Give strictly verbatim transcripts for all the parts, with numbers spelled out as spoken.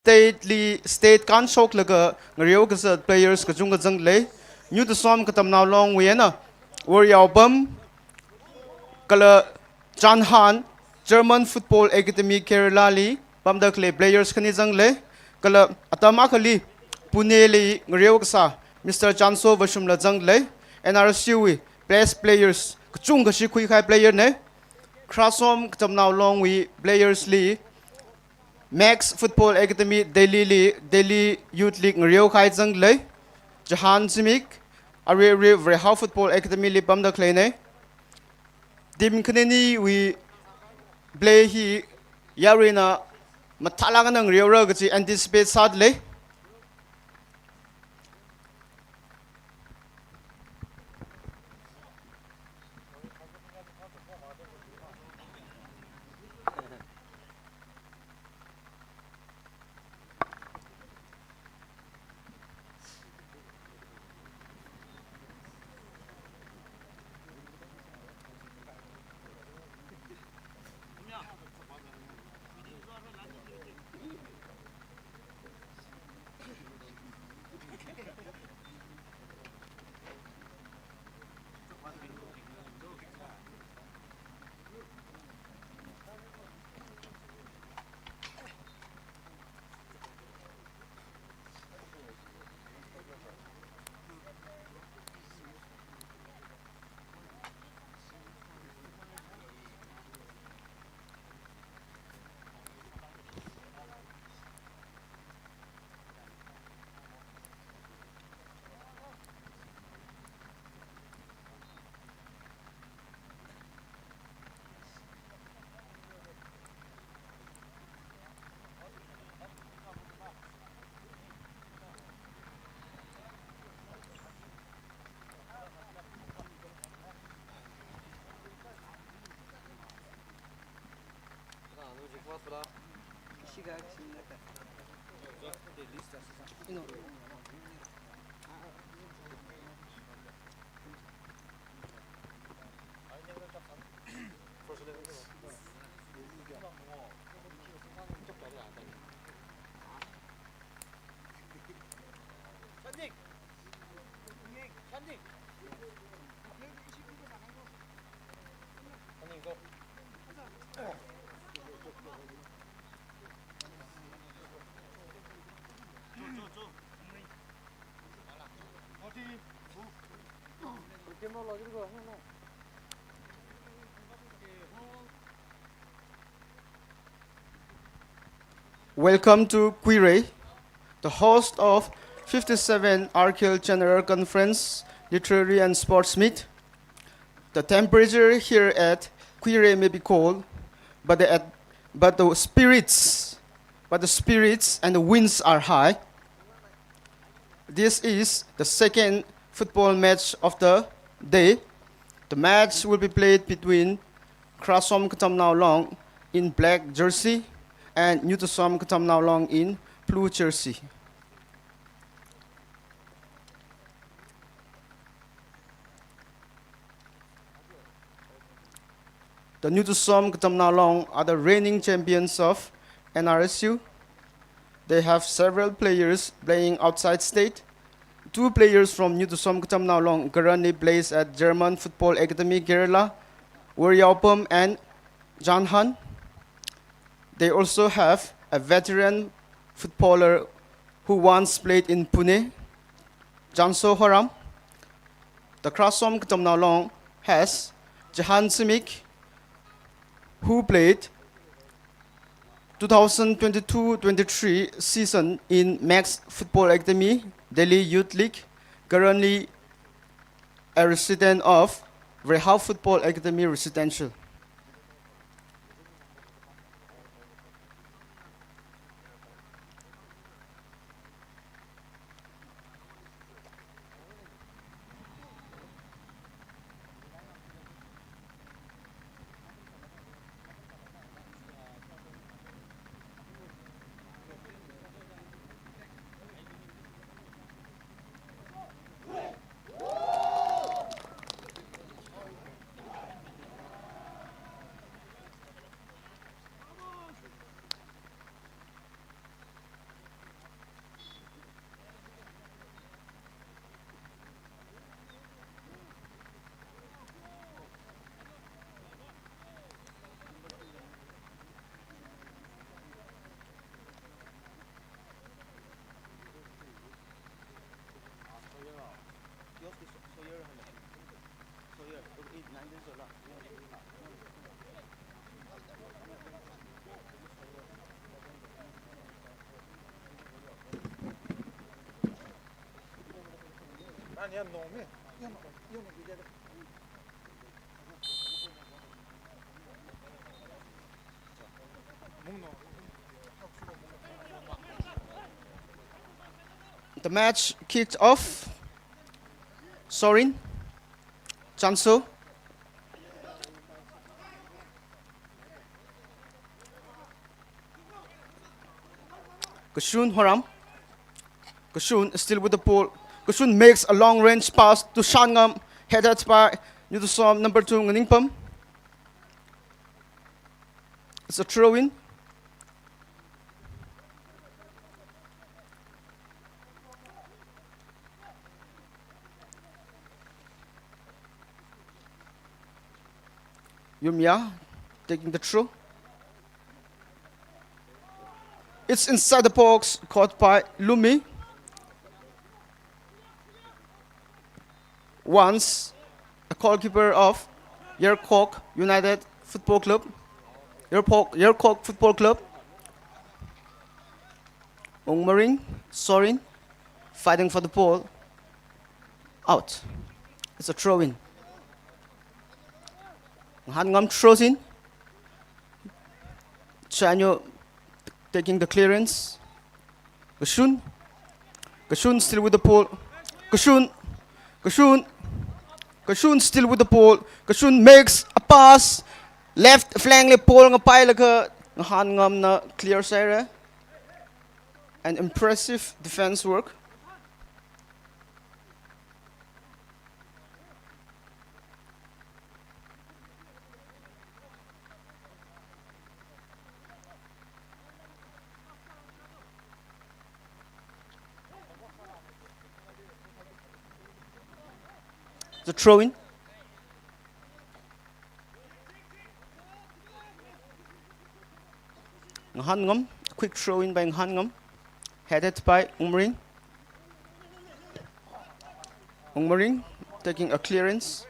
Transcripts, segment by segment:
state li, state kānshoklaga ngareo kazat players kachungkha zanglei. New Tusom Katamnao Longwui eina Woryaopam, kala Janhan, German Football Academy Kerala li pamda khalei players khani zanglei. Kala atam akhali Pune li ngareo kasā Mister Chanso Vashumla zanglei. N R S U wui best players kachungkha shikhui kahai player nei. Khrasom Katamnao Longwui players li Max Football Academy Delhi li Delhi Youth League ngareo kahai zanglei. Jahan Zimik, arui arui Vare Hao Football Academy li pamda khalei nei. Team khaniniwui play hi yaruina mathālāk eina ngareora kaji anticipate sādalei. Welcome to Kuirei, the host of fifty-seven Arkhel General Conference, Literary and Sports Meet. The temperature here at Kuirei may be cold, but the at-, but the spirits, but the spirits and the winds are high. This is the second football match of the day. The match will be played between Khrasom Katamnao Long in black jersey and New Tusom Katamnao Long in blue jersey. The New Tusom Katamnao Long are the reigning champions of N R S U. They have several players playing outside state. Two players from New Tusom Katamnao Long currently plays at German Football Academy Kerala, Woryaopam and Janhan. They also have a veteran footballer who once played in Pune, Janso Horam. The Khrasom Katamnao Long has Jahan Simic, who played two thousand twenty-two twenty-three season in Max Football Academy, Delhi Youth League, currently a resident of Vare Hao Football Academy Residential. The match kicked off. Sorin Chanso. Kashun Horam. Kashun still with the ball. Kashun makes a long range pass to Shangam. Headed by Newtosom number two, Nganingpam. It's a throw in. Yumya taking the throw. It's inside the box, caught by Lumi. Once a goalkeeper of Yerkok United Football Club. Yerkok, Yerkok Football Club. Ungmaring, Sorin, fighting for the ball. Out. It's a throw in. Ngahangam throws in. Chanyo taking the clearance. Kashun. Kashun still with the ball. Kashun. Kashun. Kashun still with the ball. Kashun makes a pass. Left flank li ball ngapailaga Ngahangamna clear sāhaira. An impressive defense work. The throw in. Ngahangam, quick throw in by Ngahangam. Headed by Ungmaring. Ungmaring taking a clearance.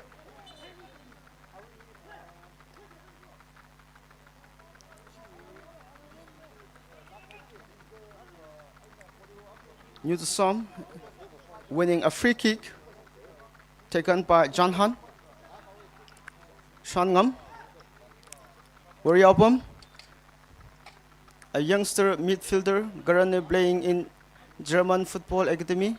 Newtosom winning a free kick taken by Janhan. Shangam. Wariaupam, a youngster midfielder currently playing in German Football Academy.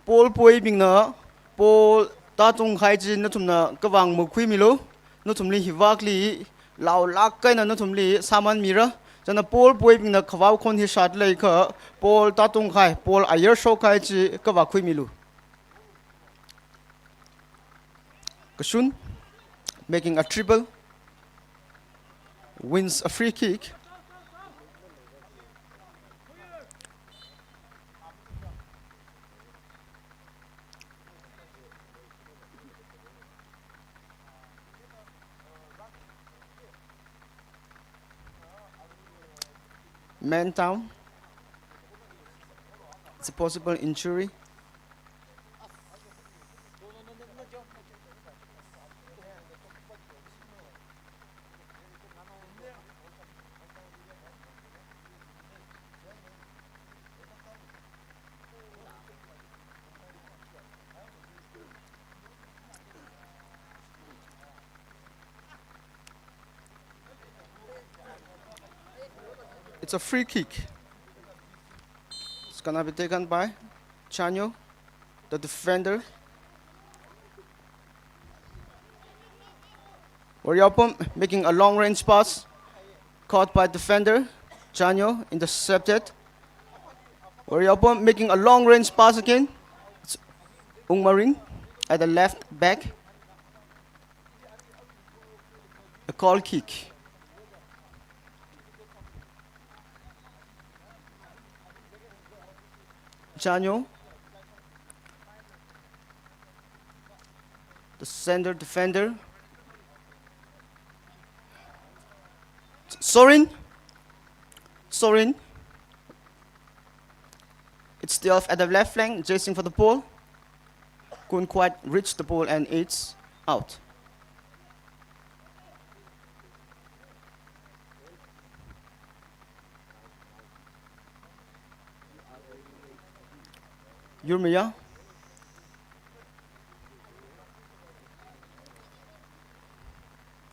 Ball poibingna ball tātungkahai chi nathumna kavang makhuimilu. Nathumli hivakli laolāk eina nathumli sāman mira. Chieina ball poibingna khavao khon hi shat leiakha ball tātungkahai, ball ayar shokkahai chi kavā khuimilu. Kashun making a dribble, wins a free kick. Man down. It's a possible injury. It's a free kick. It's gonna be taken by Chanyo, the defender. Wariaupam making a long range pass. Caught by defender. Chanyo intercepted. Wariaupam making a long range pass again. It's Ungmaring at the left back. A goal kick. Chanyo, the center defender. Sorin. Sorin. It's still at the left flank, chasing for the ball. Couldn't quite reach the ball and it's out. Yurmaya.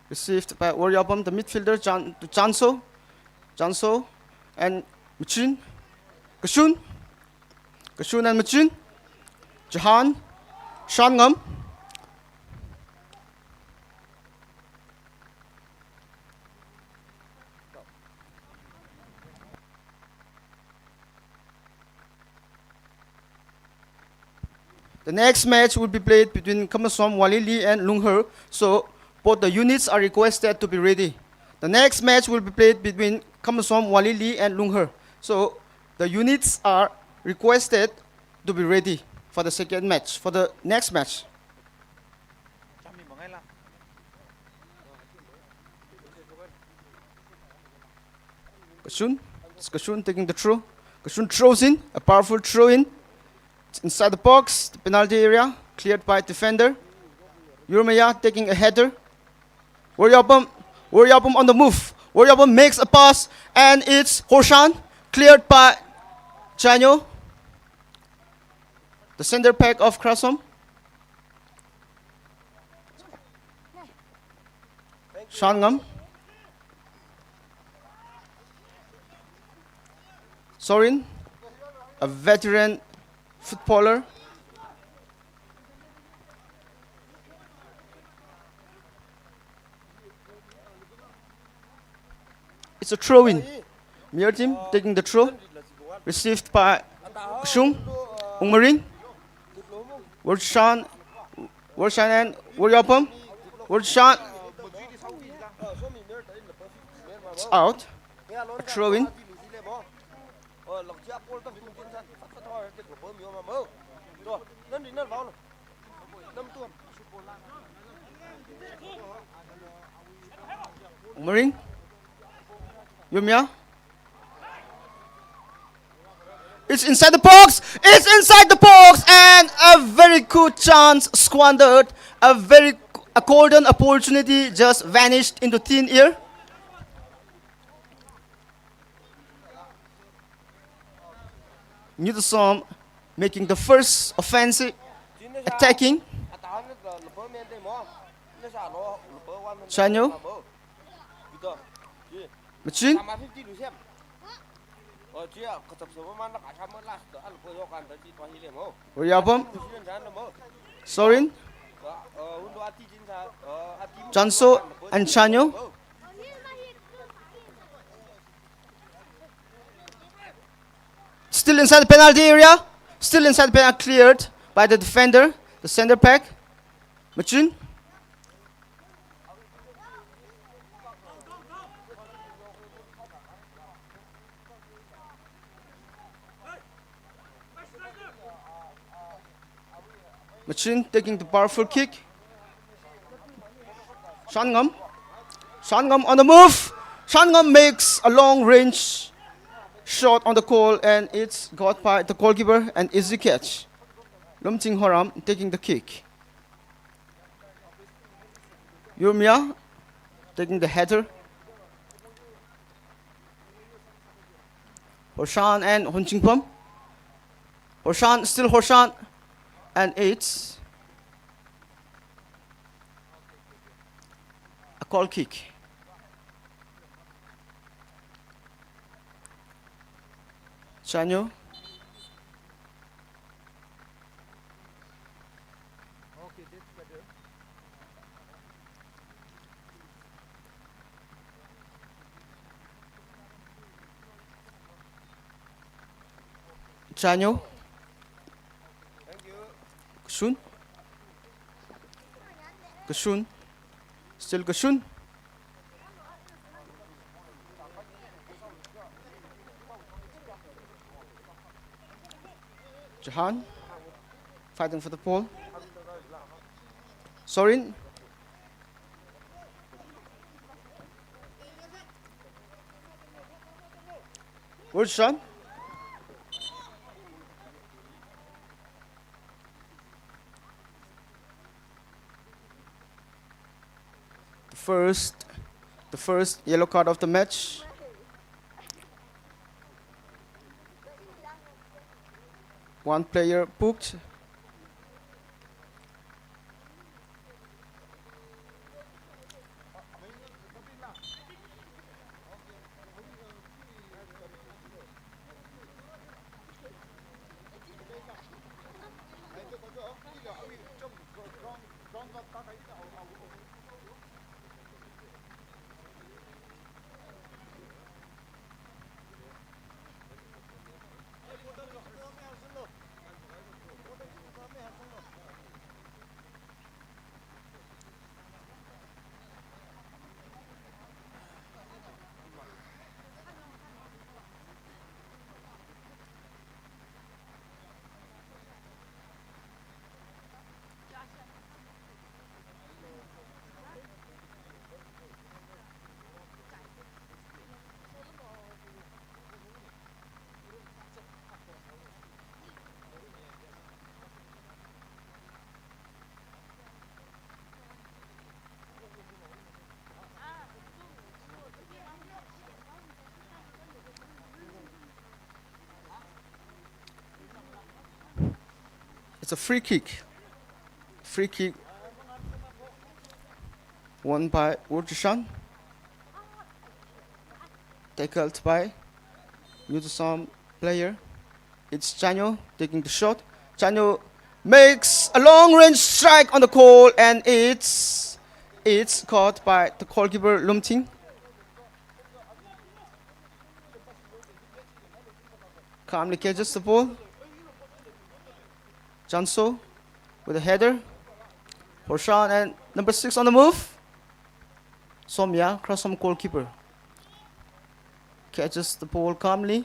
Received by Woryabam, the midfielder, Jan-, to Janso. Janso and Machin. Kashun. Kashun and Machin. Jahan. Shangam. The next match will be played between Khamasom Walili and Lunghar, so both the units are requested to be ready. The next match will be played between Khamasom Walili and Lunghar, so the units are requested to be ready for the second match, for the next match. Kashun. It's Kashun taking the throw. Kashun throws in. A powerful throw in. It's inside the box. The penalty area. Cleared by defender. Yurmaya taking a header. Woryabam. Woryabam on the move. Woryabam makes a pass. And it's Hoshan. Cleared by Chanyo. The center back of Khamasom. Shangam. Sorin, a veteran footballer. It's a throw-in. Mirror team taking the throw. Received by Kashung. Ungmaring. Worshan. Worshan and Woryapam. Worshan. It's out. A throw-in. Ungmaring. Yumya. It's inside the box. It's inside the box. And a very good chance squandered. A very, a golden opportunity just vanished into thin air. Newton Som making the first offensive attacking. Chanyo. Machin. Woryapam. Sorin. Janso and Chanyo. Still inside the penalty area. Still inside the penalty, cleared by the defender, the center back. Machin. Machin taking the powerful kick. Shangam. Shangam on the move. Shangam makes a long range shot on the goal and it's got by the goalkeeper, an easy catch. Lumting Horam taking the kick. Yurmia taking the header. Hoshan and Honchingpam. Hoshan, still Hoshan. And it's a goal kick. Chanyo. Chanyo. Kashun. Kashun. Still Kashun. Jahan. Fighting for the ball. Sorin. Wurchishan. The first, the first yellow card of the match. One player booked. It's a free kick. Free kick won by Wurchishan. Tackled by New Tusom player. It's Chanyo taking the shot. Chanyo makes a long range strike on the goal, and it's, it's caught by the goalkeeper Lumting. Calmly catches the ball. Janso with a header. Horshan and number six on the move. Somya, Krasom goalkeeper. Catches the ball calmly.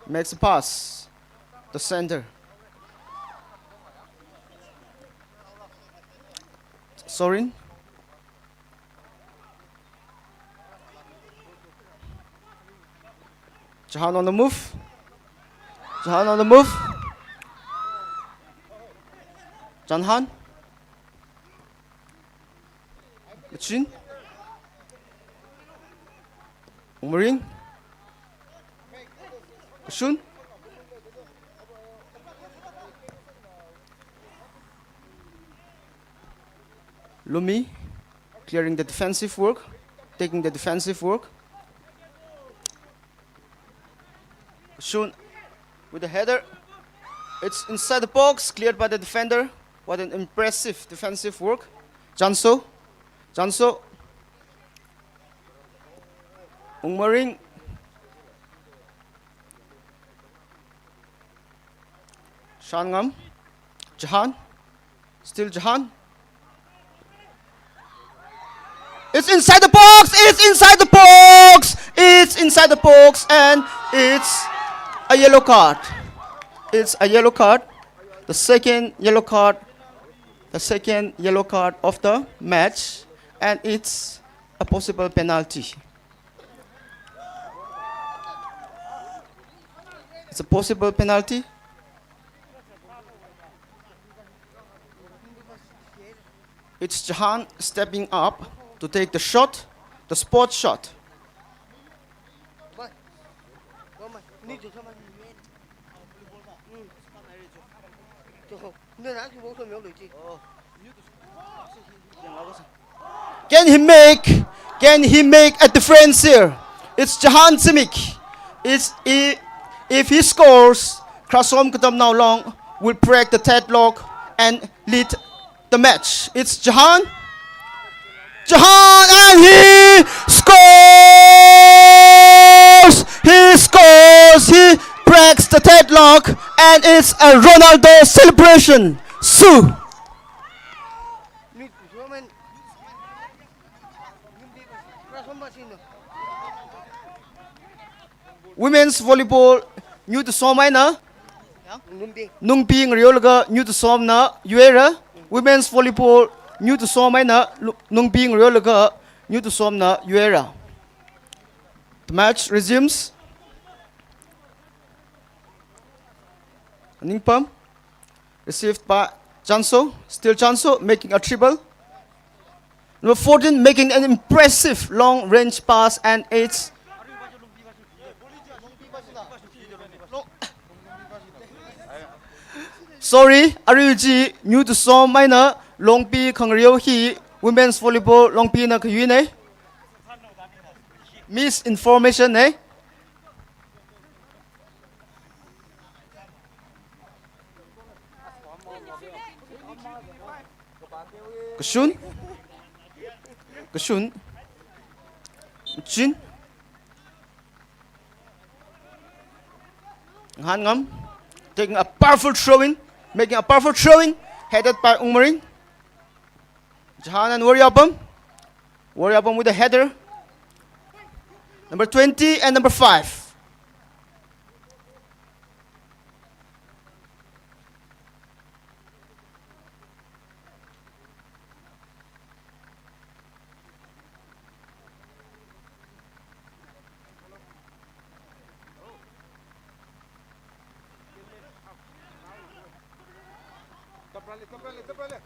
Makes a pass. The center. Sorin. Jahan on the move. Jahan on the move. Janhan. Machin. Umaring. Kashun. Lumi clearing the defensive work, taking the defensive work. Shun with the header. It's inside the box, cleared by the defender. What an impressive defensive work. Janso. Janso. Ungmaring. Shangam. Jahan. Still Jahan. It's inside the box! It's inside the box! It's inside the box, and it's a yellow card. It's a yellow card. The second yellow card. The second yellow card of the match, and it's a possible penalty. It's a possible penalty. It's Jahan stepping up to take the shot, the spot shot. Can he make, can he make a difference here? It's Jahan Simic. It's, i-, if he scores, Krasom Katamnao Long will break the deadlock and lead the match. It's Jahan. Jahan, and he scores! He scores! He breaks the deadlock, and it's a Ronaldo celebration. Su. Women's volleyball, New Tusom eina Nungbi ngariolaga New Tusomna yuira. Women's volleyball, New Tusom eina Lu-, Nungbi ngariolaga New Tusomna yuira. Match resumes. Ningpam. Received by Chanso. Still Chanso making a triple. Number fourteen making an impressive long range pass, and it's, sorry, arui chi New Tusom eina Longpi khangareo hi women's volleyball Longpina khayuina. Misinformation ne. Kashun. Kashun. Chin. Ngahānngam. Taking a powerful throw in. Making a powerful throw in. Headed by Ungmaring. Jahan and Warrior Bum. Warrior Bum with a header. Number twenty and number five.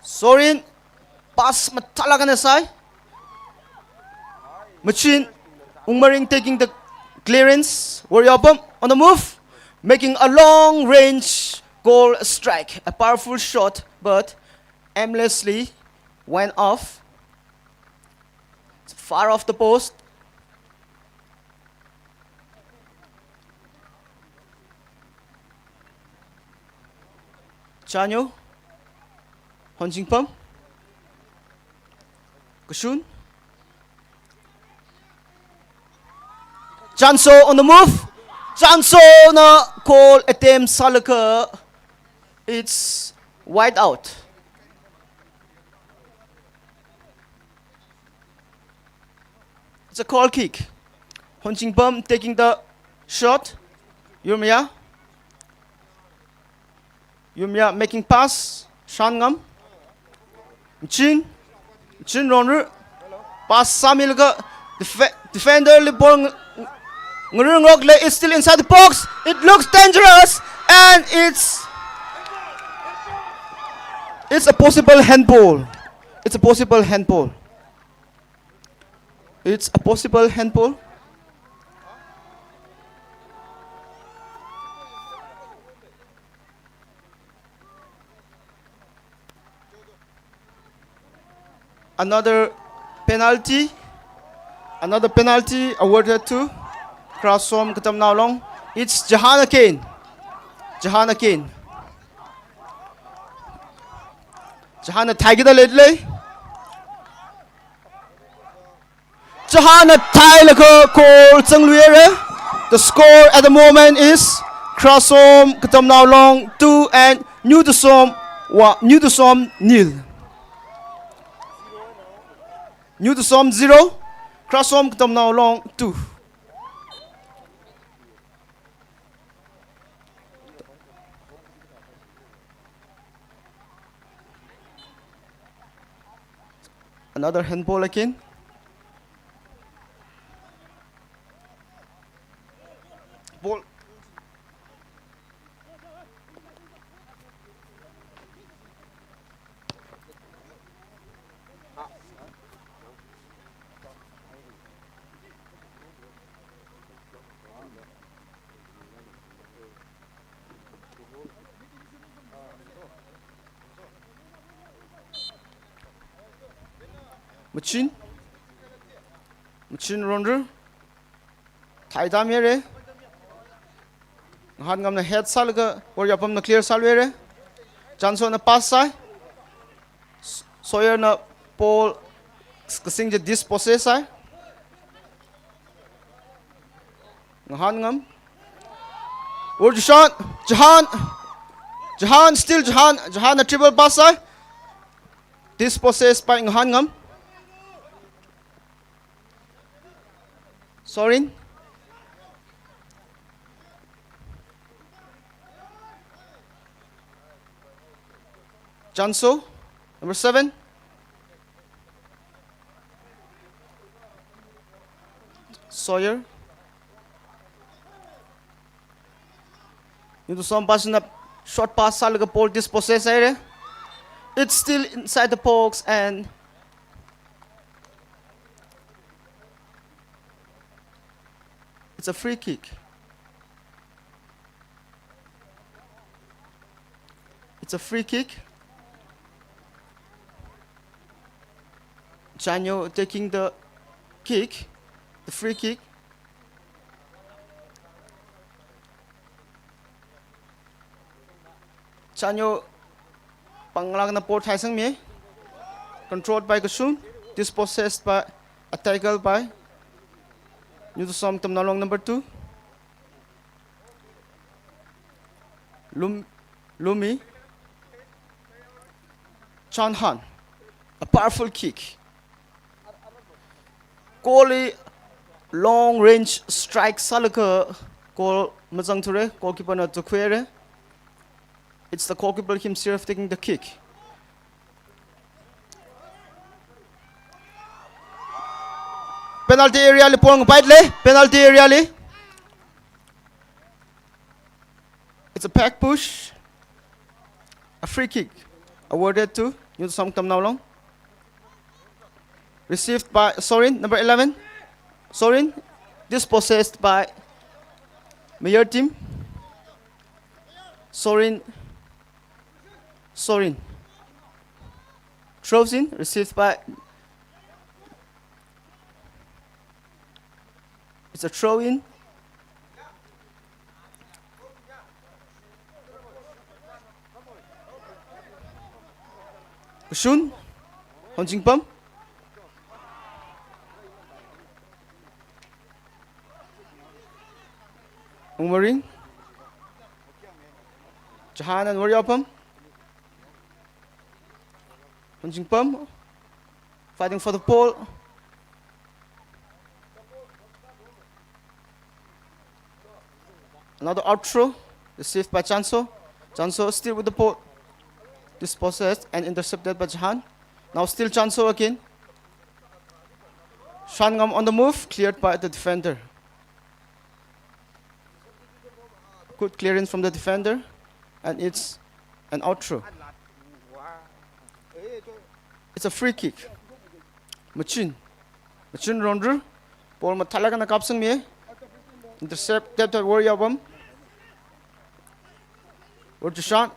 Sorin, pass mathālāk eina sai. Machin, Ungmaring taking the clearance. Warrior Bum on the move, making a long range goal strike. A powerful shot, but aimlessly went off. It's far off the post. Chanyo. Honjingpam. Kashun. Chanso on the move. Chansona goal attempt sālaga. It's wide out. It's a goal kick. Honjingpam taking the shot. Yurmaya. Yurmaya making pass. Shanngam. Chin. Chin Ronru. Pass sāmilaga. Def-, defender li ball ng-, ngarungrok le. It's still inside the box. It looks dangerous. And it's, it's a possible handball. It's a possible handball. It's a possible handball. Another penalty. Another penalty awarded to Krasom Katamnao Long. It's Jahan again. Jahan again. Jahanna thaikida leilei. Jahanna thailaga goal zangluihaira. The score at the moment is Krasom Katamnao Long two and New Tusom wa-, New Tusom nil. New Tusom zero, Krasom Katamnao Long two. Another handball again. Ball. Machin. Machin Ronru. Thaidam haira. Ngahānngamna head sālaga, Warriorpamna clear sāluihaira. Chansona pass sāi. S-, Sawyerna ball kasing chi dispossess sāi. Ngahānngam. Or Jahan, Jahan, Jahan, still Jahan, Jahanna dribble pass sāi. Dispossess by Ngahānngam. Sorin. Chanso, number seven. Sawyer. New Tusom passing up, short pass sālaga ball dispossess haira. It's still inside the box and it's a free kick. It's a free kick. Chanyo taking the kick, the free kick. Chanyo panglakna ball thaisangmi. Controlled by Kashun, dispossessed by, a tackle by New Tusom Tamnalong number two. Lum, Lumi. Chanhan. A powerful kick. Goalie long range strike sālaga goal mazangthura, goalkeeper na tukhuira. It's the goalkeeper himself taking the kick. Penalty area li ball ngapaile, penalty area li. It's a back push. A free kick awarded to New Tusom Tamnalong. Received by Sorin, number eleven. Sorin, dispossessed by Mayor team. Sorin, Sorin. Throws in, received by. It's a throw in. Kashun, Honjingpam. Ungmaring. Jahan and Warrior Pam. Honjingpam. Fighting for the ball. Another out throw. Received by Chanso. Chanso still with the ball. Dispossessed and intercepted by Jahan. Now still Chanso again. Shangam on the move, cleared by the defender. Good clearance from the defender, and it's an out throw. It's a free kick. Machin. Machin Rondru. Ball mathālakna kapsangmi. Intercepted by Warrior Pam. Urchushan.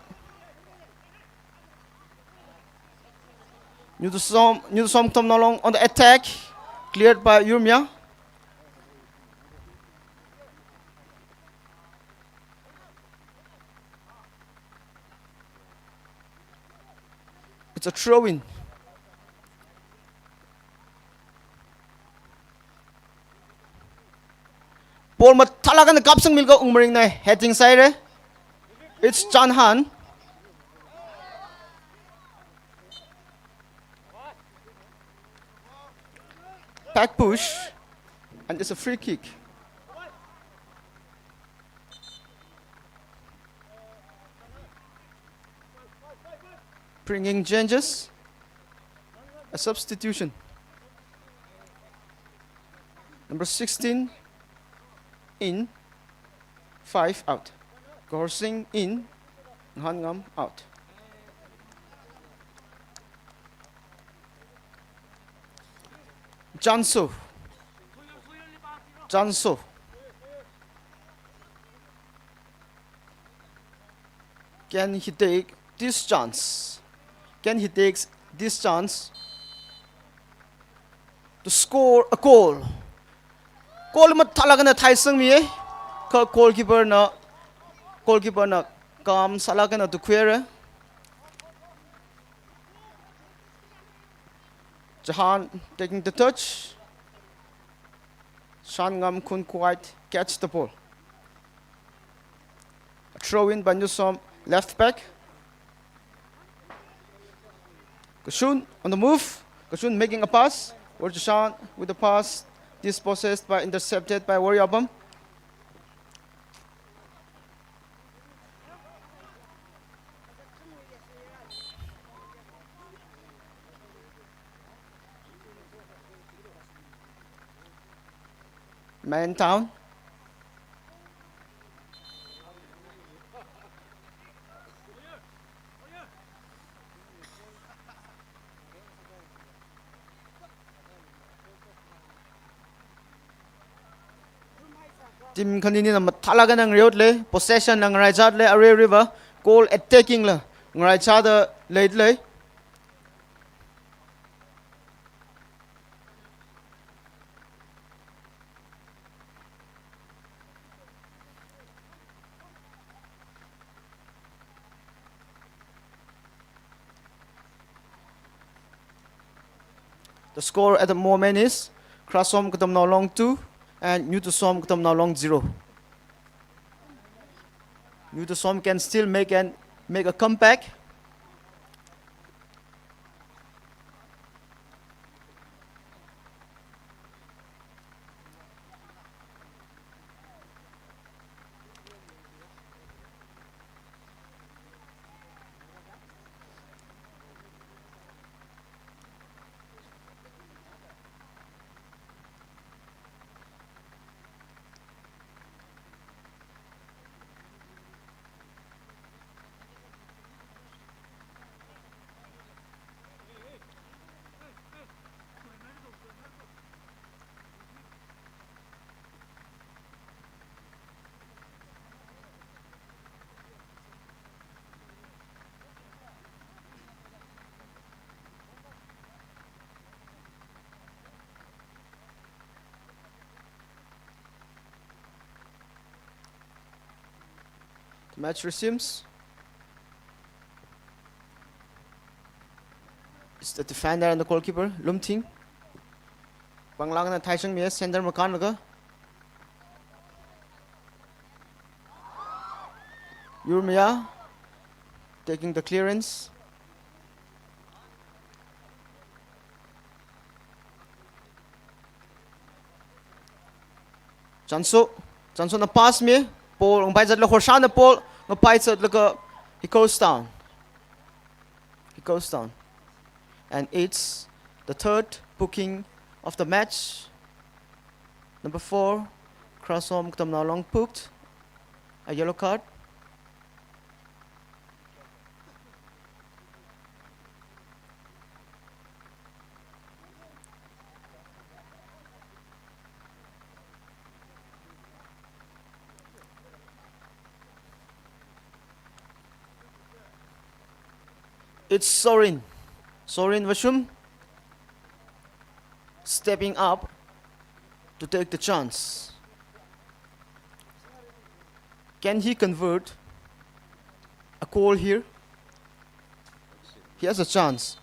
New Tusom, New Tusom Tamnalong on the attack. Cleared by Yurmia. It's a throw in. Ball mathālakna kapsangmilaga Ungmaringna heading sāhaira. It's Chanhan. Back push. And it's a free kick. Bringing changes. A substitution. Number sixteen in, five out. Gorsing in, Ngahangam out. Chanso. Chanso. Can he take this chance? Can he take this chance to score a goal? Goal mathālakna thaisangmi, kha goalkeeper na, goalkeeper na kam sālakna tukhuira. Jahan taking the touch. Shangam couldn't quite catch the ball. A throw in by New Tusom left back. Kashun on the move. Kashun making a pass. Urchushan with the pass. Dispossessed by, intercepted by Warrior Pam. Man down. Team khanina mathālāk eina ngareoda lei, possession la ngaraichāda lei, aruiruiva goal attacking la ngaraichāda leida lei. The score at the moment is Krasom Katamnao Long two and New Tusom Katamnao Long zero. New Tusom can still make an, make a comeback. The match resumes. It's the defender and the goalkeeper, Lumthing. Panglāng eina thaichangmi, center makānlaga. Yurmaya taking the clearance. Chanso, Chansona pass mi, ball ngapaichatlaga Horshana ball ngapaichatlaga he goes down. He goes down. And it's the third booking of the match. Number four, Krasom Katamnao Long booked a yellow card. It's Sorin. Sorin Vashum stepping up to take the chance. Can he convert a goal here? He has a chance.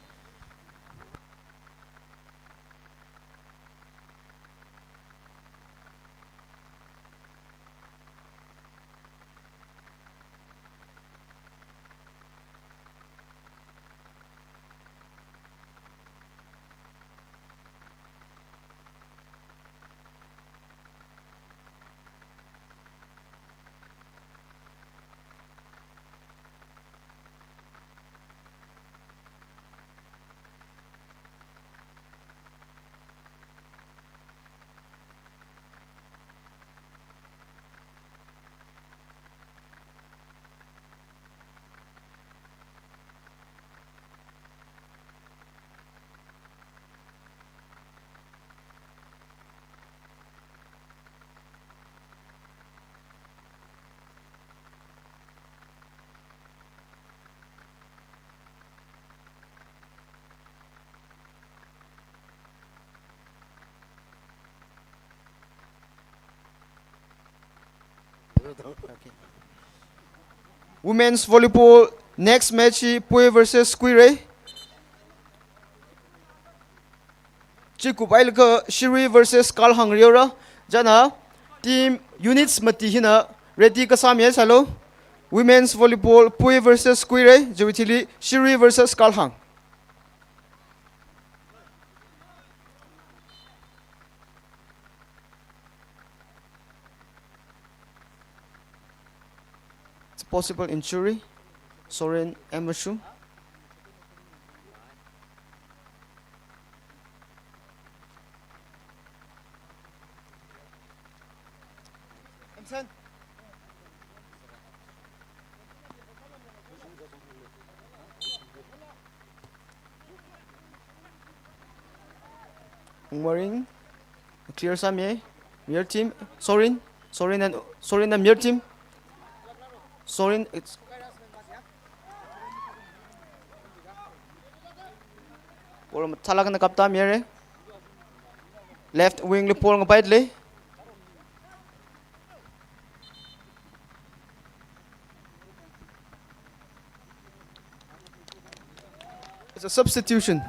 Okay. Women's volleyball next match hi Pui versus Kuirei. Chi kupailaga Shirui versus Kalhang reora. Chieina team units mati hina ready kasā mihaisālu. Women's volleyball Pui versus Kuirei, chiwui thili Shirui versus Kalhang. It's a possible injury. Soren Emerson. Ungmaring, clear sāmi, rear team, Sorin, Sorin and, Sorin and Mir team. Sorin, it's ball mathālāk eina kapta Mir. Left wing li ball ngapaida lei. It's a substitution.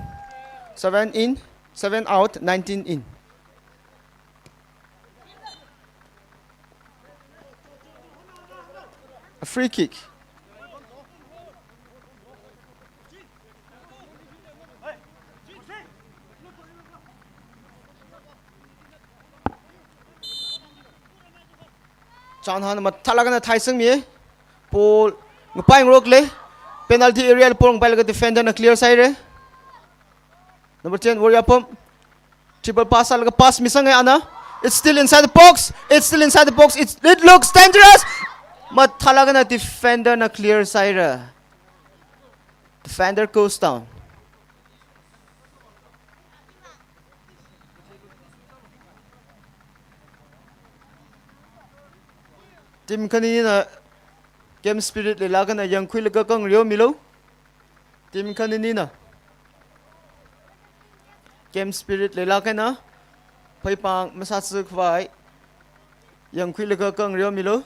Seven in, seven out, nineteen in. A free kick. Chānhāna mathālāk eina theisangmi. Ball ngapai ngarok lei. Penalty area li ball ngapailaga defender na clear sāhaira. Number ten, Woriyapam. Triple pass sālaga pass misanga ana. It's still inside the box. It's still inside the box. It's, it looks dangerous. Mathālāk eina defender na clear sāhaira. Defender goes down. Team khanina game spirit leilāk eina yangkhuilaga khangareo milu. Team khanina game spirit leilāk eina phaipāng masāsi khavai yangkhuilaga khangareo milu.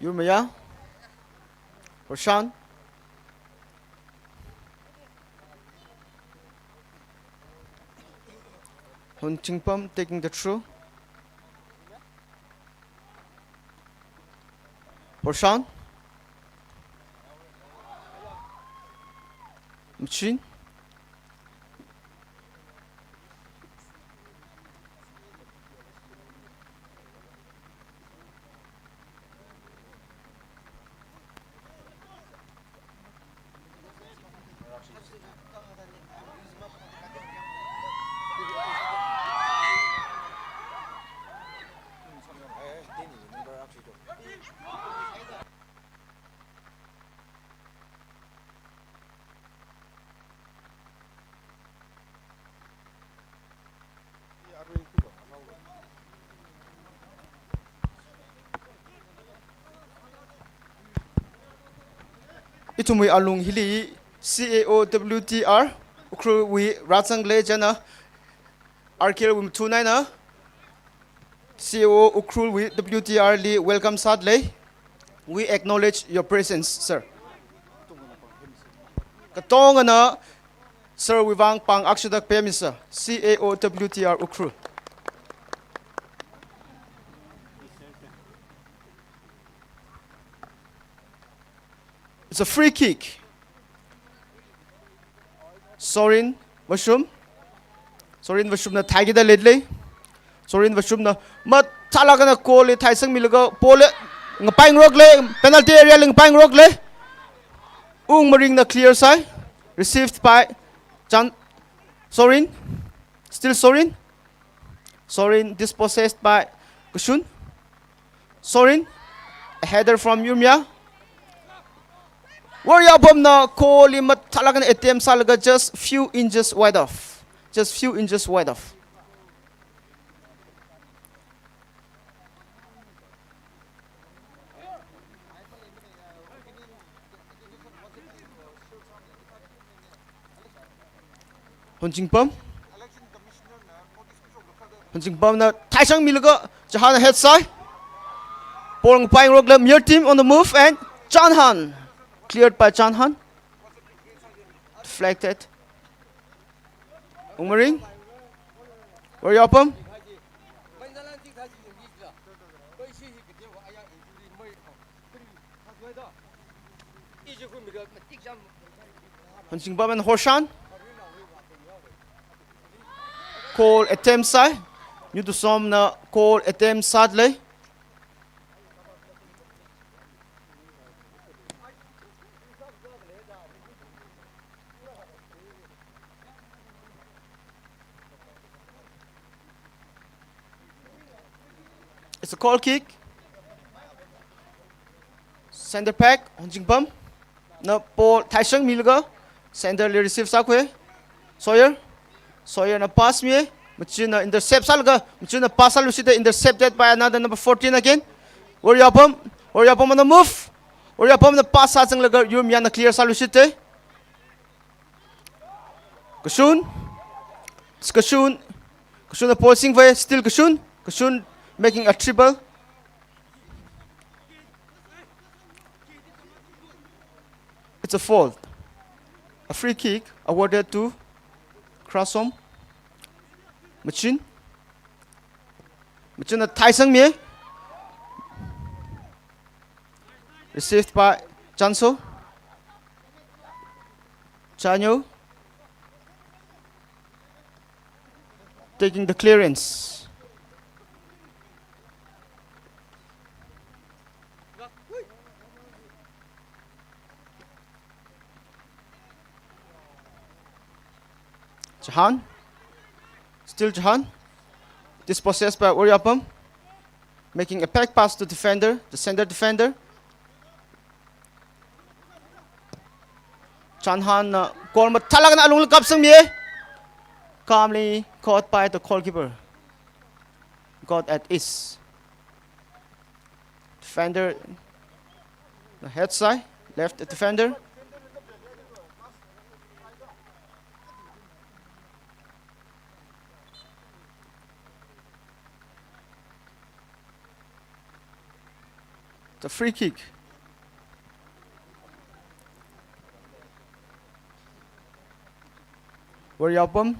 Yurmaya. Roshan. Hunchingpam taking the throw. Roshan. Machine. Ithumwui alung hili C A O W T R Ukhrulwui rāzanglei chieina R K L wui mathun eina C A O Ukhrulwui W T R li welcome sādalei. We acknowledge your presence, sir. Katongana sir wui vang pāng akshuda pemi, sir. C A O W T R Ukhrul. It's a free kick. Sorin Vashum. Sorin Vashumna theikida leidalei. Sorin Vashumna mathālāk eina goal li theisangmilaga ball li ngapai ngarok lei, penalty area li ngapai ngarok lei. Ungmaringna clear sāi. Received by Chan-, Sorin. Still Sorin. Sorin dispossessed by Kashun. Sorin, a header from Yurmaya. Woriyapamna goal li mathālāk eina attempt sālaga just few inches wide off. Just few inches wide off. Honchingpam. Honchingpamna thaisangmilaga Chauhanna head sāi. Ball ngapaingarokla Mir team on the move and Chauhan. Cleared by Chauhan. Deflected. Ungmaring. Worryupam. Honchingpam and Horshan. Goal attempt sāi. New Tusomna goal attempt sālei. It's a goal kick. Center back, Honchingpamna ball thaisangmilaga, centerli receive sākhui. Sawyer. Sawyerna pass mi. Machinna intercept sālaga, Machinna pass sāluishita, intercepted by another number fourteen again. Worryupam. Worryupam on the move. Worryupamna pass sāzanglaga, Yurmiyana clear sāluishita. Kashun. It's Kashun. Kashunna ball singvai, still Kashun. Kashun making a dribble. It's a foul. A free kick awarded to Khrasom. Machin. Machinna thaisangmi. Received by Chanso. Chanyo. Taking the clearance. Chauhan. Still Chauhan. Dispossessed by Worryupam. Making a back pass to defender, the center defender. Chauhanna goal mathālāk eina alungli kapsangmi. Calmly caught by the goalkeeper. Got at ease. Defender, the head side, left defender. The free kick. Worryupam.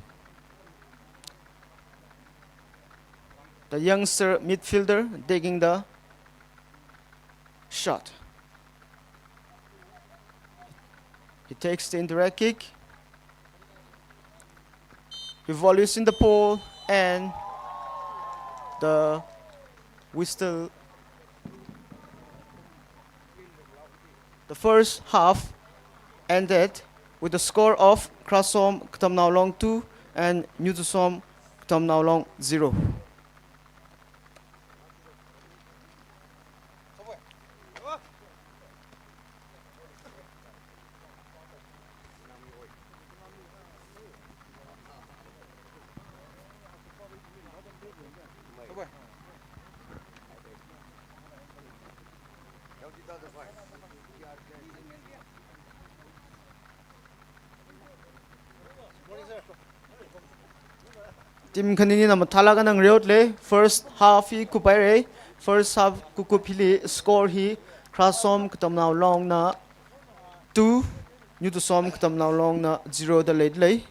The youngster midfielder taking the shot. He takes the indirect kick. He volleys in the pole and the whistle. The first half ended with the score of Khrasom Katamnao Long two and New Tusom Katamnao Long zero. Team khanini na mathālāk eina ngareotlei, first half hi kuphairei, first half kukup hili score hi Khrasom Katamnao Longna two, New Tusom Katamnao Longna zero da leilei.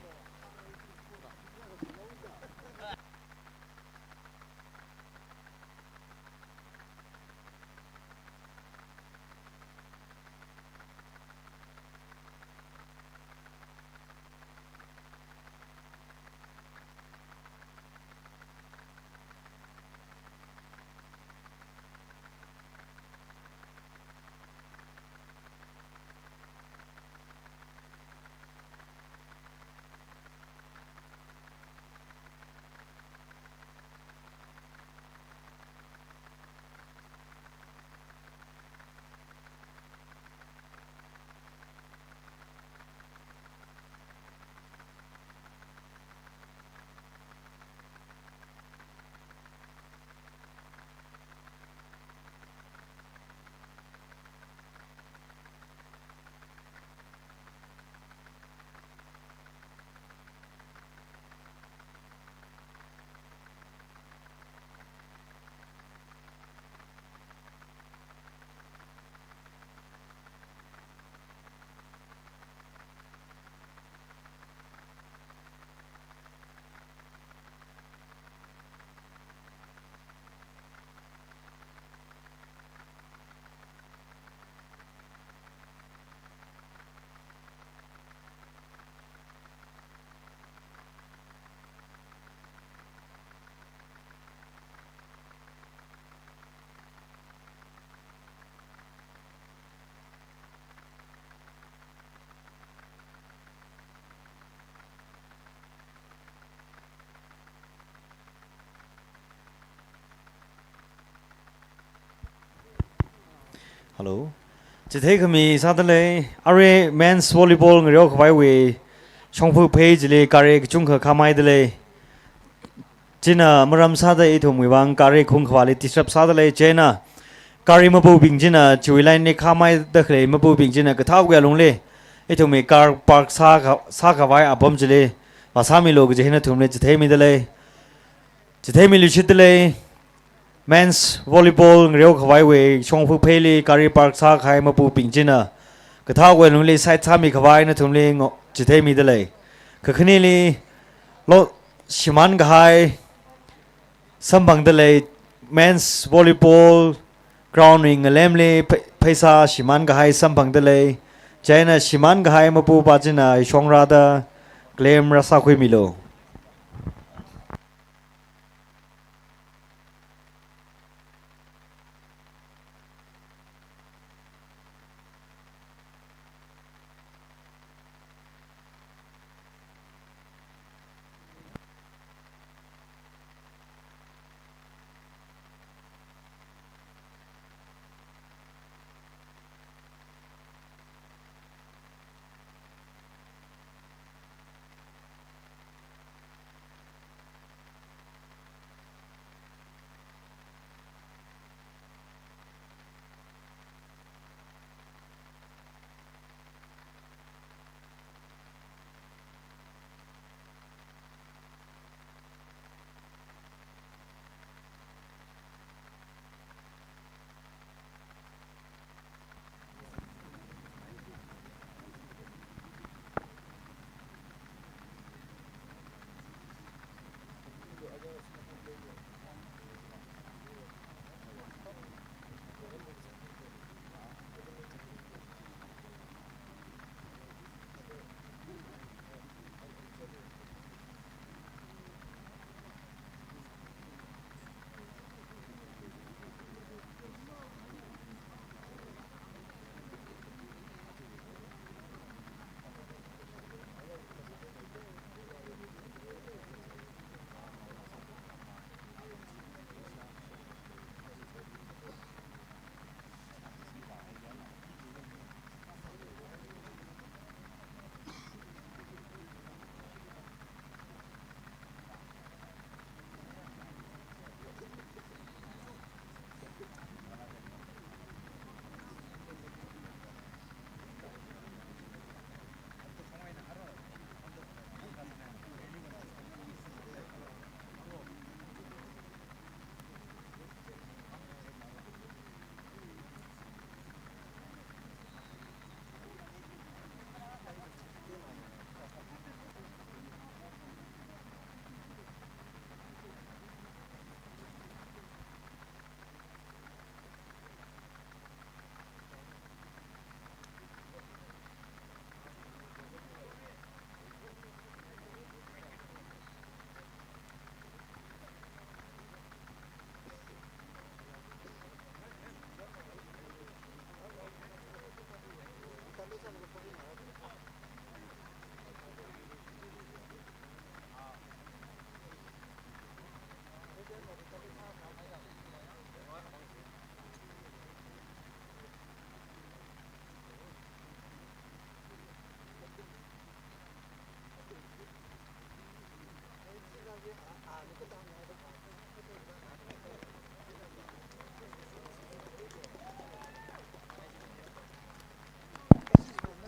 Hello. Chitheikhami sādalei, arui men's volleyball ngareokhavaiwui shongfa phei chili kare kachungkha khamaidalei. China maram sāda ithumwui vang kare khungkhavāli disturb sādalei, china kare mapubing china chiwui line li khamaida khalei mapubing china kathāwui alungli ithumwui car park sākha-, sākhavai apam chili vāsāmilu kaji hi nathumli chitheimidalei. Chitheimiluishitdalei. Men's volleyball ngareokhavaiwui shongfa pheili kare park sākahai mapubing china kathāwui alungli side sāmikhavai nathumli ngo-, chitheimidalei. Kakhaneli lo shimānkahai samphangdalei, men's volleyball ground wui ngalemli phei-, pheisā shimānkahai samphangdalei. China shimānkahai mapupā china ishong rāda claim rāsākhuimilu.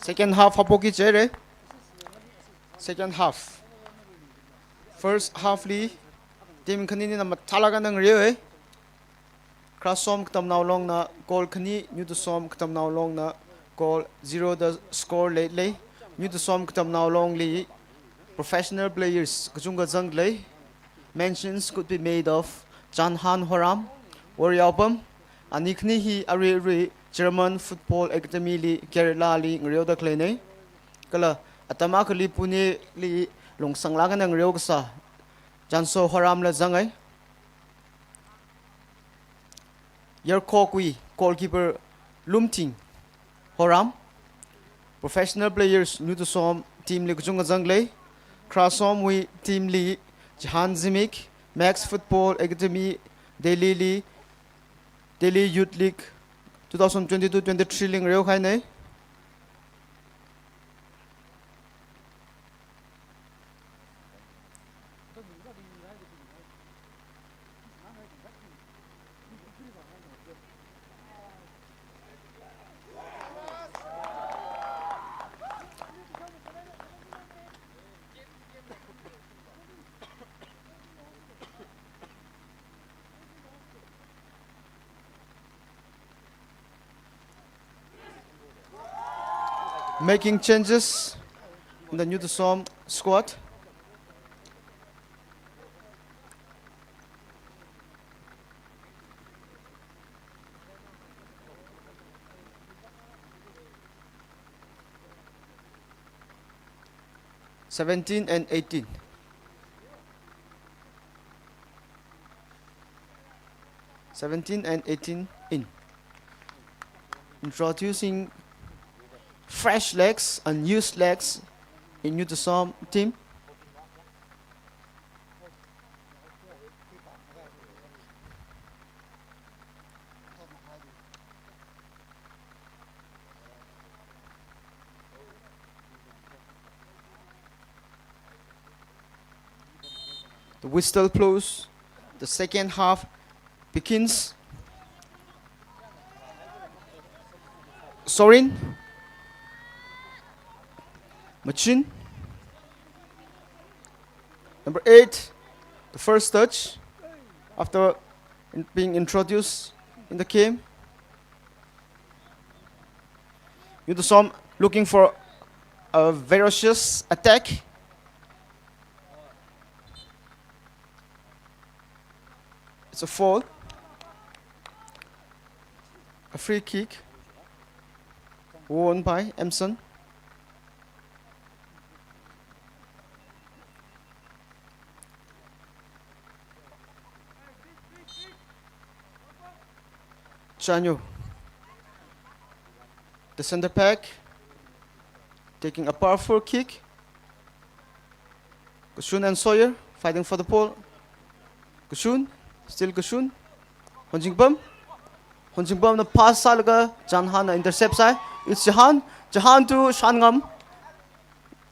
Second half haophokki jihaira. Second half. First half li team khanina mathālāk eina ngareowa. Khrasom Katamnao Longna goal khani, New Tusom Katamnao Longna goal zero da score leilei. New Tusom Katamnao Longli professional players kachungkha zanglei. Mentions could be made of Chanhan Horam, Warrior Pam, ani khani hi arui arui German Football Academy li Kerala li ngareoda khaleina. Kala atam akhali Pune li lungsanglāk eina ngareo kasā Janso Horamla zangai. Yarkhokwui goalkeeper Lumting Horam. Professional players New Tusom team li kachungkha zanglei. Khrasomwui team li Jahan Zimik, Max Football Academy, Delhi li, Delhi Youth League, two thousand twenty-two twenty-three li ngareokahaina. Making changes in the New Tusom squad. Seventeen and eighteen. Seventeen and eighteen in. Introducing fresh legs, unused legs in New Tusom team. The whistle blows. The second half begins. Sorin. Machin. Number eight, the first touch after in-, being introduced in the game. New Tusom looking for a ferocious attack. It's a foul. A free kick won by Emson. Chanyo. The center back taking a powerful kick. Kushun and Sawyer fighting for the ball. Kushun, still Kushun. Honjingbam. Honjingbamna pass sālaga Jahanna intercept sāi. It's Jahan. Jahan to Shangam.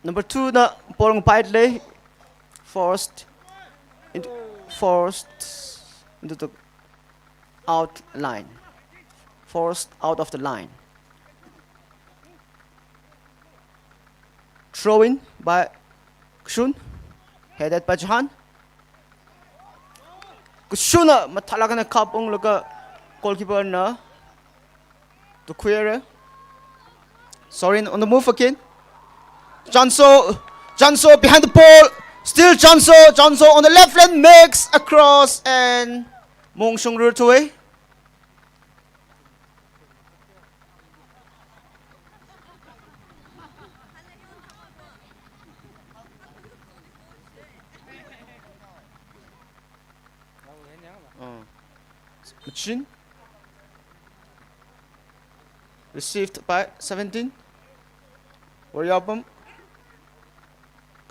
Number two na ball ngapaitle. Forced. Into, forced into the out line. Forced out of the line. Throw in by Kushun. Headed by Jahan. Kushunna mathālāk eina kapunglaga goalkeeper na tukhuihaira. Sorin on the move again. Janso, Janso behind the ball. Still Janso, Janso on the left flank makes a cross and Mongshung Rurtui. Uh, Machin. Received by seventeen. Warrior Bum.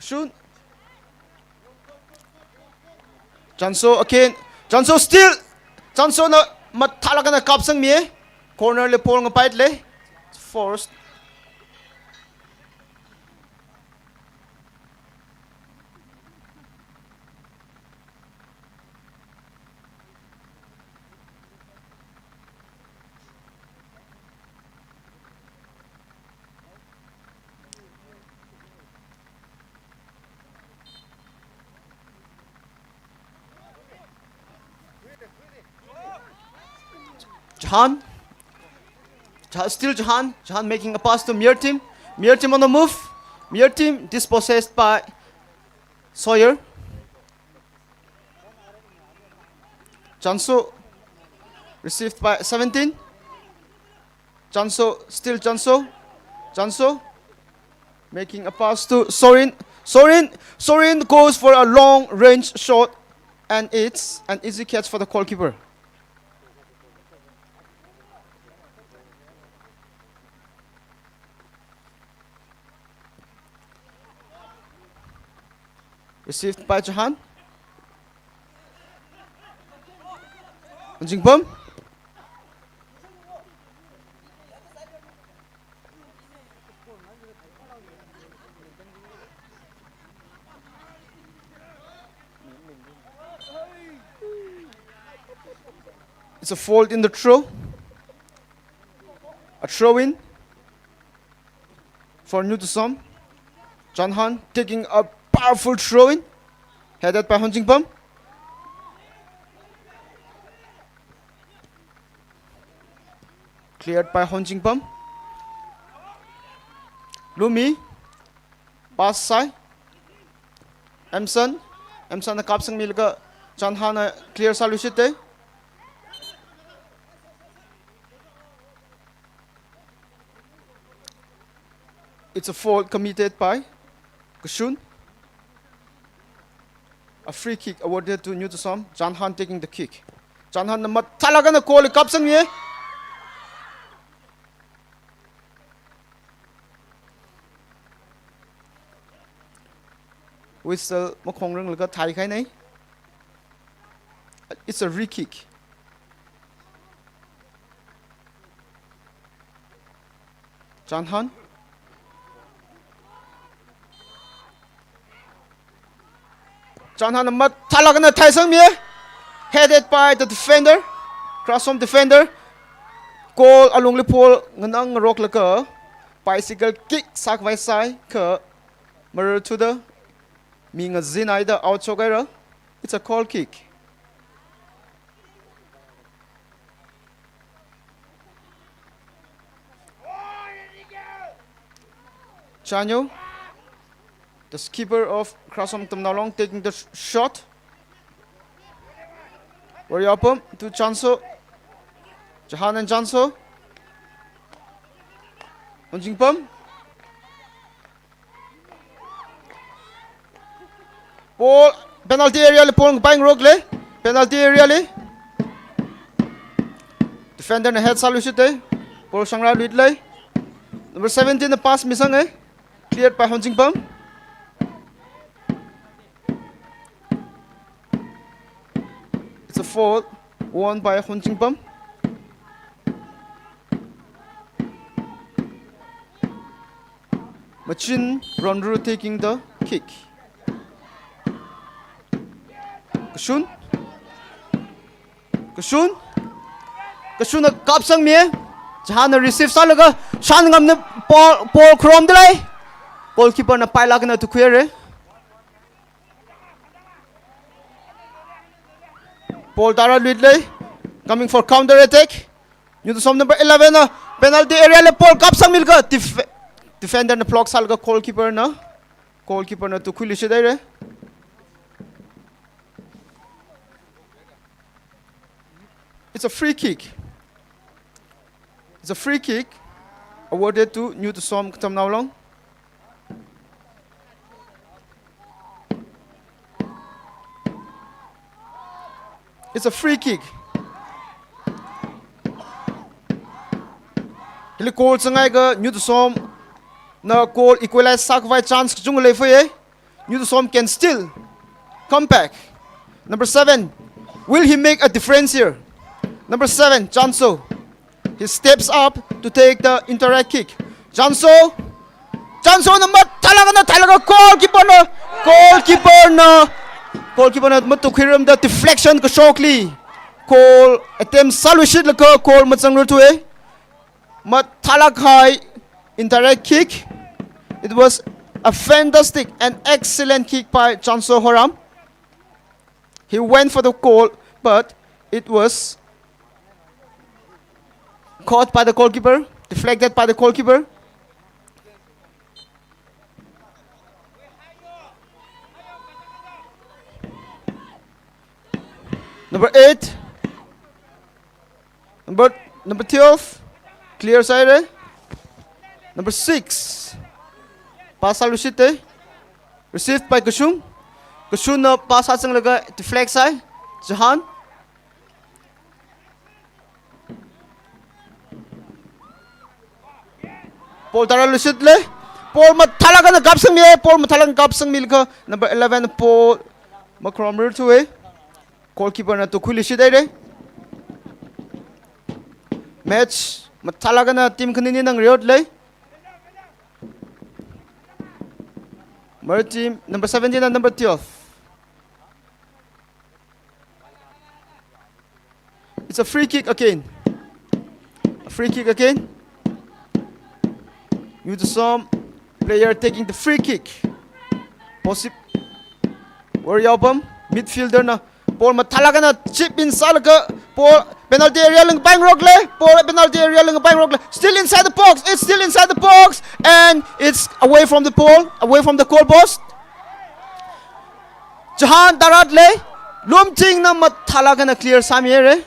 Shoot. Janso again. Janso still. Jansona mathālāk eina kapsangmi. Corner li ball ngapaitle. Forced. Jahan. Jah-, still Jahan. Jahan making a pass to Mirtim. Mirtim on the move. Mirtim dispossessed by Sawyer. Janso received by seventeen. Janso, still Janso. Janso making a pass to Sorin. Sorin, Sorin goes for a long range shot, and it's an easy catch for the goalkeeper. Received by Jahan. Jingbom. It's a fault in the throw. A throw in for New Tusom. Chanhan taking a powerful throw in. Headed by Honjingpam. Cleared by Honjingpam. Lumi. Pass sāi. Emson. Emson na kapsangmilaga Chanhan na clear sāluishit te. It's a foul committed by Kashun. A free kick awarded to New Tusom. Chanhan taking the kick. Chanhan na mathālāk eina goal li kapsangmiya. Whistle makhongranglaga thaikhai nei. It's a free kick. Chanhan. Chanhan na mathālāk eina thaisangmiya. Headed by the defender. Grasom defender. Goal alungli ball nganang ngaroklaga bicycle kick sākhavai sāi kha mararthuda mi ngazin haida out shokhaira. It's a goal kick. Chanyo, the skipper of Grasom Tamnalong, taking the sh-, shot. Warrior Pam to Chanso. Jahan and Chanso. Honjingpam. Ball, penalty area li ball ngapai ngarokle. Penalty area li. Defender na head sāluishit te. Ball shangrāluit lei. Number seventeen na pass misang e. Cleared by Honjingpam. It's a foul won by Honjingpam. Machin Ronru taking the kick. Kashun. Kashun. Kashun na kapsangmiya. Jahan na receive sālaga Shanngamna ball, ball kharomda lei. Goalkeeper na pailāk eina tukhuira. Ball tārāluit lei. Coming for counter attack. New Tusom number eleven na penalty area li ball kapsangmilaga def-, defender na block sālaga goalkeeper na, goalkeeper na tukhuiluishit haira. It's a free kick. It's a free kick awarded to New Tusom Tamnalong. It's a free kick. Hili goal zanghaiakha New Tusom na goal equalize sākhavai chance kachungkha leifai e. New Tusom can still come back. Number seven, will he make a difference here? Number seven, Chanso. He steps up to take the indirect kick. Chanso. Chanso na mathālāk eina thailaga goalkeeper na, goalkeeper na, goalkeeper na matukhuiramda deflection kashokli goal attempt sāluishitlaga goal mazangrarthu e. Mathālāk kahai indirect kick. It was a fantastic and excellent kick by Chanso Horam. He went for the goal, but it was caught by the goalkeeper, deflected by the goalkeeper. Number eight. Number, number twelve. Clear sāhaira. Number six. Pass sāluishit te. Received by Kashung. Kashung na pass sāzanglaga deflect sāi. Jahan. Ball tārāluishit lei. Ball mathālāk eina kapsangmi, ball mathālāk eina kapsangmilaga number eleven ball makharomrarthu e. Goalkeeper na tukhuiluishit haira. Match mathālāk eina team khanini nang riot lei. Mara team number seventeen and number twelve. It's a free kick again. A free kick again. Newton Som player taking the free kick. Posip Warrior Album midfielder na ball mathālāk eina chip in sālaga ball penalty area li ngapaingarokle. Ball penalty area li ngapaingarokle. Still inside the box. It's still inside the box. And it's away from the ball, away from the goal post. Jahan Tarat le, Lumching na mathālāk eina clear sāmire.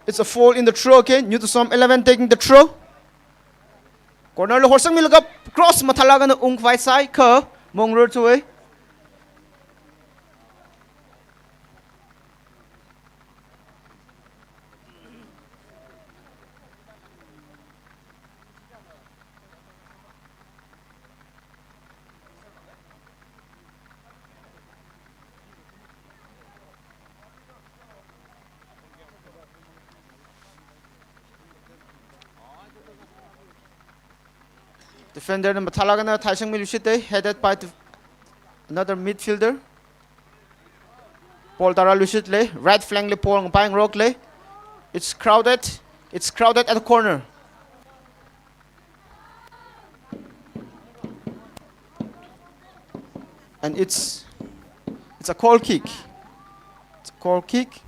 It's a foul in the throw again. Newton Som eleven taking the throw. Corner li horsangmilaga cross mathālāk eina ungkhavai sāi kha maungrarthuwe. Defender na mathālāk eina thaisangmiluishite, headed by the, another midfielder. Ball taraluishitle, right flank li ball ngapaingarokle. It's crowded. It's crowded at the corner. And it's, it's a goal kick. It's a goal kick.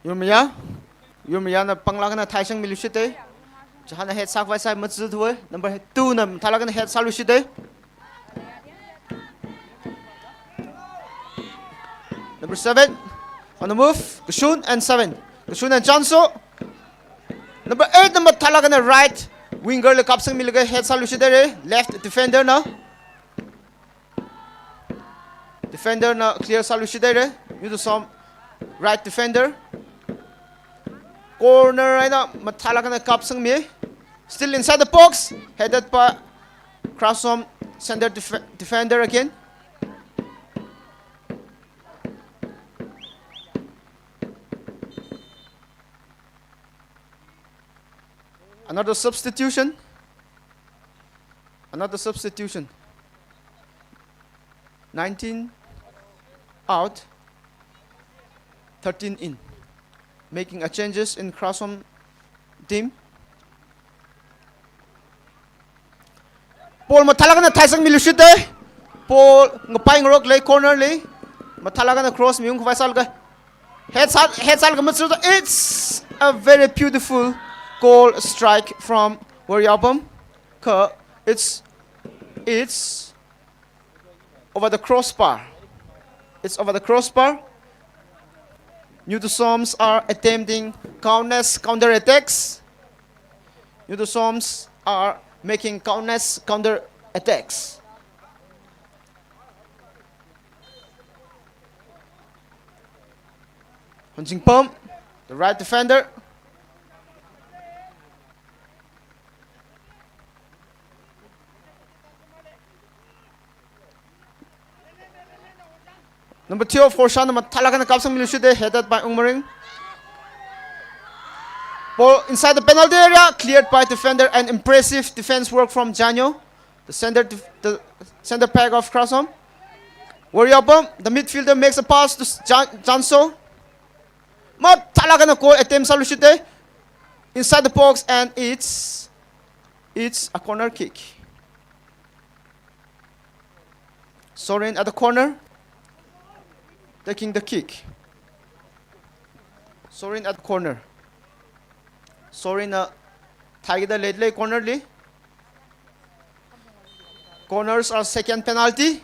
Yurmaya, Yurmaya na panglāk eina thaisangmiluishite. Jahan na head sākhavai sāi, matsuthuwe. Number two na mathālāk eina head sāluishite. Number seven on the move, Kashun and seven. Kashun and Chanso. Number eight na mathālāk eina right winger li kapsangmilaga head sāluishithaire. Left defender na. Defender na clear sāluishithaire. Newton Som right defender. Corner eina mathālāk eina kapsangmi. Still inside the box. Headed by Krasom center def-, defender again. Another substitution. Another substitution. Nineteen out, thirteen in. Making a changes in Krasom team. Ball mathālāk eina thaisangmiluishite. Ball ngapaingarokle corner li. Mathālāk eina cross miungkhavai sālaga. Head sā, head sālaga matsuthu. It's a very beautiful goal strike from Warrior Album. Kha, it's, it's over the crossbar. It's over the crossbar. Newton Soms are attempting countless counter attacks. Newton Soms are making countless counter attacks. Hunjingpam, the right defender. Number twelve, Horshan, number mathālāk eina kapsangmiluishite, headed by Ungmaring. Ball inside the penalty area, cleared by defender, and impressive defense work from Janyo, the center def-, the center back of Krasom. Warrior Album, the midfielder makes a pass to Jan-, Janso. Mathālāk eina goal attempt sāluishite. Inside the box, and it's, it's a corner kick. Sorin at the corner, taking the kick. Sorin at the corner. Sorin na thaikida leile corner li. Corners are second penalty.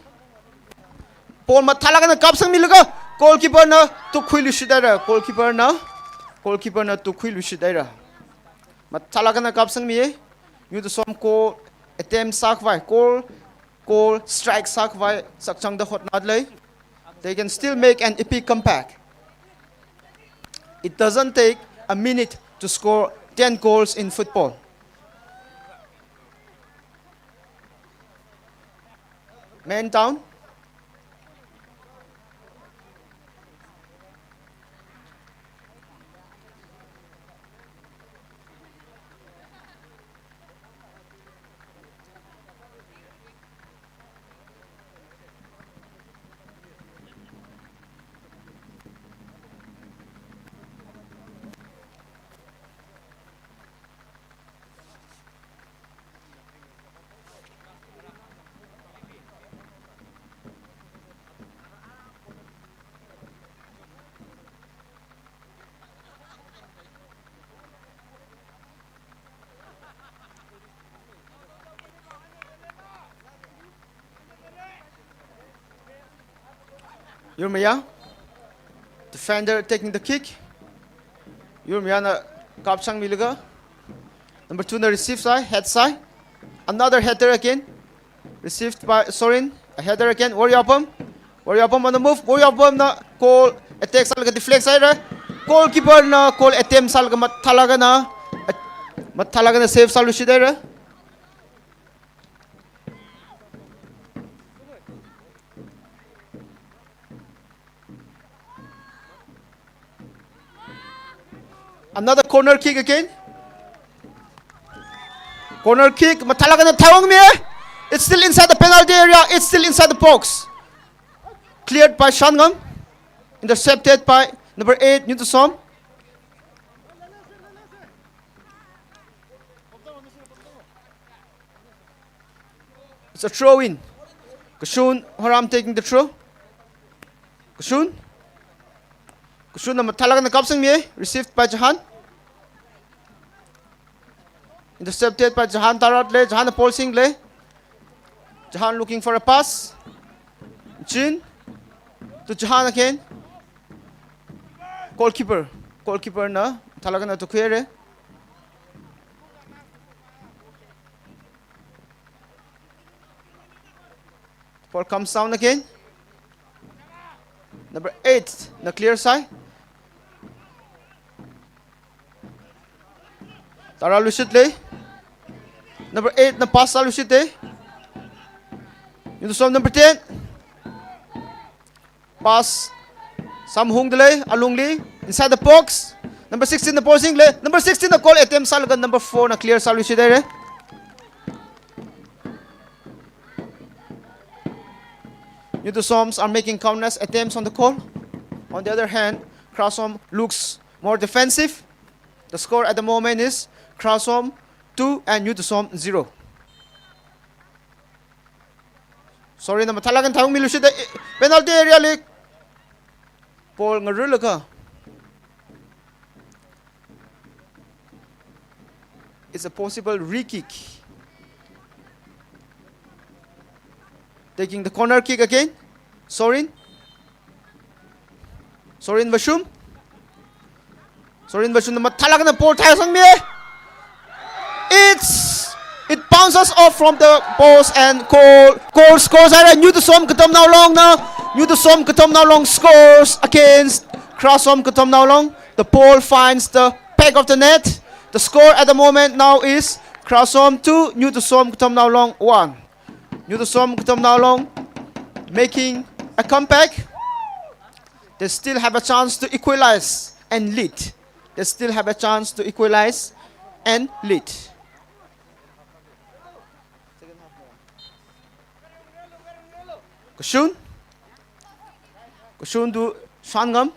Ball mathālāk eina kapsangmilaga goalkeeper na tukkhuiluishithaira. Goalkeeper na, goalkeeper na tukkhuiluishithaira. Mathālāk eina kapsangmi. Newton Som goal attempt sākhavai, goal, goal strike sākhavai sakchangda hotnadalei. They can still make an epic comeback. It doesn't take a minute to score ten goals in football. Man down. Yurmaya. Defender taking the kick. Yurmayana kapsangmilaga. Number two na receive sāi, head sāi. Another header again. Received by Sorin. A header again. Warrior Apam. Warrior Apam on the move. Warrior Apamna goal attack sālaga deflect sāhaira. Goalkeeperna goal attempt sālaga mathālākna, mathālākna save sāluishithaira. Another corner kick again. Corner kick, mathālākna thawangmi. It's still inside the penalty area. It's still inside the box. Cleared by Shangam. Intercepted by number eight, Nyutusom. It's a throw in. Kashun Haram taking the throw. Kashun. Kashunna mathālākna kapsangmi. Received by Jahan. Intercepted by Jahan Tarat le. Jahan ball sing le. Jahan looking for a pass. Chin. To Jahan again. Goalkeeper. Goalkeeperna mathālākna tukkhuihaira. Ball comes down again. Number eight na clear sāi. Tara lushit le. Number eight na pass sāluishit le. Nyutusom number ten. Pass. Samhung delay, alungli. Inside the box. Number sixteen na ball sing le. Number sixteen na goal attempt sālaga number four na clear sāluishithaira. Nyutusoms are making countless attempts on the goal. On the other hand, Krasom looks more defensive. The score at the moment is Krasom two and Nyutusom zero. Sorinna mathālākna thawangmiluishit, eh, penalty area li. Ball ngarulaga. It's a possible re-kick. Taking the corner kick again. Sorin. Sorin Vashum. Sorin Vashumna mathālākna ball thaisangmi. It's, it bounces off from the post and goal. Goal scores sāhaira Nyutusom Katamnao Longna. Nyutusom Katamnao Long scores against Krasom Katamnao Long. The ball finds the back of the net. The score at the moment now is Krasom two, Nyutusom Katamnao Long one. Nyutusom Katamnao Long making a comeback. They still have a chance to equalize and lead. They still have a chance to equalize and lead. Kashun. Kashun to Shangam.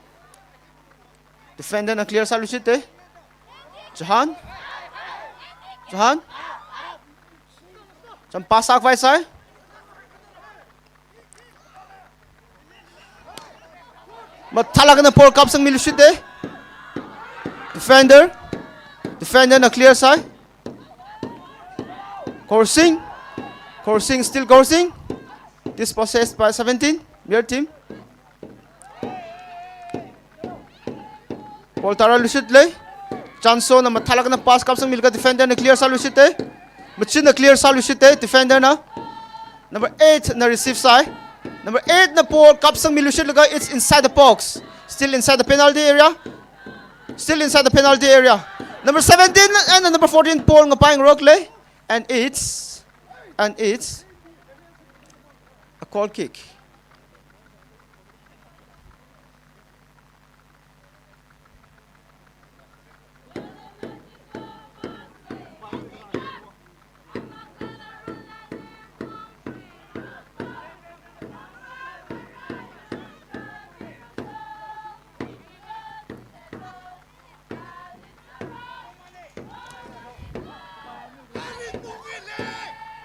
Defender na clear sāluishit le. Jahan. Jahan. Jam pass sākhavai sāi. Mathālākna ball kapsangmiluishit le. Defender. Defender na clear sāi. Korsing. Korsing, still Korsing. Dispossessed by seventeen. Mir team. Ball tara luishit le. Chansona mathālākna pass kapsangmilaga defender na clear sāluishit le. Machinna clear sāluishit le defender na. Number eight na receive sāi. Number eight na ball kapsangmiluishitlaga, it's inside the box. Still inside the penalty area. Still inside the penalty area. Number seventeen and number fourteen ball ngapai ngarok le. And it's, and it's a Goal kick.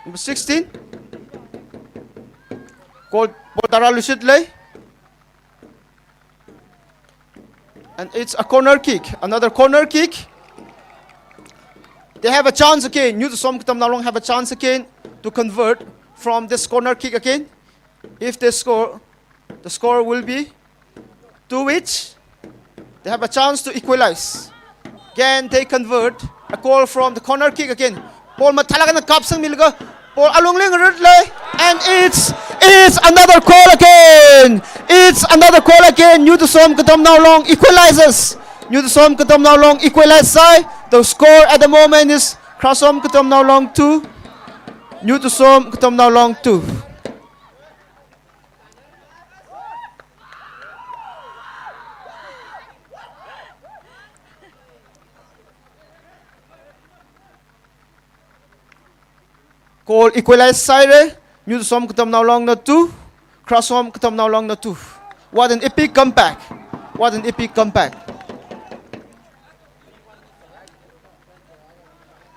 Number sixteen. Goal, ball tara luishitlei. And it's a corner kick. Another corner kick. They have a chance again. New Tusom Katamnao Long have a chance again to convert from this corner kick again. If they score, the score will be two each. They have a chance to equalize. Again, they convert a goal from the corner kick again. Ball mathālāk eina kapsangmilaga, ball alungli ngarutlei, and it's, it's another goal again. It's another goal again. New Tusom Katamnao Long equalizes. New Tusom Katamnao Long equalizes. The score at the moment is Khrasom Katamnao Long two, New Tusom Katamnao Long two. Goal equalize sāhaira. New Tusom Katamnao Longna two, Khrasom Katamnao Longna two. What an epic comeback. What an epic comeback.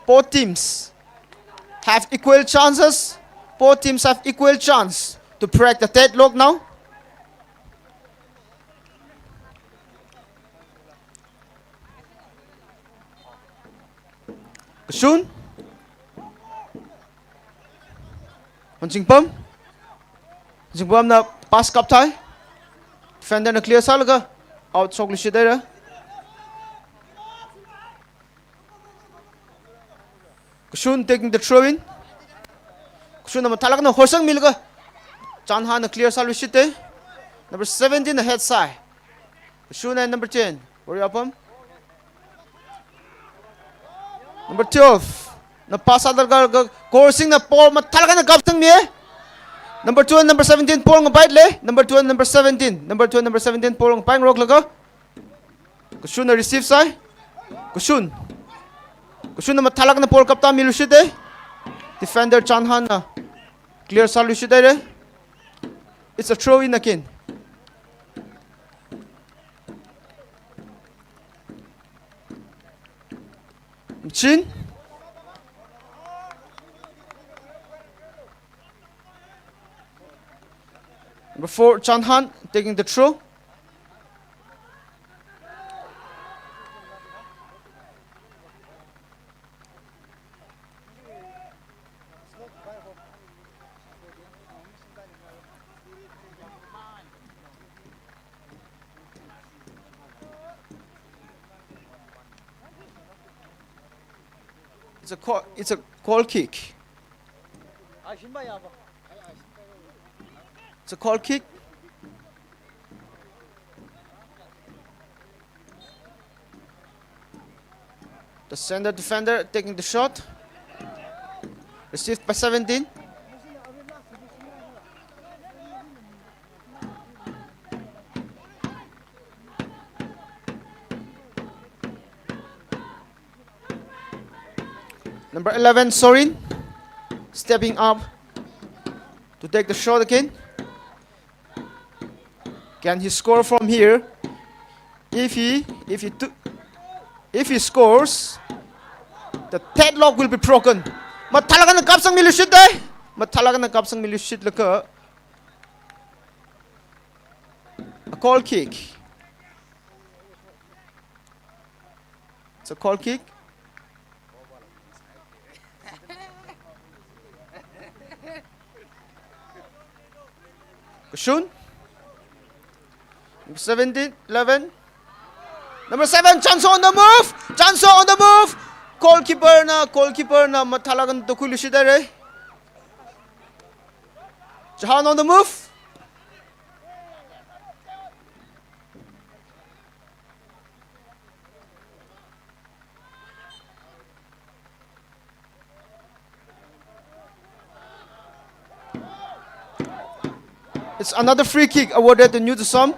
Both teams have equal chances. Both teams have equal chance to break the deadlock now. Kashun. Honchingpam. Honchingpamna pass kapthai. Defender na clear sālaga out shokluishithaira. Kashun taking the throw in. Kashunna mathālāk eina horsangmilaga, Chanhanna clear sāluishitthei. Number seventeen na head sāi. Kashun and number ten, Warrior Apam. Number twelve na pass sālaga, Korsingna ball mathālāk eina kapsangmi. Number two and number seventeen ball ngapaitlei. Number two and number seventeen. Number two and number seventeen ball ngapaingaroklaga, Kashunna receive sāi. Kashun. Kashunna mathālāk eina ball kaptāmiluishitthei. Defender Chanhanna clear sāluishithaira. It's a throw in again. Chin. Number four, Chanhan, taking the throw. It's a goal, it's a goal kick. It's a goal kick. The center defender taking the shot. Received by seventeen. Number eleven, Sorin, stepping up to take the shot again. Can he score from here? If he, if he do, if he scores, the deadlock will be broken. Mathālāk eina kapsangmiluishitthei. Mathālāk eina kapsangmiluishitlaga, a goal kick. It's a goal kick. Kashun. Number seventeen, eleven. Number seven, Chanso on the move. Chanso on the move. Goalkeeper na, goalkeeper na mathālāk eina tokhuiluishithaira. Chanhan on the move. Another free kick awarded to New Tusam.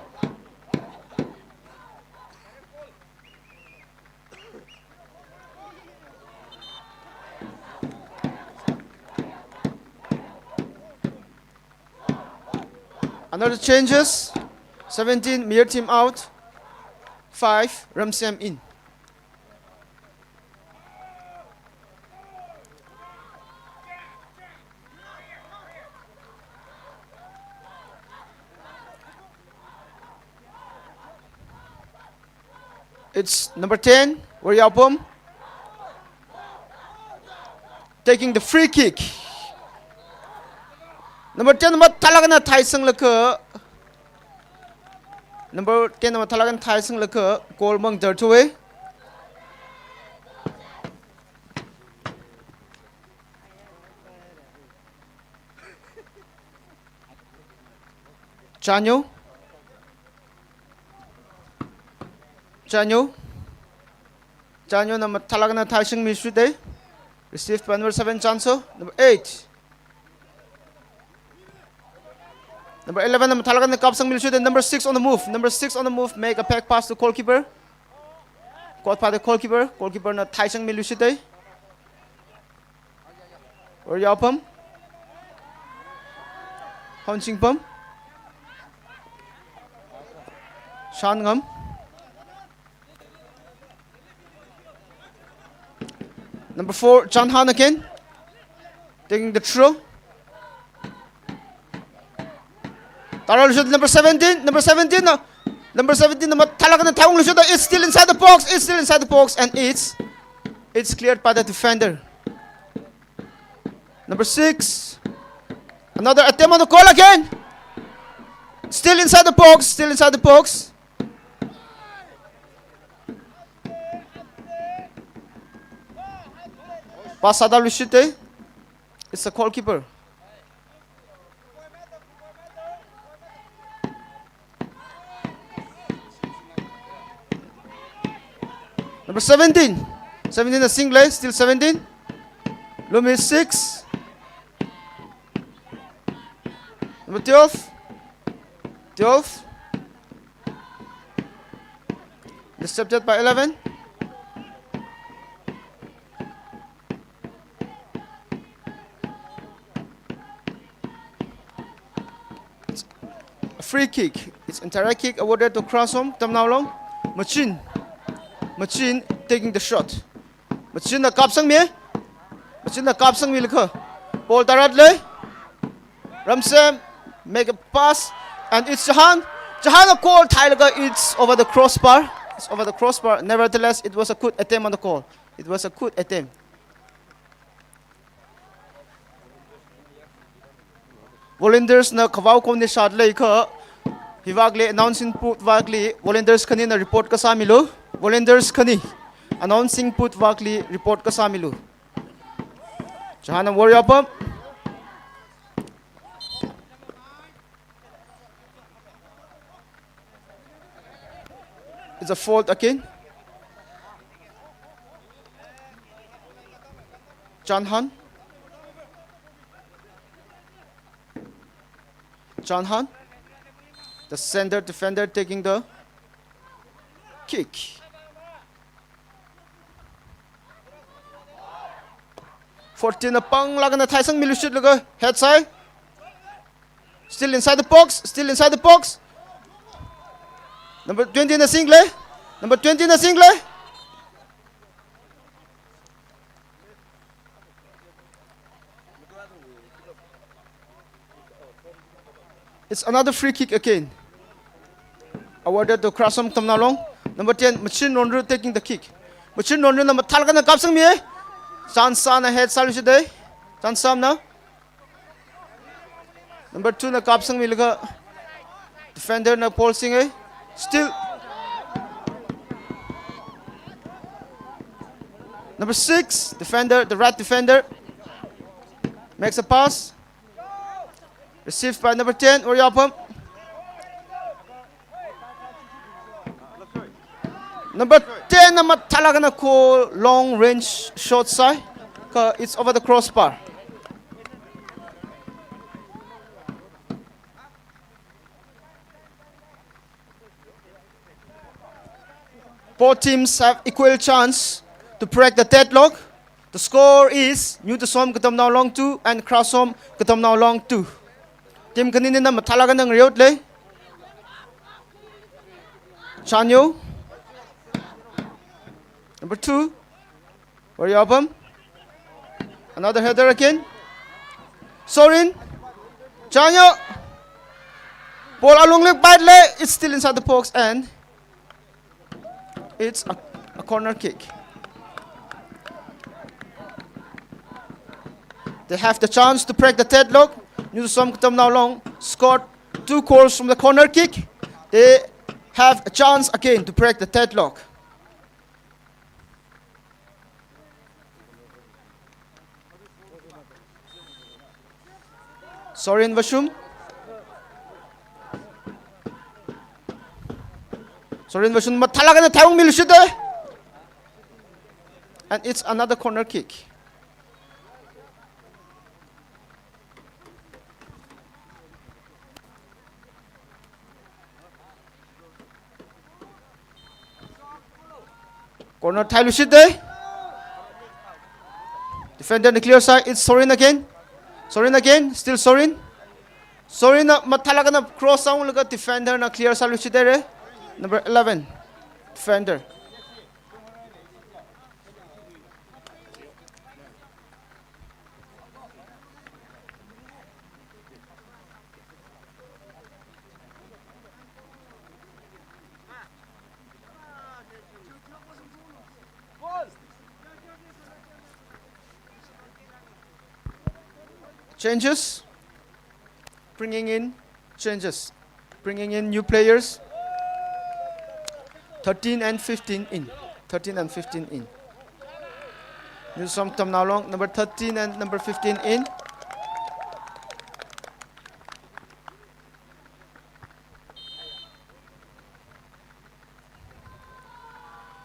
Another changes. Seventeen, Mir team out. Five, Ramsem in. It's number ten, Warrior Pum, taking the free kick. Number ten mathālāk eina thaisanglaga, number ten mathālāk eina thaisanglaga, goal mang darthuwe. Chanyo. Chanyo. Chanyona mathālāk eina thaisangmi shute. Received by number seven, Chanso. Number eight. Number eleven na mathālāk eina kapsangmi shute. Number six on the move. Number six on the move. Make a back pass to goalkeeper. Caught by the goalkeeper. Goalkeeper na thaisangmi shute. Warrior Pum. Honsingpam. Shanngam. Number four, Chanhan again. Taking the throw. Tara lushut number seventeen, number seventeen, uh, number seventeen, number thālāk eina thaung lushut, uh, it's still inside the box, it's still inside the box, and it's, it's cleared by the defender. Number six, another attempt on the goal again. Still inside the box, still inside the box. Pass sāda lushut, uh, it's a goalkeeper. Number seventeen. Seventeen, a single, still seventeen. Lumi six. Number twelve. Twelve. Intercepted by eleven. A free kick. It's indirect kick awarded to Krasom Tamnao Long. Machin. Machin taking the shot. Machinna kapsangmi. Machinna kapsangmilaga. Ball taratle. Ramsem make a pass. And it's Jahan. Jahanna goal thailaga, it's over the crossbar. It's over the crossbar. Nevertheless, it was a good attempt on the goal. It was a good attempt. Volunteers na khavao khon ni shat leiakha, hivakli announcing booth vakli volunteers khanina report kasāmilu. Volunteers khani announcing booth vakli report kasāmilu. Jahanna Warrior Pum. It's a fault again. Chanhan. Chanhan. The center defender taking the kick. Fourteen na panglāk eina thaisangmi lushitlaga head sāi. Still inside the box, still inside the box. Number twenty na single. Number twenty na single. It's another free kick again. Awarded to Krasom Tamnao Long. Number ten, Machin Ronru taking the kick. Machin Ronru na mathālāk eina kapsangmi. Chansana head sālushit. Chansamna. Number two na kapsangmilaga. Defender na ball singai. Still. Number six, defender, the right defender. Makes a pass. Received by number ten, Warrior Pum. Number ten na mathālāk eina kho long range shot sāi. Kha it's over the crossbar. Both teams have equal chance to break the deadlock. The score is New Tusom Katamnao Long two and Krasom Katamnao Long two. Team khaninina mathālāk eina ngareoda lei. Chanyo. Number two. Wariyabam. Another header again. Sorin. Chanyo. Ball alungli paida lei. It's still inside the box and it's a, a corner kick. They have the chance to break the deadlock. New Tusom Katamnao Long scored two goals from the corner kick. They have a chance again to break the deadlock. Sorin Vashum. Sorin Vashum mathālāk eina thaiungmiluishit. And it's another corner kick. Corner thailuishit. Defender na clear sāi. It's Sorin again. Sorin again. Still Sorin. Sorin na mathālāk eina cross sāunglaga defender na clear sāluishit re. Number eleven. Defender. Changes. Bringing in changes. Bringing in new players. Thirteen and fifteen in. Thirteen and fifteen in. New Tusom Katamnao Long, number thirteen and number fifteen in.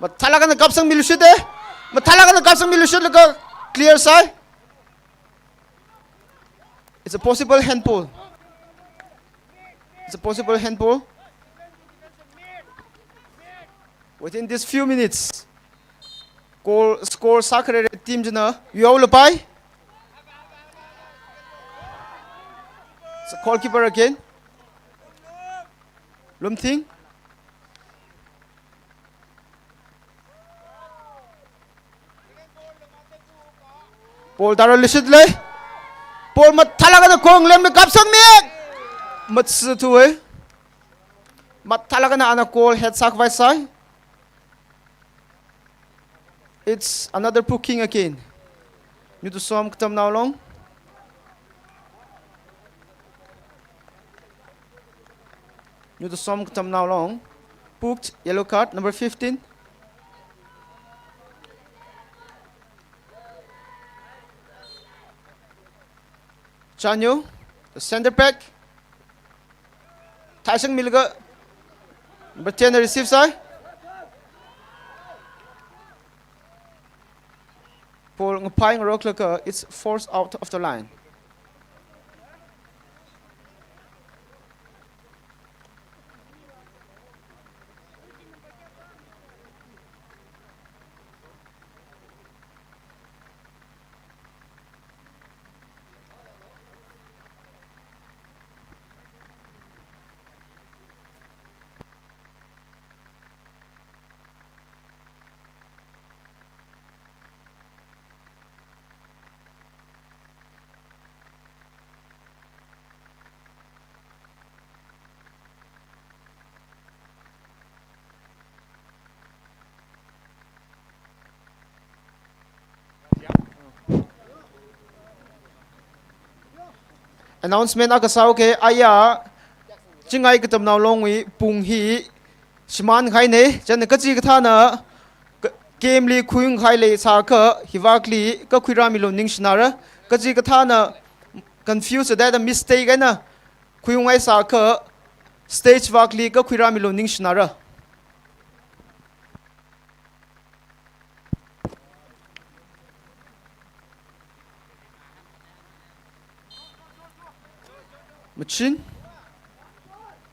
Mathālāk eina kapsangmiluishit. Mathālāk eina kapsangmiluishitlaga clear sāi. It's a possible handball. It's a possible handball. Within these few minutes, goal score sākharei team china yuihaolapai. It's a goalkeeper again. Lumthing. Ball taraluishit lei. Ball mathālāk eina kong lemli kapsangmi. Matsithuwei. Mathālāk eina ana goal head sākhavai sāi. It's another booking again. New Tusom Katamnao Long. New Tusom Katamnao Long. Booked yellow card, number fifteen. Chanyo, the center back. Thaisangmilaga number ten na receive sāi. Ball ngapai ngaroklaga, it's forced out of the line. Announcement akha sāuke, aya, Chingai Katamnao Longwui pung hi shimānkahaina, chieina kachikathāna ka-, game li khuiunghai leisākha, hivākli kakhuirāmilu ningshinara, kachikathāna confuse da da mistake eina khuiunghai sākha, stage vākli kakhuirāmilu ningshinara. Machin.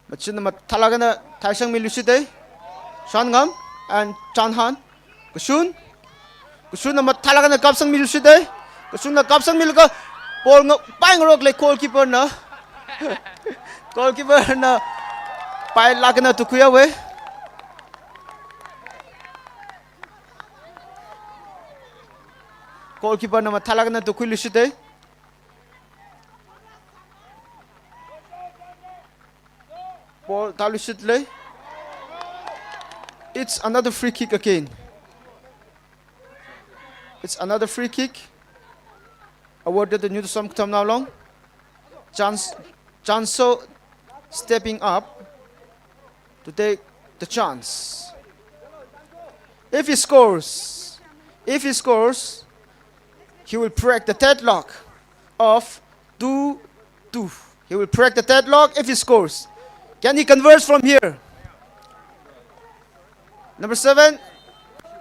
Machin mathālāk eina thaisangmiluishit. Shangam. and Chanhan. Kashun. Kashunna mathālāk eina kapsangmiluishit e. Kashunna kapsangmilaga ball nga-, paingarokle goalkeeper na. Goalkeeper na pailāk eina tukhuihaowe. Goalkeeper na mathālāk eina tukhuiluishit e. Ball tāluishitle. It's another free kick again. It's another free kick. Awarded to New Tusom Kuthamnao Long. Chance, Chanso stepping up to take the chance. If he scores, if he scores, he will break the deadlock of two two. He will break the deadlock if he scores. Can he convert from here? Number seven,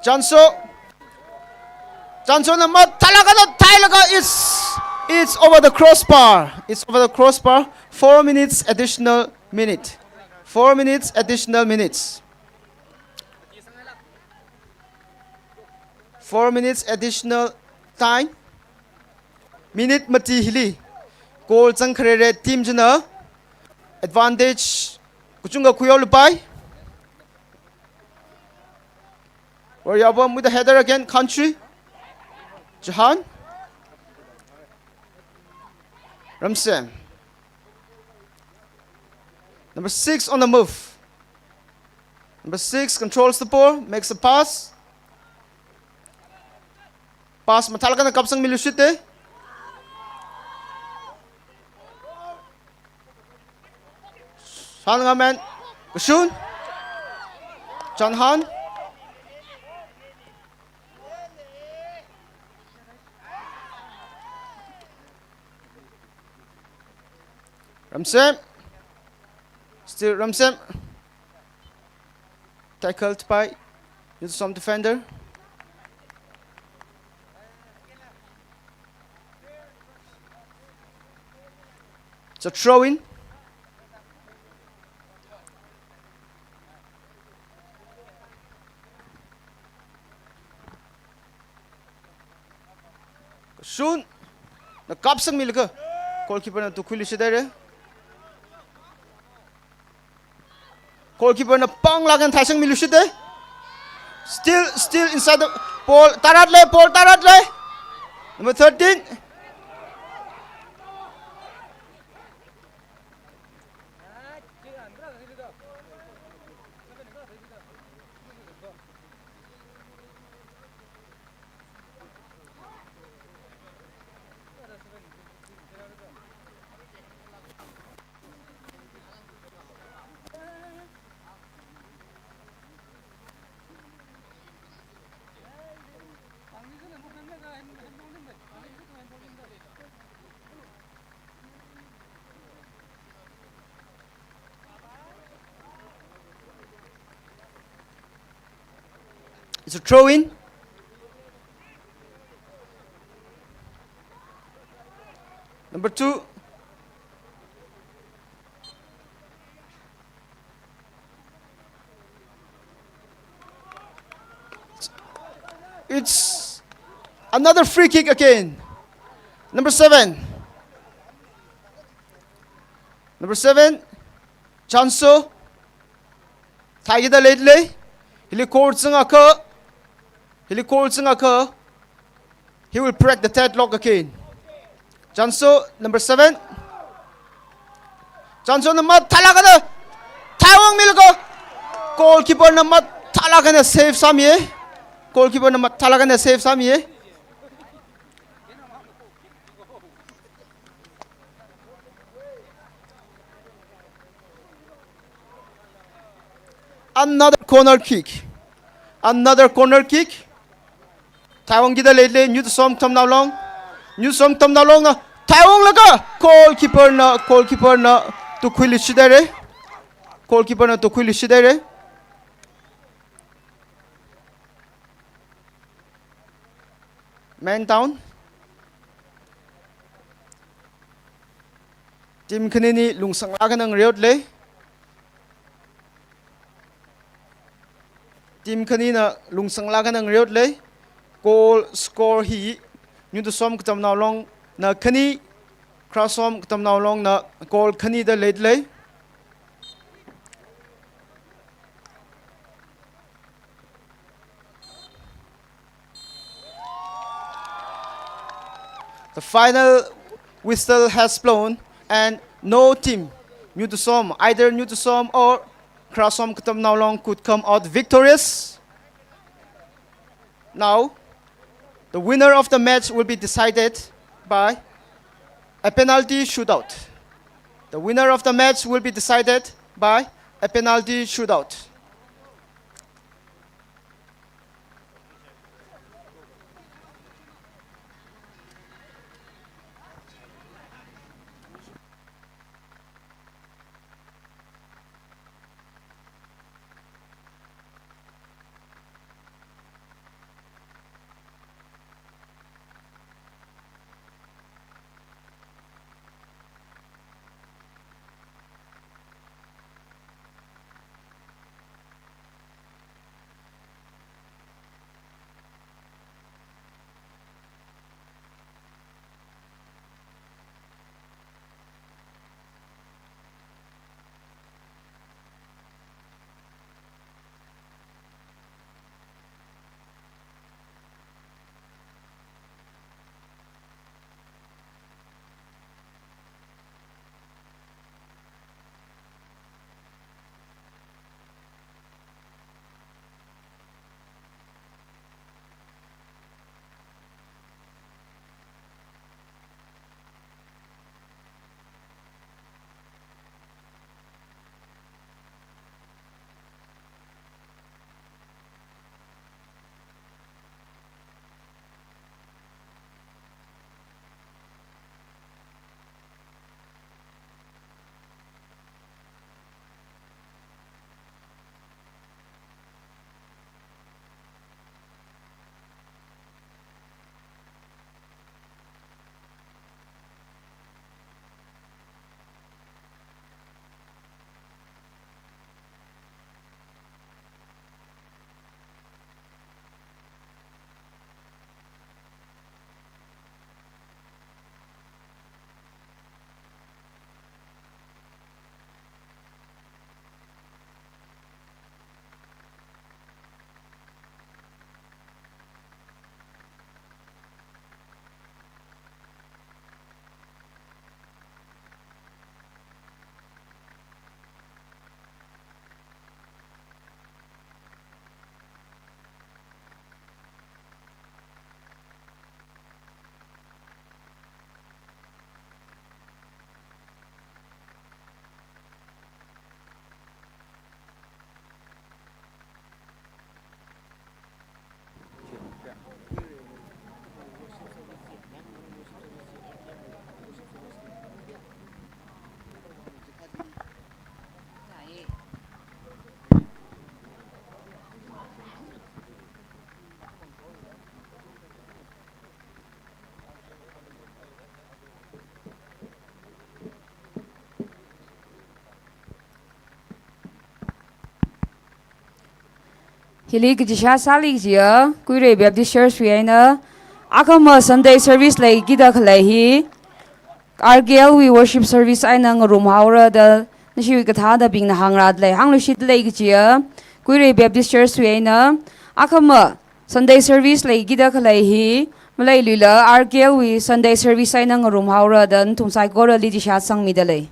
Chanso. Chansona mathālāk eina theilaga it's, it's over the crossbar. It's over the crossbar. Four minutes additional minute. Four minutes additional minutes. Four minutes additional time. Minute mati hili goal zangkharere team china advantage kachungkha khuihaolupai. Warriabam with the header again, Country. Jahan. Ramsem. Number six on the move. Number six controls the ball, makes a pass. Pass mathālāk eina kapsangmiluishit e. Shangamen. Kashun. Chanhan. Ramsem. Still Ramsem. Tackled by New Tusom defender. It's a throw in. Kashun. Na kapsangmilaga goalkeeper na tukhuiluishit haire. Goalkeeper na panglāk eina theisangmiluishit e. Still, still inside the ball. Tāratle, ball tāratle. Number thirteen. It's a throw in. Number two. It's another free kick again. Number seven. Number seven, Chanso. Theikida leilei. Hili goal zangakha. Hili goal zangakha. He will break the deadlock again. Chanso, number seven. Chansona mathālāk eina theiwangmilaga. Goalkeeper na mathālāk eina save sāmi e. Goalkeeper na mathālāk eina save sāmi e. Another corner kick. Another corner kick. Theiwangkida leilei, New Tusom Kuthamnao Long. New Tusom Kuthamnao Long na theiwanglaga goalkeeper na, goalkeeper na tukhuiluishit haire. Goalkeeper na tukhuiluishit haire. Man down. Team khanini lungsanglāk eina ngareotle. Team khanina lungsanglāk eina ngareoda lei. Goal score hi New Tusom Katamnao Longna khani, Kharasom Katamnao Longna goal khanida leida lei. The final whistle has blown, and no team, New Tusom, either New Tusom or Kharasom Katamnao Long, could come out victorious. Now, the winner of the match will be decided by a penalty shootout. The winner of the match will be decided by a penalty shootout. Hili kachishat sāli kajiya, Kuirei Baptist Church wui eina, akhama Sunday service leikida khalei hi, R K L wui worship service eina ngarumhaora da, nashiwui kathānabingna hāngrāda lei, hāngluishitda lei kajiya, Kuirei Baptist Church wui eina, akhama Sunday service leikida khalei hi, maleiluila R K L wui Sunday service eina ngarumhaora da nathum saikorali chishat sangmida lei.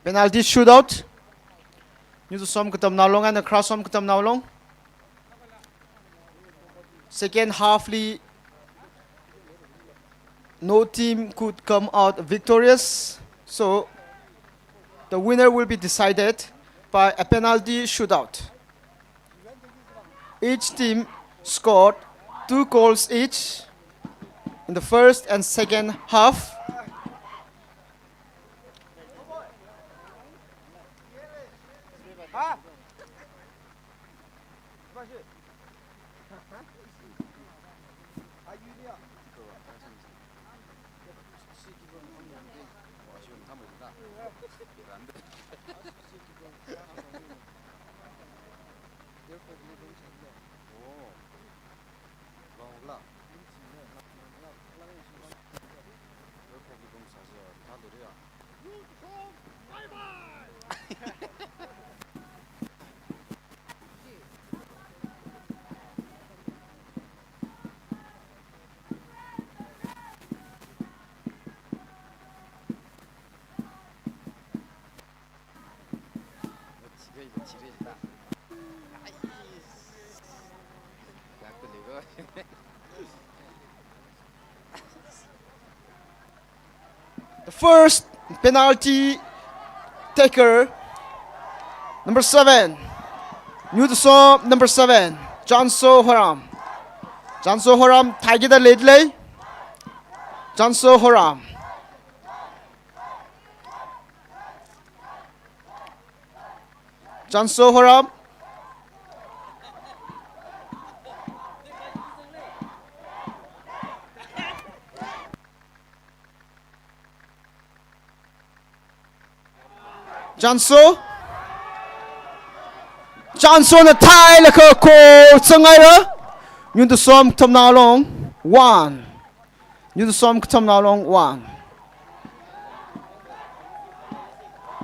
Penalty shootout. New Tusom Katamnao Long and Kharasom Katamnao Long. Second half li No team could come out victorious, so the winner will be decided by a penalty shootout. Each team scored two goals each in the first and second half. The first penalty taker, number seven. New Tusom, number seven. Janso Horam. Janso Horam, thaikida leidalei. Janso Horam. Janso Horam. Janso. Jansona thailaga goal zanghaira. New Tusom Katamnao Long one. New Tusom Katamnao Long one.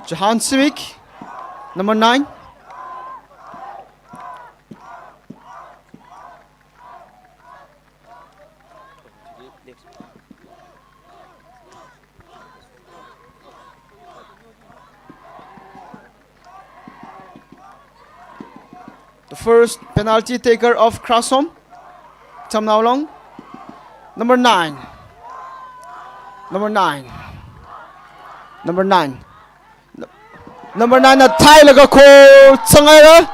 Jahan Simic, number nine. The first penalty taker of Krasom Katamnao Long, number nine. Number nine. Number nine. Number nine na thailaga goal zanghaira.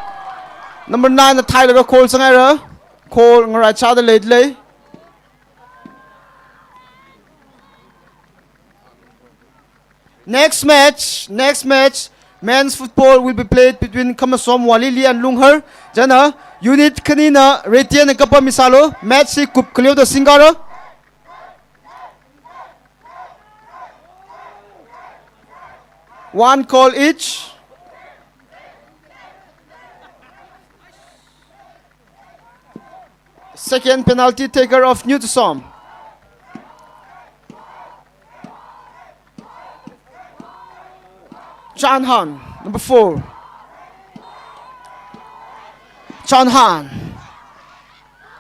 Number nine na thailaga goal zanghaira. Goal ngaraichāda leidalei. Next match, next match, men's football will be played between Khamasom Walili and Lunghar. Chieina unit khanina Retian kapa misalo, match hi kup khaleo da singkara. One goal each. Second penalty taker of New Tusom. Chanhan, number four. Chanhan.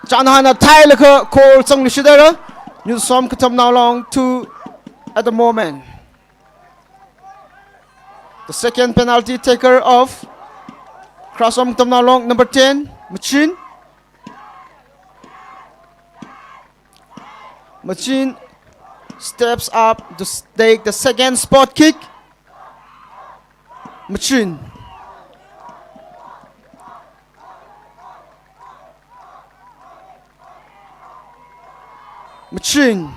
Chanhan na thailaga goal zangluishithaira. New Tusom Katamnao Long two at the moment. The second penalty taker of Krasom Katamnao Long, number ten, Machin. Machin steps up to s-, take the second spot kick. Machin. Machin.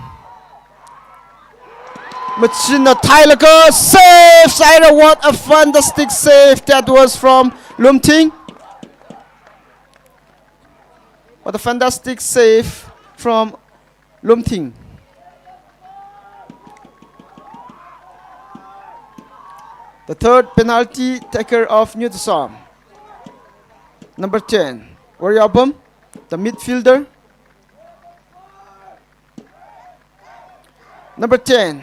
Machinna thailaga save sāhaira. What a fantastic save that was from Lumthing. What a fantastic save from Lumthing. The third penalty taker of New Tusom. Number ten, Warrior Bum, the midfielder. Number ten.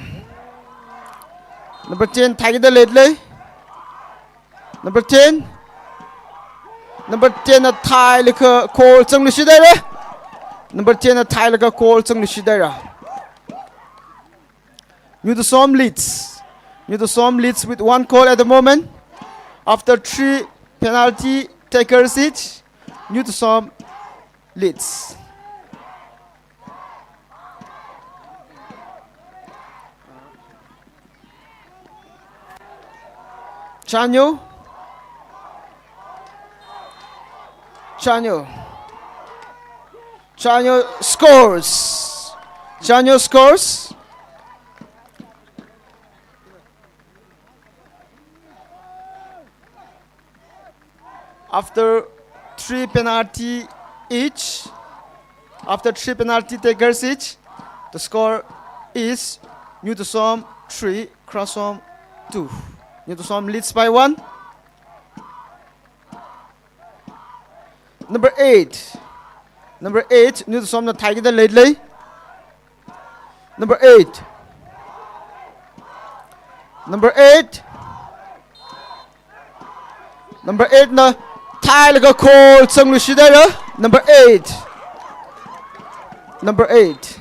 Number ten, thaikida leidalei. Number ten. Number ten na thailaga goal zangluishithaira. Number ten na thailaga goal zangluishithaira. New Tusom leads. New Tusom leads with one goal at the moment. After three penalty takers each, New Tusom leads. Chanyo. Chanyo. Chanyo scores. Chanyo scores. After three penalty each, after three penalty takers each, the score is New Tusom three, Khrasom two. New Tusom leads by one. Number eight. Number eight, New Tusomna thaikida leilei. Number eight. Number eight. Number eight na thailaga goal zangluishithaira. Number eight. Number eight.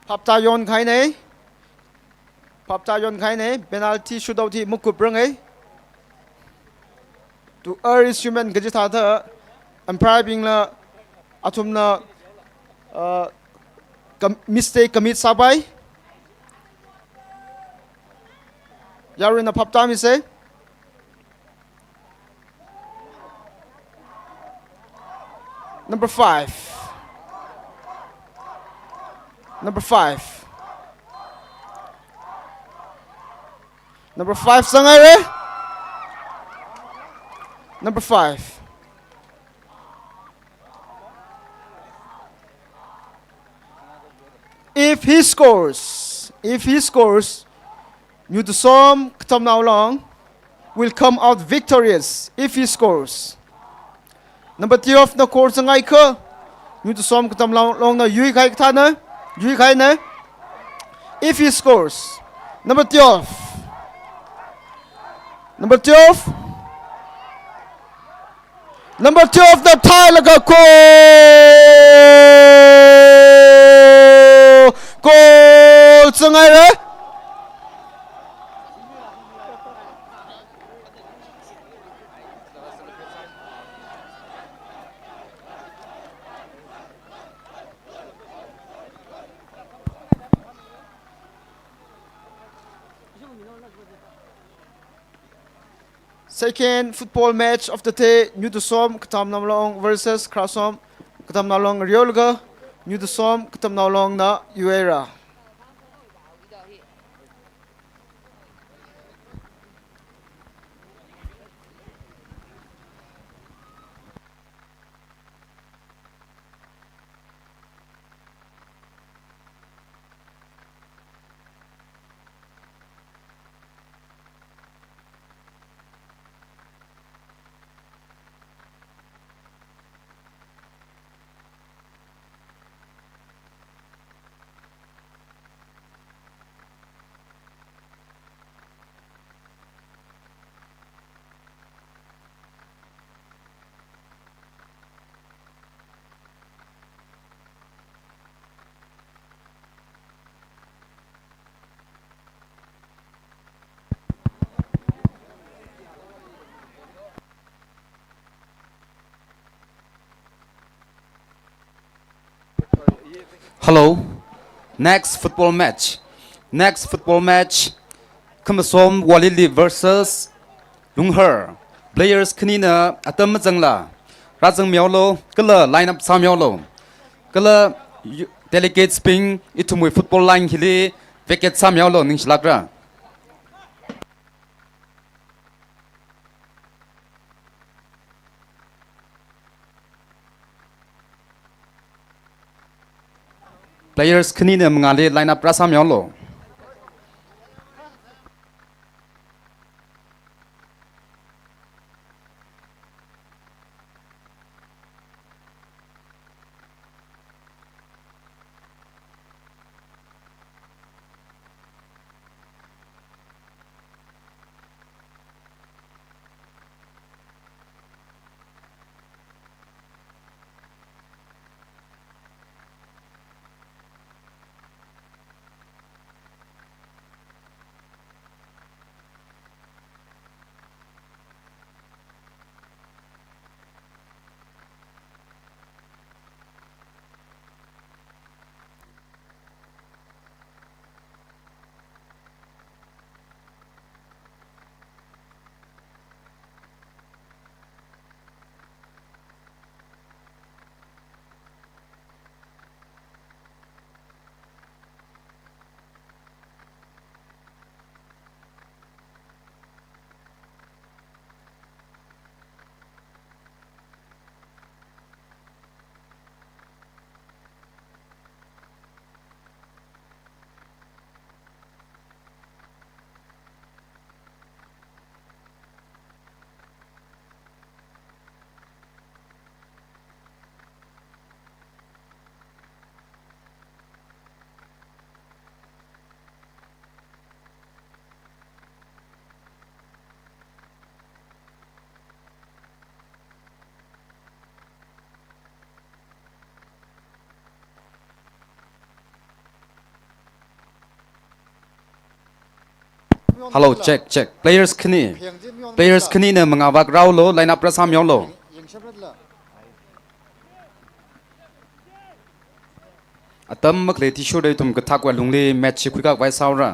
Phaptā yonkahainei. Phaptā yonkahainei. Penalty shootout hi makuprangei. To err is human kaji thāda, umpire bingla athumna, uh, kam-, mistake commit sāpai. Yaruina phaptā misei. Number five. Number five. Number five zanghaira. Number five. If he scores, if he scores, New Tusom Katamnao Long will come out victorious if he scores. Number twelve na goal zanghaiakha, New Tusom Katamnao Longna yuikahai kathāna, yuikahaina. If he scores, number twelve. Number twelve. Number twelve na thailaga goal, goal zanghaira. Second football match of the day, New Tusom Katamnao Long versus Khrasom Katamnao Long riolaga, New Tusom Katamnao Longna yuihaira. Hello. Next football match. Next football match. Khamasom Walili versus Lunghar. Players khanina atam mazangla rāzangmihaolu, kala line up sāmihaolu. Kala yu-, delegates bing ithumwui football line hili vacate sāmihaolu, ningshilākra. Players khanina mangāli line up rāsāmihaolu. Hello, check, check. Players khani. Players khanina mangavak rāhaolu, lineup rāsāmihaolu. Atam makhalei athishurda ithum kathak alungli match hi khuikakvai sāhaora.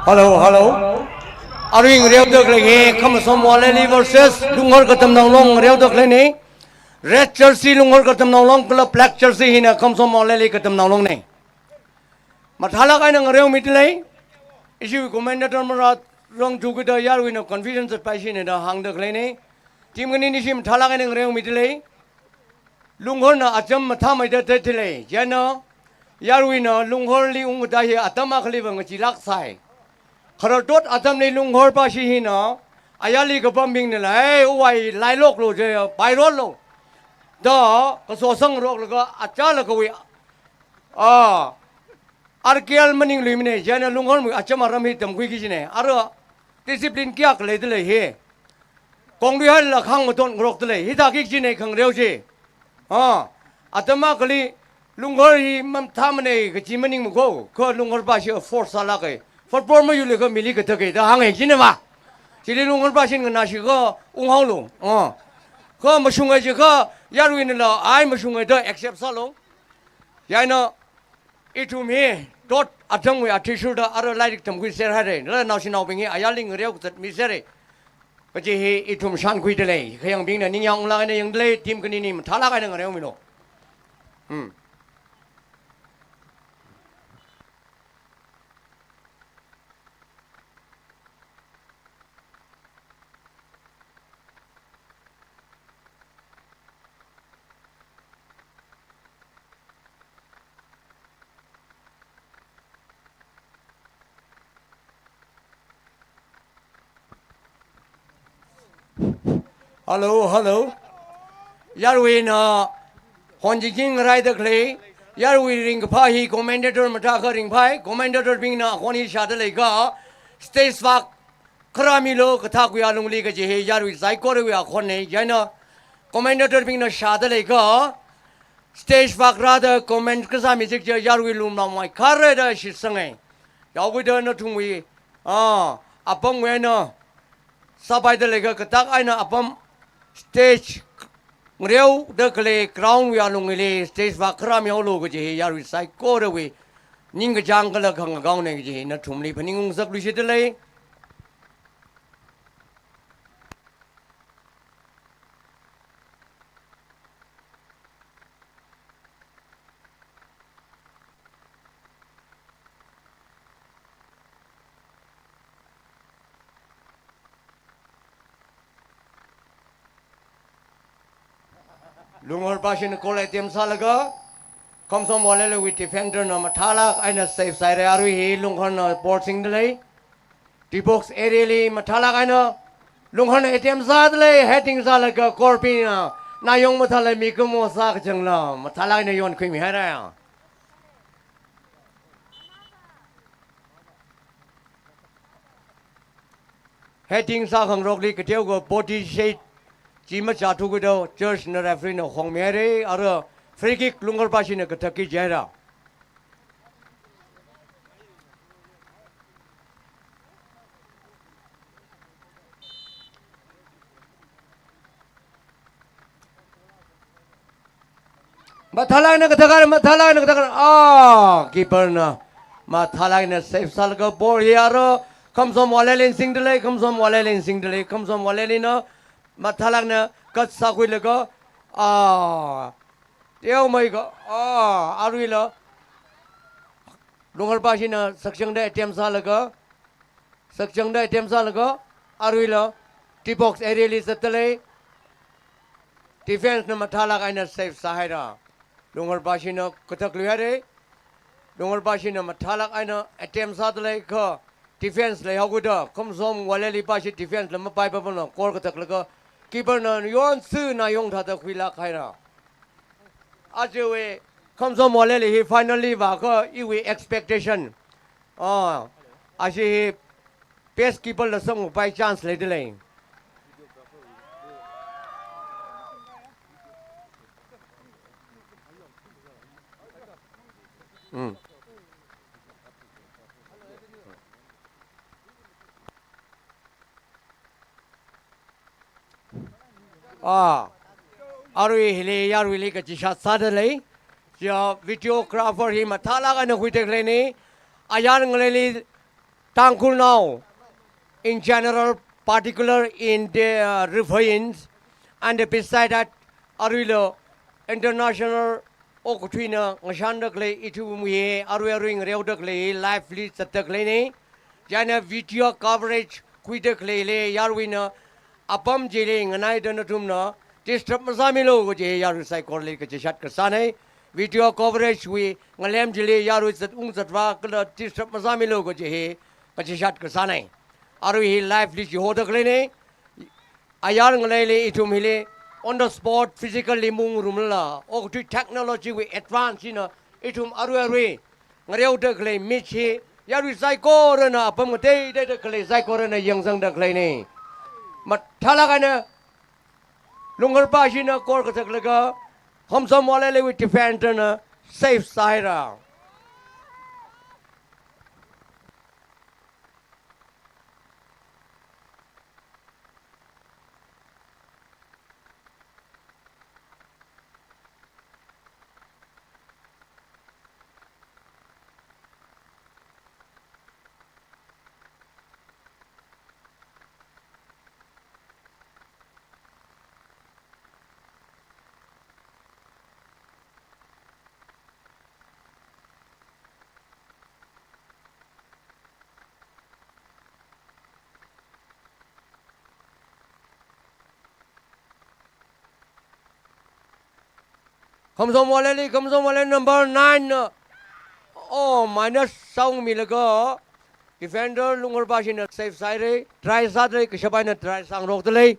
Hello, hello. Arui ngareoda khalei hi Khamasom Valley versus Lunghor Katamnao Long ngareoda khaleina. Red jersey Lunghor Katamnao Long kala black jersey hina Khamasom Valley Katamnao Longna. Mathālāk eina ngareomida lei. Ishi commentator marā rong chukida yaruina confidence paishina da hāngda khaleina. Team khani nishi mathālāk eina ngareomida lei. Lunghorna acham mathāmeida theida lei. Chieina yaruina Lunghorli ungkatā hi atam akhaliva ngachee lāksai. Khararthot atamli Lunghor pashi hina ayarli kapambingna lei, owai lailoklu je, pairotlu da kaso sangroklaga achālakawui, ah, R K L maningluimana, chieina Lunghorwui acham aram hi tamkhuiki kajina. Ara discipline kayākha leida lei hi. Kongluihaila khāng maton ngarokda lei. Hithāki kajina khangareo chi. Ah, atam akhali Lunghor hi mathāmana kaji maningmako, kha Lunghor pashi force sālāka. Football mayurlaga mili kathāka da hānga kajina va. Chili Lunghor pashin nganāshikha unghaolu. Ah. Kha mashunga jiakha yaruinala ai mashunga da accept sālu. Chieina ithum hi thot athangwui athishurda ara lairik tamkhuiser haira. Nala naoshinaobing hi ayarli ngareo kazat misera. Kaji hi ithum shānkhuida lei. Khayangbingna ningyāng unglāk eina yangda lei, team khanini mathālāk eina ngareomilu. Hmm. Hello, hello. Yaruina hon jingking raida khalei. Yaruiwui ringkaphā hi commentator mathākha ringphai. Commentator bingna akhon hi shāda leiakha stage vak kharāmilu kathākwui alungli kaji hi yaruiwui saikorawui akhonna. Chieina commentator bingna shāda leiakha stage vak rāda comment kasāmi chikcha yaruiwui lumlamwui kharāda shitsanga. Yaokhuida nathumwui, ah, apamwui eina sāpaida leiakha katak eina apam stage ngareoda khalei ground wui alungli stage vak kharāmihaolu kaji hi yaruiwui saikorawui ningkachāng kala khangakaona kaji hi nathumli phaningung ngasakluishitda lei. Lunghor pashina goal attempt sālaga, Khamasom Valley wui defender na mathālāk eina save sāhaira. Arui hi Lunghorna ball singda lei. D box area li mathālāk eina Lunghorna attempt sāda lei, heading sālaga goalkeeper na nayong mathālāk mikumo sākachangla mathālāk eina yonkhuimihaira. Heading sākhangarokli kateokha body shade chi machāthu kado, George na referee na hongmihaira, ara free kick Lunghor pashina kathāki jihaira. Mathālāk eina kathākar, mathālāk eina kathākar. Ah, keeper na mathālāk eina save sālaga ball hi ara Khamsom Waleli singdalei, Khamsom Waleli singdalei, Khamsom Walelina mathālakna cut sākhuilaga, ah, teomeikha, ah, aruila Lungharpashina sakchangda attempt sālaga, sakchangda attempt sālaga, aruila D box area li zatdalei, defence na mathālak eina save sāhaira. Lungharpashina kathak luihaira. Lungharpashina mathālak eina attempt sādalei kha defence leihaokida, Khamsom Waleli pashi defence la mapaipapamna goal kathaklaga, keeper na yonsina yongthāda khuilak haira. Ajawui Khamsom Waleli hi finally vākha iwui expectation. Ah, ashi hi best keeper la samkapai chance leidalei. Mm. Ah, arui hili yaruili kachishat sādalei. Chia videographer hi mathālak eina khuitekleina. Ayar ngaleili Tangkhulnao in general, particular in the, uh, Riphayins, and beside that, aruila international okathuina ngashandalei ithumwui arui arui ngareodalei, live li zatdaleina. Chieina video coverage khuidaleili yaruina apam chili nganaida nathumna disturb masāmilu kaji yarui saikorali kachishat kasāna. Video coverage wui ngalem chili yarui zat ung zatvā kala disturb masāmilu kaji hi kachishat kasāna. Arui hi live li chihodaleina. Ayar ngaleili ithum hili on the spot physically maungrumla, okathui technology wui advance hina ithum arui arui ngareodalei mi chi yarui saikorana apam ngateiteida khalei saikorana yangzangdaleina. Mathālak eina Lungharpashina goal kathaklaga, Khamsom Waleliwui defender na save sāhaira. Khamsom Waleli, Khamsom Waleli number nine na, oh, minus sāungmilaga, defender Lungharpashina save sāhaira, try sādalei, kashap eina try sāngarokdalei.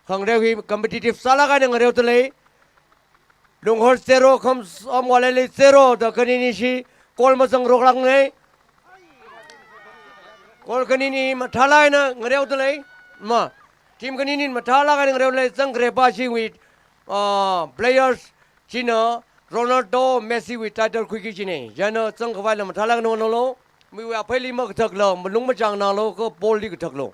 Khangareo hi competitive sālak eina ngareodalei. Lunghar zero, Khamsom Waleli zero da khaninishi goal mazangroklākna. Goal khanini mathālak eina ngareodalei. Ma, team khanini mathālak eina ngareodalei, zangkharepa chiwui, ah, players china Ronaldo, Messi wui title khuiki kajina. Chieina zangkhavaila mathālak eina ngareolu. Miwui apheili makathakla, malung machāngnalu, kha ball li kathaklu.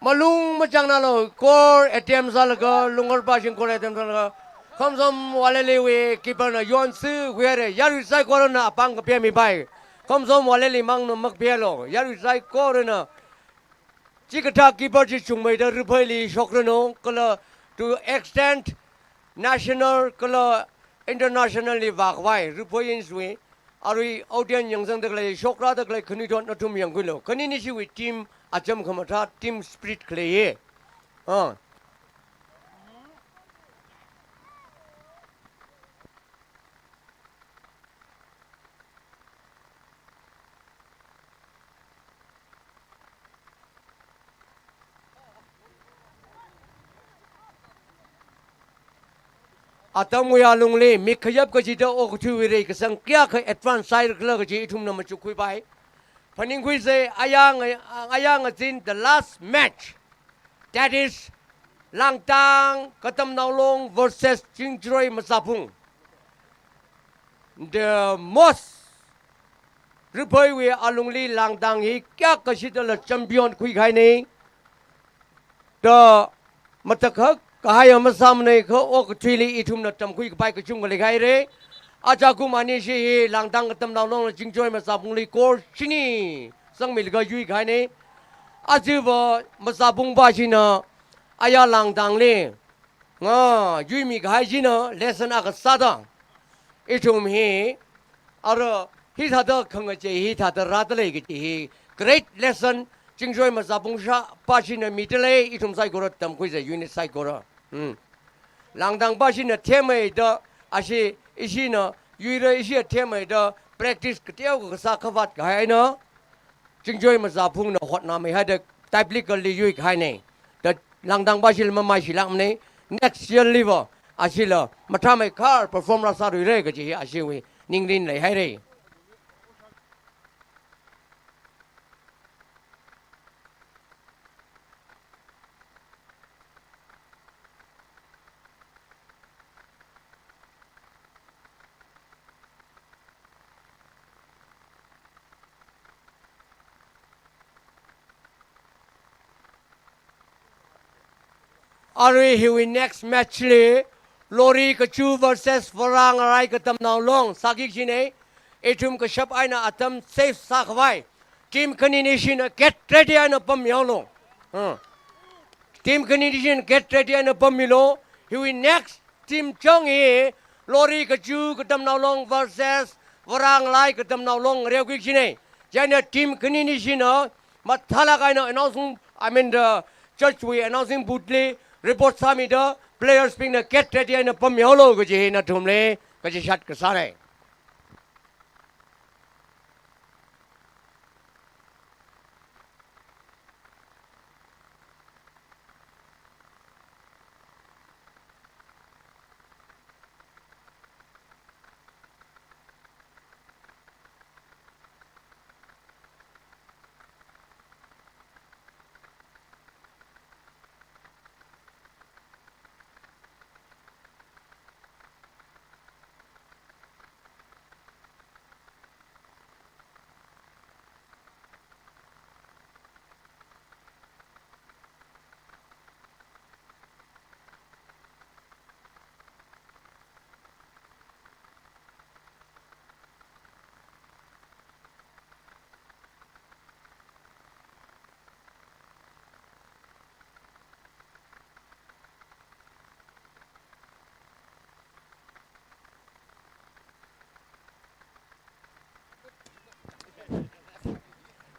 Malung machāngnalu, goal attempt sālaga, Lungharpashin goal attempt sālaga, Khamsom Waleliwui keeper na yonsi khuihaira, yarui saikorana apāng kapemipai. Khamsom Waleli mangna makapemlu, yarui saikorana. Chikathā keeper chi chungmeida Ripheili shokranu, kala to extent national kala international li vākhavai, Ripheiyinwui, arui audience yangzangda khalei, shokrada khalei khanuithot nathum yangkhuilu. Khaninishiwui team acham khamathā, team spirit khaleiya. Ah. Atamwui alungli, mikhayap kachida okathuiwui reikasang kayākha advance sāhaikhala kaji ithumna machukkhuipai. Phaningkhuisa, ayang, ayang azin, the last match. That is Langdang Katamnao Long versus Chingjaroi Mazapung. The most Riphaiwui alungli Langdang hi kayākha shitala champion khuikahaina. Da matakhak kahai masāmana kha okathuili ithumna tamkhui kapai kachungkha leikahaira. Aja kum anishi hi Langdang Katamnao Long Chingjaroi Mazapungli goal shini sangmilaga yuikahaina. Ajava Mazapung pashina aya Langdangli ngayuimi kahai china lesson akha sāda. Ithum hi, ara hithāda khangachei hithāda rāda lei kaji hi great lesson Chingjaroi Mazapung sha pashina mida lei, ithum saikora tamkhuisa unit saikora. Hmm. Langdang pashina themmeida, ashi ishina yuira ishi themmeida practice kateokha sā khavāt kahai eina Chingjaroi Mazapungna hotnameihaida typically yuikahaina. Da Langdang pashila mamaishilākmana. Next year liva ashila mathāmeikhar perform rāsāluira kaji hi ashiwui ningrin leihaira. Arui hiwui next match li Lorikachu versus Varangarai Katamnao Long sāki kajina. Ithum kashap eina atam save sākhavai team khanini shina get ready eina pammihaolu. Hmm. Team khanini shina get ready eina pammilu. Hiwui next team chang hi Lorikachu Katamnao Long versus Varangarai Katamnao Long ngareoki kajina. Chieina team khanini shina mathālāk eina announcing, I mean the judge wui announcing booth li report sāmida players bingna get ready eina pammihaolu kaji hi nathumli kachishat kasāna.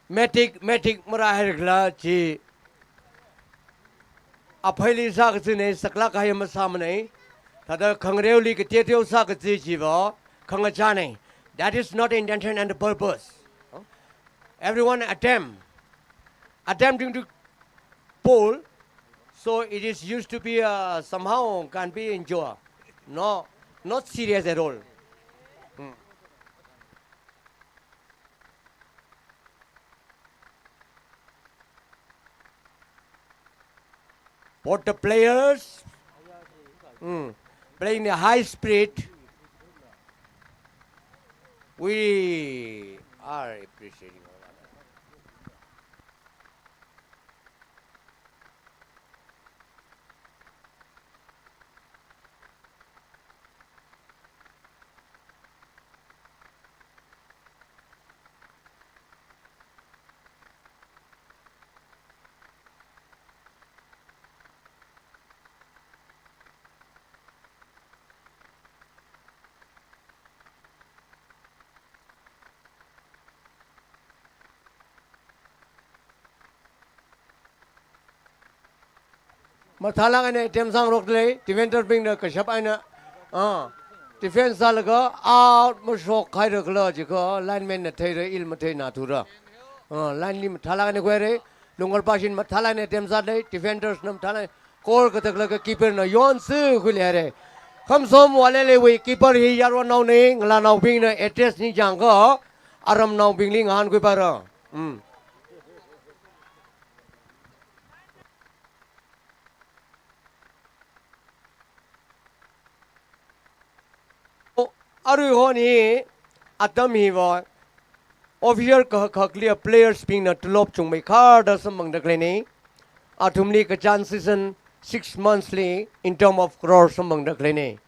Matic, matic marāhairakhala chi apheili sākazina, saklāk kahai masāmana. Thāda khangareoli kateoteo sākazi chiva khangachāna. That is not the intention and the purpose. Everyone attempt, attempting to pull, so it is used to be, uh, somehow can be enjoy. No, not serious at all. Hmm. Both the players, mm, playing the high spirit. We are appreciating. Mathālāk eina attempt sāngarokda lei, defender bingna kashap eina, ah, defense sālaga out mashok hairakhala jiakha lineman na theira, il matheinathura. Ah, line li mathālāk eina khuihaira, Lungal pashin mathālāk eina attempt sāda lei, defenders na mathālāk eina goal kataklaga keeper na yonsi khuihaira. Khamsom Valley wui keeper hi yaronnao na, ngalānaobingna address ningchāngakha aramnaobingli ngahānkhui para. Mm. Arui hon hi atam hiva official kahak kahakli players bingna tulop chungmei kharda samphangda khaleina. Athumli kachān season six months li in term of crore samphangda khaleina.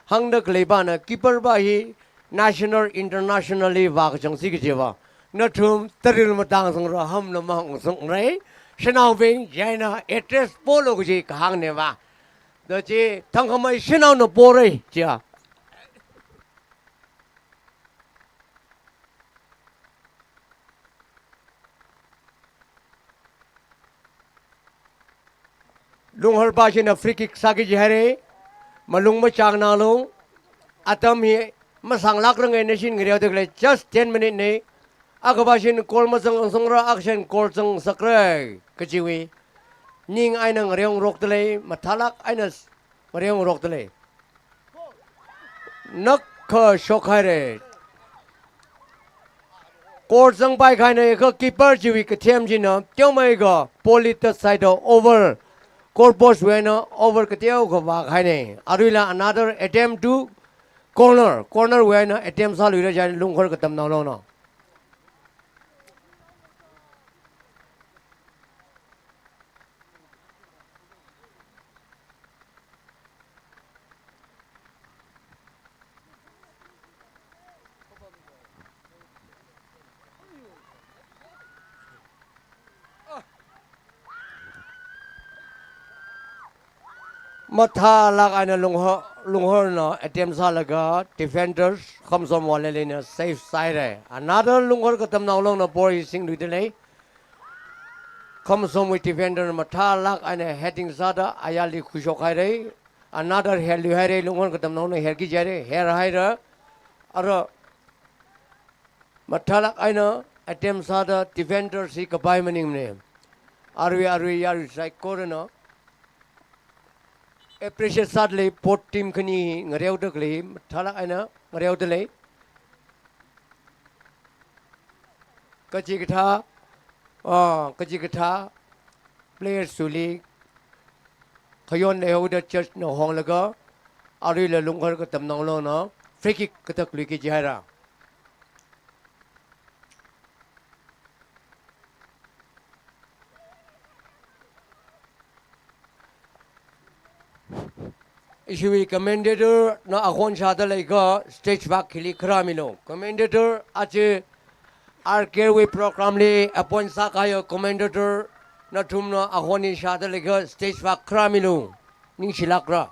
Hāngda khalei pana keeper pa hi national internationally vākachangsi kajiva nathum taril matang sangra hamna mahāngsangra. Shanaobing chieina address polu kaji kahāngna va. Da chi thangkhamei shanaona pora chiya. Lunghar pa china free kick sāki jihaira. Malung machāngnalo. Atam hi masānglākranga, nashi ngareoda khalei just ten minute na. Akha pa china goal mazangngasakra, akha china goal zangsakra kajiwui ning eina ngareongarokda lei, mathālāk eina s-, ngareongarokda lei. Nakha shokhaira. Goal zangpai kahaina kha keeper chiwui kathem china teomeikha poli tatsaida over goal post wui eina over kateokha vākahaina. Aruila another attempt to corner. Corner wui eina attempt sāluira chieina Lunghar Katamnao Longna. Mathālāk eina Lungha-, Lungharna attempt sālaga defenders Khamsom Valley lina save sāhaira. Another Lunghar Katamnao Longna ball hi singluida lei. Khamsomwui defender mathālāk eina heading sāda ayarli khuishokhaira. Another herluihaira, Lunghar Katamnaona herki jihaira, herhaira. Ara mathālāk eina attempt sāda defender si kapai maningmana. Arui arui yarui saikorana appreciate sāda lei, both team khani ngareoda khalei mathālāk eina ngareoda lei. Kachikathā, ah, kachikathā players shuli khayon leihaoda judge na honglaga, aruila Lunghar Katamnao Longna free kick katak luiki jihaira. Ishiwui commentator na akhon shāda leiakha stage vak khili kharāmilu. Commentator aja R K wui program li appoint sākahaiya commentator nathumna akhon hi shāda leiakha stage vak kharāmilu. Ningshilākra.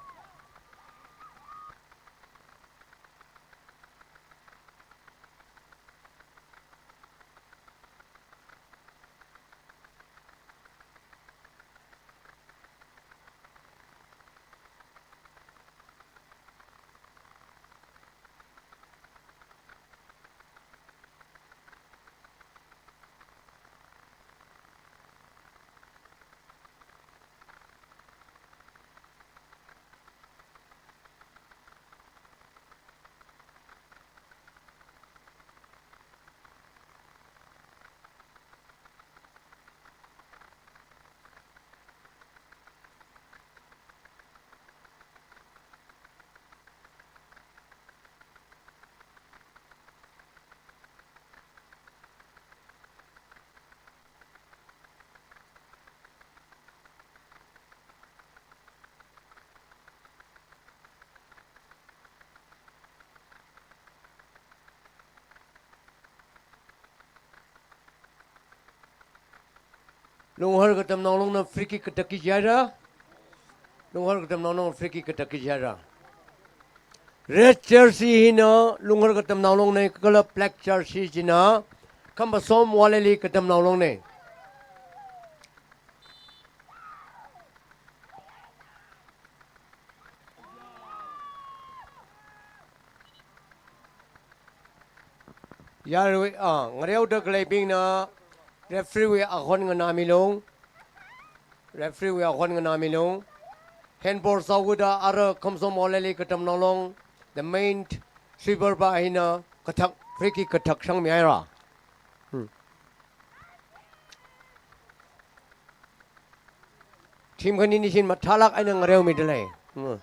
Lunghar Katamnao Longna free kick katakki jihaira. Lunghar Katamnao Long free kick katakki jihaira. Red jersey hina Lunghar Katamnao Longna kala black jersey china Khambasom Valley Katamnao Longna. Yarui, ah, ngareoda khaleibingna referee wui akhon nganāmilu. Referee wui akhon nganāmilu. Handball sāhaoda ara Khambasom Valley Katamnao Long, the main sweeper pa hina kathak, free kick kathak shangmihaira. Hmm. Team khani nishin mathālāk eina ngareomida lei. Hmm.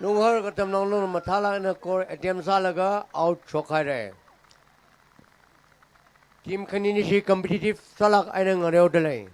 Lunghar Katamnao lungna mathālāk eina goal attempt sālaga out shokhaira. Team khaninishi competitive sālāk eina ngareodalei.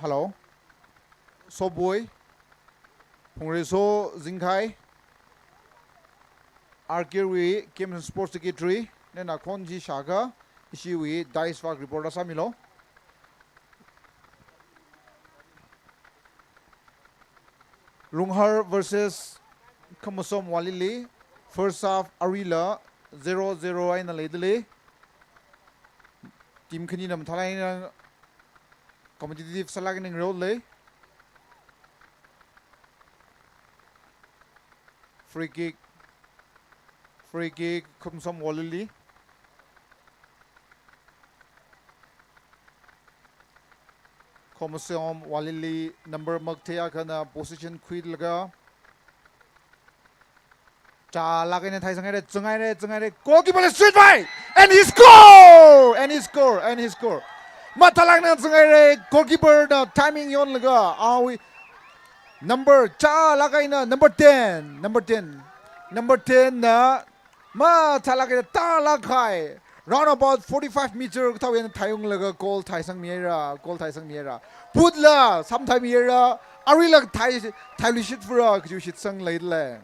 Hello. Sobui. Phungreso Zingkhai. R K wui Games and Sports Secretary. Nena khon chi shākha, ishiwui dais vak report sāmilo. Lunghar versus Khamasom Walili, first half aruila zero zero eina leidalei. Team khanina mathālāk eina competitive sālāk eina ngareodalei. Free kick. Free kick, Khamasom Walili. Khamasom Walili number mak theiakhana position khuilaga. Chālāk eina thaisanghaira, zanghaira, zanghaira. Goalkeeper la shoot vai! And he score! And he score! And he score! Mathālāk eina zanghaira, goalkeeper na timing yonlaga, awui number chālāk eina, number ten, number ten. Number ten na mathālāk eina tālāk kahai. Round about forty-five meter kathā eina thaiunglaga goal thaisangmihaira, goal thaisangmihaira. Put la samthaimihaira, aruila thai, thailuishit fura, kajiwui shitsang leidalei.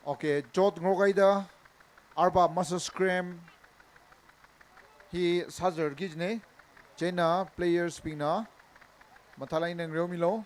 Okay, chot ngarokhaida, arva master scrum hi sāzarki kajina, chieina players bingna mathālāk eina ngareomilu.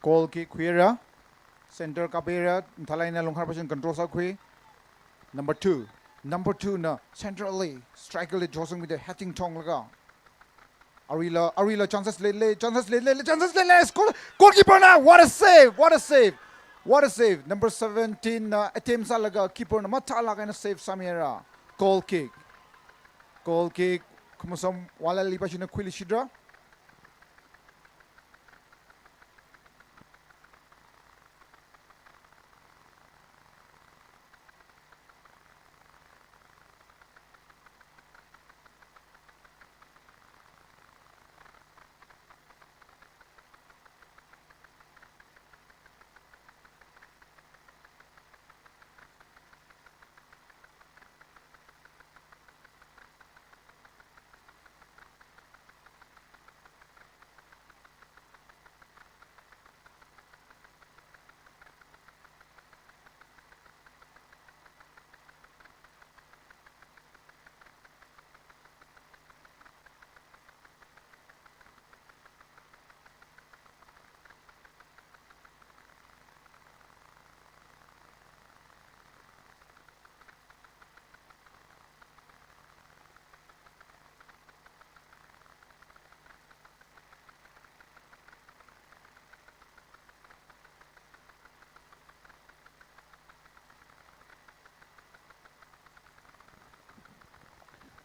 Goal kick khuira. Center kaphaira, mathālāk eina Lungkhar Bashin control sākhui. Number two. Number two na centrally striker li josangmida heading thonglaga. Aruila, aruila chances leilei, chances leilei, chances leilei. Score, goalkeeper na, what a save, what a save, what a save. Number seventeen na attempt sālaga keeper na mathālāk eina save sāmira. Goal kick. Goal kick, Khumsong Walali Bashina khuilishitra.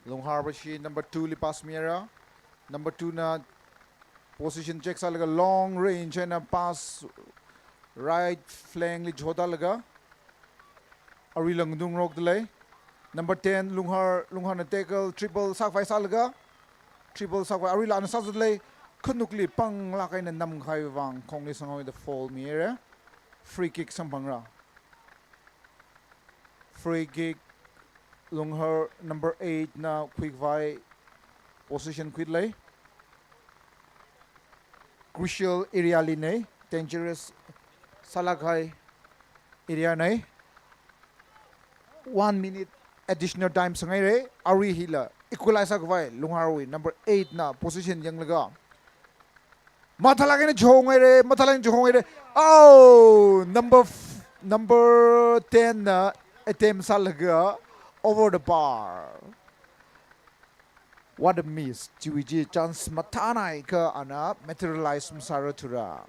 Lungkhar Bashi number two li pass mira. Number two na position check sālaga long range eina pass right flank li jotalaga. Aruila ngadung rokdalei. Number ten, Lungkhar, Lungkhar na tackle, triple sākhavai sālaga. Triple sākhavai, aruila ana sāzalei. Khanukli panglāk eina namkhavai vang khongli sanghaoda foul mira. Free kick samphangra. Free kick, Lungkhar number eight na khuikhavai position khuilei. Crucial area li nei, dangerous sālākkahai area nei. One minute additional time sāngaira, arui hila equalize sākhavai Lungkharwui number eight na position yanglaga. Mathālāk eina jonghaira, mathālāk eina jonghaira. Oh, number f-, number ten na attempt sālaga over the bar. What a miss. Chiwui chi chance mathānai kha ana materialize masāra thura.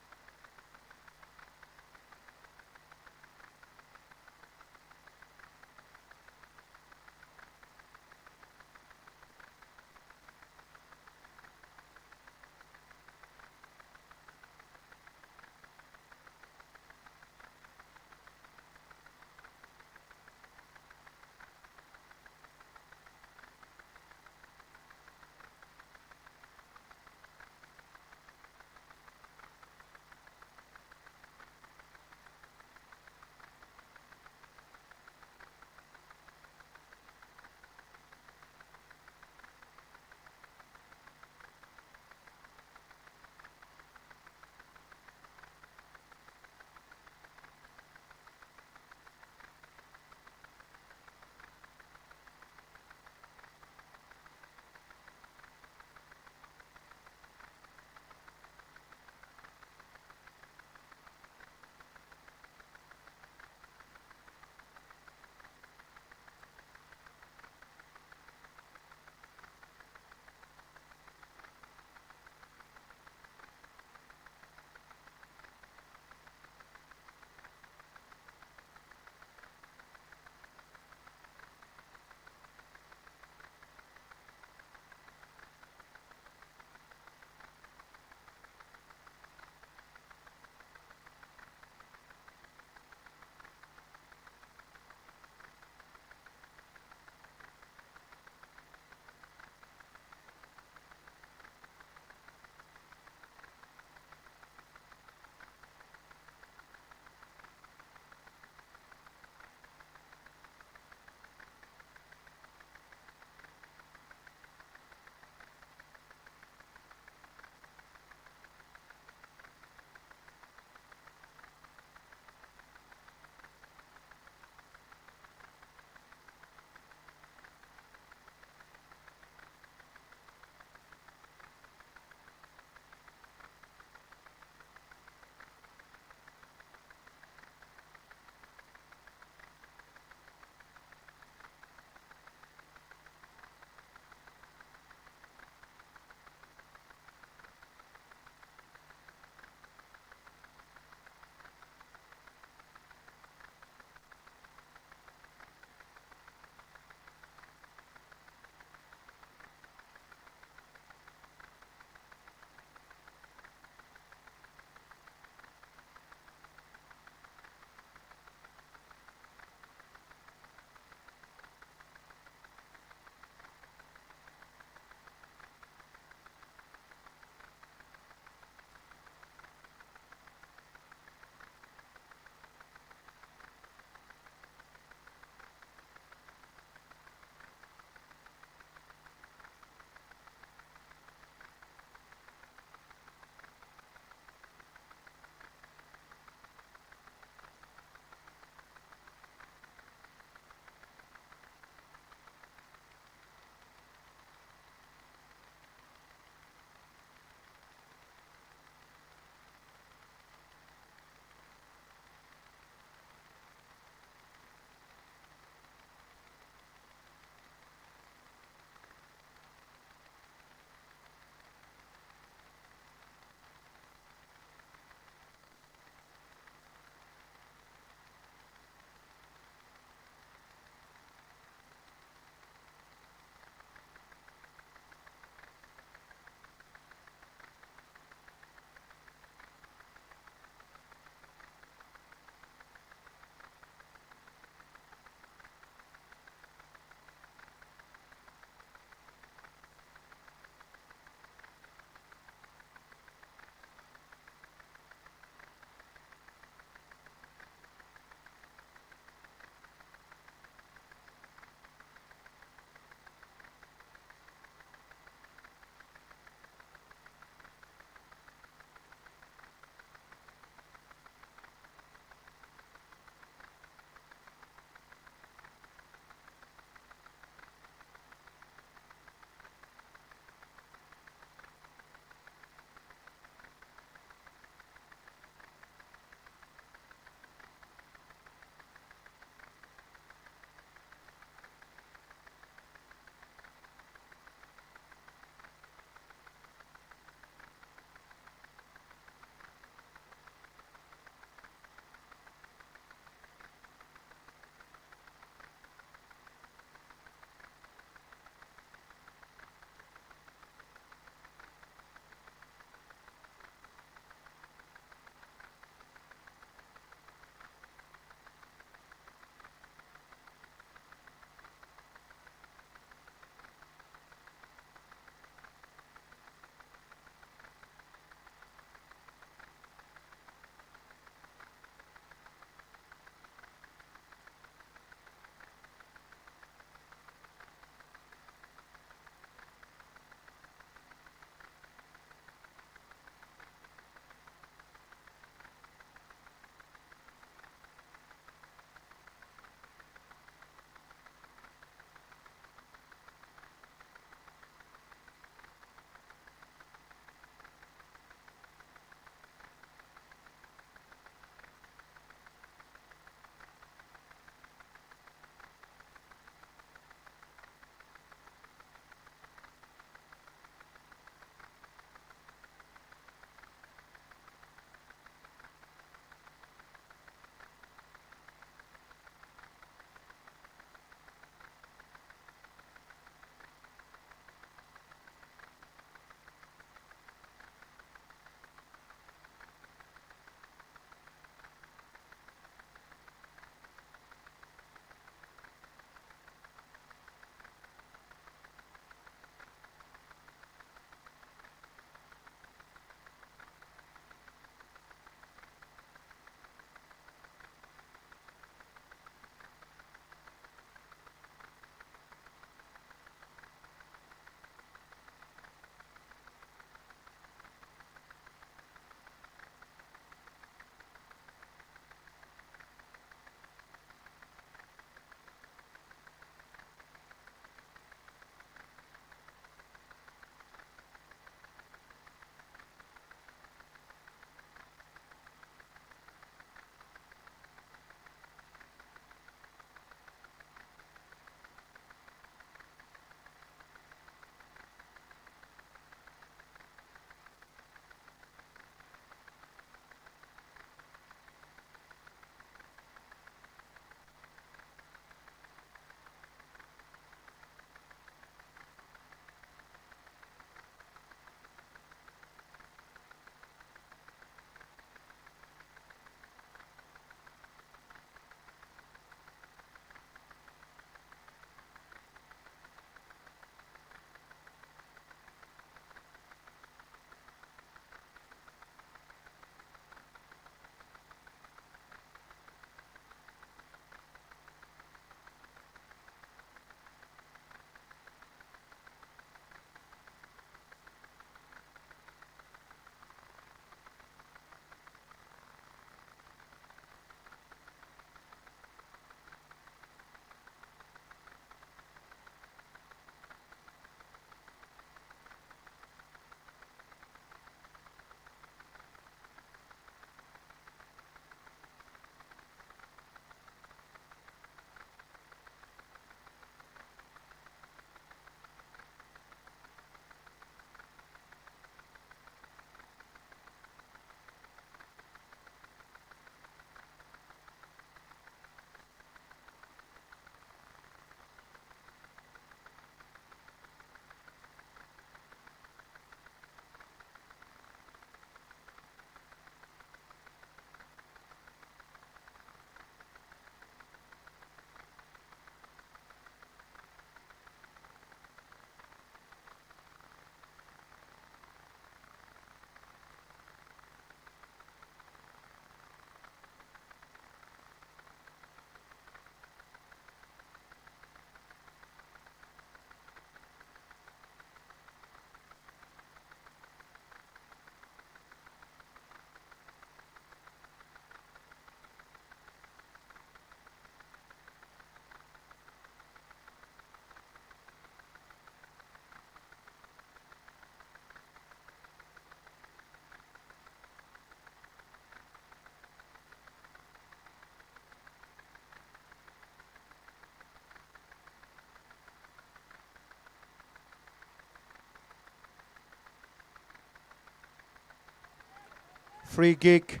Free kick.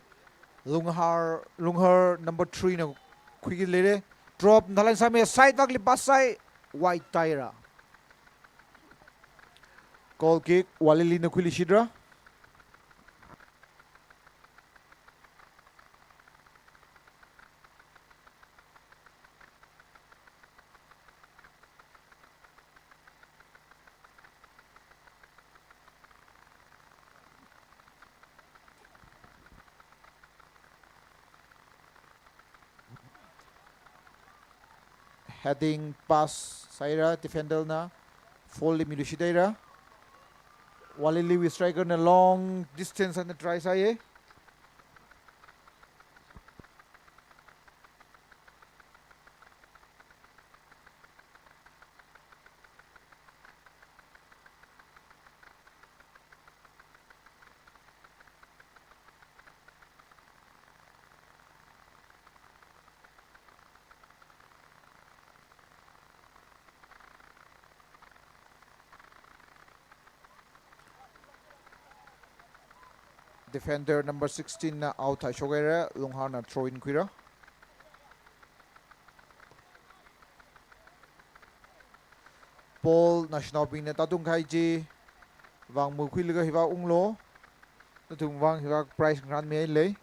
Lunghar, Lunghar number three na khuiki lere. Drop, mathālāk eina sāmi, side vak li pass sāi, wide tāhaira. Goal kick, Walili na khuiluishitra. Heading pass sāhaira, defender na foul li miluishit haira. Walili wui striker na long distance eina try sāi. Defender number sixteen na out thāshok haira, Lunghar na throw in khuira. Ball naoshinaobingna tātungkahai chi vang mukhuilaga hiva unglu. Nathumwui vang hiva prize ngarānmi lei.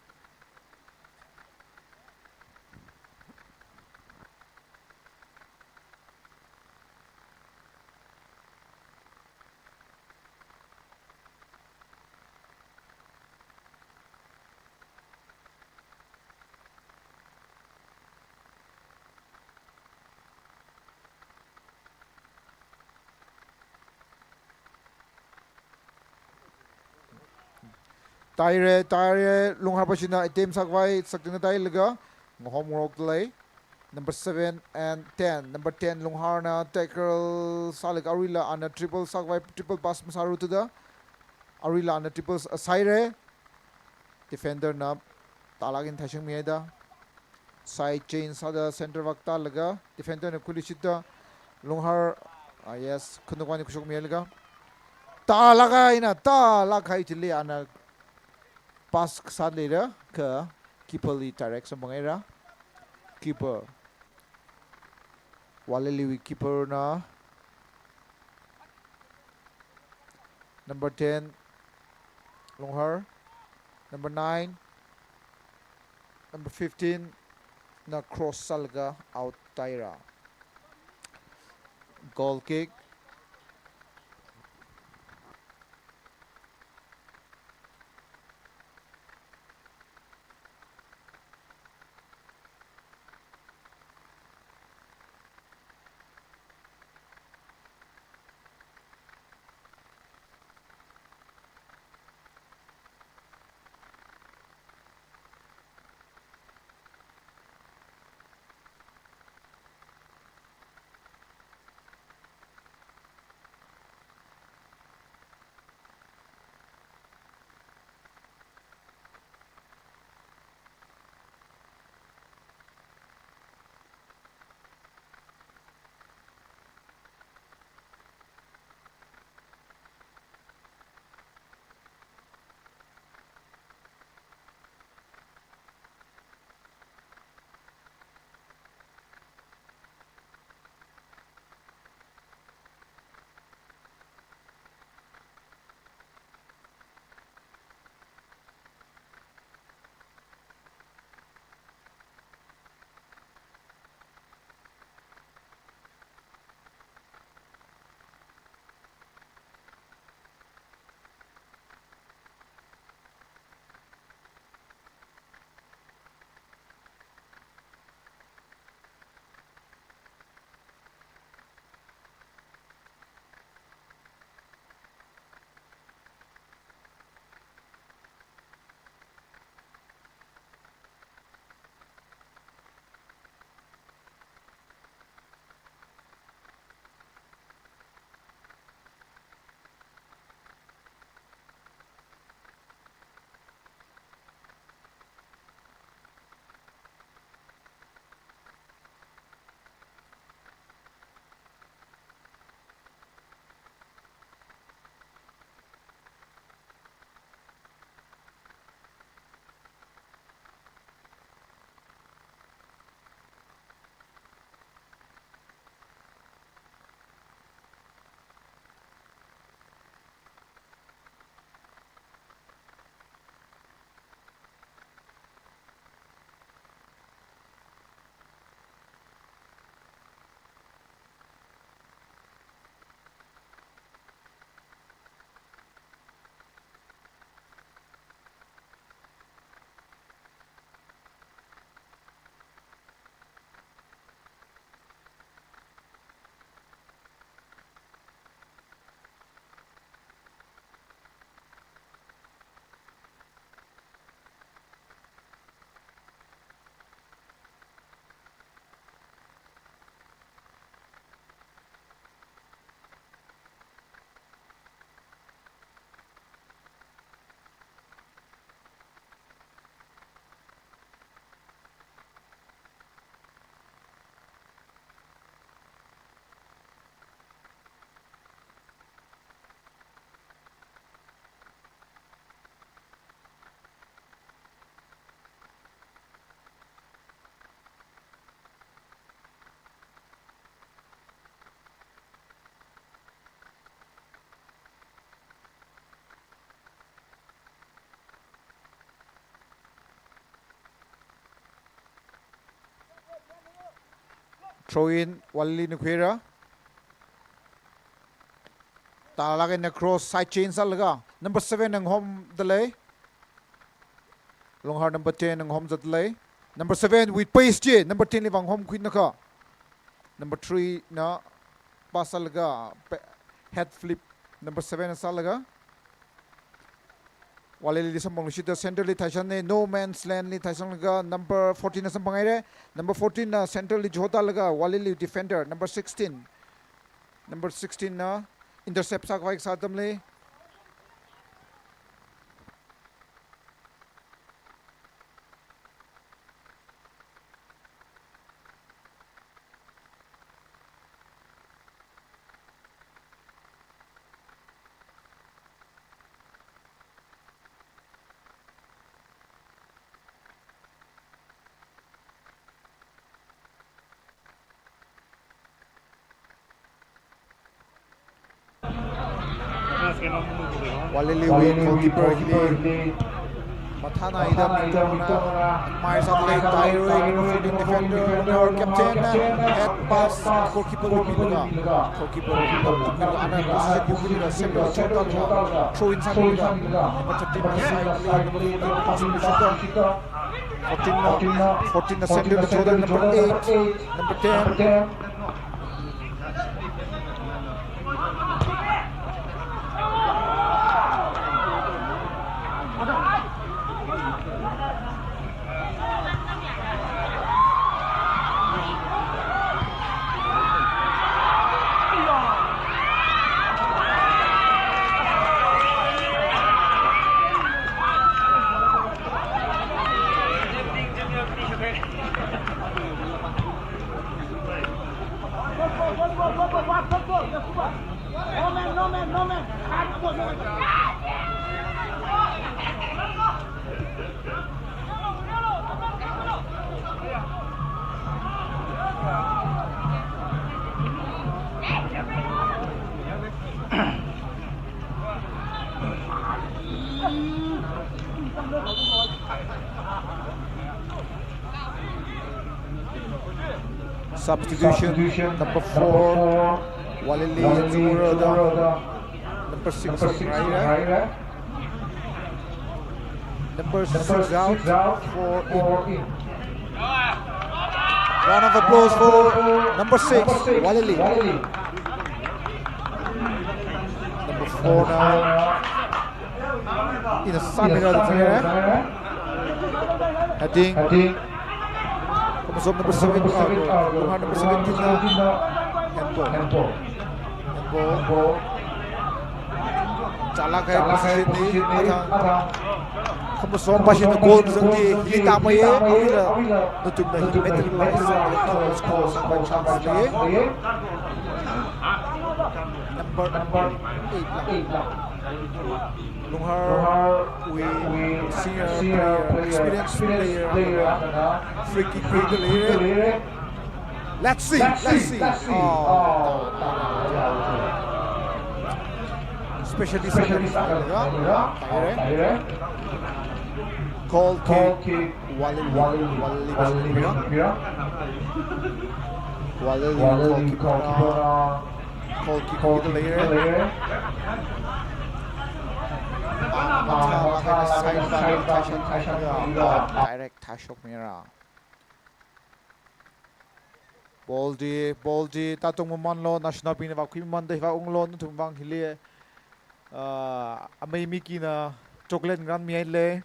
Tāhaira, tāhaira, Lunghar pāshina attempt sākhavai, sakding tāhailaga, ngahomngarok lei. Number seven and ten. Number ten Lungharna tackle sālaga aruila ana triple sākhavai, triple pass masāra thuda. Aruila ana triple s-, sāhaira. Defender na tālāk eina thāshungmi haida. Side change sāda center vak tālaga defender na khuiluishitta. Lunghar, ah, yes, khanukvāna khuishokmi hailaga. Tālāk eina, tālāk kahai chili ana pass kasā leira, kha keeper li direct samphang haira. Keeper. Waliliwui keeper na. Number ten, Lunghar. Number nine, number fifteen na cross sālaga out tāhaira. Goal kick. Throw in, Walili na khuira. Tālāk eina cross side change sālaga number seven na ngahomda lei. Lunghar number ten na ngahomzat lei. Number seven with pace chi number ten li vang homkhuina kha. Number three na pass sālaga pe-, head flip number seven na sālaga. Walili samphang lushida center li thaisang ne, no man's land li thaisanglaga number fourteen na samphang haira. Number fourteen na center li jotalaga Walili defender number sixteen. Number sixteen na intercept sākhavai kasā atamli. Walili wui goalkeeper hili mathāna ida mingtongna, mai sāda lei, Tairui, number fourteen defender, Lunghar captain, head pass, goalkeeper li milaga, goalkeeper li milaga, ana position yumilaga, center li jotalaga, throw in sāmilaga, number thirteen side li, number fourteen pass milaga, fourteen na, fourteen na center li jotda, number eight, number ten. Substitution, number four, Walili Zura da. Number six, Raira. Number six out, four in. Round of applause for number six, Walili. Number four now. Ina sāmira da zanghaira. Heading. Khamashom number seven, uh, Lunghar number seventeen na. Handball. Handball. Chālāk kahai position li, athang. Khamashom pashina goal zangki, hili tāmeiya, awuila, nathumna hi medal lai sālaga, score sākhavai chance lei. Number eight la. Lunghar wui senior player, experienced player, free kick khuida lei. Let's see, let's see. Oh. Specialist, specialist. Goal kick. Walili, Walili, Walili. Walili goalkeeper. Goalkeeper. Goalkeeper lei. Ah, mathālāk eina side, side, side, side, side. Direct thāshokmira. Ball chi, ball chi, tātung mamanlo, national bingna vākhui mamanda hiva unglo, nathum vang hili, ah, amei mikina chocolate ngarānmihaile.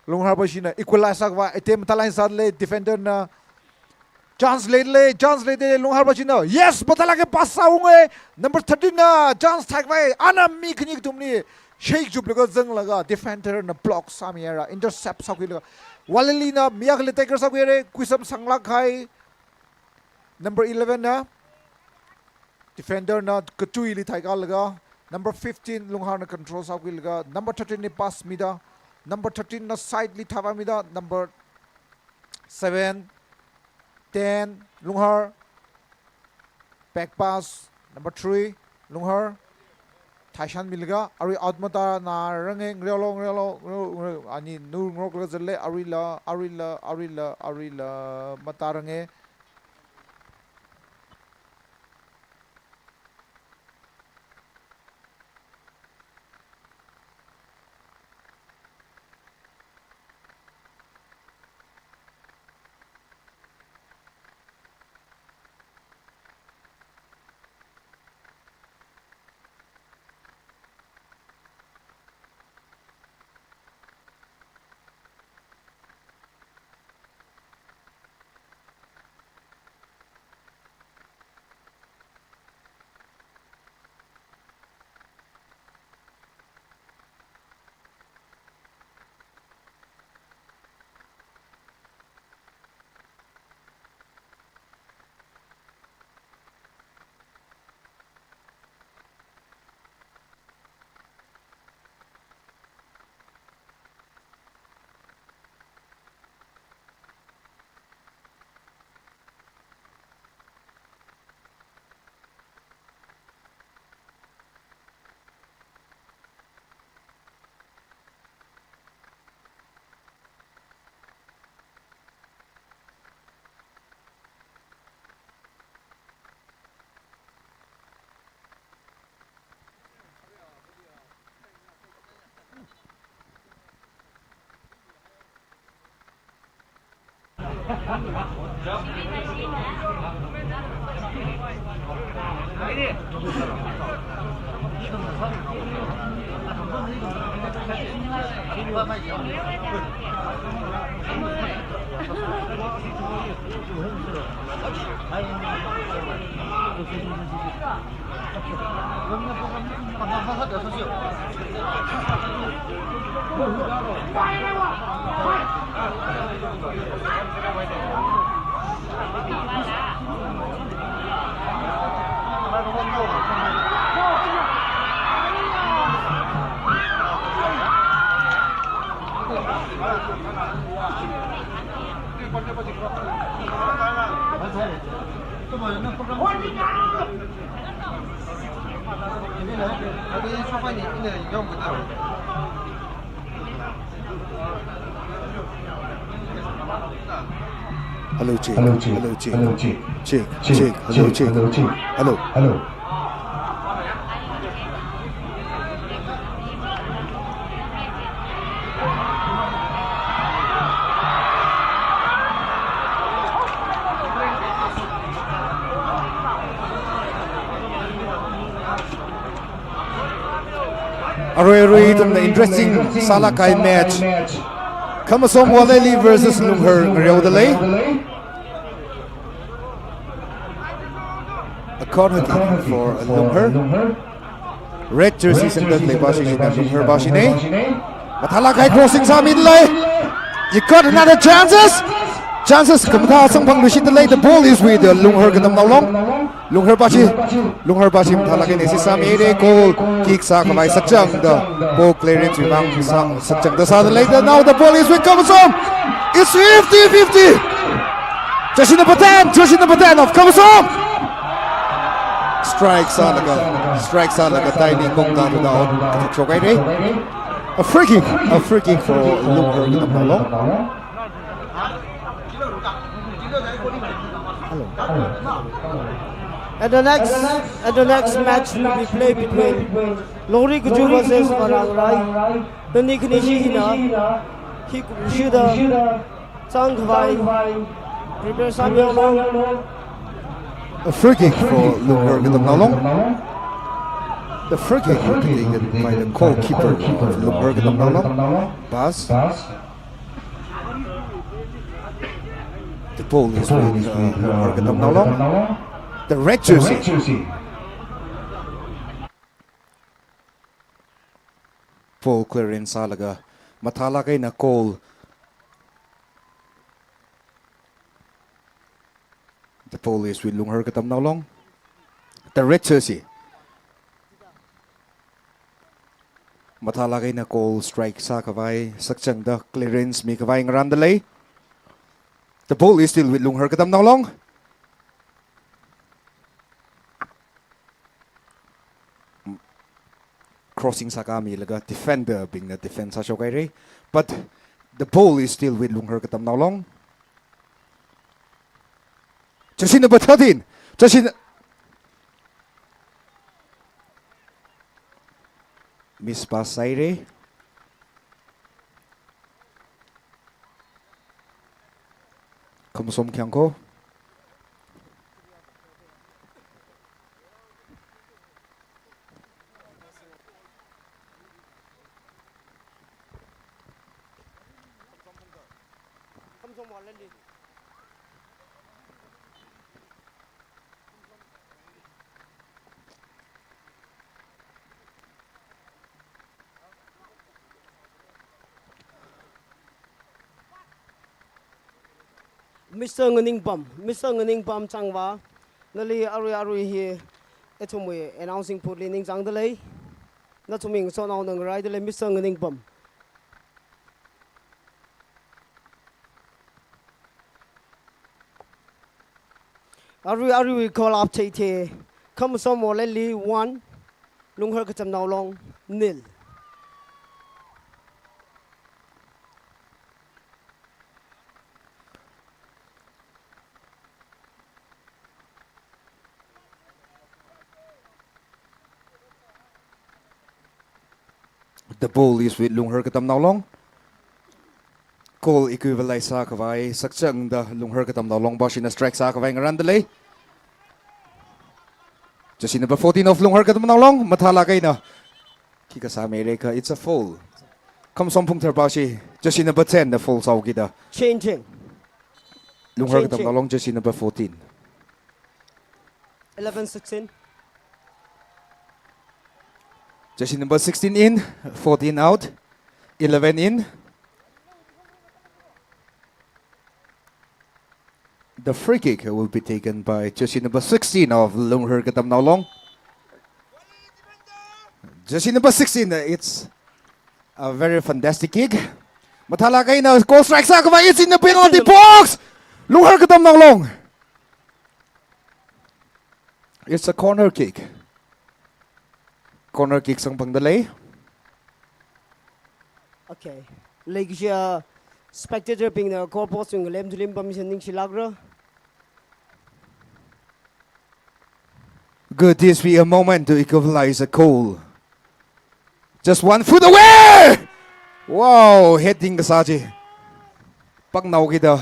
Lunghar pashina equalize sākhavai attempt mathālāk eina sāda lei, defender na. Chance leida lei, chance leida lei, Lunghar pashina. Yes, mathālāk eina pass sāunge. Number thirteen na chance thaikhavai, ana mi khani kathumli shake chuplaga zanglaga, defender na block sāmihaira, intercept sākhuilaga. Walili na mi akhali tackle sākhuihaira, khuisam sanglāk kahai. Number eleven na. Defender na katuili thaikalaga, number fifteen Lunghar na control sākhuilaga, number thirteen li pass mida, number thirteen na side li thavai mida, number seven, ten Lunghar, back pass, number three Lunghar, Thaishan milaga, arui out matāngaranga, ngareolo, ngareolo, ngareolo, ngareolo, ani nu ngaroklaga zatle, aruila, aruila, aruila, aruila, matāngaranga. Hello, check. Hello, check. Hello, check. Hello, check. Check, check. Hello, check. Hello, check. Hello. Hello. Arui arui ithumna interesting sālāk kahai match. Khamasom Waleli versus Lunghar ngareoda lei. A corner kick for Lunghar. Red jersey sangda khalei pāshi china Lunghar pāshina. Mathālāk kahai crossing sāmida lei. You got another chances. Chances khamathā samphangluishitda lei. The ball is with, uh, Lunghar Katamnao Long. Lunghar pāshi, Lunghar pāshi mathālāk eina assist sāmida, goal kick sākhavai sakchangda, ball clearance wui vang sā, sakchangda sāda lei. Now the ball is with Khamasom. It's fifty fifty. Jersey number ten, jersey number ten of Khamasom. Strike sālaga, strike sālaga, timing kong ta tu down. Kathak shok haira. A free kick, a free kick for Lunghar Katamnao Long. Hello. And the next, and the next match will be played between Longri Kuju versus Marang Rai. Tani khanishi hina, hi kumshuda, chang khavai, prepare sāmilu. A free kick for Lunghar Katamnao Long. The free kick will be taken by the goalkeeper of Lunghar Katamnao Long. Pass. The ball is with, uh, Lunghar Katamnao Long. The red jersey. Ball clearance sālaga mathālāk eina goal. The ball is with Lunghar Katamnao Long. The red jersey. Mathālāk eina goal strike sākhavai sakchangda clearance mikhavai ngarānda lei. The ball is still with Lunghar Katamnao Long. crossing sākhami laga defender bingna defend sāshok haira. But the ball is still with Lunghar Katamnao Long. Jersey number thirteen. Jersey n-, miss pass sāhaira. Khamsom Kyangko. Mister Nganingpam, Mister Nganingpam Changva, nali arui arui hi ithumwui announcing board li ningchāngda lei. Nathumwui ngasotnao ngarāida lei, Mister Nganingpam. Arui arui call up theithe. Khamsom Wolleli one, Lunghar Katamnao Long nil. The ball is with Lunghar Katamnao Long. Goal equalize sākhavai sakchangda Lunghar Katamnao Long pāshina strike sākhavai ngarānda lei. Jersey number fourteen of Lunghar Katamnao Long, mathālāk eina khikha sāmeira kha, it's a foul. Khamsom Phungthar pāshi, jersey number ten na foul sāhaokida. Changing. Lunghar Changing. Katamnao Long, jersey number fourteen. Eleven sixteen. Jersey number sixteen in, fourteen out, eleven in. The free kick will be taken by jersey number sixteen of Lunghar Katamnao Long. Jersey number sixteen, it's a very fantastic kick. Mathālāk eina goal strike sākhavai, it's in the penalty box. Lunghar Katamnao Long. It's a corner kick. Corner kick samphangda lei. Okay. Leikashi spectator bingna goal post wui ngalem thulim pammi sāda ningshilākra. Could this be a moment to equalize a goal? Just one foot away! Wow, heading kasā chi. Pangnaokida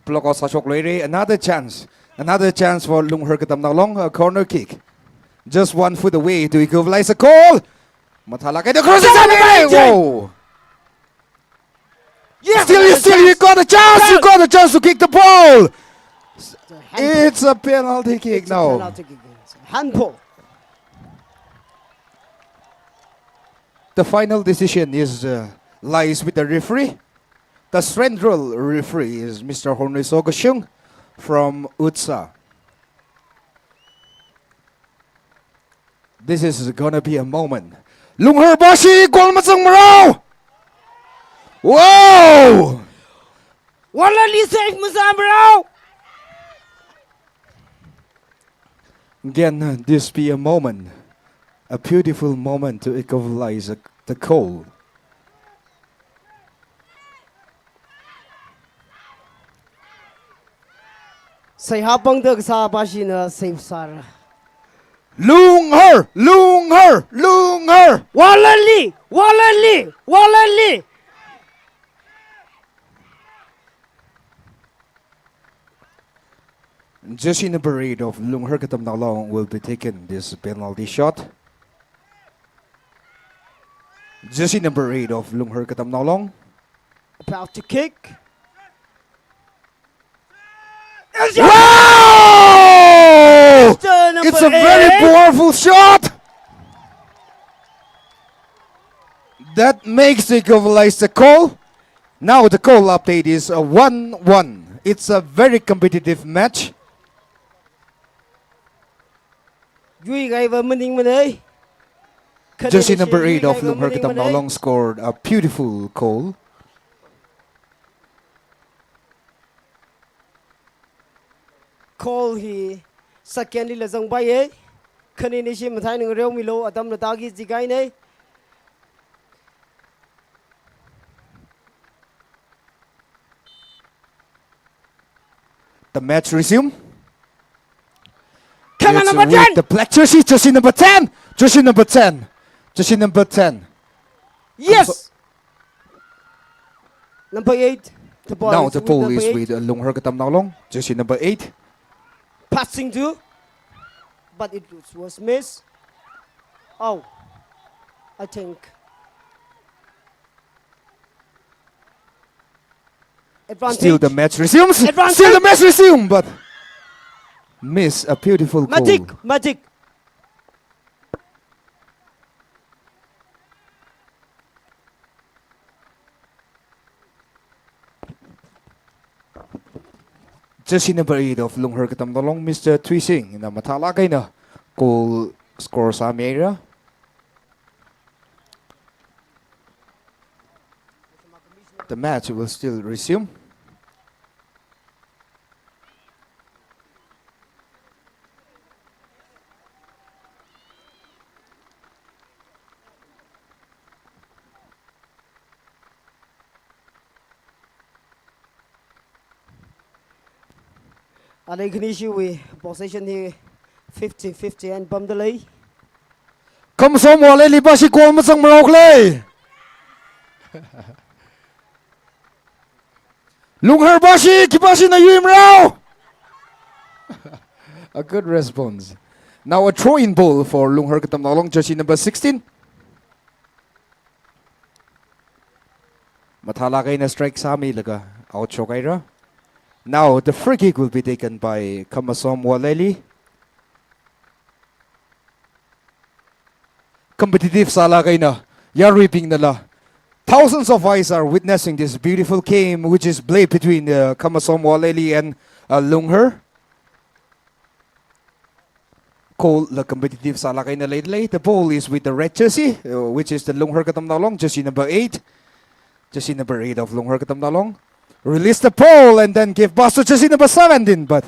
block out sāshok luira. Another chance. Another chance for Lunghar Katamnao Long, a corner kick. Just one foot away to equalize a goal. Mathālāk eina cross. Wow. Yes, still, yes, still, you got a chance. You got a chance to kick the ball. It's a handball. It's a penalty kick now. It's a penalty kick. It's a handball. The final decision is, uh, lies with the referee. The central referee is Mister Hornriso Kashung from UDSA. This is gonna be a moment. Lunghar pāshi goal mazangmarao. Wow! Wolleli save mazangmarao. Can this be a moment, a beautiful moment to equalize the goal? Seihā pangda kasā pāshina save sāra. Lunghar, Lunghar, Lunghar. Wolleli, Wolleli, Wolleli. Jersey number eight of Lunghar Katamnao Long will be taking this penalty shot. Jersey number eight of Lunghar Katamnao Long. About to kick. Wow! It's a very powerful shot. That makes the equalizer goal. Now the goal update is a one one. It's a very competitive match. Yui gaiva maning manei. Jersey number eight of Lunghar Katamnao Long scored a beautiful goal. Goal hi second lila zangpaiye. khaninishi mathai ngareo milo, atamna taki jikaine. The match resume. Khana number ten. The black jersey, jersey number ten. Jersey number ten. Jersey number ten. Yes. Number eight. The ball. Now is the with ball number is eight. With, uh, Lungher Katamnao Long, jersey number eight. Passing to, but it was missed. Oh, I think. Advantage. Still the match resumes. Advantage. Still the match resumes, but miss a beautiful goal. Magic, magic. Jersey number eight of Lungher Katamnao Long, Mister Tui Singh, ina mathālāk eina goal score sāmira. The match will still resume. Alei khanishi wui possession hi fifty fifty eina pamda lei. Khamasom Waleli pashi goal mazang marao khalei. Lungher pashi, khipāshina yuimarao. A good response. Now a throw-in ball for Lungher Katamnao Long, jersey number sixteen. Mathālāk eina strike sāmilaga out shokhaira. Now the free kick will be taken by Khamasom Waleli. Competitive sālāk eina yaruibingnala. Thousands of eyes are witnessing this beautiful game which is played between, uh, Khamasom Waleli and, uh, Lungher. Goal la competitive sālāk eina leida lei. The ball is with the red jersey, uh, which is the Lungher Katamnao Long, jersey number eight. Jersey number eight of Lungher Katamnao Long. Release the ball and then give pass to jersey number seventeen, but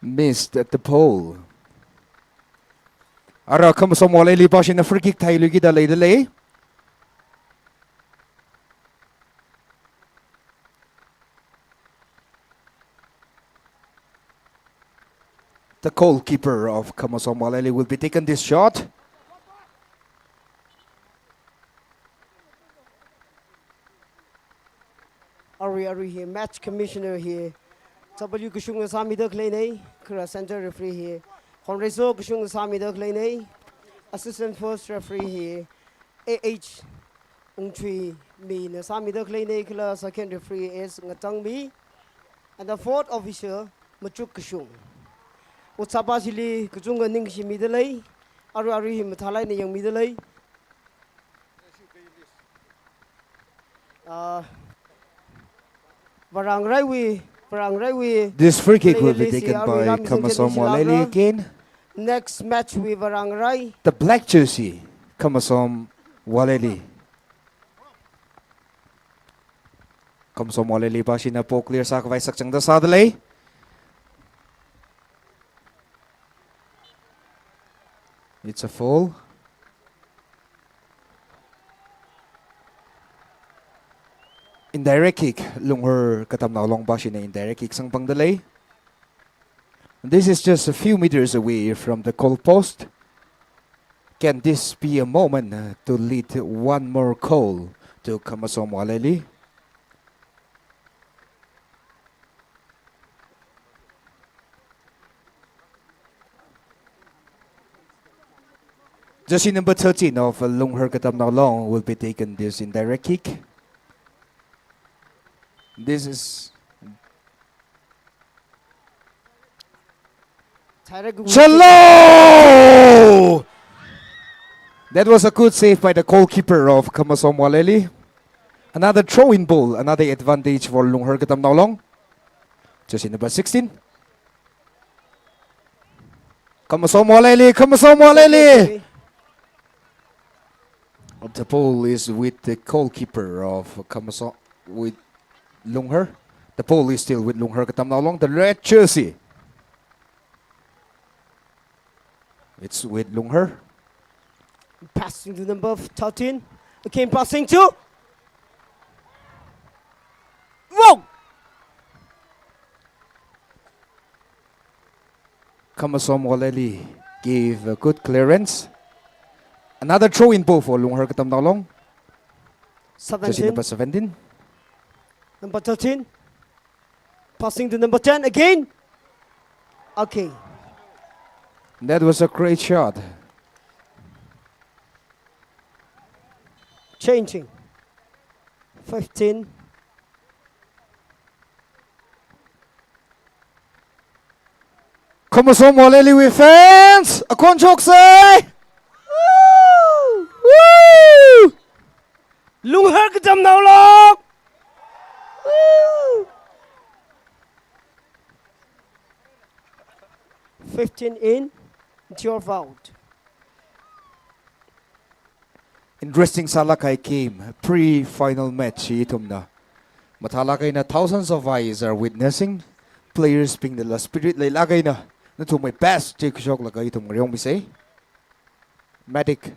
missed at the pole. Ara Khamasom Waleli pashina free kick thailuikida leida lei. The goalkeeper of Khamasom Waleli will be taking this shot. Arui, arui hi match commissioner hi W Kashungna sāmida khaleinei, kala center referee hi Honreso Kashungna sāmida khaleinei, assistant first referee hi A H Ungchuimina sāmida khaleinei, kala second referee is Ngatangmi, and the fourth official Machuk Kashung. Otsak pashili kachungkha ningshimida lei, arui, arui hi mathālāk eina yangmida lei. Uh, Varangrai wui, Varangrai wui. This free kick will be taken by Khamasom Waleli again. Next match wui Varangrai. The black jersey, Khamasom Waleli. Khamasom Waleli pashina ball clear sākhavai sakchangda sāda lei. It's a foul. Indirect kick, Lungher Katamnao Long pashina indirect kick sangphangda lei. This is just a few meters away from the goal post. Can this be a moment, uh, to lead one more goal to Khamasom Waleli? Jersey number thirteen of Lungher Katamnao Long will be taking this indirect kick. This is Chalo! That was a good save by the goalkeeper of Khamasom Waleli. Another throw-in ball, another advantage for Lungher Katamnao Long. Jersey number sixteen. Khamasom Waleli, Khamasom Waleli. The ball is with the goalkeeper of Khamasom, with Lungher. The ball is still with Lungher Katamnao Long, the red jersey. It's with Lunghar. Passing to number thirteen. Again, passing to. Whoa! Khamasom Waleli gave a good clearance. Another throw-in ball for Lunghar Katamnao Long. Jersey seventeen. Number seventeen. Number thirteen. Passing to number ten again. Okay. That was a great shot. Changing. Fifteen. Khamasom Waleli with fans. Akhon shoksai. Woo! Woo! Lunghar Katamnao Long. Woo! Fifteen in, twelve out. Interesting sālāk kahai game, pre-final match hi ithumna mathālāk eina thousands of eyes are witnessing. Players bingna la spirit leilāk eina nathumwui best chi khuishoklaga ithum ngareomisei. Medic.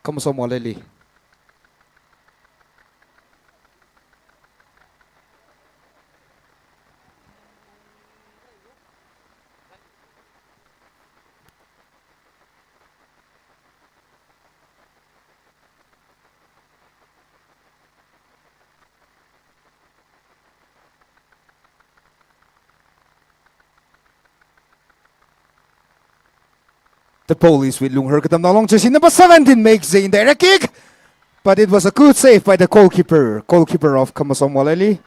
Khamasom Waleli. The ball is with Lunghar Katamnao Long, jersey number seventeen makes the indirect kick, but it was a good save by the goalkeeper, goalkeeper of Khamasom Waleli.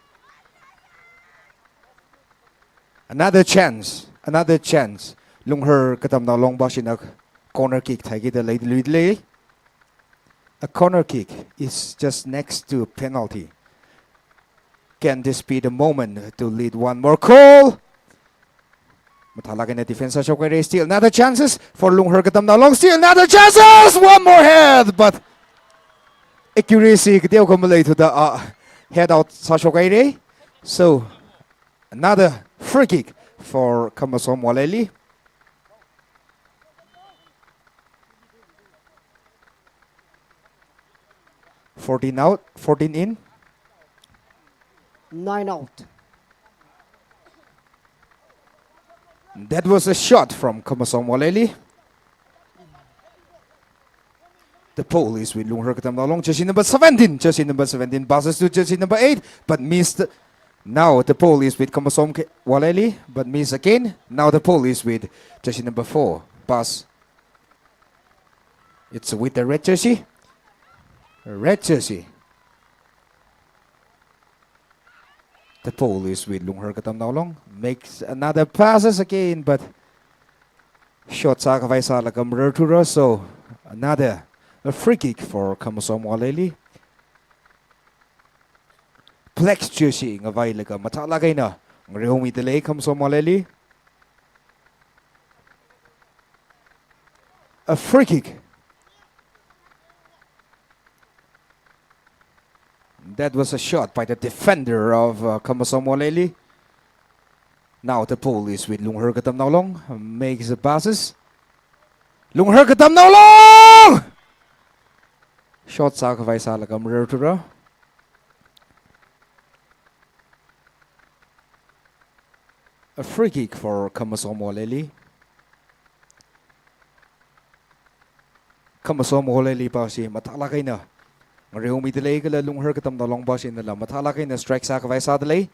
Another chance, another chance. Lunghar Katamnao Long bashina corner kick thaikida leilui lei. A corner kick is just next to a penalty. Can this be the moment to lead one more goal? Mathālāk eina defense sāshok haira. Still another chances for Lunghar Katamnao Long. Still another chances. One more head, but accuracy kateokha maleithuda, uh, head out sāshok haira. So another free kick for Khamasom Waleli. Fourteen out, fourteen in. Nine out. That was a shot from Khamasom Waleli. The ball is with Lunghar Katamnao Long, jersey number seventeen, jersey number seventeen passes to jersey number eight, but missed. Now the ball is with Khamasom K-, Waleli, but missed again. Now the ball is with jersey number four. Pass. It's with the red jersey. Red jersey. The ball is with Lunghar Katamnao Long. Makes another passes again, but shot sākhavai sālaga mararthura, so another a free kick for Khamasom Waleli. Black jersey ngavailaga mathālāk eina ngareomida lei Khamasom Waleli. A free kick. That was a shot by the defender of, uh, Khamasom Waleli. Now the ball is with Lunghar Katamnao Long. Makes the passes. Lunghar Katamnao Long! Shot sākhavai sālaga mararthura. A free kick for Khamasom Waleli. Khamasom Waleli pashi mathālāk eina ngareomida lei kala Lunghar Katamnao Long pashinala mathālāk eina strike sākhavai sāda lei.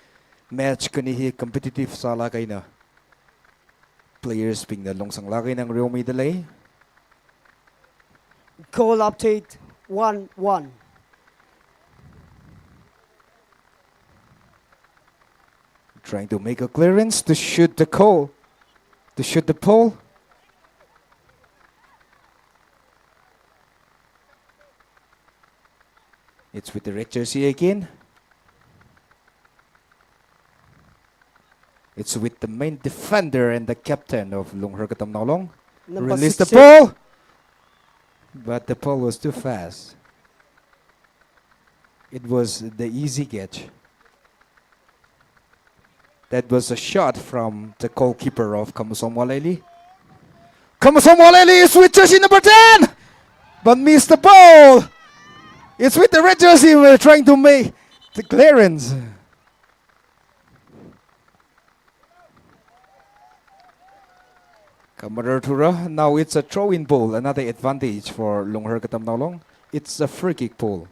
Match khani hi competitive sālāk eina players bingna lungsanglāk eina ngareomida lei. Goal update, one one. Trying to make a clearance to shoot the goal, to shoot the pole. It's with the red jersey again. It's with the main defender and the captain of Lunghar Katamnao Long. Number six. Release the ball. But the ball was too fast. It was the easy catch. That was a shot from the goalkeeper of Khamasom Waleli. Khamasom Waleli is with jersey number ten, but missed the ball. It's with the red jersey, we're trying to make the clearance. Kamarar Thura, now it's a throw-in ball, another advantage for Lunghar Katamnao Long. It's a free kick ball.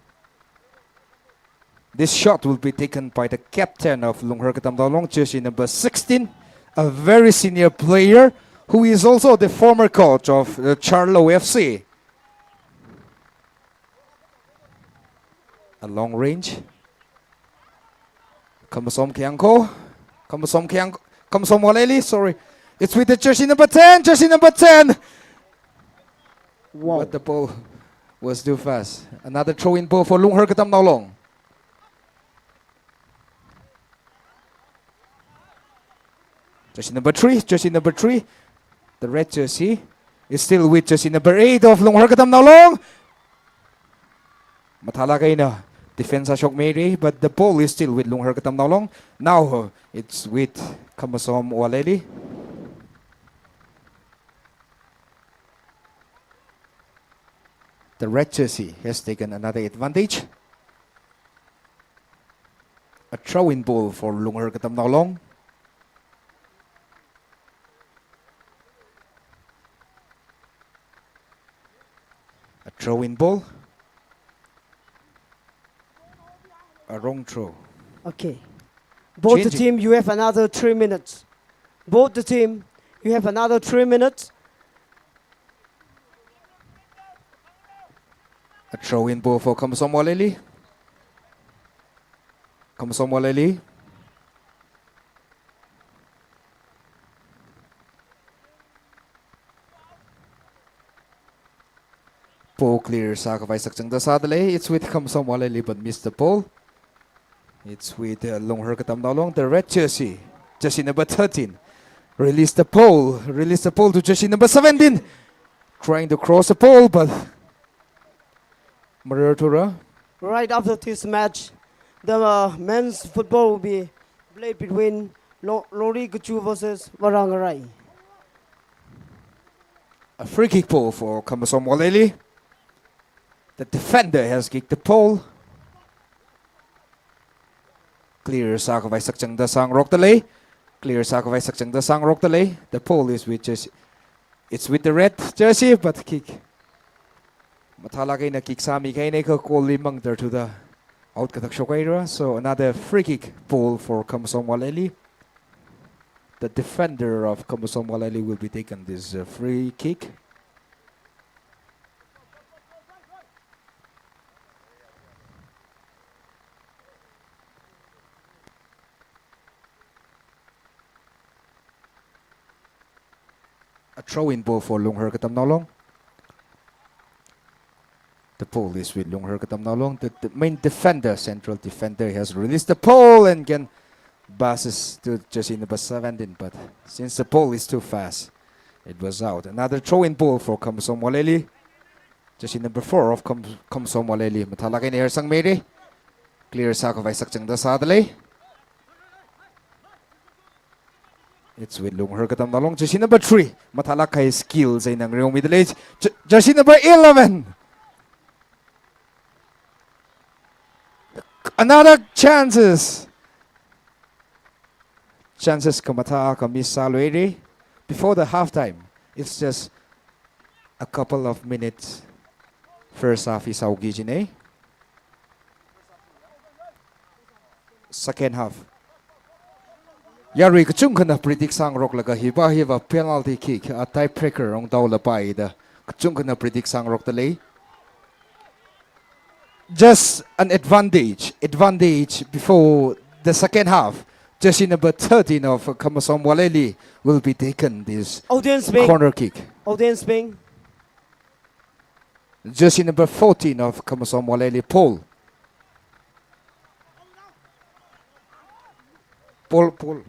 This shot will be taken by the captain of Lunghar Katamnao Long, jersey number sixteen, a very senior player who is also the former coach of the Charlo F C. A long range. Khamasom Khayang ko. Khamasom Khayang, Khamasom Waleli, sorry. It's with the jersey number ten, jersey number ten. Wow. But the ball was too fast. Another throw-in ball for Lunghar Katamnao Long. Jersey number three, jersey number three. The red jersey is still with jersey number eight of Lunghar Katamnao Long. Mathālāk eina defense sāshokmira, but the ball is still with Lunghar Katamnao Long. Now, uh, it's with Khamasom Waleli. The red jersey has taken another advantage. A throw-in ball for Lunghar Katamnao Long. A throw-in ball. A wrong throw. Okay. Both the Changing. Team, you have another three minutes. Both the team, you have another three minutes. A throw-in ball for Khamasom Waleli. Khamasom Waleli. Ball clear sākhavai sakchangda sādalei. It's with Khamasom Waleli, but missed the ball. It's with, uh, Lunghar Katamnao Long, the red jersey, jersey number thirteen. Release the ball, release the ball to jersey number seventeen. Trying to cross the ball, but Marar Thura. Right after this match, the, uh, men's football will be played between Lo-, Lori Kachu versus Varangarai. A free kick ball for Khamasom Waleli. The defender has kicked the ball. Clear sākhavai sakchangda sāngarokdalei. Clear sākhavai sakchangda sāngarokdalei. The ball is with jersey, it's with the red jersey, but kick. Mathālāk eina kick sāmikahaina kha goal li mangtharthuda out kathak shokhaira. So another free kick ball for Khamasom Waleli. The defender of Khamasom Waleli will be taking this, uh, free kick. A throw-in ball for Lunghar Katamnao Long. The ball is with Lunghar Katamnao Long. The, the main defender, central defender, has released the ball and again passes to jersey number seventeen. But since the ball is too fast, it was out. Another throw-in ball for Khamasom Waleli. Jersey number four of Kham-, Khamasom Waleli. Mathālāk eina hersangmira. Clear sākhavai sakchangda sādalei. It's with Lunghar Katamnao Long, jersey number three. Mathālāk kahai skills eina ngareomidalei. J-, jersey number eleven. Another chances. Chances khamathā akha miss sāluira. Before the half time, it's just a couple of minutes. First half is out, Gijine. Second half. Yarui kachungkhana predict sāngaroklaga hiva hiva penalty kick, a tiebreaker ongdaolapai da kachungkhana predict sāngarokdalei. Just an advantage, advantage before the second half. Jersey number thirteen of Khamasom Waleli will be taken this Audience bing. Corner kick. Audience bing. Jersey number fourteen of Khamasom Waleli, Paul. Paul, Paul.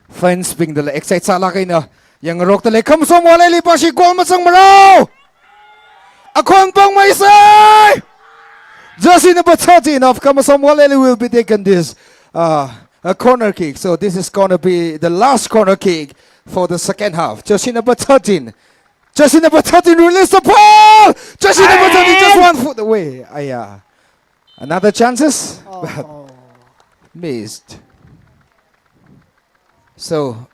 Fans bingdala excite sālāk eina yangngarokdalei. Khamasom Waleli pashi goal mazangmarao. Akhon pangmeisei. Jersey number thirteen of Khamasom Waleli will be taken this Uh, a corner kick. So this is gonna be the last corner kick for the second half. Jersey number thirteen. Jersey number thirteen, release the ball! Jersey number thirteen, just one foot away. Aya. Another chances? But missed. So,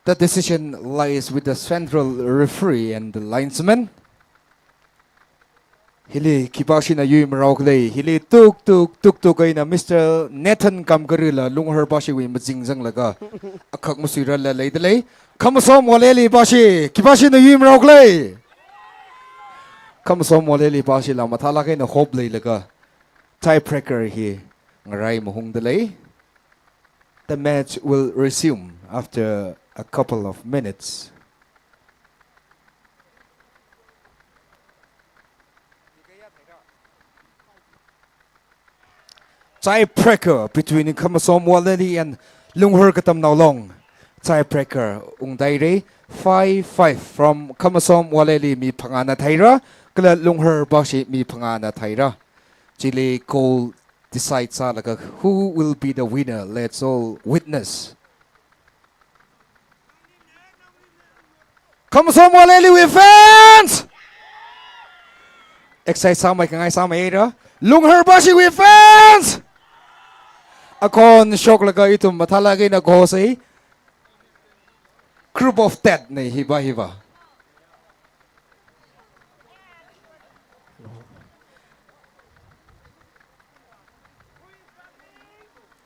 the decision lies with the central referee and the linesman. Hili khipāshina yuimarao khala, hili tuk tuk tuk tuk eina Mister Nathan Kamkarila Lunghar pāshiwui mazing zanglaga akhak masuirala leidalei. Khamasom Waleli pāshi, khipāshina yuimarao khala. Khamasom Waleli pāshila mathālāk eina hop leilaga tiebreaker hi ngarai mahungdalei. The match will resume after a couple of minutes. Tiebreaker between Khamasom Waleli and Lunghar Katamnao Long. Tiebreaker ungdairei, five five from Khamasom Waleli mi phangāna theira, kala Lunghar pāshi mi phangāna theira. Chili goal decide sālaga who will be the winner. Let's all witness. Khamasom Waleliwui fans! Excite sāmei khangai sāmeira. Lunghar pāshiwui fans! Akhon shoklaga ithum mathālāk eina kohosei. Group of death nei hiva hiva.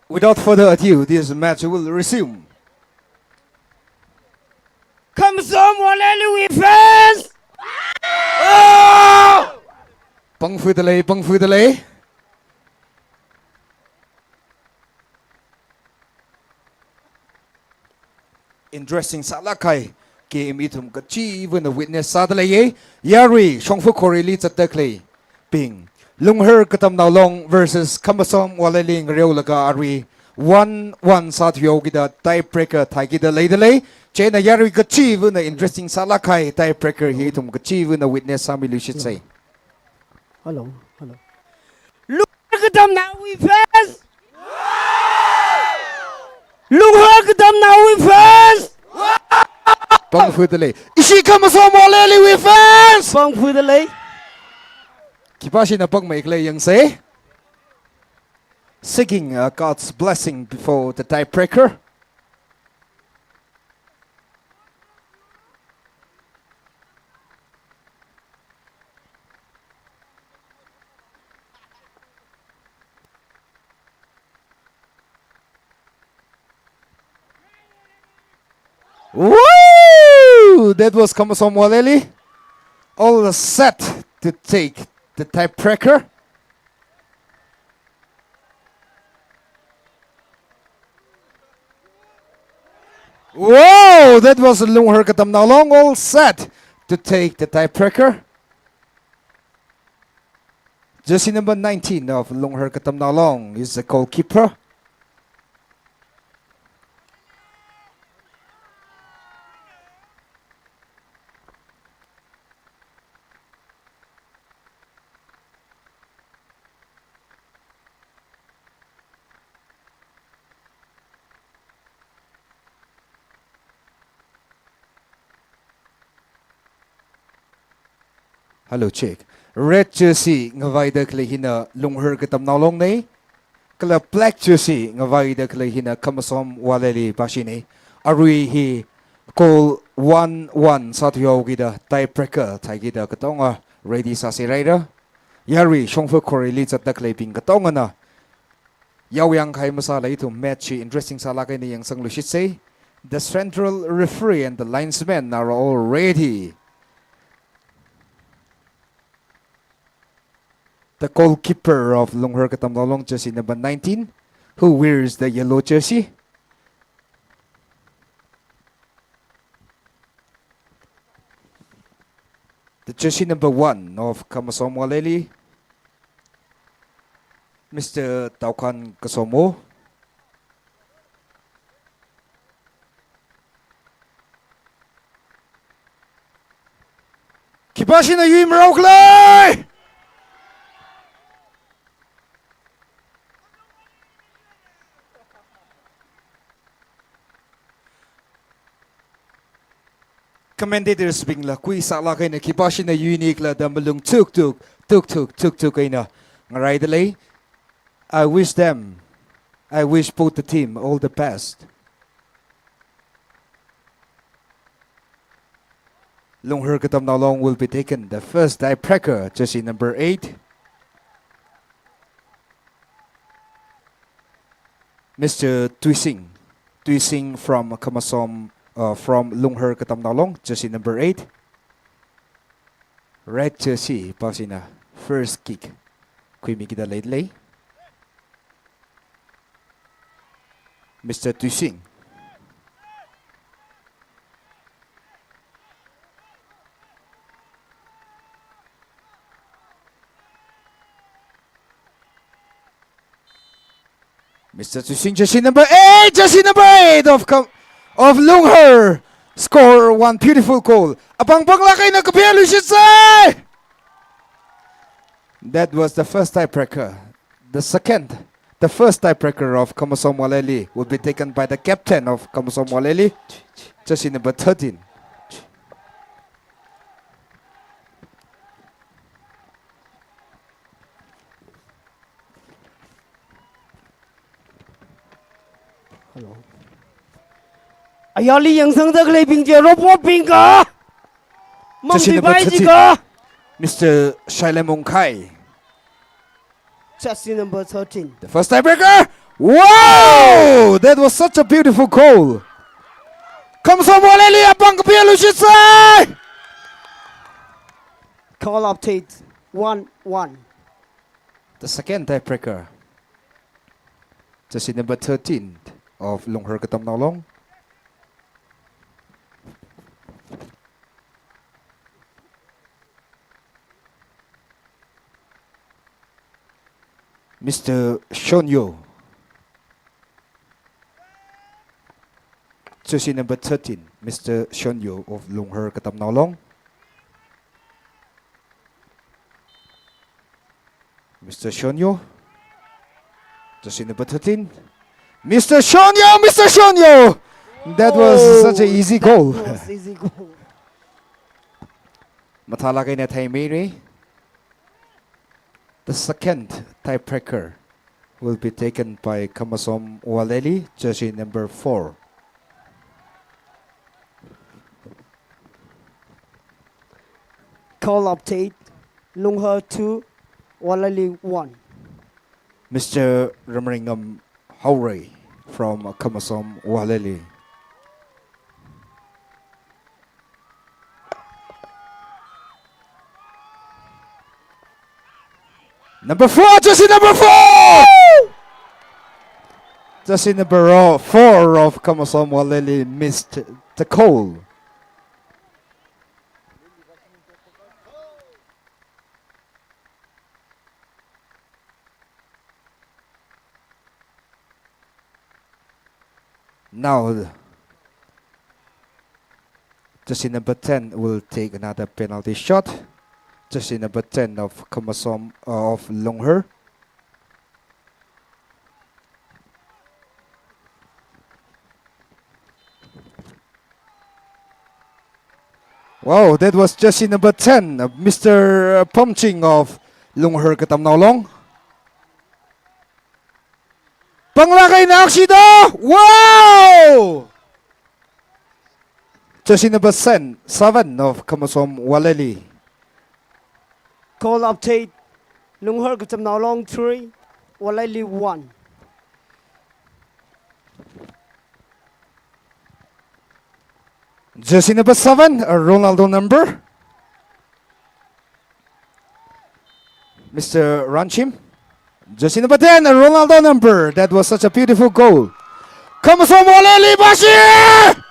Without further ado, this match will resume. Khamasom Waleliwui fans! Pangfudalei, pangfudalei. Interesting sālāk kahai game ithum kachivana witness sādaleiye. Yarui, shongfa khorili zatdaleibing. Lunghar Katamnao Long versus Khamasom Waleli ngareolaga arui one one sāthuihaokida tiebreaker thaikida leidalei. Chieina yarui kachivana interesting sālāk kahai tiebreaker hi ithum kachivana witness sāmiluishitsei. Hello, hello. Lunghar Katamnaowui fans! Lunghar Katamnaowui fans! Pangfudalei. Ishi Khamasom Waleliwui fans! Pangfudalei. Khipāshina pangmei khala yangsei. Seeking, uh, God's blessing before the tiebreaker. Woo! That was Khamasom Waleli. All set to take the tiebreaker. Wow, that was Lunghar Katamnao Long, all set to take the tiebreaker. Jersey number nineteen of Lunghar Katamnao Long is the goalkeeper. Hello, check. Red jersey ngavaida khalei hina Lunghar Katamnao Long nei. Kala black jersey ngavaida khalei hina Khamasom Waleli pashi nei. Arui hi goal one one sāthuihaokida tiebreaker thaikida katonga ready sāsi raira. Yarui shongfa khorili zatda khaleibing katongana yaoyang kahai masāla ithum match hi interesting sālāk eina yangsangluishitsei. The central referee and the linesmen are all ready. The goalkeeper of Lunghar Katamnao Long, jersey number nineteen, who wears the yellow jersey. The jersey number one of Khamasom Waleli, Mister Taokhan Kasomo. Khipāshina yuimarao khala? commentators bingla khuisālāk eina khipāshina yuinikhala da malung thukthuk, thukthuk, thukthuk eina ngaraidalei. I wish them, I wish both the team all the best. Lunghar Katamnao Long will be taken. The first tiebreaker, jersey number eight, Mister Tuising. Tuising from Khamasom, uh, from Lunghar Katamnao Long, jersey number eight. Red jersey pāshina first kick khuimikida leilei. Mister Tuising. Mister Tuising, jersey number eight, jersey number eight of Com-, of Lunghar, score one beautiful goal. Apāng panglāk eina kapia lushitsai. That was the first tiebreaker. The second, the first tiebreaker of Khamasom Waleli will be taken by the captain of Khamasom Waleli, jersey number thirteen. Hello. Ayarli yangsangda khaleibing chi, roborbing kha. Jersey number thirteen. Mister Shailem Ongkhai. Jersey number thirteen. The first tiebreaker. Wow! That was such a beautiful goal. Khamasom Waleli apāng kapia lushitsai. Call update one one. The second tiebreaker. Jersey number thirteen of Lunghar Katamnao Long. Mister Shonyo. Jersey number thirteen, Mister Shonyo of Lunghar Katamnao Long. Mister Shonyo. Jersey number thirteen. Mister Shonyo, Mister Shonyo! That was such an easy goal. Oh, that was easy goal. Mathālāk eina theimeira. The second tiebreaker will be taken by Khamasom Waleli, jersey number four. Call update, Lunghar two, Waleli one. Mister Ramringam Haorei from Khamasom Waleli. Number four, jersey number four! Jersey number four of Khamasom Waleli missed the goal. Now, jersey number ten will take another penalty shot. Jersey number ten of Khamasom, uh, of Lunghar. Wow, that was jersey number ten, uh, Mister Pomching of Lunghar Katamnao Long. Panglāk eina akshida! Wow! Jersey number seven, seven of Khamasom Waleli. Call update, Lunghar Katamnao Long three, Waleli one. Jersey number seven, a Ronaldo number. Mister Ranchim. Jersey number ten, a Ronaldo number. That was such a beautiful goal. Khamasom Waleli bashi!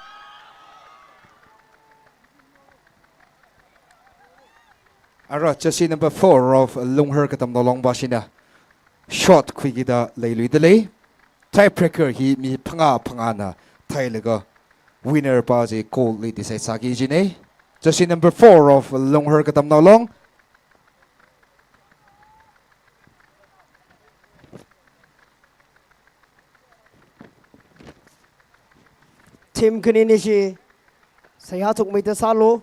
Ara jersey number four of Lunghar Katamnao Long bashina shot khuikida leiluidalei. Tiebreaker hi mi phangā phangāna theilaga winner pa chi goal li decide sāki kajina. Jersey number four of Lunghar Katamnao Long. Team khaninishi Seihā chukmeida sālu.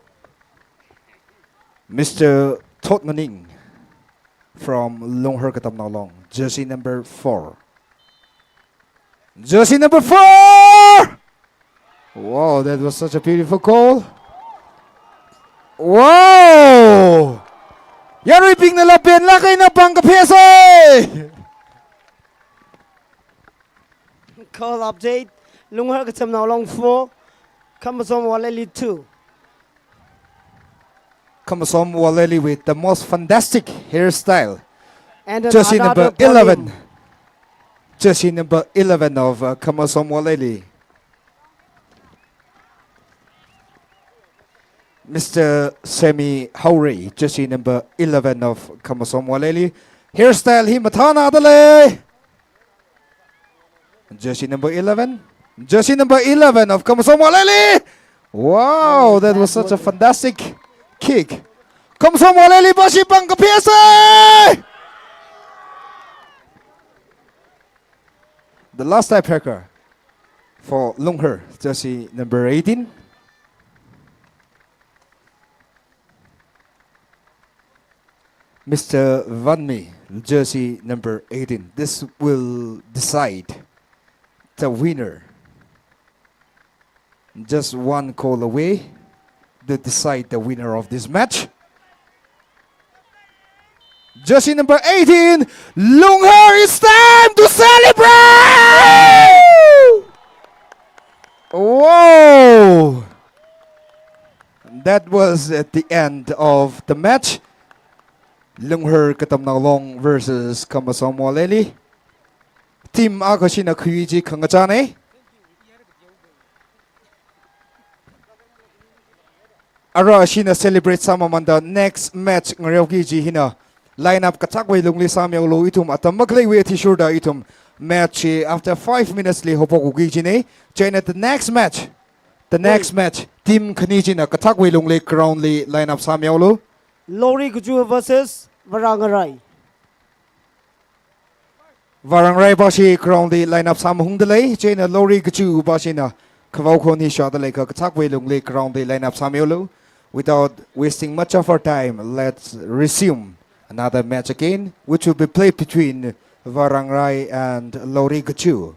Mister Thotmaning from Lunghar Katamnao Long, jersey number four. Jersey number four! Wow, that was such a beautiful goal. Wow! Yaruibingnala penlāk eina pāng kaphesai! Goal update, Lunghar Katamnao Long four, Khamasom Waleli two. Khamasom Waleli with the most fantastic hairstyle. And jersey number eleven. Jersey number eleven of, uh, Khamasom Waleli. Mister Semi Haorei, jersey number eleven of Khamasom Waleli. Hairstyle hi mathānada lei. Jersey number eleven. Jersey number eleven of Khamasom Waleli. Wow, that was such a fantastic kick. Khamasom Waleli pashi pāng kaphesai! The last tiebreaker for Lunghar, jersey number eighteen. Mister Vanmi, jersey number eighteen. This will decide the winner. Just one call away to decide the winner of this match. Jersey number eighteen, Lunghar, it's time to celebrate! Wow! That was at the end of the match. Lunghar Katamnao Long versus Khamasom Waleli. Team akhashina khuichi khangachānei. Ara ashina celebrate sāmamanda next match ngareoki kaji hina lineup kathākwui lungli sāmihaolu. Ithum atam makhaleiwui athishurda ithum match hi after five minutes li haophokki kajinei. Chieina the next match, the next match, team khani china kathākwui lungli ground li lineup sāmihaolu. Lori Gachu versus Varangarai. Varangrai pashi ground li lineup sāmahungda lei, chieina Lori Gachu pashina khavao khon hi shāda leiakha kathākwui lungli ground li lineup sāmihaolu. Without wasting much of our time, let's resume another match again, which will be played between Varangrai and Lori Gachu.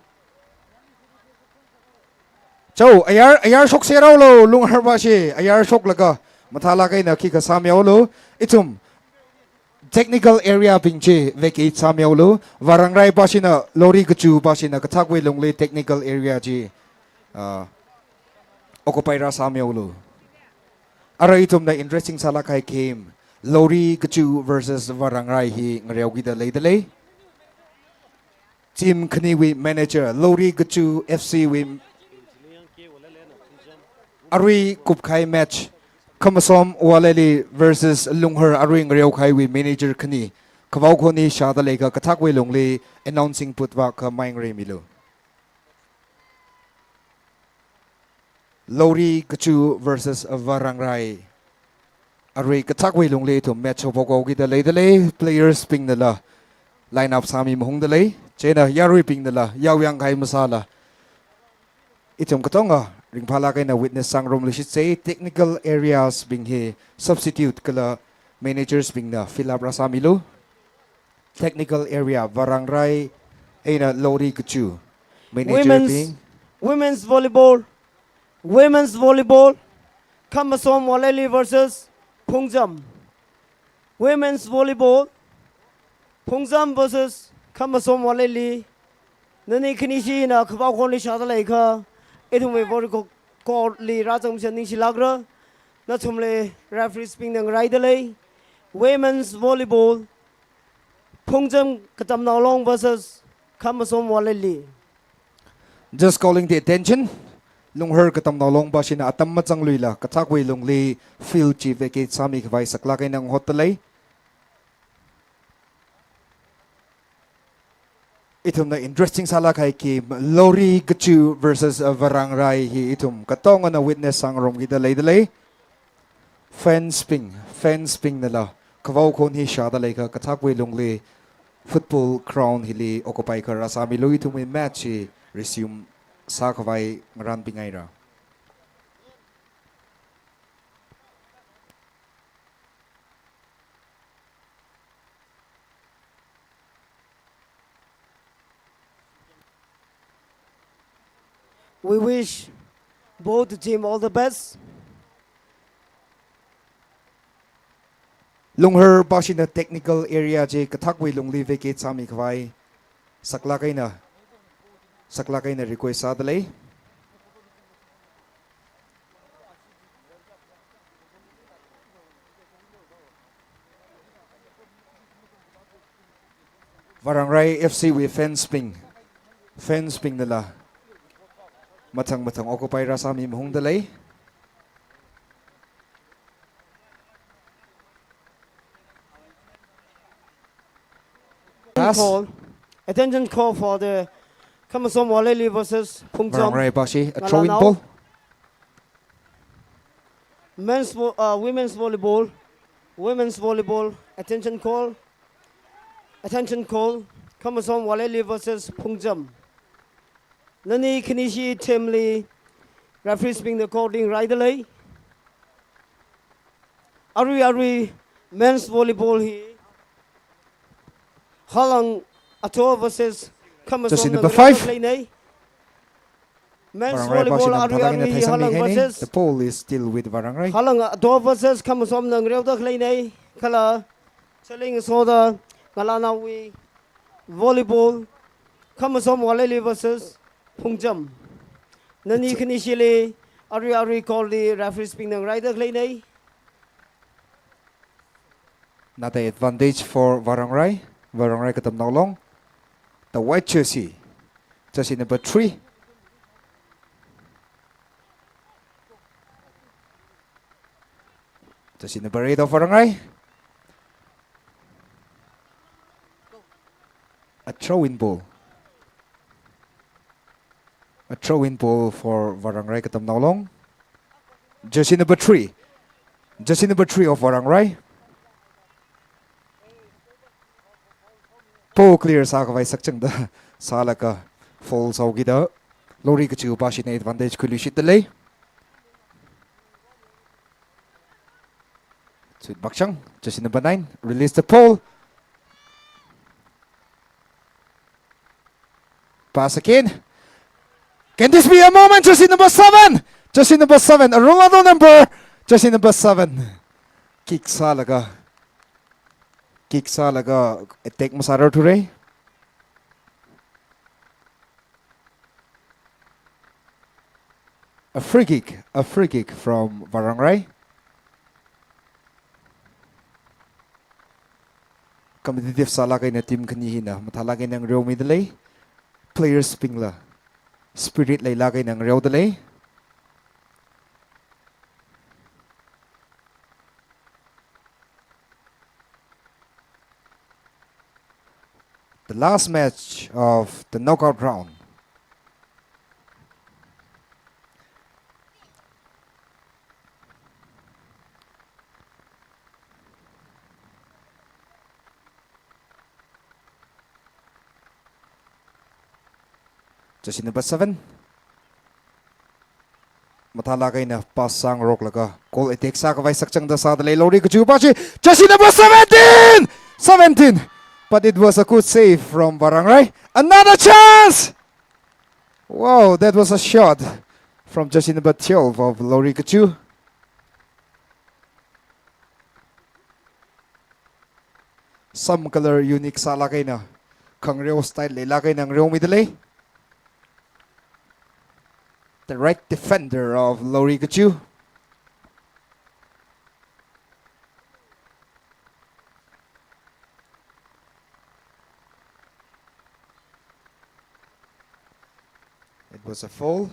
Chao, ayar, ayar shokserhaolu, Lunghar pashi, ayar shoklaga mathālāk eina khikha sāmihaolu. Ithum technical area bing chi vacate sāmihaolu. Varangrai pashina, Lori Gachu pashina kathākwui lungli technical area chi, ah, occupy rāsāmihaolu. Ara ithumna interesting sālāk kahai game, Lori Gachu versus Varangrai hi ngareokida leida lei. Team khaniwui manager, Lori Gachu F C wui arui kupkahai match, Khamasom Waleli versus Lunghar arui ngareokahaiwui manager khani khavao khon hi shāda leiakha kathākwui lungli announcing put vākhamei ngareimilu. Lori Gachu versus Varangrai. Arui kathākwui lungli ithum match haophokhaokida leida lei, players bingnala lineup sāmi mahungda lei, chieina yaruibingnala yaoyang kahai masāla ithum katonga ringphālāk eina witness sāngarumlu shitsei. Technical areas bing hi substitute kala managers bingna fill up rāsāmilu. Technical area, Varangrai eina Lori Gachu. Manager Women's, bing. Women's volleyball. Women's volleyball. Khamasom Waleli versus Phungjam. Women's volleyball. Phungjam versus Khamasom Waleli. Nani khanishina khavao khonli shāda leiakha ithumwui volleyball court li rāzangmi kaji ningshilākra. Nathumli referees bingna ngaraida lei. Women's volleyball. Phungjam Katamnaolong versus Khamasom Waleli. Just calling the attention. Lunghar Katamnaolong pashina atam mazangluila kathākwui lungli field chi vacate sāmikhavai saklāk eina ngahotda lei. Ithumna interesting sālāk kahai game, Lori Gachu versus, uh, Varangrai hi ithum katongana witness sāngarumkida leida lei. Fans bing, fans bingnala khavao khon hi shāda leiakha kathākwui lungli football ground hili occupy kha rāsāmilu, ithumwui match hi resume sākhavai ngarānbing haira. We wish both the team all the best. Lunghar pashina technical area chi kathakwui lungli vacate sāmi khavai saklāk eina, saklāk eina request sādalei. Varangrai F C wui fans bing, fans bing nala mathang mathang occupy rāsāmi mahungdalei. Pass. Call. Attention call for the Khamasom Waleli versus Phungcham. Varangrai pashi, a throw in ball. Men's vo-, uh, women's volleyball. Women's volleyball. Attention call. Attention call. Khamasom Waleli versus Phungcham. Nani khanishi team li referees bingna according right lei. Arui arui men's volleyball hi Halang Ato versus Khamasom Jersey number five. Leinei. Men's Varangrai volleyball pashi arui namthalak eina arui thaisang Halang ni khaini. Versus. The ball is still with Varangrai. Halang Ato versus Khamasom nang reo da leinei. Kala Chaling soda ngalānaowui volleyball, Khamasom Waleli versus Phungcham. Nani khanishili arui arui call li referees bingna right leinei. Another advantage for Varangrai. Varangrai katamnao long. The white jersey. Jersey number three. Jersey number eight of Varangrai. A throw-in ball. A throw-in ball for Varangrai katamnao long. Jersey number three. Jersey number three of Varangrai. Ball clear sākhavai sakchangda sālaga foul sāhaokida Lori Kachu pashina advantage khuiluishitdalei. Sweet Bakchang, jersey number nine, release the ball. Pass again. Can this be a moment? Jersey number seven. Jersey number seven. A Ronaldo number. Jersey number seven. Kick sālaga. Kick sālaga attack masārarthura. A free kick, a free kick from Varangrai. Competitive sālāk eina team khani hina mathālāk eina ngareomidalei. Players bingla spirit leilāk eina ngareodalei. The last match of the knockout round. Jersey number seven. Mathālāk eina pass sāngaroklaga goal attack sākhavai sakchangda sādalei Lori Kachu pashi. Jersey number seventeen! Seventeen! But it was a good save from Varangrai. Another chance! Wow, that was a shot from jersey number twelve of Lori Kachu. Some color unique sālāk eina, khangareo style leilāk eina ngareomidalei. The right defender of Lori Kachu. It was a foul.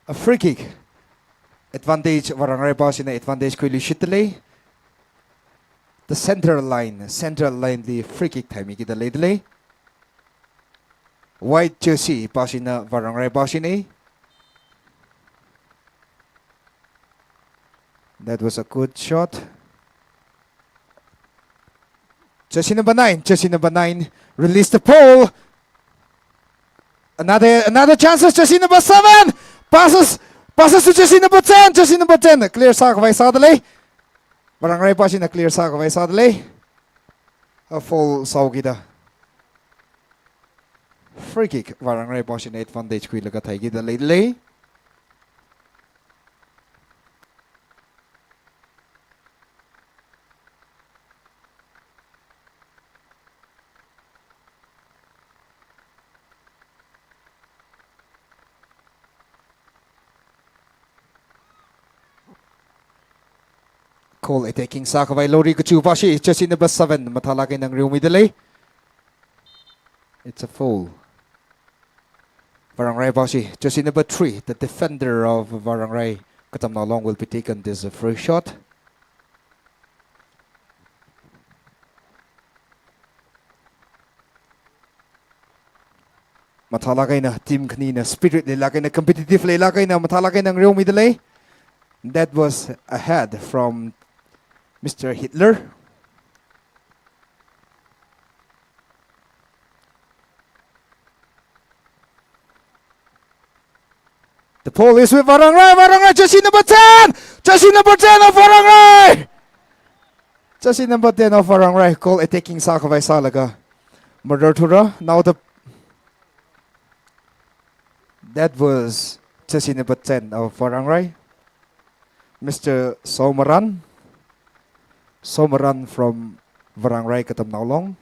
A free kick. Advantage, Varangrai pashina advantage khuiluishitdalei. The central line, central line li free kick thaimikida leidalei. White jersey pashina, Varangrai pashina. That was a good shot. Jersey number nine, jersey number nine, release the ball. Another, another chances, jersey number seven. Passes, passes to jersey number ten, jersey number ten. Clear sākhavai sādalei. Varangrai pashina clear sākhavai sādalei. A foul sāhaokida. Free kick, Varangrai pāshina advantage khuilaga theikida leilei. Goal attacking sākhavai Lori Kachu pāshi, jersey number seven, mathālāk eina ngariumida lei. It's a foul. Varangrai pāshi, jersey number three, the defender of Varangrai, Katamnao Long, will be taken this free shot. Mathālāk eina team khanina spirit leilāk eina, competitive leilāk eina, mathālāk eina ngariumida lei. That was a head from Mister Hitler. The ball is with Varangrai, Varangrai, jersey number ten! Jersey number ten of Varangrai! Jersey number ten of Varangrai, goal attacking sākhavai sālaga marathura. Now the, that was jersey number ten of Varangrai, Mister Somaran. Somaran from Varangrai Katamnao Long.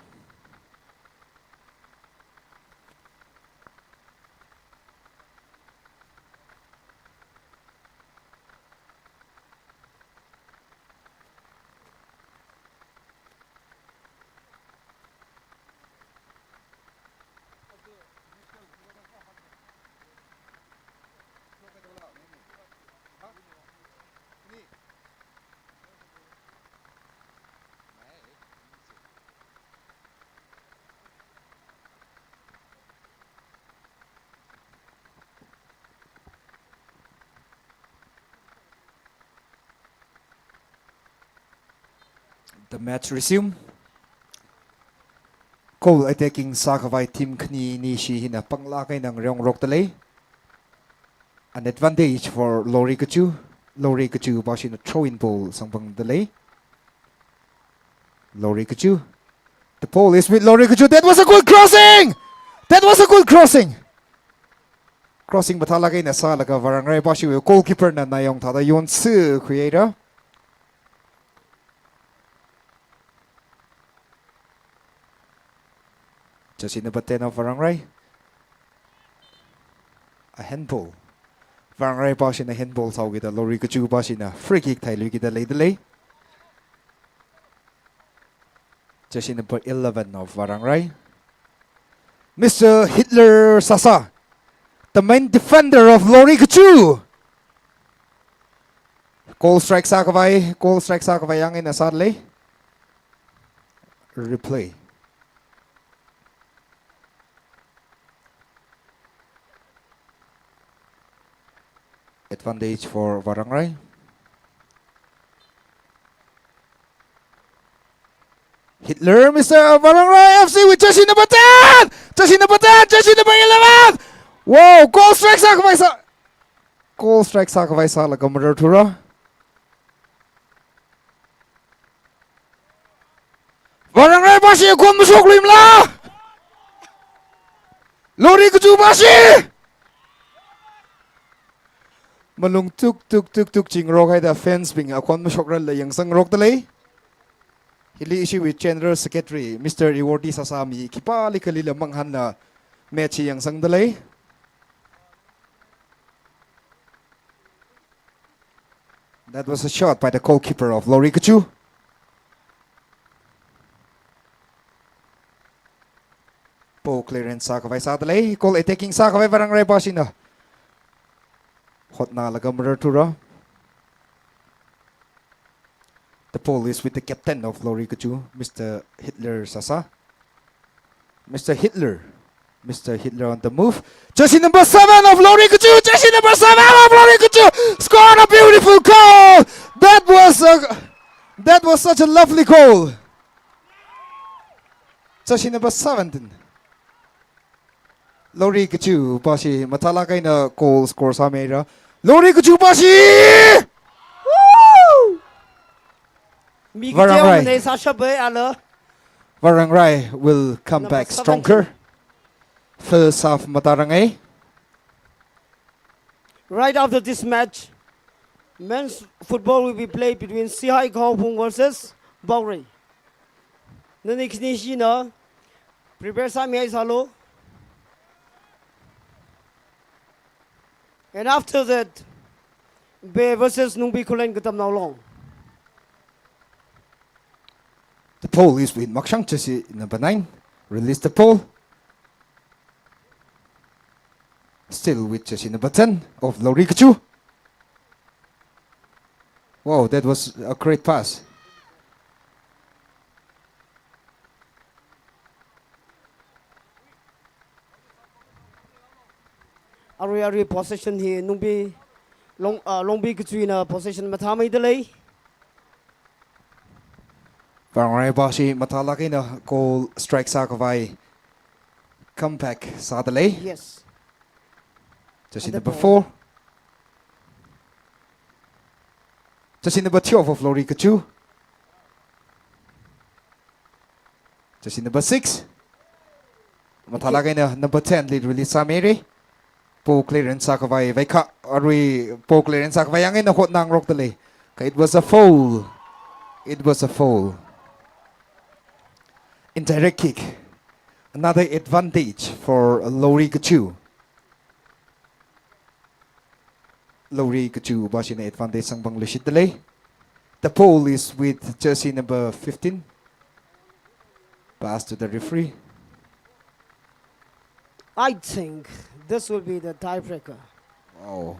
The match resume. Goal attacking sākhavai team khani inishi hina panglāk eina ngariungrokda lei. An advantage for Lori Kachu. Lori Kachu pāshina throw-in ball samphangda lei. Lori Kachu. The ball is with Lori Kachu. That was a good crossing! That was a good crossing! Crossing mathālāk eina sālaga Varangrai pāshiwui goalkeeper na nayong thāda yonsukhuihaira. Jersey number ten of Varangrai. A handball. Varangrai pāshina handball sāhaokida Lori Kachu pāshina free kick theiluikida leida lei. Jersey number eleven of Varangrai, Mister Hitler Sasa, the main defender of Lori Kachu. Goal strike sākhavai, goal strike sākhavai yang eina sāda lei. Replay. Advantage for Varangrai. Hitler, Mister Varangrai F C with jersey number ten! Jersey number ten! Jersey number eleven! Wow, goal strike sākhavai sā. Goal strike sākhavai sālaga marathura. Varangrai pāshi akhon mashokluimala? Lori Kachu pāshi! Malung tuk tuk tuk tuk chingrok haida fans bing akhon mashokrarla yangsangrokda lei. Hili ishiwui General Secretary, Mister Iwordi Sasa mi khipālikhalila mangahānla match hi yangsangda lei. That was a shot by the goalkeeper of Lori Kachu. Ball clearance sākhavai sāda lei, goal attacking sākhavai Varangrai pāshina hotnalaga marathura. The ball is with the captain of Lori Kachu, Mister Hitler Sasa. Mister Hitler. Mister Hitler on the move. Jersey number seven of Lori Kachu. Jersey number seven of Lori Kachu. Scored a beautiful goal. That was a, that was such a lovely goal. Jersey number seventeen. Lori Kachu pāshi mathālāk eina goal score sāmihaira. Lori Kachu pāshi! Woo! Mi Varangrai. Kacheu manei sāshappai ala. Varangrai will come Number back stronger. Seventeen. First half matārangai. Right after this match, men's football will be played between Sihai Khaophung versus Paorei. Nani khanishina prepare sāmihai sālu. And after that, Be versus Nungbi Khullen Katamnao Long. The ball is with Makshang jersey number nine. Release the ball. Still with jersey number ten of Lauri Kachu. Wow, that was a great pass. Arui, arui possession hi Nungbi Long, uh, Longbi Kachuina possession mathāmeida lei. Varangrai bashi mathālāk eina goal strike sākhavai comeback sāda lei. Yes. Jersey number four. Jersey number twelve of Lauri Kachu. Jersey number six. Mathālāk eina number ten li release sāmiri. Ball clearance sākhavai vaikha, arui ball clearance sākhavai yang eina hotnāngarokda lei. Kha it was a foul. It was a foul. Indirect kick. Another advantage for Lauri Kachu. Lauri Kachu bashina advantage sangpangluishitda lei. The ball is with jersey number fifteen. Pass to the referee. I think this will be the tiebreaker. Wow.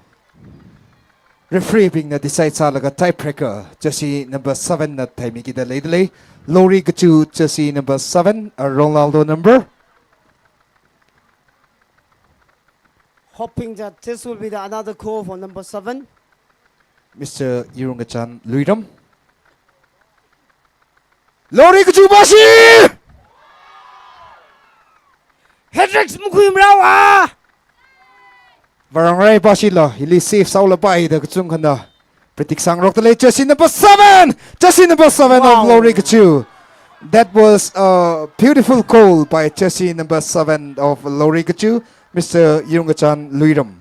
Referee bingna decide sālaga tiebreaker jersey number seven na theimikida leida lei. Lauri Kachu jersey number seven, a Ronaldo number. Hoping that this will be the another goal for number seven. Mister Yirungachan Luiram. Lauri Kachu bashi! Hat-trick makhuimara va! Varangrai bashila hili save sālapai da kachungkhana predict sāngarokda lei. Jersey number seven! Jersey number seven of Lauri Kachu. That was a beautiful goal by jersey number seven of Lauri Kachu, Mister Yirungachan Luiram.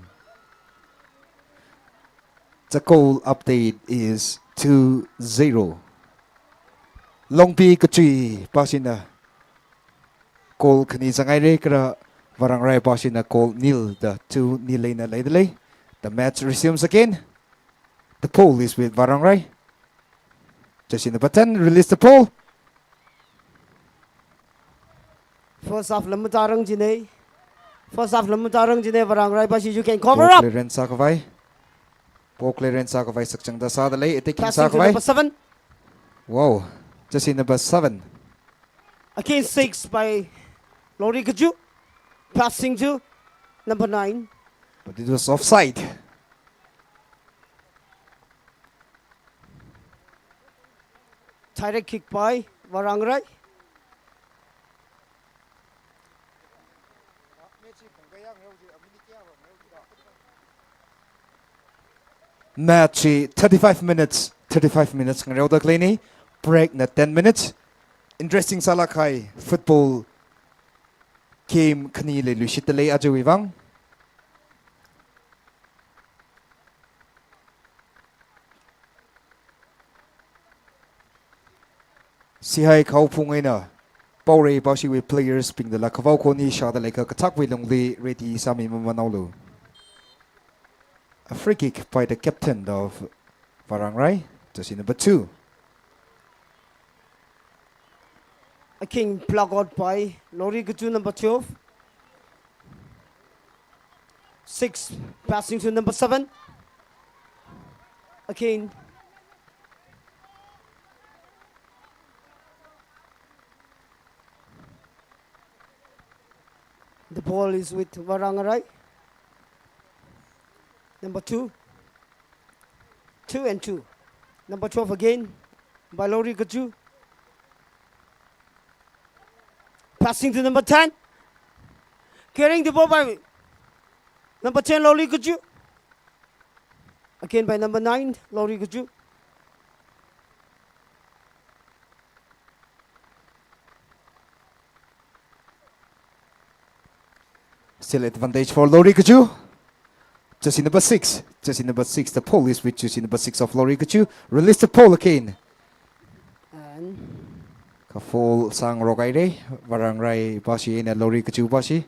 The goal update is two zero. Longbi Kachu bashina goal khani zanghaira, kala Varangrai bashina goal nil da two nil eina leida lei. The match resumes again. The ball is with Varangrai. Jersey number ten, release the ball. First half la matārangjina. First half la matārangjina, Varangrai bashi, you can cover up. Ball clearance sākhavai. Ball clearance sākhavai sakchangda sāda lei, attacking sākhavai. Passing to number seven. Wow. Jersey number seven. Again, six by Lauri Kachu. Passing to number nine. But it was offside. Direct kick by Varangrai. Match hi thirty-five minutes, thirty-five minutes ngareoda khaleina, break na ten minutes. Interesting sālāk kahai football game khani leiluishitda lei ajawui vang. Sihai Khaophung eina Paorei bashiwui players bingla khavao khoni shāda leikha kathākwui lungli ready sāmi mamānaolu. A free kick by the captain of Varangrai, jersey number two. Again, block out by Lauri Kachu, number twelve. Six, passing to number seven. Again. The ball is with Varangrai. Number two. Two and two. Number twelve again by Lauri Kachu. Passing to number ten. Carrying the ball by number ten, Lauri Kachu. Again by number nine, Lauri Kachu. Still advantage for Lorikachu. Jersey number six. Jersey number six. The pole is with jersey number six of Lorikachu. Release the pole again. And ka foul sāngarok haira. Varangrai pashi eina Lorikachu pashi.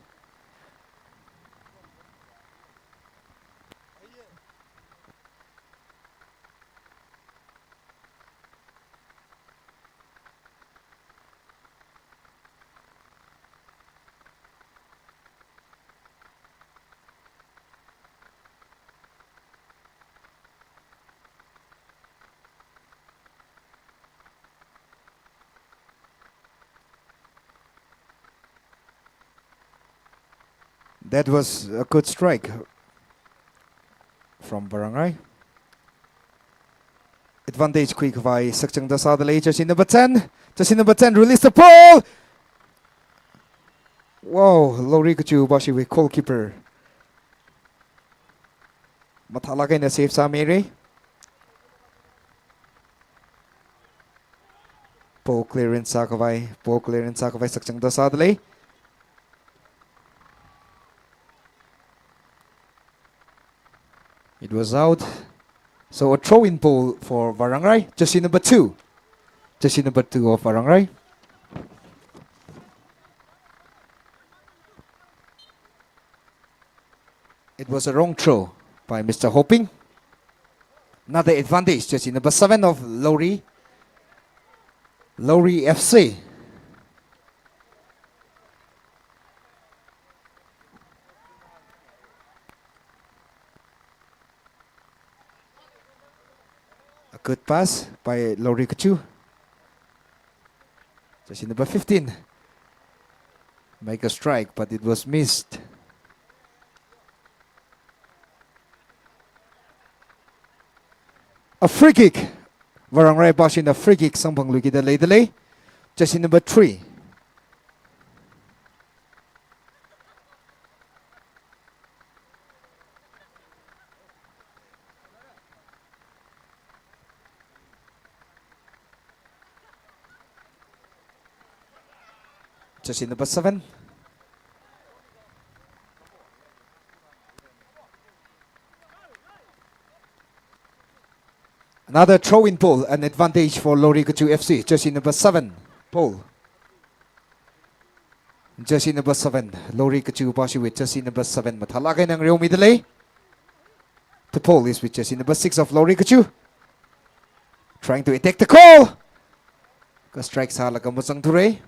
That was a good strike from Varangrai. Advantage khuikhavai sakchangda sādalei, jersey number ten. Jersey number ten, release the ball. Wow, Lorikachu pashiwui goalkeeper mathālāk eina save sāmira. Ball clearance sākhavai, ball clearance sākhavai sakchangda sādalei. It was out. So a throw-in ball for Varangrai. Jersey number two. Jersey number two of Varangrai. It was a wrong throw by Mister Hoping. Another advantage, jersey number seven of Lori. Lori F C. A good pass by Lorikachu. Jersey number fifteen. Make a strike, but it was missed. A free kick. Varangrai pashina free kick samphangluikida leidalei. Jersey number three. Jersey number seven. Another throw-in ball, an advantage for Lorikachu F C. Jersey number seven, ball. Jersey number seven, Lorikachu pashiwui jersey number seven mathālāk eina ngareomidalei. The ball is with jersey number six of Lorikachu. Trying to attack the goal. Ka strike sālaga mazangthura.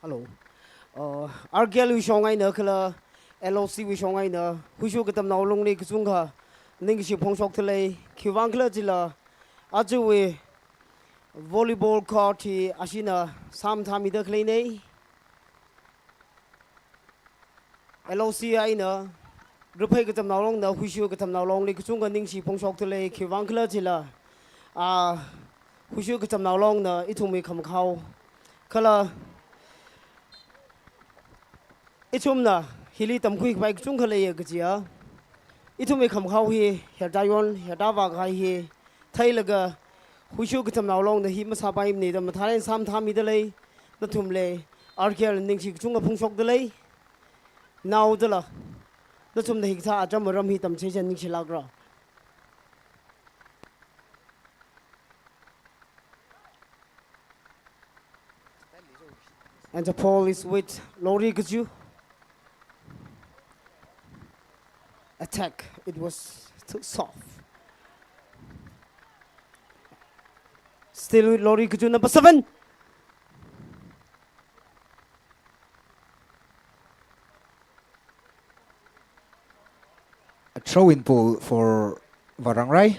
Hello. Uh, R K L wui shong eina kala L O C wui shong eina Huishu Katamnao Longli kachungkha ningshi phongshokdalei, khiwuivang khala jila ajawui volleyball court hi ashina sāmathāmida khaleina. L O C eina Raphei Katamnao Longna Huishu Katamnao Longli kachungkha ningshi phongshokdalei, khiwuivang khala jila, ah, Huishu Katamnao Longna ithumwui khamakhao kala ithumna hili tamkhuikhavai kachungkha leiya kajiya, ithumwui khamakhao hi herdāyon herdāvā kahai hi theilaga Huishu Katamnao Longna hi masāpaimana da mathālāk eina sāmathāmidalei. Nathumli R K L ningshi kachungkha phongshokdalei. Naodala nathumna hikathā atam aram hi tamchithei chān ningshilākra. And the ball is with Lorikachu. Attack. It was too soft. Still with Lorikachu, number seven. A throw-in ball for Varangrai.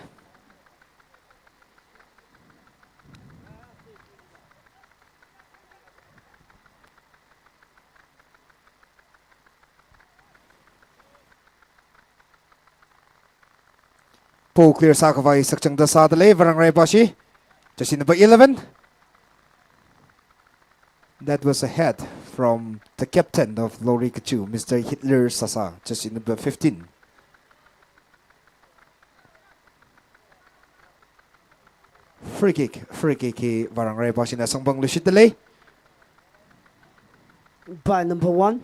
Ball clear sākhavai sakchangda sādalei, Varangrai pashi. Jersey number eleven. That was a head from the captain of Lorikachu, Mister Hitler Sasa, jersey number fifteen. Free kick, free kick hi Varangarai pashina samphangluishitdalei. By number one.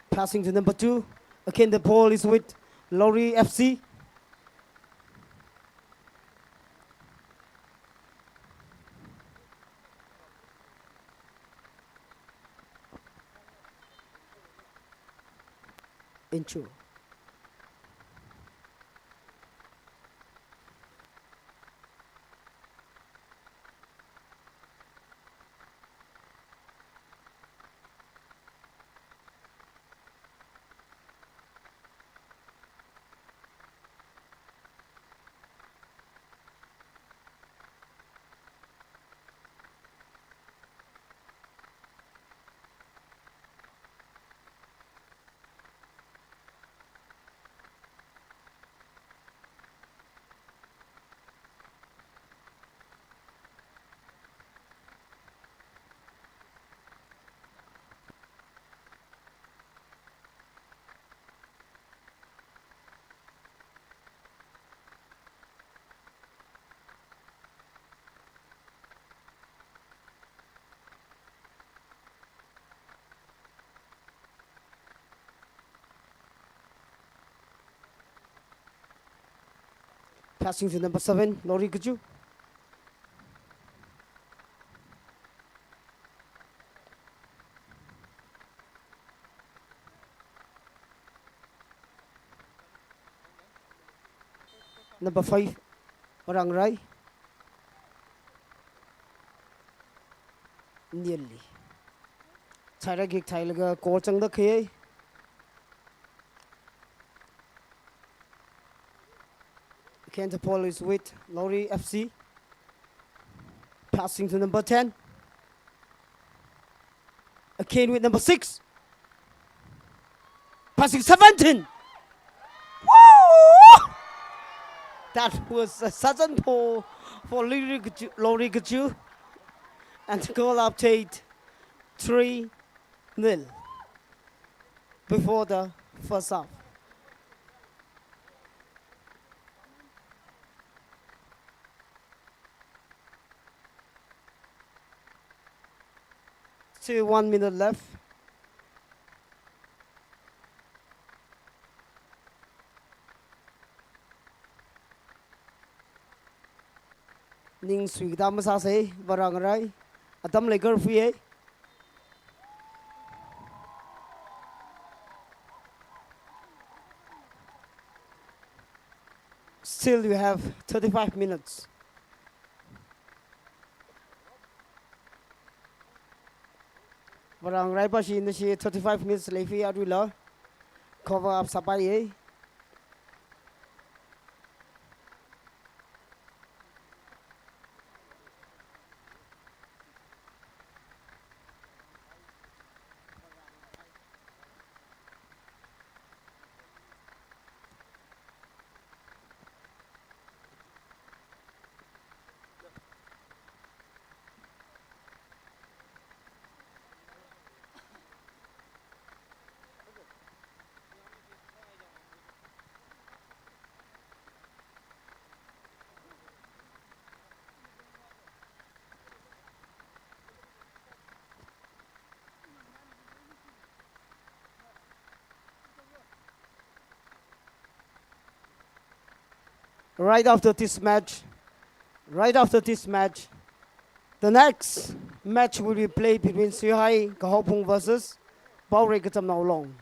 Passing to number two. Again, the ball is with Lori F C. Inchu. Passing to number seven, Lori Kaju. Number five, Varangrai. Nearly. Thairakik thailaga goal changda khaye. Again, the ball is with Lori F C. Passing to number ten. Again with number six. Passing seventeen. Woo! That was a sudden pull for Lori Kaju, Lori Kaju. And goal update three nil before the first half. Still one minute left. Ning suikida masāsei, Varangrai. Atam leikar fuye. Still, you have thirty-five minutes. Varangrai pashi nashi thirty-five minutes lei fi arui la. Cover up sāpaiye. Right after this match, right after this match, the next match will be played between Suihai Kahophung versus Paorei Kachamnao Long.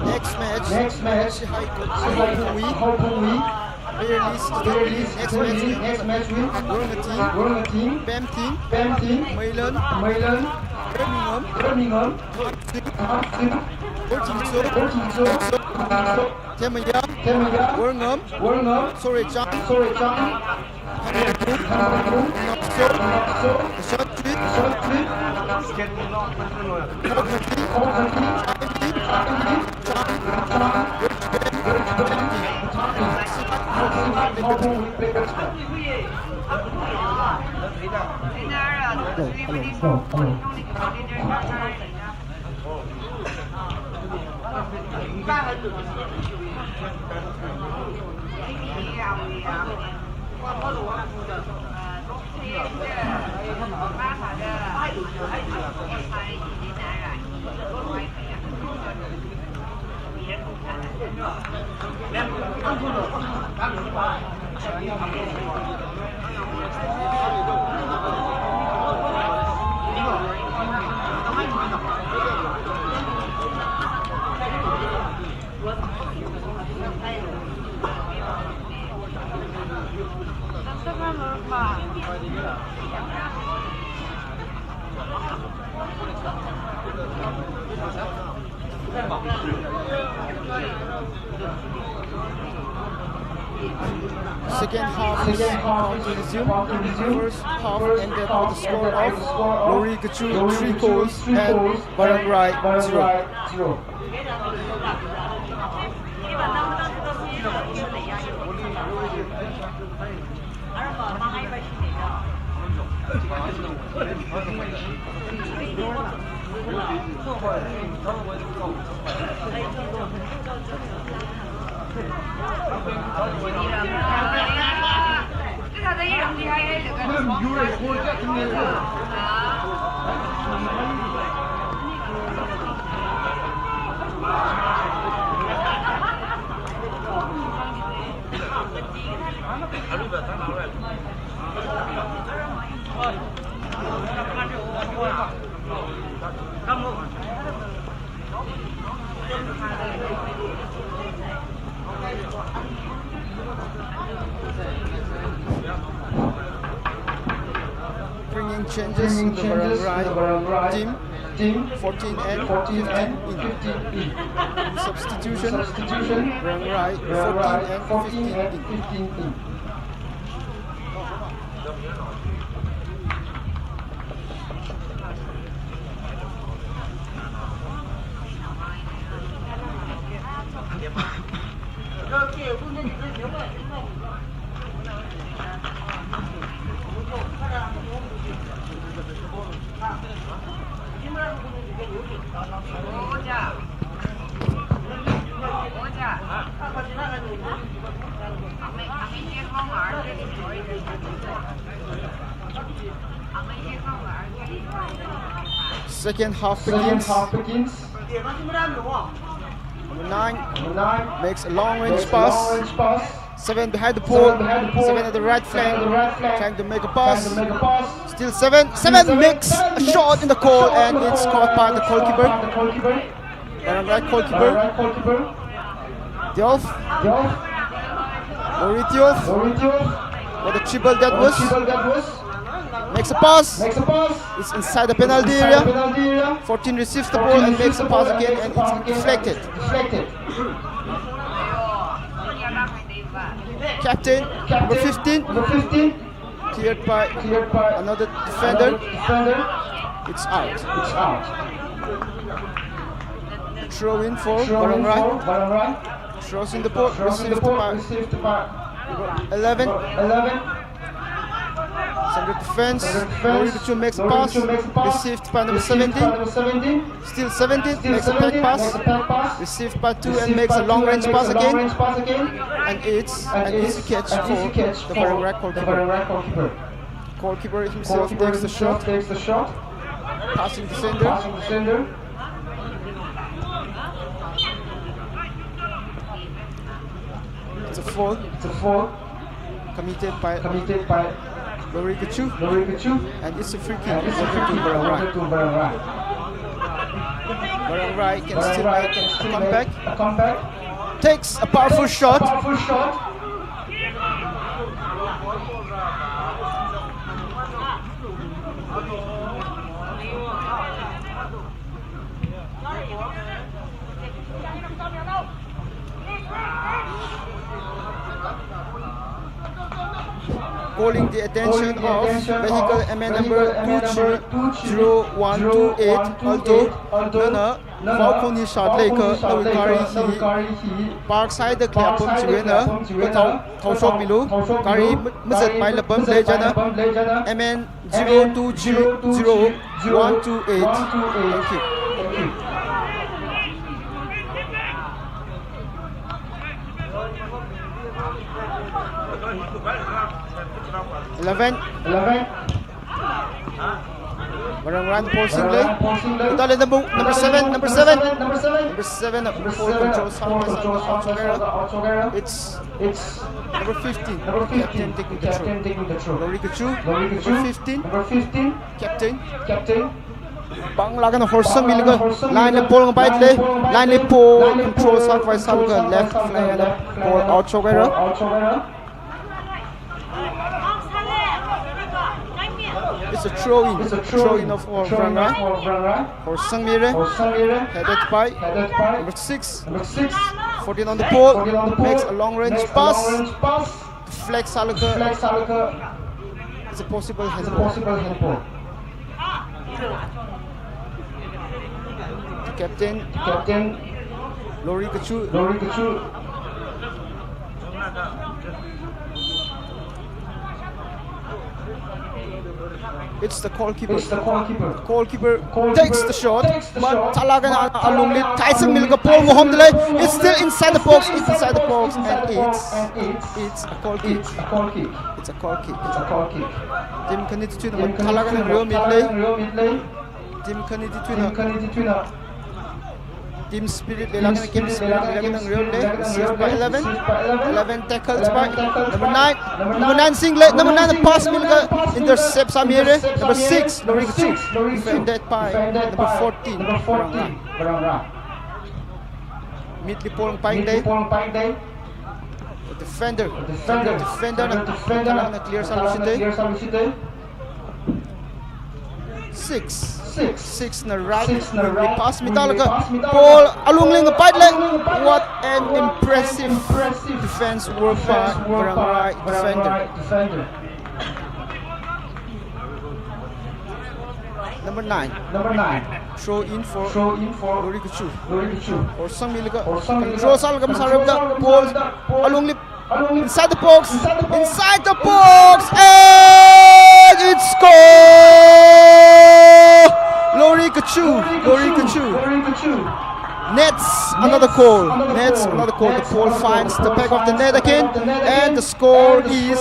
Next match. Next match. Shihai Hopefully. Player list, player list, next match win. Next match win. Wornga team. Wornga team. Pem team. Pem team. Meilan. Meilan. Birmingham. Birmingham. Team. Team. Worthingso. Worthingso. Themaya. Themaya. Worngam. Worngam. Sorechang. Sorechang. Hanakung. Hanakung. Nokso. Nokso. Shantrit. Shantrit. Khonghati. Khonghati. Chang. Chang. Hello, hello. Second half is about to resume. First half ended with the score of Lori Kachu three goals and Barangrai zero. Bringing changes in the Barangrai team, fourteen and fifteen in. Substitution, Barangrai, fourteen and fifteen in. Second half begins. Number nine makes a long range pass. Seven behind the pole. Seven at the right flank. Trying to make a pass. Still seven. Seven makes a shot in the goal and it's caught by the goalkeeper. Barangrai goalkeeper. Diouf. Lori Diouf. What a dribble that was. Makes a pass. It's inside the penalty area. Fourteen receives the ball and makes a pass again, and it's deflected. Captain, number fifteen. Cleared by another defender. It's out. Throw in for Barangrai. Throws in the ball, received by eleven. Center defense. Lori Kachu makes a pass. Received by number seventeen. Still seventeen. Makes a back pass. Received by two and makes a long range pass again. And it's an easy catch for the Barangrai goalkeeper. Goalkeeper himself takes the shot. Passing the center. It's a foul. It's a foul. Committed by, committed by Lori Kachu. Lori Kachu. And it's a free kick. And it's a free kick awarded to Barangrai. Barangrai can still make a comeback. Takes a powerful shot. Calling the attention of vehicle M N number two three zero one two eight Alto. Nana, vao khon hi shot leiakha, nawui gari hi park side da kayapam chiwui eina, kathao, thaoshokmilu, gari ma-, mazatpaila pamlei chieina, M N zero two three zero one two eight. Thank you. Eleven. Eleven. Barangrai eina ball singlei. Tale number, number seven, number seven. Number seven, number four, control sākhavai sālala. It's It's number fifteen, number fifteen, captain taking the throw. Captain taking the throw. Lori Kachu, Lori Kachu, number fifteen, number fifteen, captain, captain. Pānglāk eina horsangmilaga, line li ball ngapailei, line li ball control sākhavai sālaga, left flank eina ball out shokhaira. Out shokhaira. It's a throw in. It's a throw in. Throw in of Barangrai. Horsangmira. Horsangmira. Headed by, headed by number six. Number six. Fourteen on the ball. Fourteen on the ball. Makes a long range pass. Makes a long range pass. Deflect sālaga. Deflect sālaga. It's a possible handball. It's a possible handball. Captain. Captain. Lori Kachu. Lori Kachu. It's the goalkeeper. It's the goalkeeper. Goalkeeper takes the shot. Takes the shot. Mathālāk eina alungli thaisangmilaga ball ngahomdalei. It's still inside the box. It's inside the box. And it's, it's a goal kick. It's a goal kick. It's a goal kick. It's a goal kick. Team khani chithuina mathālāk eina ngariomidalei. Team khani chithuina. Team khani chithuina. Team spirit leilāk eina, game spirit leilāk eina ngariomidalei. Received by eleven. Eleven tackled by number nine. Number nine singlei. Number nine passmilaga intercept sāmira. Number six, Lori Kachu. Defended by number fourteen, Barangrai. Mid li ball ngapailei. Defender. Defender. Defender na, defender na clear sāluishitei. Six. Six. Six na right. Six na right. Pass mitālaga. Pass mitālaga. Ball alungli ngapailei. What an impressive defense work by Barangrai defender. Number nine. Number nine. Throw in for Throw in for Lori Kachu. Lori Kachu. Horsangmilaga. Horsangmilaga. Control sālaga masārapta. Ball. Alungli. Alungli. Inside the box. Inside the box. Inside the box. And it's goal! Lori Kachu. Lori Kachu. Lori Kachu. Nets another goal. Nets another goal. The ball finds the back of the net again. And the score is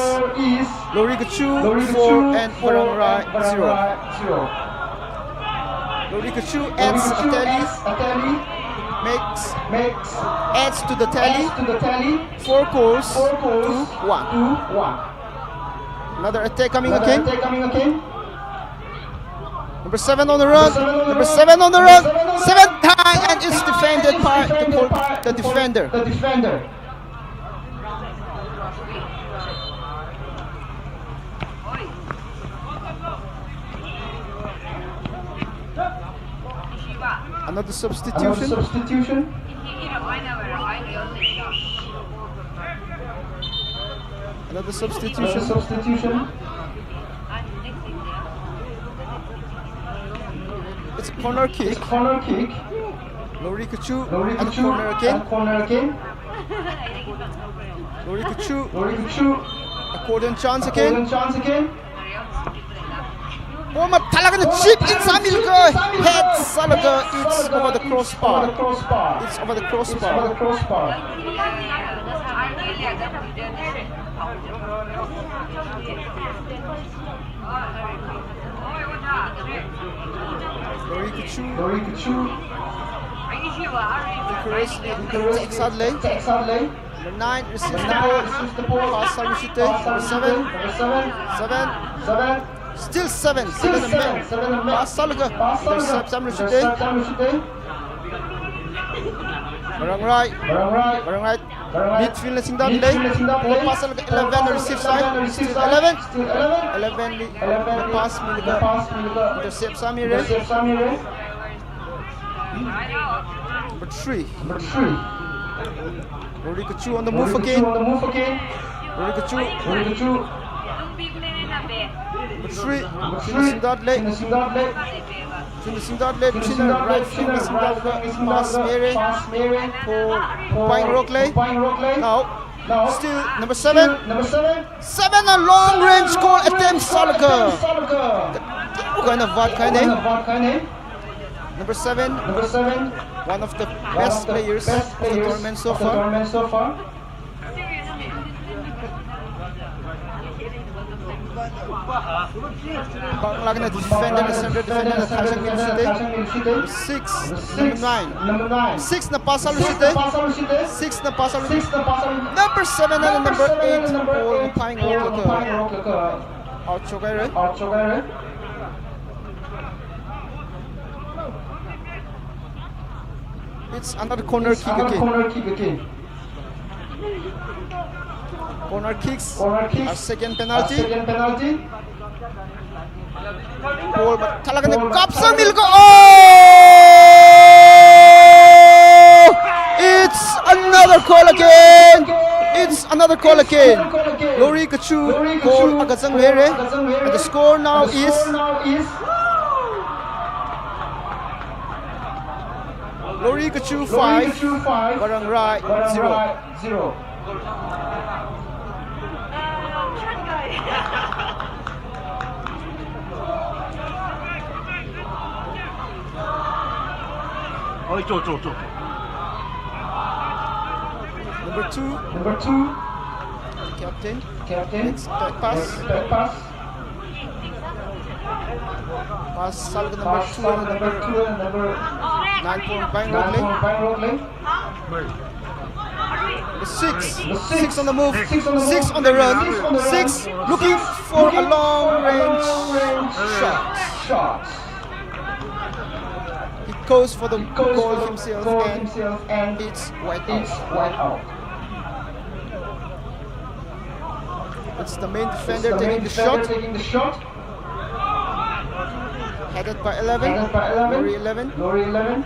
Lori Kachu four and Varangrai zero. Lori Kachu adds a tally, makes, adds to the tally, four goals to one. Another attack coming again. Number seven on the run. Number seven on the run. Seven time, and it's defended by the goal, the defender. Another substitution. Another substitution. Another substitution. Another substitution. It's a corner kick. It's a corner kick. Lori Kachu Lori at the Kachu corner again. At corner again. Lori Kachu. Lori Kachu. A golden chance again. Golden chance again. Oh, mathālāk eina chip in sāmilaga. Head sālaga, it's over the crossbar. It's over the crossbar. It's over the crossbar. Lori Kachu. Lori Kachu. Encourage, encourage. Text out lei. Text out lei. Number nine receives the ball. Number nine receives the ball. Pass sāluishita. Pass sāluishita. Number seven. Number seven. Seven. Seven. Still seven. Still seven. Seven and back. Pass sālaga. Pass sālaga. Intercept sāmiluishita. Intercept sāmiluishita. Varangrai. Varangrai. Varangrai. Varangrai. Midfield na singda lei. Midfield na singda lei. Ball pass sālaga eleven receive sāi. Eleven receive sāi. Still eleven. Still eleven. Eleven li. Eleven li. Pass milaga. Pass milaga. Intercept sāmira. Intercept sāmira. Number three. Number three. Lori Kachu on the move again. Lori Kachu on the move again. Lori Kachu. Lori Kachu. Number three. Number three. Singda lei. Singda lei. China singda lei, China right wing na singda lei, pass mira. Pass mira. Paul Paingrok lei. Paingrok lei. Now, now, still number seven. Still number seven. Seven a long range goal attempt sālaga. What kind of what kind, eh? What kind of what kind, eh? Number seven. Number seven. One of the best players of the tournament so far. One of the best players of the tournament so far. Pānglāk eina defender, center defender na thāshang miluishita. Six, number nine. Six na pass sāluishita. Six na pass sāluishita. Number seven and number eight, Paul Paingrok. Out shokhaira. It's another corner kick again. Corner kicks. Corner kicks. Our second penalty. Our second penalty. Ball mathālāk eina kapsangmilaga. Oh! It's another goal again. It's another goal again. Lori Kachu goal akha zanghaira. And the score now is Lori Kachu five, Varangrai zero. Zero. Oi, cho, cho, cho. Number two. Number two. Captain. Captain. Next, back pass. Next, back pass. Pass sālaga number two and number nine Paul Paingrok lei. Number six. Six on the move. Six on the run. Six looking for a long range shot. He goes for the goal himself and it's wide out. It's the main defender taking the shot. Headed by eleven. Headed by eleven. Lori eleven. Lori eleven.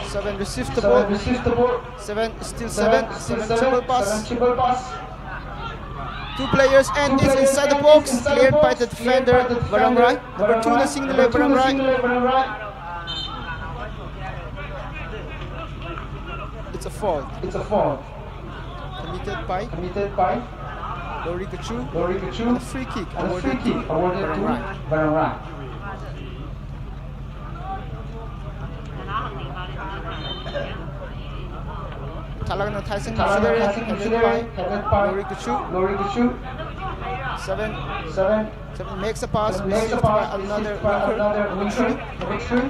Seven receives the ball. Seven receives the ball. Seven, still seven. Seven, still seven. Seven triple pass. Seven triple pass. Two players and it's inside the box, cleared by the defender, Varangrai. Number two na singda lei, Varangrai. It's a foul. It's a foul. Committed by, committed by Lori Kachu. Lori Kachu. And a free kick. And a awarded free kick to awarded to Varangrai. Varangrai. Thalakana Tyson Thalakana consider it, Tyson headed consider by it, headed by Lori Kachu. Lori Kachu. Seven. Seven. Seven makes a pass, makes a received pass, by another received by another winger. Number three.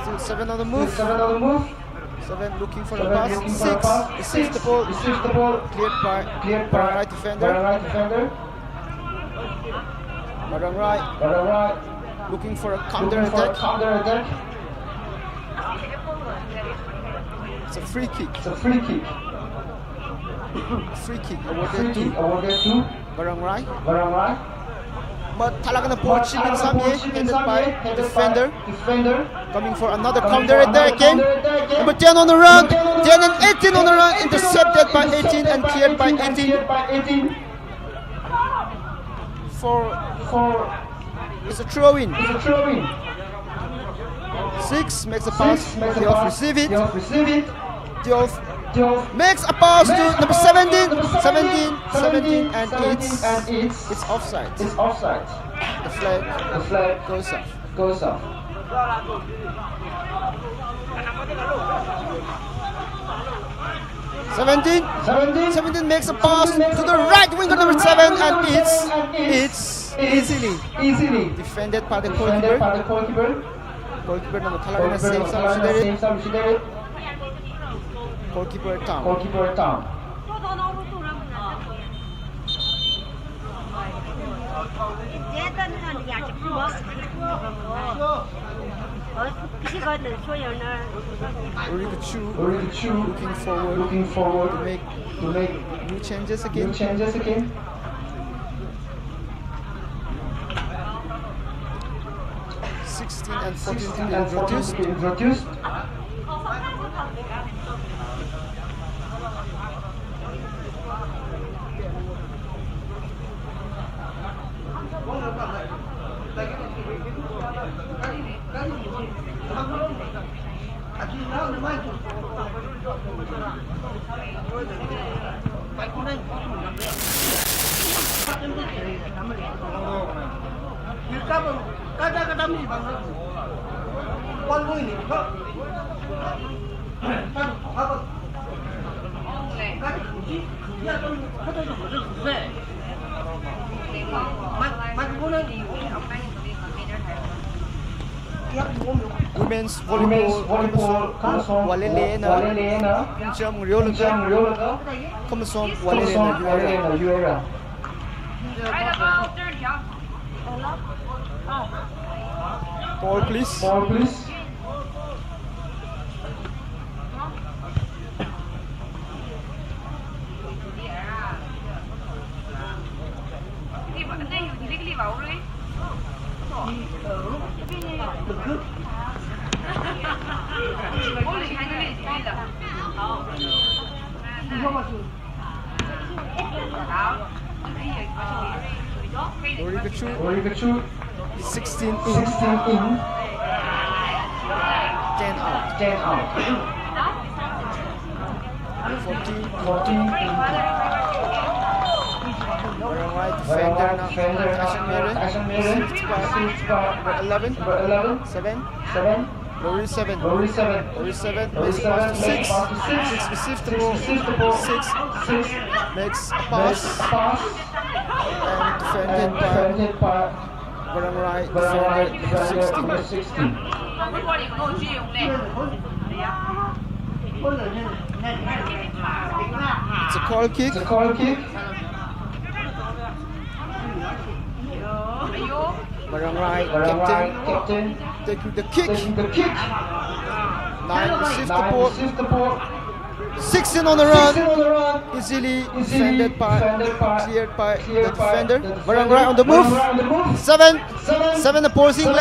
Still seven on the move. Still seven on the move. Seven looking for a pass. Seven looking for a pass. Six receives the ball. Receives the ball. Cleared by Cleared by Varangrai defender. Varangrai defender. Varangrai. Varangrai. Looking for a counter attack. Looking for a counter attack. It's a free kick. It's a free kick. Free kick awarded to Varangrai. Varangrai. But Thalakana ball chip in some here, headed by defender. Defender. Coming for another counter attack again. Number ten on the run. Ten and eighteen on the run. Intercepted by eighteen and cleared by eighteen. For it's a throw in. It's a throw in. Six makes a pass. Six makes a pass. Diof receive it. Diof receive it. Diof makes a pass to number seventeen. Seventeen. Seventeen and it's, it's offside. It's offside. The flag, the flag goes up. Goes up. Seventeen. Seventeen. Seventeen makes a pass to the right winger number seven and it's, it's easily, easily defended by the goalkeeper. Goalkeeper number Thalakana saves out. Goalkeeper down. Goalkeeper down. Lori Kachu looking forward, looking forward to make, to make new changes again. New changes again. Sixteen and fourteen to be introduced. Women's volleyball, Women's volleyball, Khamson Walele na, Walele na, Pungcham Riolaga, Khamson Walele na, Walele na, Yuera. Ball, please. Ball, please. Lori Kachu. Lori Kachu. Sixteen in. Sixteen in. Ten out. Ten out. Fourteen. Fourteen in. Warang right defender na. Warang right defender na. Action Mary. Action Mary. Received by. Received by. Number eleven. Number eleven. Seven. Seven. Lori seven. Lori seven. Lori seven. Lori seven. Makes pass to six. Six. Six receives the ball. Six receives the ball. Six. Six. Makes a pass. Makes a pass. And defended by. And defended by. Warang right. Warang right defender. Defender. Number sixteen. Number sixteen. It's a corner kick. It's a corner kick. Warang right, Warang right captain, captain, taking the kick. Taking the kick. Nine receives the ball. Nine receives the ball. Six in on the run. Easily defended by, cleared by the defender. Varangrai on the move. Seven. Seven na ball single.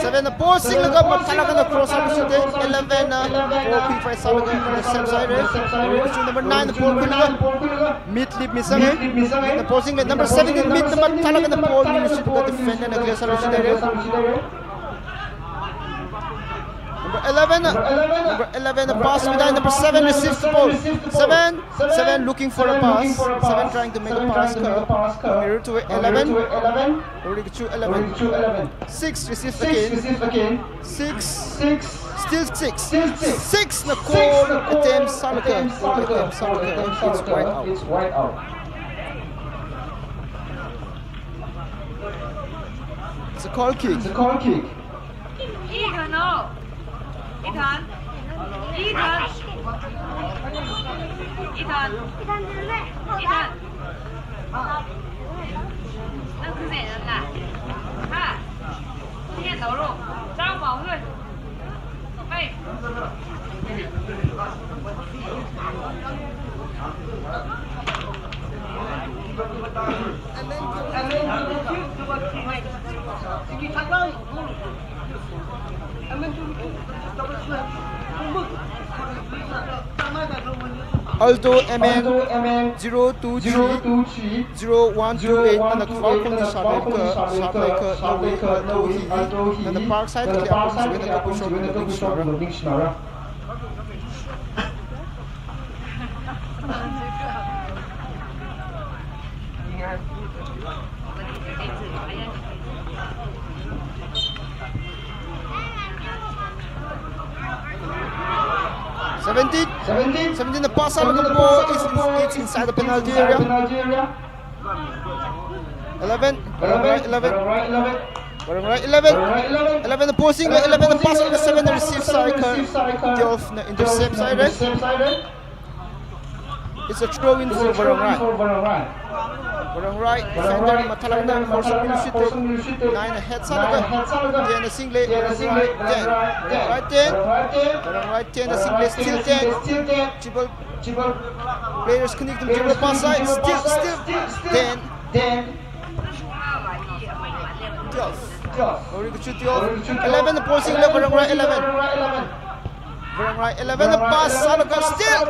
Seven na ball single ka mathālāk eina cross out sāda. Eleven na ball pick fight sālaga intercept sāhaira. Number nine na ball khuilaga mid leap misanga. Mid na ball single. Number seventeen mid na mathālāk eina ball mi sālaga defender na clear sāhaira. Number eleven, number eleven, pass mida, number seven receives the ball. Seven, seven looking for a pass. Seven trying to make a pass. Mirror to eleven. Already to eleven. Six receives again. Six. Still six. Six na goal attempt sālaga. Goal attempt sālaga. It's wide out. It's a corner kick. It's a corner kick. Ethan, no. Ethan. Ethan. Ethan. Ethan. Nang kuzai nang la. Ha. Kuya tau ro. Zang bao nui. Alto M N zero two three zero one two eight, nana khavā khon ni sharp ka, sharp ka, nawi Alto hi, nana park side ka, nana kapu shot na ningshina ra. Seventeen. Seventeen. Seventeen, the pass out of the ball is, is, it's inside the penalty area. Eleven. Varangrai eleven. Varangrai eleven. Eleven, the passing, eleven, the pass on the seven, the receive side. Twelve, the intercept side, right? It's a throw in for Varangrai. Varangrai defender mathālāk eina force mi sāda. Nine ahead sālaga. Ten a single. Varangrai ten. Varangrai ten. Varangrai ten a single. Still ten. Triple. Players connect to the pass side. Still, still. Ten. Twelve. Lori kachu twelve. Eleven, the passing level, Varangrai eleven. Varangrai eleven, the pass sālaga still.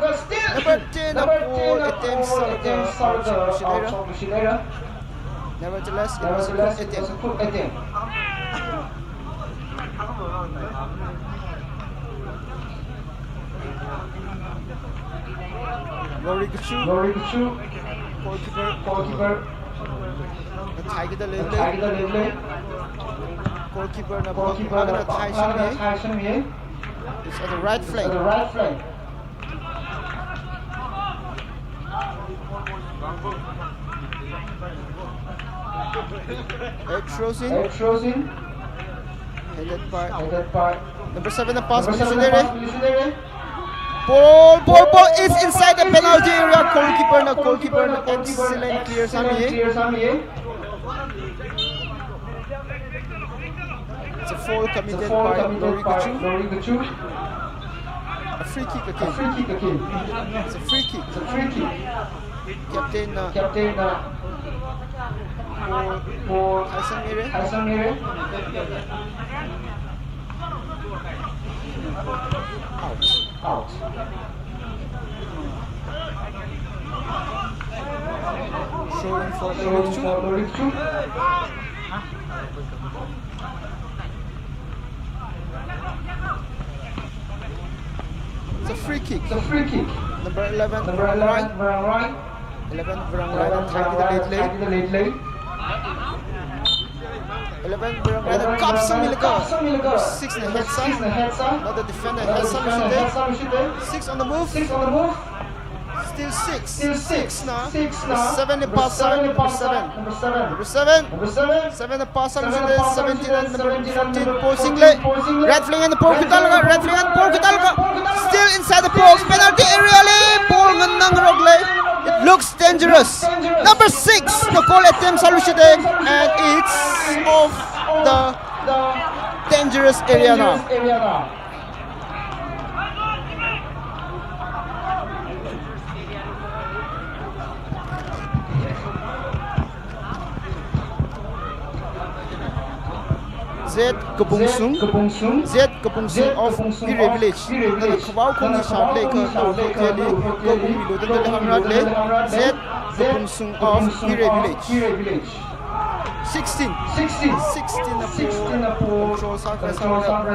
Number ten, the ball attempt sālaga. Nevertheless, it was a good attempt. Lori kachu. Lori kachu. Goalkeeper. Goalkeeper. Thai kita lele. Thai kita lele. Goalkeeper na, goalkeeper na, thai sangye. It's at the right flank. At the right flank. Ed Rosin. Ed Rosin. Headed by. Headed by. Number seven, the pass. Number seven, the pass. Ball, ball, ball is inside the penalty area. Goalkeeper na, goalkeeper na, excellent clear sāmiye. It's a foul committed by Lori kachu. A free kick again. A free kick again. It's a free kick. It's a free kick. Captain na. Captain na. Ball. Ball. Haisang Mire. Haisang Mire. Out. Out. Throw in for Lori kachu. It's a free kick. It's a free kick. Number eleven, Number eleven, Varangrai. Eleven, Varangrai, Varangrai, thai kita lele. Eleven, Varangrai, the cup sāmilaga. Six na head side. Another defender head side. Six on the move. Six on the move. Still six. Still six. Six na. Six na. Seven na pass sāda. Number seven. Number seven. Number seven. Seven na pass sāda. Seventeen and number fifteen posing le. Right flank and ball khuitālaga. Right flank and ball khuitālaga. Still inside the box. Penalty area le. Ball nganāngarok le. It looks dangerous. Number six na goal attempt sāluishitda. And it's off the dangerous area now. Z Kapungsung. Z Kapungsung of Wire Village. Nana khavao khongni shālei kha, Upper Khoteli, Kawungmi lo tanda hāngra lei. Z Kapungsung of Wire Village. Sixteen. Sixteen. Sixteen na po. Control sākhavai sāra.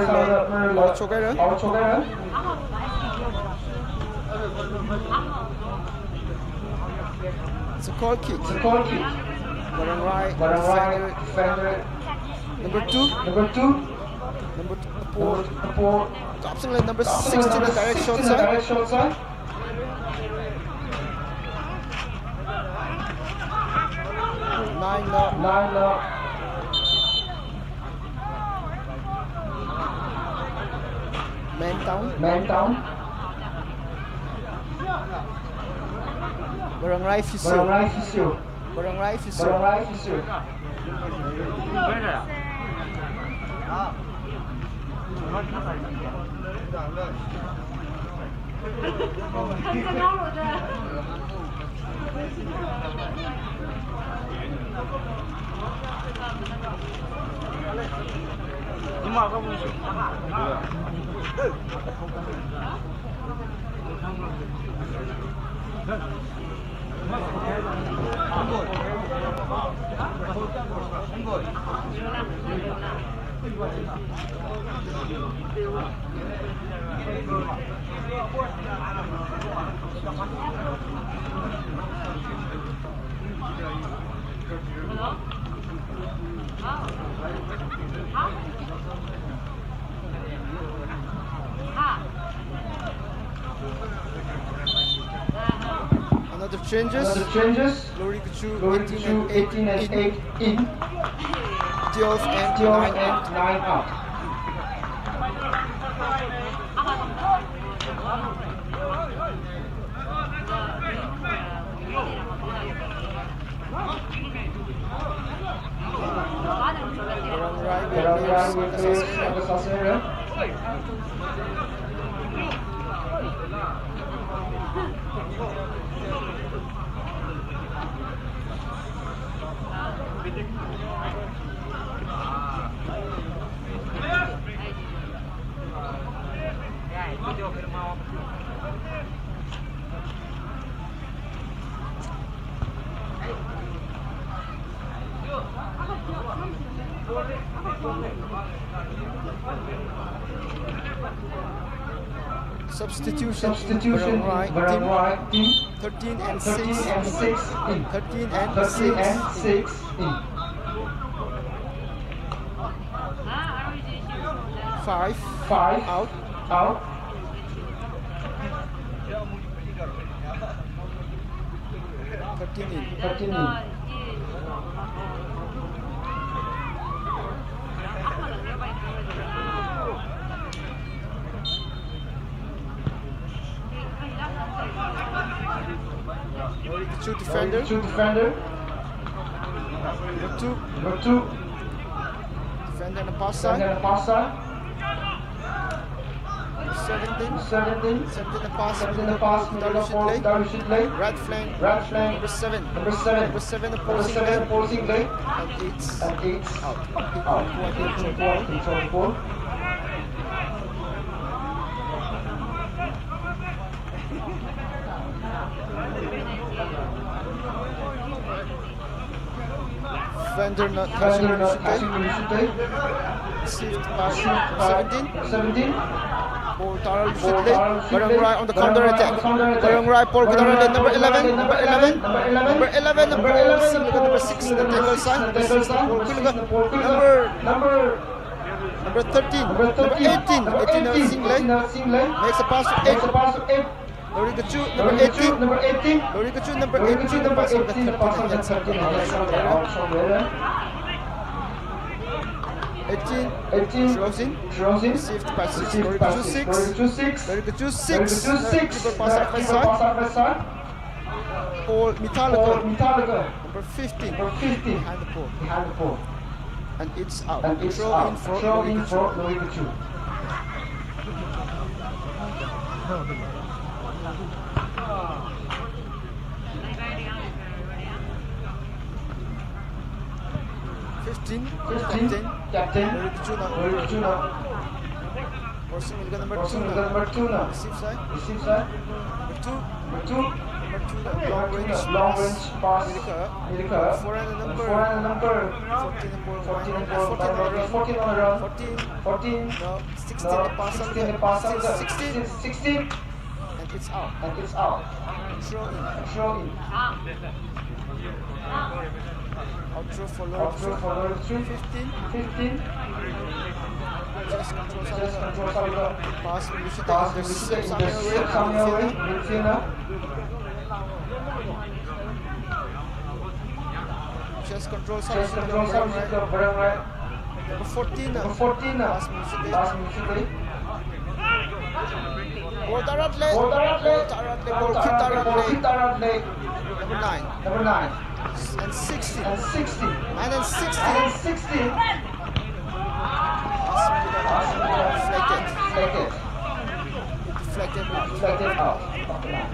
Out shokahaira. It's a corner kick. It's a corner kick. Varangrai, Varangrai, defender. Defender. Number two. Number two. Number four. Number four. Kapsang lei number sixteen na direct shot sāi. Direct shot sāi. Nine na. Nine na. Man down. Man down. Varangrai physio. Varangrai physio. Varangrai physio. Varangrai physio. Another changes. Another changes. Lorikachu, Lorikachu, eighteen and eight in. Eighteen and eight in. Twelve and nine out. Twelve and nine out. Varangrai will play soccer. Substitution. Substitution. Varangrai team. Varangrai team. Thirteen and six. Thirteen and six in. Thirteen and six in. Five. Five. Out. Out. Thirteen in. Thirteen in. Two defender. Two defender. Number two. Number two. Defender na pass sāi. Defender na pass sāi. Seventeen. Seventeen. Seventeen na pass. Seventeen na pass. Middle of field lei. Right flank. Right flank. Number seven. Number seven. Number seven na pass sāi. And eight. And eight. Out. Out. Control ball. Control ball. Defender na, defender na, received by seventeen. Seventeen. Ball tara Lushit lei. Varangrai on the counter attack. Varangrai ball khuitara lei. Number eleven. Number eleven. Number eleven. Number eleven. Number six. Number six. Number six. Number six. Number six. Number six. Number six. Number Number thirteen, number eighteen, eighteen na sing lei. Makes a pass to eight. Lorikachu, number eighteen. Lorikachu, number eighteen, pass on the thirteen, and that's out. Eighteen, eighteen, Shirosin. Shirosin. Received by six. Lorikachu six. Lorikachu six. Lorikachu six. Keeper pass up by side. Paul Mitalaga. Paul Mitalaga. Number fifteen. Number fifteen. Behind the pole. Behind the pole. And it's out. And it's out. Throw in for Lorikachu. fifteen, fifteen, captain, captain, Lorikchu na. Lorikchu na. Crossing will go number two na. Number two na. Receive side. Receive side. Number two. Number two. Number two na. Long range pass. Long range pass. Milika. Milika. Forehand number. Forehand number. Fourteen number. Fourteen number. Fourteen on the run. Fourteen. Fourteen. No. Sixteen. No. Pass. Sixteen. Pass. Sixteen. Sixteen. And it's out. And it's out. Throw in. Throw in. Out throw for Lorikchu. Out throw for Lorikchu. Fifteen. Fifteen. Chest control. Chest control. Pass, Lushita. Pass, Lushita. Intercept somewhere away. Midfielder. Chest control. Chest control. Right. Number fourteen, uh, number fourteen, uh, pass Lushita. Pass Lushita. Ball taratle. Ball taratle. Ball taratle. Ball taratle. Ball taratle. Number nine. Number nine. And sixteen. And sixteen. Nine and sixteen. Nine and sixteen. Pass deflected. Deflected. Deflected. Deflected out of the line.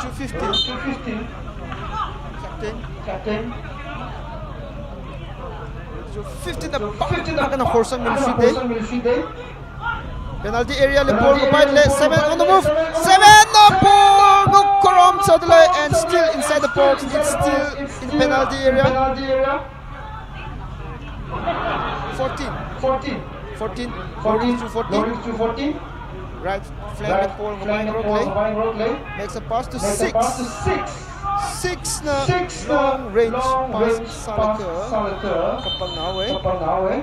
Two fifteen. Two fifteen. Captain. Captain. Two fifteen. Two fifteen. Penalty area li ball, penalty area li ball, seven on the move. Seven on the ball. Ngakhorum sāda lei and still inside the box. It's still in penalty area. Penalty area. Fourteen. Fourteen. Fourteen. Fourteen. Lorikchu fourteen. Lorikchu fourteen. Right flank ball, right flank ball, Ngapaying Road lei. Makes a pass to six. Makes a pass to six. Six na long range pass sālaga kapanghaowa. Kapanghaowa.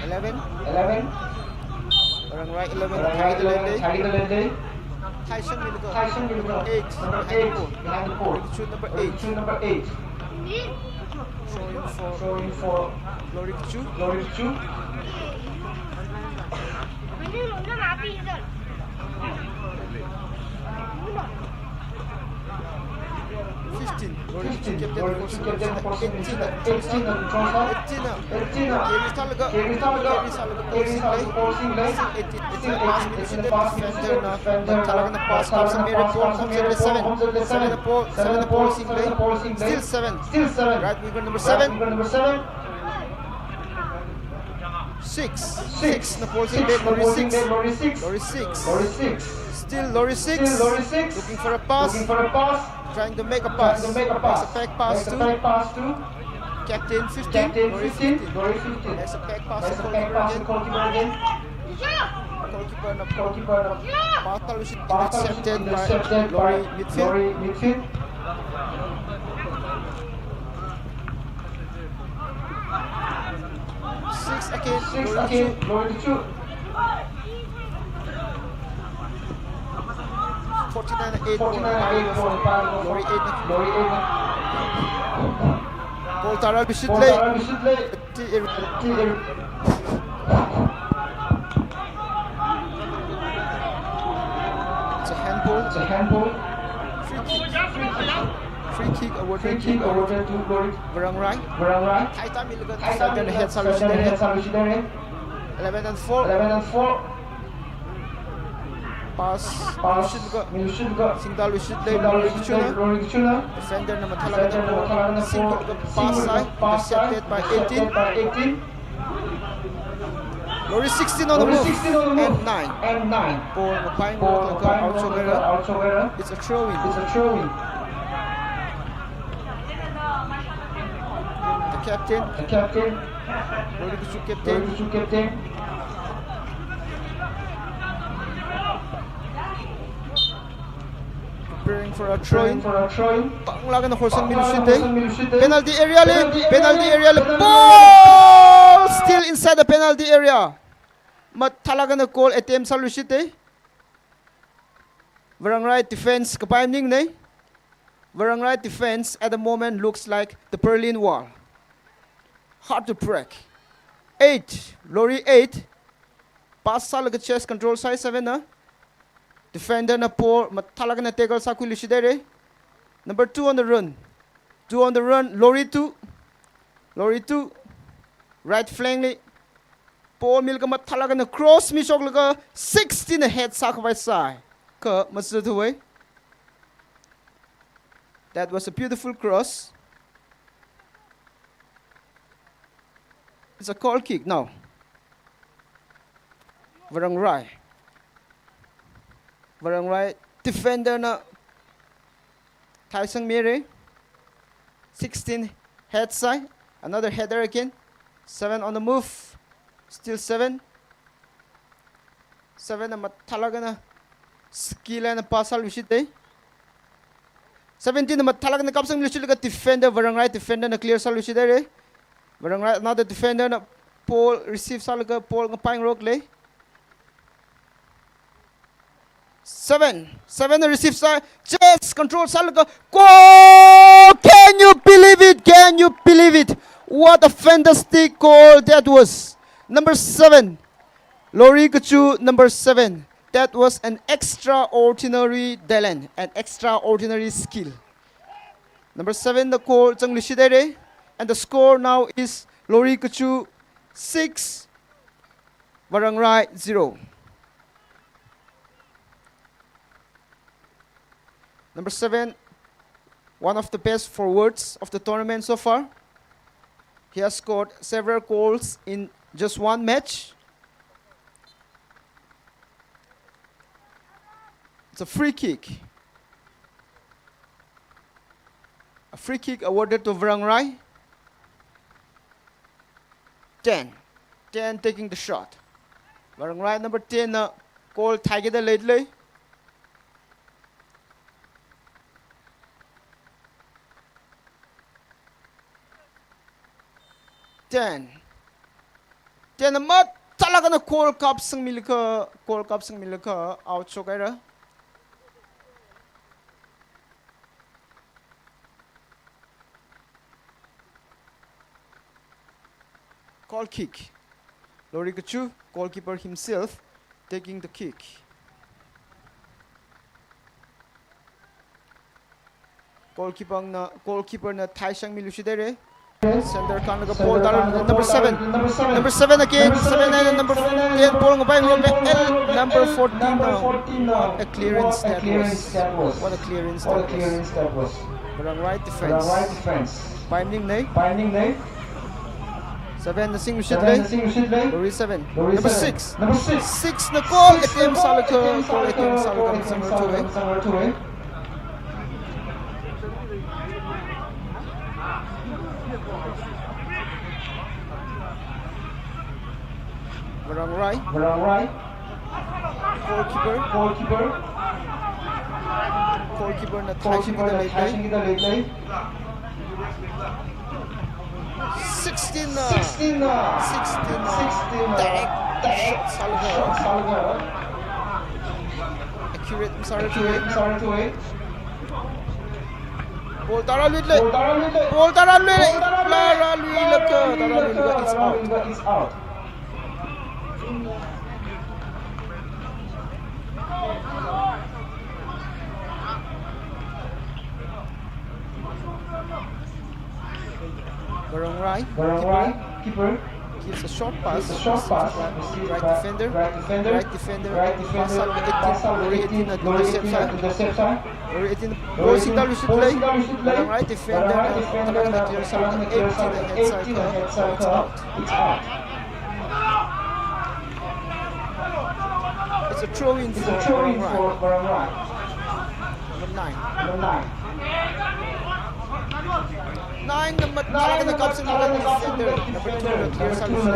Eleven. Eleven. Varangrai eleven. Varangrai eleven. Thai eleven. Thai eleven. Thaishan Milgo. Thaishan Milgo. Number eight. Number eight. Behind the pole. Behind the pole. Number eight. Number eight. Throw in for, throw in for Lorikchu. Lorikchu. Fifteen. Fifteen. Lorikchu captain. Lorikchu captain. Eighteen. Eighteen. Eighteen. Eighteen. Carry sālaga. Carry sālaga. Carry sālaga. Eighteen. Eighteen. Pass, eighteen. Defender na. Mathālāk eina pass. Seven. Seven. Seven. Still seven. Still seven. Right winger number seven. Right winger number seven. Six. Six. Six na ball singda, Lorry six. Lorry six. Lorry six. Lorry six. Still Lorry six. Still Lorry six. Looking for a pass. Looking for a pass. Trying to make a pass. Trying to make a pass. Makes a back pass to, makes a back pass to captain fifteen. Captain fifteen. Lorry fifteen. Makes a back pass to goalkeeper again. Makes a back pass to goalkeeper again. Goalkeeper na, goalkeeper na pass sāluishit, intercepted by Lorry midfield. Lorry midfield. Six again. Six again. Lorry two. Forty-nine eight. Forty-nine eight. Lorry eight. Lorry eight. Ball taraluishit lei. Ball taraluishit lei. It's a handball. It's a handball. Free kick. Free kick awarded to Lorry. Free kick awarded to Lorry. Varangrai. Varangrai. Thaitamilaga, Thaitamilaga, defender na head sāluishit haira. Defender na head sāluishit haira. Eleven and four. Eleven and four. Pass. Pass. Luishitlaga. Luishitlaga. Singda luishit lei, Singda luishit lei, Lorry Kachuna. Lorry Kachuna. Defender na mathālāk eina, defender na mathālāk eina singda pass sāi. Pass sāi. Intercepted by eighteen. Intercepted by eighteen. Lorry sixteen on the move. Lorry sixteen on the move. And nine. And nine. Ball Ngapaying Road laga out shok haira. Ball Ngapaying Road laga out shok haira. It's a throw in. It's a throw in. The captain. The captain. Lorry Kachu captain. Lorry Kachu captain. Preparing for a throw in. Preparing for a throw in. Panglāk eina horsangmi luishit lei. Panglāk eina horsangmi luishit lei. Penalty area li. Penalty area li. Penalty area li. Ball still inside the penalty area. Mathālāk eina goal attempt sāluishit lei. Varangrai defense kapai maningnei. Varangrai defense at the moment looks like the Berlin Wall. Hard to break. Eight, Lorry eight. Pass sālaga chase control sāi seven na. Defender na ball mathālāk eina tackle sākhuiluishit haira. Number two on the run. Two on the run, Lori two. Lori two. Right flank li. Ball milaga mathālāk eina cross mishoklaga sixteen na head sākhavai sāi. Kha mazathuwa. That was a beautiful cross. It's a goal kick now. Varangrai. Varangrai defender na thaisangmira. Sixteen head sāi. Another header again. Seven on the move. Still seven. Seven na mathālāk eina skill eina pass sāluishit haira. Seventeen na mathālāk eina kapsangmiluishitlaga defender, Varangrai defender na clear sāluishit haira. Varangrai another defender na ball receive sālaga ball ngapaingarokla. Seven, seven na receive sā, chase control sālaga goal! Can you believe it? Can you believe it? What a fantastic goal that was. Number seven, Lori Kachu, number seven. That was an extraordinary talent, an extraordinary skill. Number seven na goal zangluishit haira, and the score now is Lori Kachu six, Varangrai zero. Number seven, one of the best forwards of the tournament so far. He has scored several goals in just one match. It's a free kick. A free kick awarded to Varangrai. Ten. Ten taking the shot. Varangrai number ten na goal thaikida leilei. Ten. Ten na mathālāk eina goal kapsangmilaga, goal kapsangmilaga out shok haira. Goal kick. Lori Kachu, goalkeeper himself, taking the kick. Goalkeeper na, goalkeeper na thaisangmiluishit haira. Center kānlaga ball tārā, number seven. Number seven again. Seven and number ten ball ngapaingarokla, L number fourteen na. What a clearance that was. What a clearance that was. Varangrai defense. Paimning nei. Seven na singluishit lei. Lori seven. Number six. Six na goal attempt sālaga, goal attempt sālaga mazangrarthuwa. Varangrai. Goalkeeper. Goalkeeper na thaisangkida leilei. Sixteen na. Sixteen na. Direct shot sālaga. Accurate masārarthuwa. Ball tārāluilei. Ball tārāluilei. Tārāluilaga, tārāluilaga, it's out. Varangrai, keeper. Gives a short pass. Right defender. Right defender. Pass out to eighteen. Lori eighteen na intercept sā. Lori eighteen. Ball singda luishit lei. Varangrai defender na, Varangrai defender na clear sālaga eighteen na head sāi. It's out. It's a throw in for Varangrai. Number nine. Nine number, nine number kapsanglaga defender. Number two na clear sāluishit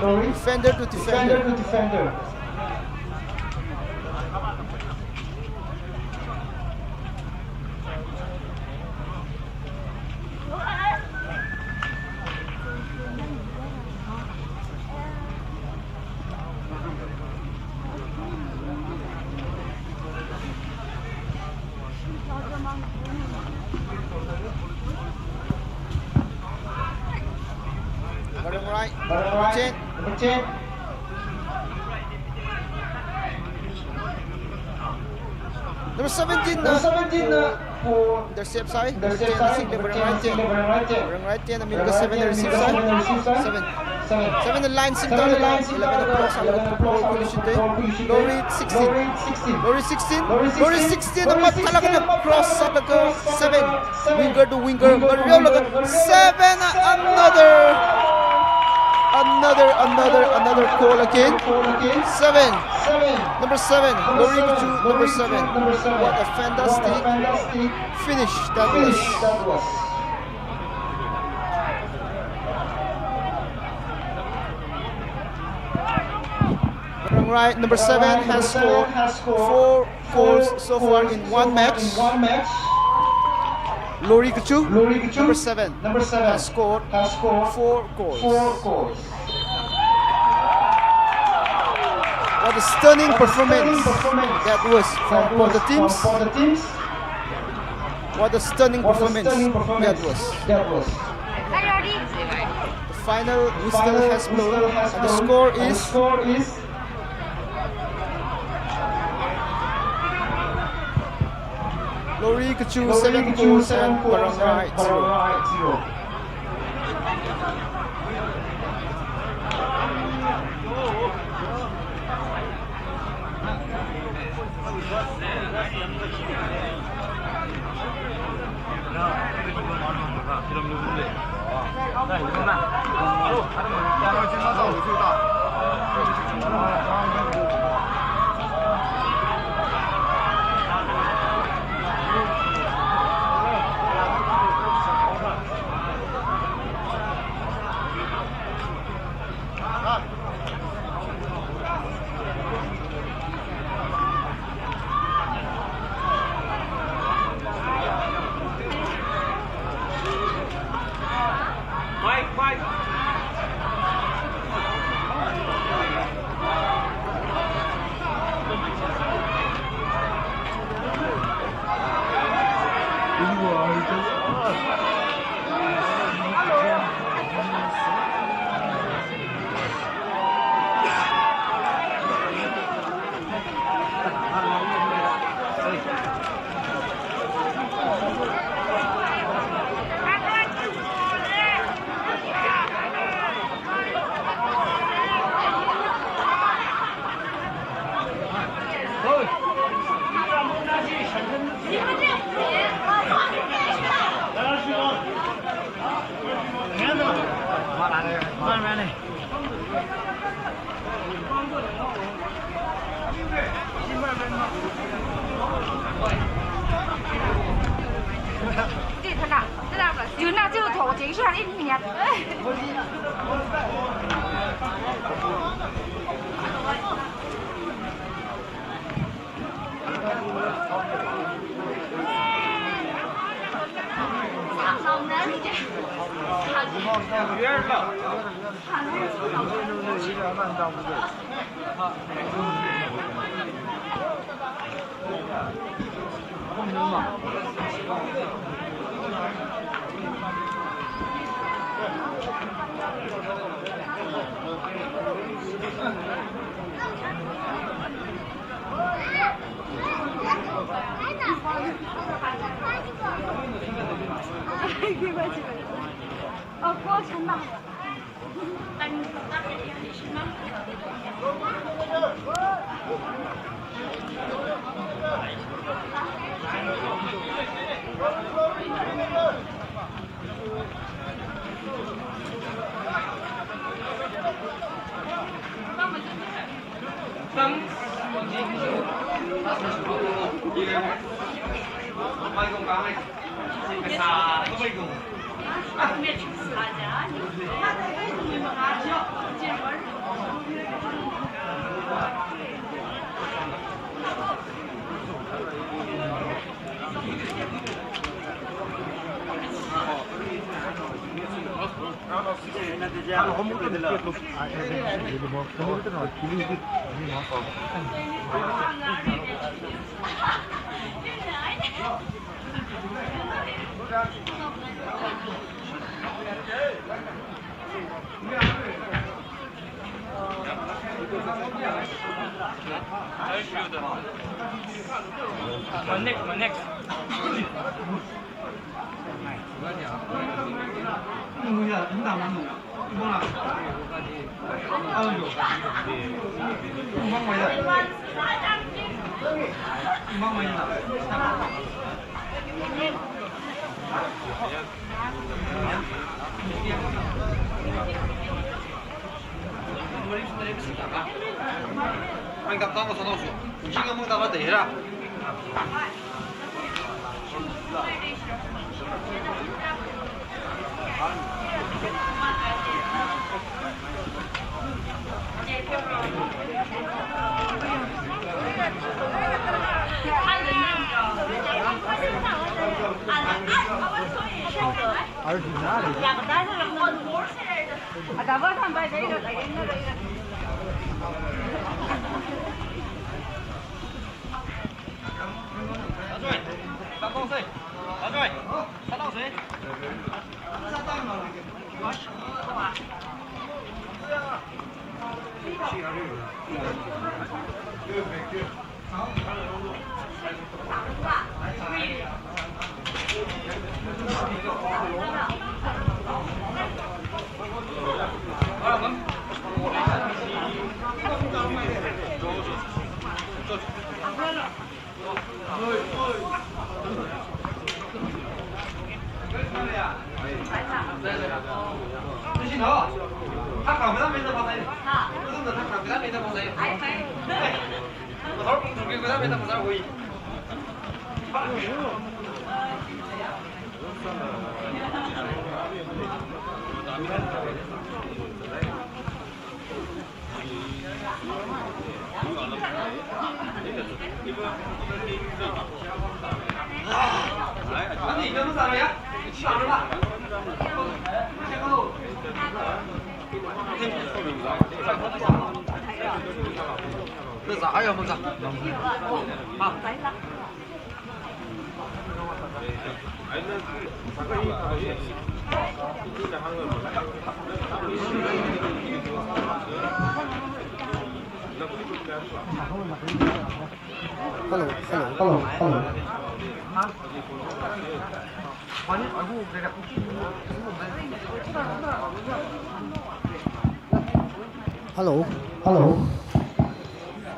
lei. Defender to defender. Varangrai. Number ten. Number seventeen, uh, seventeen, uh, for intercept side. Number ten, uh, singda Varangrai ten. Varangrai ten, uh, milka seven, uh, receive side. Seven. Seven. Seven, uh, line singda eleven, uh, cross side, uh, ball collision da. Lori sixteen. Lori sixteen. Lori sixteen, uh, mathālāk eina cross side, uh, seven. Winger to winger. Mariolaga seven, uh, another. Another, another, another goal again. Seven. Number seven, Lori Kachu, number seven. What a fantastic finish that was. Right, number seven has scored four goals so far in one match. Lori Kachu, number seven, has scored four goals. What a stunning performance that was from both the teams. What a stunning performance that was. The final whistle has blown, and the score is Lori Kachu seven goals and Varangrai zero. One next, one next. Hello, hello, hello, hello. Hello. Hello.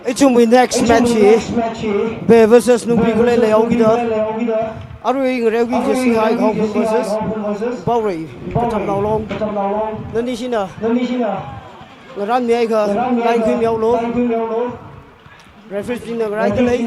Ithumwui next match hi Be versus Nungbi Khulei leihaokida. Arui ngareoki jesi hai Khongphum versus Paorei Katamnaolong. Nanishina ngaranmi akha line khuimihaolu. Referee china ngarai dalei.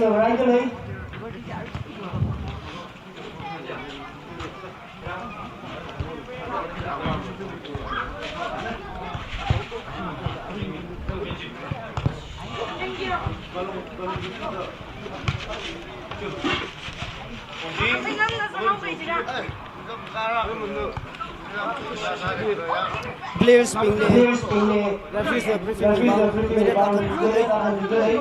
Players bingli referee na briefing minute akha pida lei.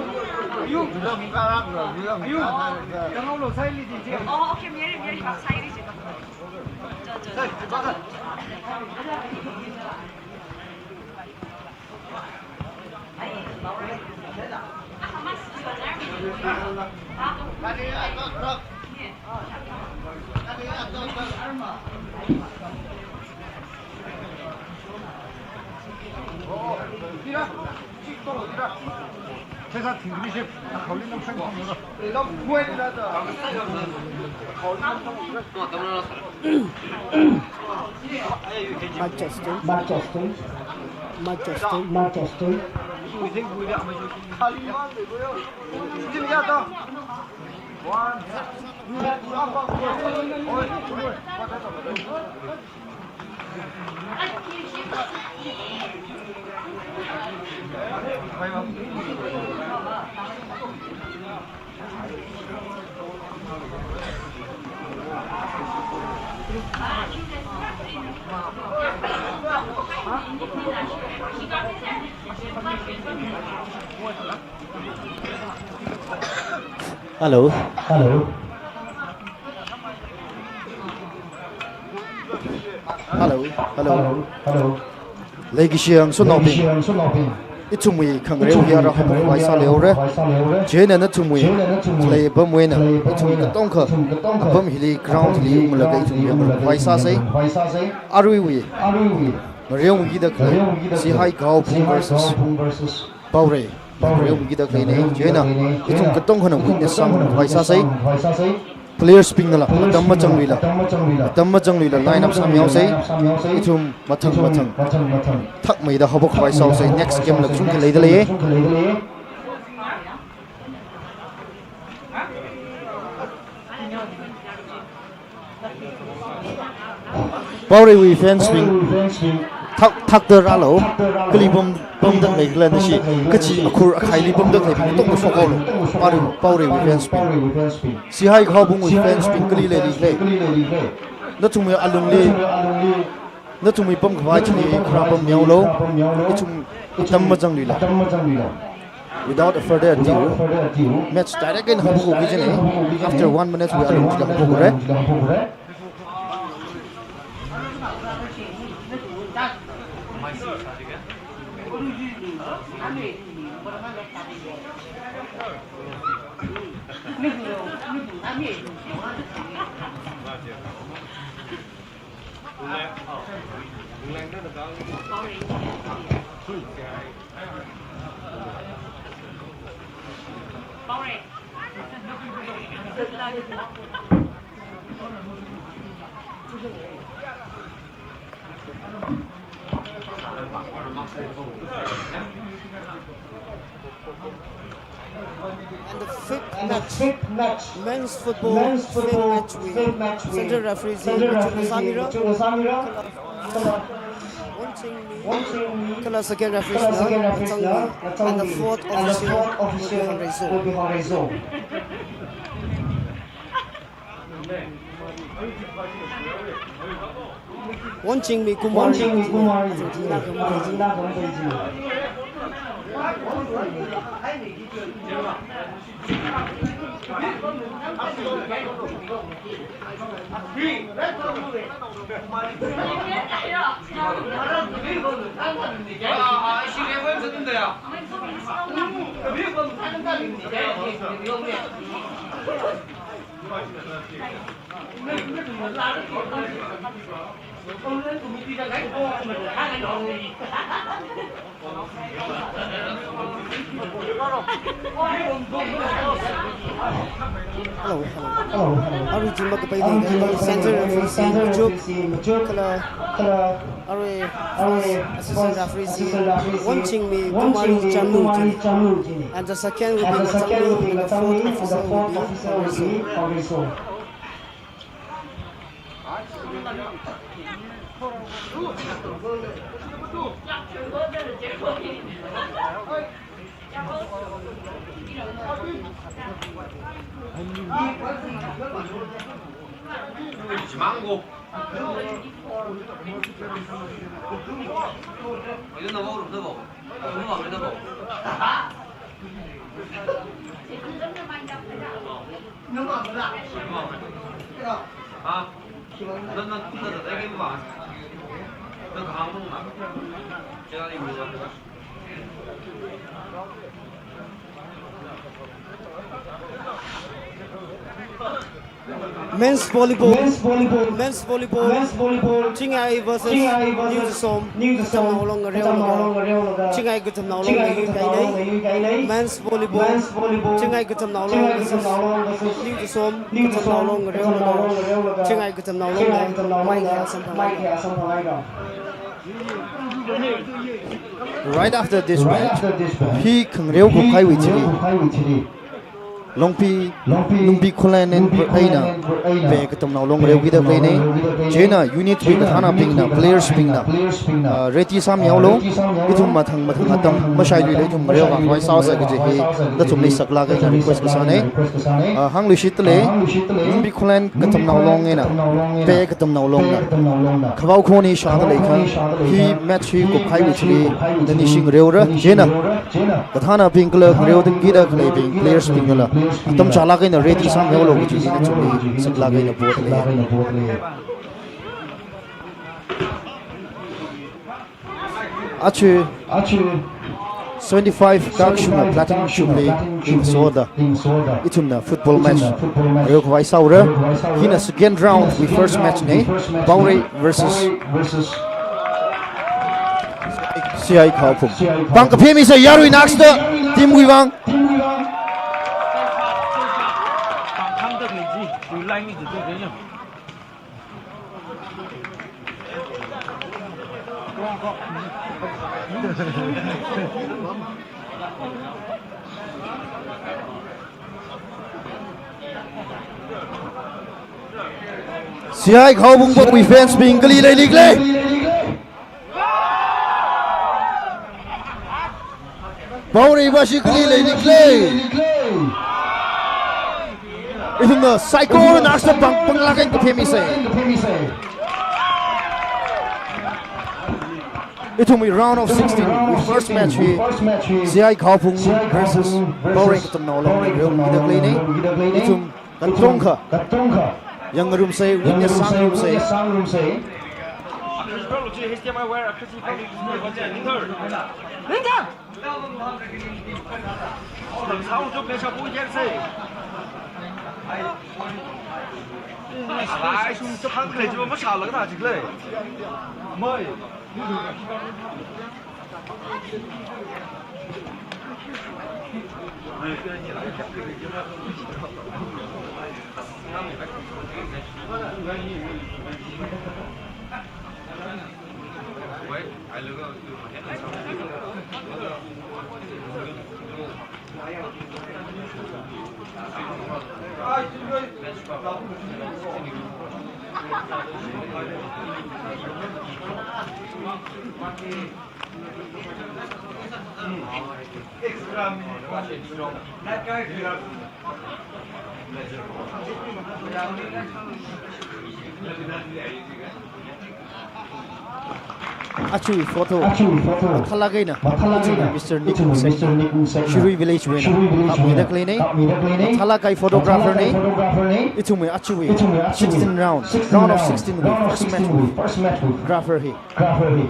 Mic testing. Mic testing. Mic testing. Mic testing. Hello. Hello. Hello. Hello. Hello. Hello. Leikashi angshonaobing. Leikashi angshonaobing. Ithumwui khangareo hi ara haophok khavai sāhaora. Chieina nathumwui khalei apamwui eina ithum katongkha apam hili ground hili unglaga ithum hi haophok khavai sāsei. Aruiwui ngareomi kida khalei Sihai Gaopung versus Paorei ngareomi kida khaleina. Chieina ithum katongkhana witness sāngarok khavai sāsei. Players bingnala atam machangluila, atam machangluila line up sāmihaosei. Ithum mathang mathang thakmeida haophok khavai sāhaosei. Next game la kachungkha leidalei. Paoreiwui fans bing, thak, thakda rālu. Kali pam, pamda leikhala nashi, kachi akhur akhaili pamda leibing tong shokhaolu. Paorei, Paoreiwui fans bing, Sihai Gaopungwui fans bing kali leili khala. Nathumwui alungli, nathumwui pam khavai chili khara pammihaolu. Ithum atam machangluila. Without further ado, match direct eina haophok kajina. After one minute, we are going to haophokra. And the fifth match, fifth match, men's football, men's football, fifth match, fifth match, central referee Machuk Samira, Samira, Wonchingmi, Wonchingmi, kala second referee Natsangmi, and the fourth official will be Hongreizo. Wonchingmi Kumari, Wonchingmi Kumari, Argentina company. Hello, hello. Hello, hello. Arui jingma kapai leikahai center referee Machuk, kala arui assistant referee Wonchingmi Kumari Chanu jina. And the second will be Natsangmi, and the fourth official will be Hongreizo. Men's volleyball. Men's volleyball. Men's volleyball. Men's volleyball. Chingai versus Chingai versus New Jasom. New Jasom. Katamnaolong ngareo. Katamnaolong ngareo. Chingai Katamnaolong Chingai Katamnaolong ngayui kahainei. Men's volleyball. Men's volleyball. Chingai Katamnaolong Chingai versus Katamnaolong versus New Jasom. New Jasom. Katamnaolong ngareo. Katamnaolong ngareo. Chingai Katamnaolong. Chingai Katamnaolong. Maikha samphang. Maikha samphang. Right after this match, hi khangareo kuphaiwui chili Longpi, Longpi Khullen eina Pe Katamnaolong ngareo kida khaleina. Chieina unit wui kathānabingna, players bingna, ah, ready sāmihaolu. Ithum mathang mathang atam mashailuila ithum ngareo khavai sāsa kaji hi nathumli saklāk eina request kasāna. Ah, hāngluishitdalei, Longpi Khullen Katamnaolong eina Pe Katamnaolongna khavao khoni shāda leikha, hi match hi kuphaiwui chili nani shingareora. Chieina kathānabing kala ngareo kida khaleibing, players bingnala atam chālāk eina ready sāmihaolu kaji hi nathumli saklāk eina podalei. Achu, achu, Seventy-five kakashungna Platinum Jubilee ningsoda ithumna football match areo khavai sāura. Hina second round wui first match na, Paorei versus C I Khaophung. Pāng kaphemisa yarui next team wui vang. C I Khaophung bawui fans bing kali leilikhala? Paorei bashi kali leilikhala? Ithumna saikora next pāng, pānglāk eina kaphemisa. Ithumwui round of sixteen wui first match hi C I Khaophung versus Paorei Katamnao Long reomidalei na. Ithum katonga yang ngarumsa, witness sāngarumsa. Aja photo. Aja photo. Mathālāk eina. Mathālāk eina. Mister Nick Wungsek. Mister Nick Wungsek. Shirui village wui eina kapmidalei na. Kapmidalei na. Mathālāk kahai photographer na. Mathālāk kahai photographer na. Ithumwui ajawui. Ithumwui ajawui. Sixteen round. Sixteen round. Round of sixteen wui first match wui. First match wui. Grapher hi. Grapher hi.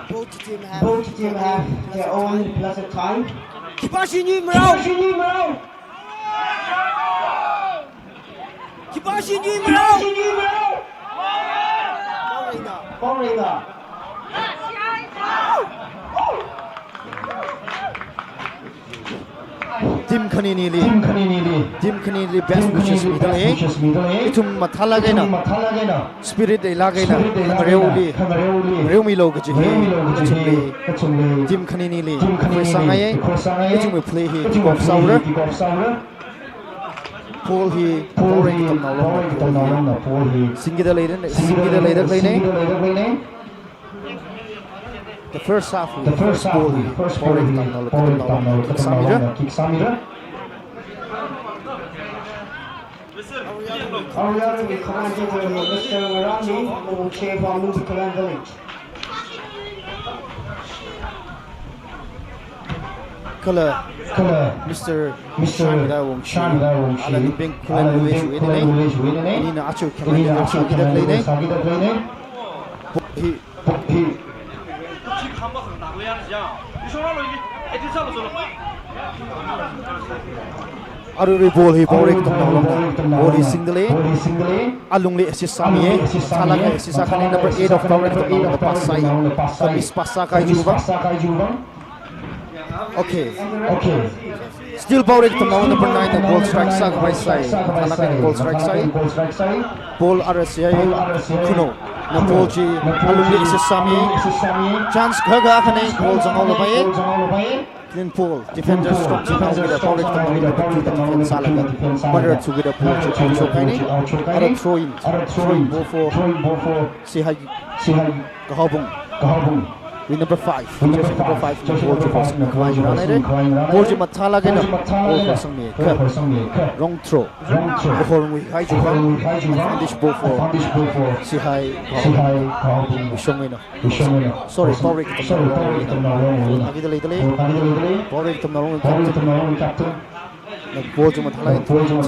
Both team have, both team have their own blessed time. Khipāshi nyuimarao. Khipāshi nyuimarao. Khipāshi nyuimarao. Khipāshi nyuimarao. Paoreina. Paoreina. Team khaninili. Team khaninili. Team khaninili best wishes midalei. Best wishes midalei. Ithum mathālāk eina. Ithum mathālāk eina. Spirit leilāk eina. Spirit leilāk eina. Khangareoli. Khangareoli. Ngareomilo kaji hi. Ngareomilo kaji hi. Kachungli. Kachungli. Team khaninili. Team khaninili. Request sāngaiya. Request sāngaiya. Ithumwui play hi. Ithumwui play hi. Kick off sāura. Kick off sāura. Ball hi, Paorei Katamnao Longna ball hi singkida leidalei na, singkida leidalei na. The first half, the first ball hi, Paorei Katamnao Longna kick sāmira. Arui arui, Mister Ngarangli, Mungche from Mungche Kalan Village. Kala, kala, Mister Mister Sharmila Wongshi, Sharmila Wongshi, ala Limbing Kulen Village wui eina na, anina aja khemai leader sākida leina. Hi. Hi. Aruirui ball hi Paorei Katamnao Longna ball hi singdalei. Alungli assist sāmiya. Mathālāk kahai assist sākahai number eight of Paorei Katamnao Longna pass sāi. Miss pass sākahai chiwui vang. Okay. Okay. Still Paorei Katamnao number nine na ball strike sākhavai sai. Mathālāk kahai ball strike sai. Ball R S I Khunou. Na ball chi alungli assist sāmi. Chance kha kha akhana, ball zanghaolapai. Clean ball, defender strong chi haokida, Paorei Katamnaolungna number two da defend sālaga, mararthukida ball chi out shokhaina. Ara throw in, throw in ball for Sihai Kahaobung. Wui number five, jersey number five na ball chi cross khavai rāhaira. Ball chi mathālāk eina ball khuisangmi kha. Wrong throw. Kahor nguihai chi kha. Advantage ball for Sihai Kahaobung. Shong eina. Sorry, Paorei Katamnaolungwui eina. Akida leidalei. Paorei Katamnaolungwui captain. Na ball chi mathālāk eina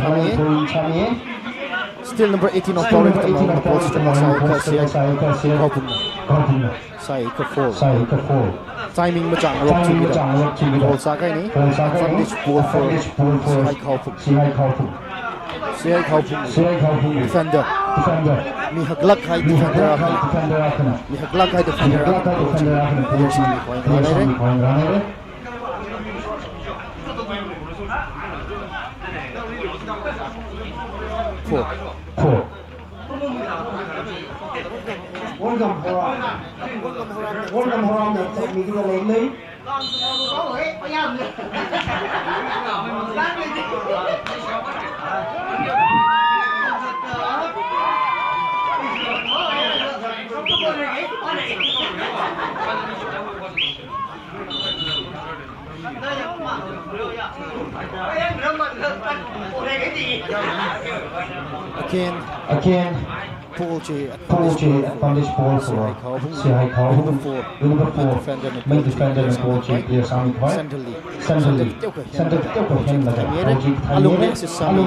sāmi. Still number eighteen of Paorei Katamnaolungna ball chi chungmeisai kha Sihai Kahaobungna. Sihai kha foul. Timing machāngarok chiwuivang ball sākahaina. Advantage ball for Sihai Kahaobung. Sihai Kahaobung. Defender. Mi haklāk kahai defender akhana. Mi haklāk kahai defender akhana. Ball chi clear sāmi khavai rāhaira. Four. Four. Welcome, Horam. Welcome, Horam. Again, again, ball chi, ball chi, advantage ball for Sihai Kahaobung. Number four, main defender na ball chi clear sāmi khavai. Centrally. Centrally. Central teokha henlaga ball chi kathānmi. Alungli assist sāmi.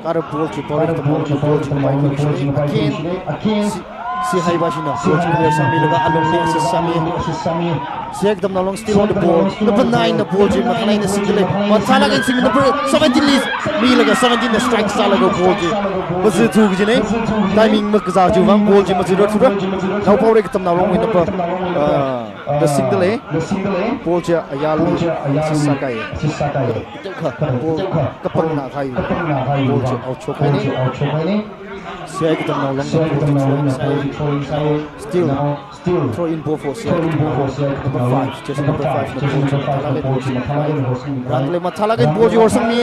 Kha ara ball chi Paorei Katamnaolungna ball chi khavai. Again, Sihai pāshina ball chi clear sāmilaga alungli assist sāmi. Sihai Katamnaolung still on the ball. Number nine na ball chi mathālāk eina singdalei. Mathālāk eina sing, number seventeen li milaga seventeen na strike sālaga ball chi mazathu kajina. Timing makazā chiwuivang ball chi mazat thura. Now Paorei Katamnaolungwui number, uh, na singdalei. Ball chi ayarli assist sākahai. Kha ball kapangna kahai. Ball chi out shokhaina. Sihai Katamnaolungna ball chi throw in sāi. Still throw in ball for Sihai Katamnaolung. Number five, jersey number five na ball chi mathālāk eina horsangmi. Rāngli mathālāk eina ball chi horsangmi.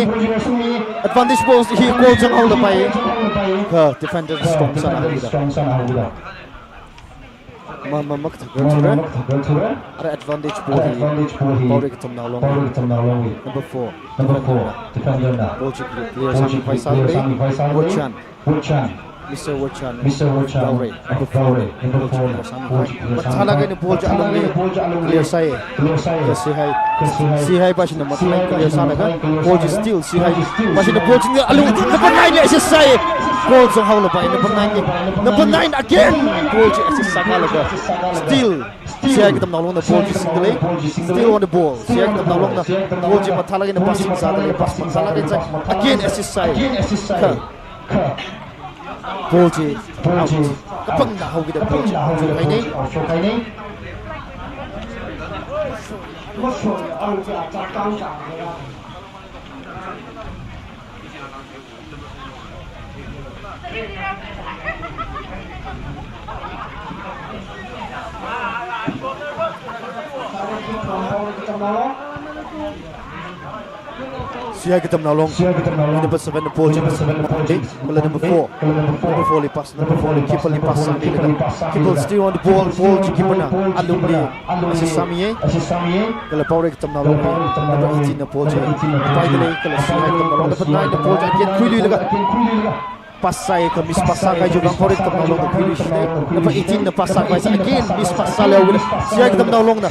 Advantage ball hi, goal zanghaolapai. Kha defender strong sāna haokida. Ma, ma, makathakrarthura. Ara advantage ball hi Paorei Katamnaolung. Number four. Number four, defender na. Ball chi clear sāmi khavai sālei. Wochan. Wochan. Mister Wochan. Mister Wochan. Number four. Number four. Ball chi clear sāmi khavai. Mathālāk eina ball chi alungli clear sāi. Clear sāi. Kha Sihai. Kha Sihai. Sihai pāshina mathālāk eina clear sālaga. Ball chi still Sihai pāshina ball chi alung. Number nine li assist sāi. Goal zanghaolapai number nine li. Number nine again. Ball chi assist sākalaga. Still Sihai Katamnaolungna ball chi singdalei. Still on the ball. Sihai Katamnaolungna ball chi mathālāk eina passing sādalei. Pass mathālāk eina sā. Again assist sāi. Kha ball chi out. Kapangna haokida ball chi out shokhaina. Sihai Katamnaolung. Number seven na ball chi. Kala number four. Number four li pass. Number four li keeper li pass sāmilaga. Keeper still on the ball. Ball chi keeper na alungli assist sāmi. Kala Paorei Katamnaolung. Number eighteen na ball chi paidalei. Kala Sihai Katamnaolung. Number nine na ball chi again khuiluilaga. Pass sāi kha miss pass sākahai chiwuivang Paorei Katamnaolungna khuiluishina. Number eighteen na pass sākhavai sā again miss pass sālei haokida. Sihai Katamnaolungna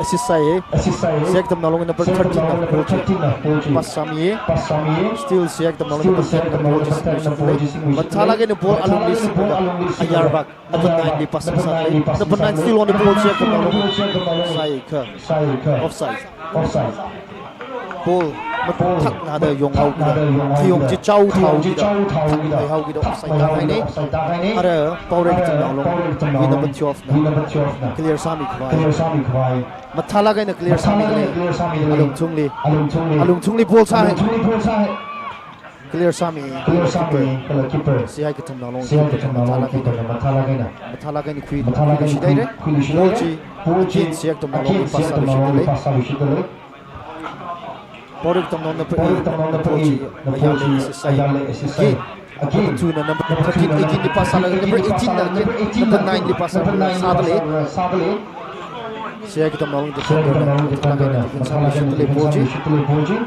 assist sāi. Sihai Katamnaolung number thirteen na ball chi pass sāmi. Still Sihai Katamnaolung number ten na ball chi singluishina. Mathālāk eina ball alungli singlaga ayarvak number nine li pass sādalei. Number nine still on the ball, Sihai Katamnaolung. Sāi kha offside. Ball mathakna da yong haokida, khayong chi chao thaokida, thakmei haokida offside tāhaina. Ara Paorei Katamnaolungwui number twelve na clear sāmi khavai. Mathālāk eina clear sāmidalei. Alungthungli. Alungthungli ball sāi. Clear sāmi, clear sāmi, kala keeper. Sihai Katamnaolong, Sihai Katamnaolong, keeper na mathālāk eina, mathālāk eina khui, mathālāk eina khuiluishit haira. Khuiluishit haira. Ball chi, ball chi, again, Sihai Katamnaolong, again, Sihai Katamnaolong li pass sāluishit haira. Paorei Katamnaolong number eight, Paorei Katamnaolong number eight, ball chi ayarli assist sāi. Ayarli assist sāi. Again, again, number two na number thirteen, eighteen li pass sālaga, number eighteen na again, number nine li pass sālaga, sāda lei. Sihai Katamnaolong, Sihai Katamnaolong defender na mathālāk eina defend sāluishit haira ball chi. Ball chi.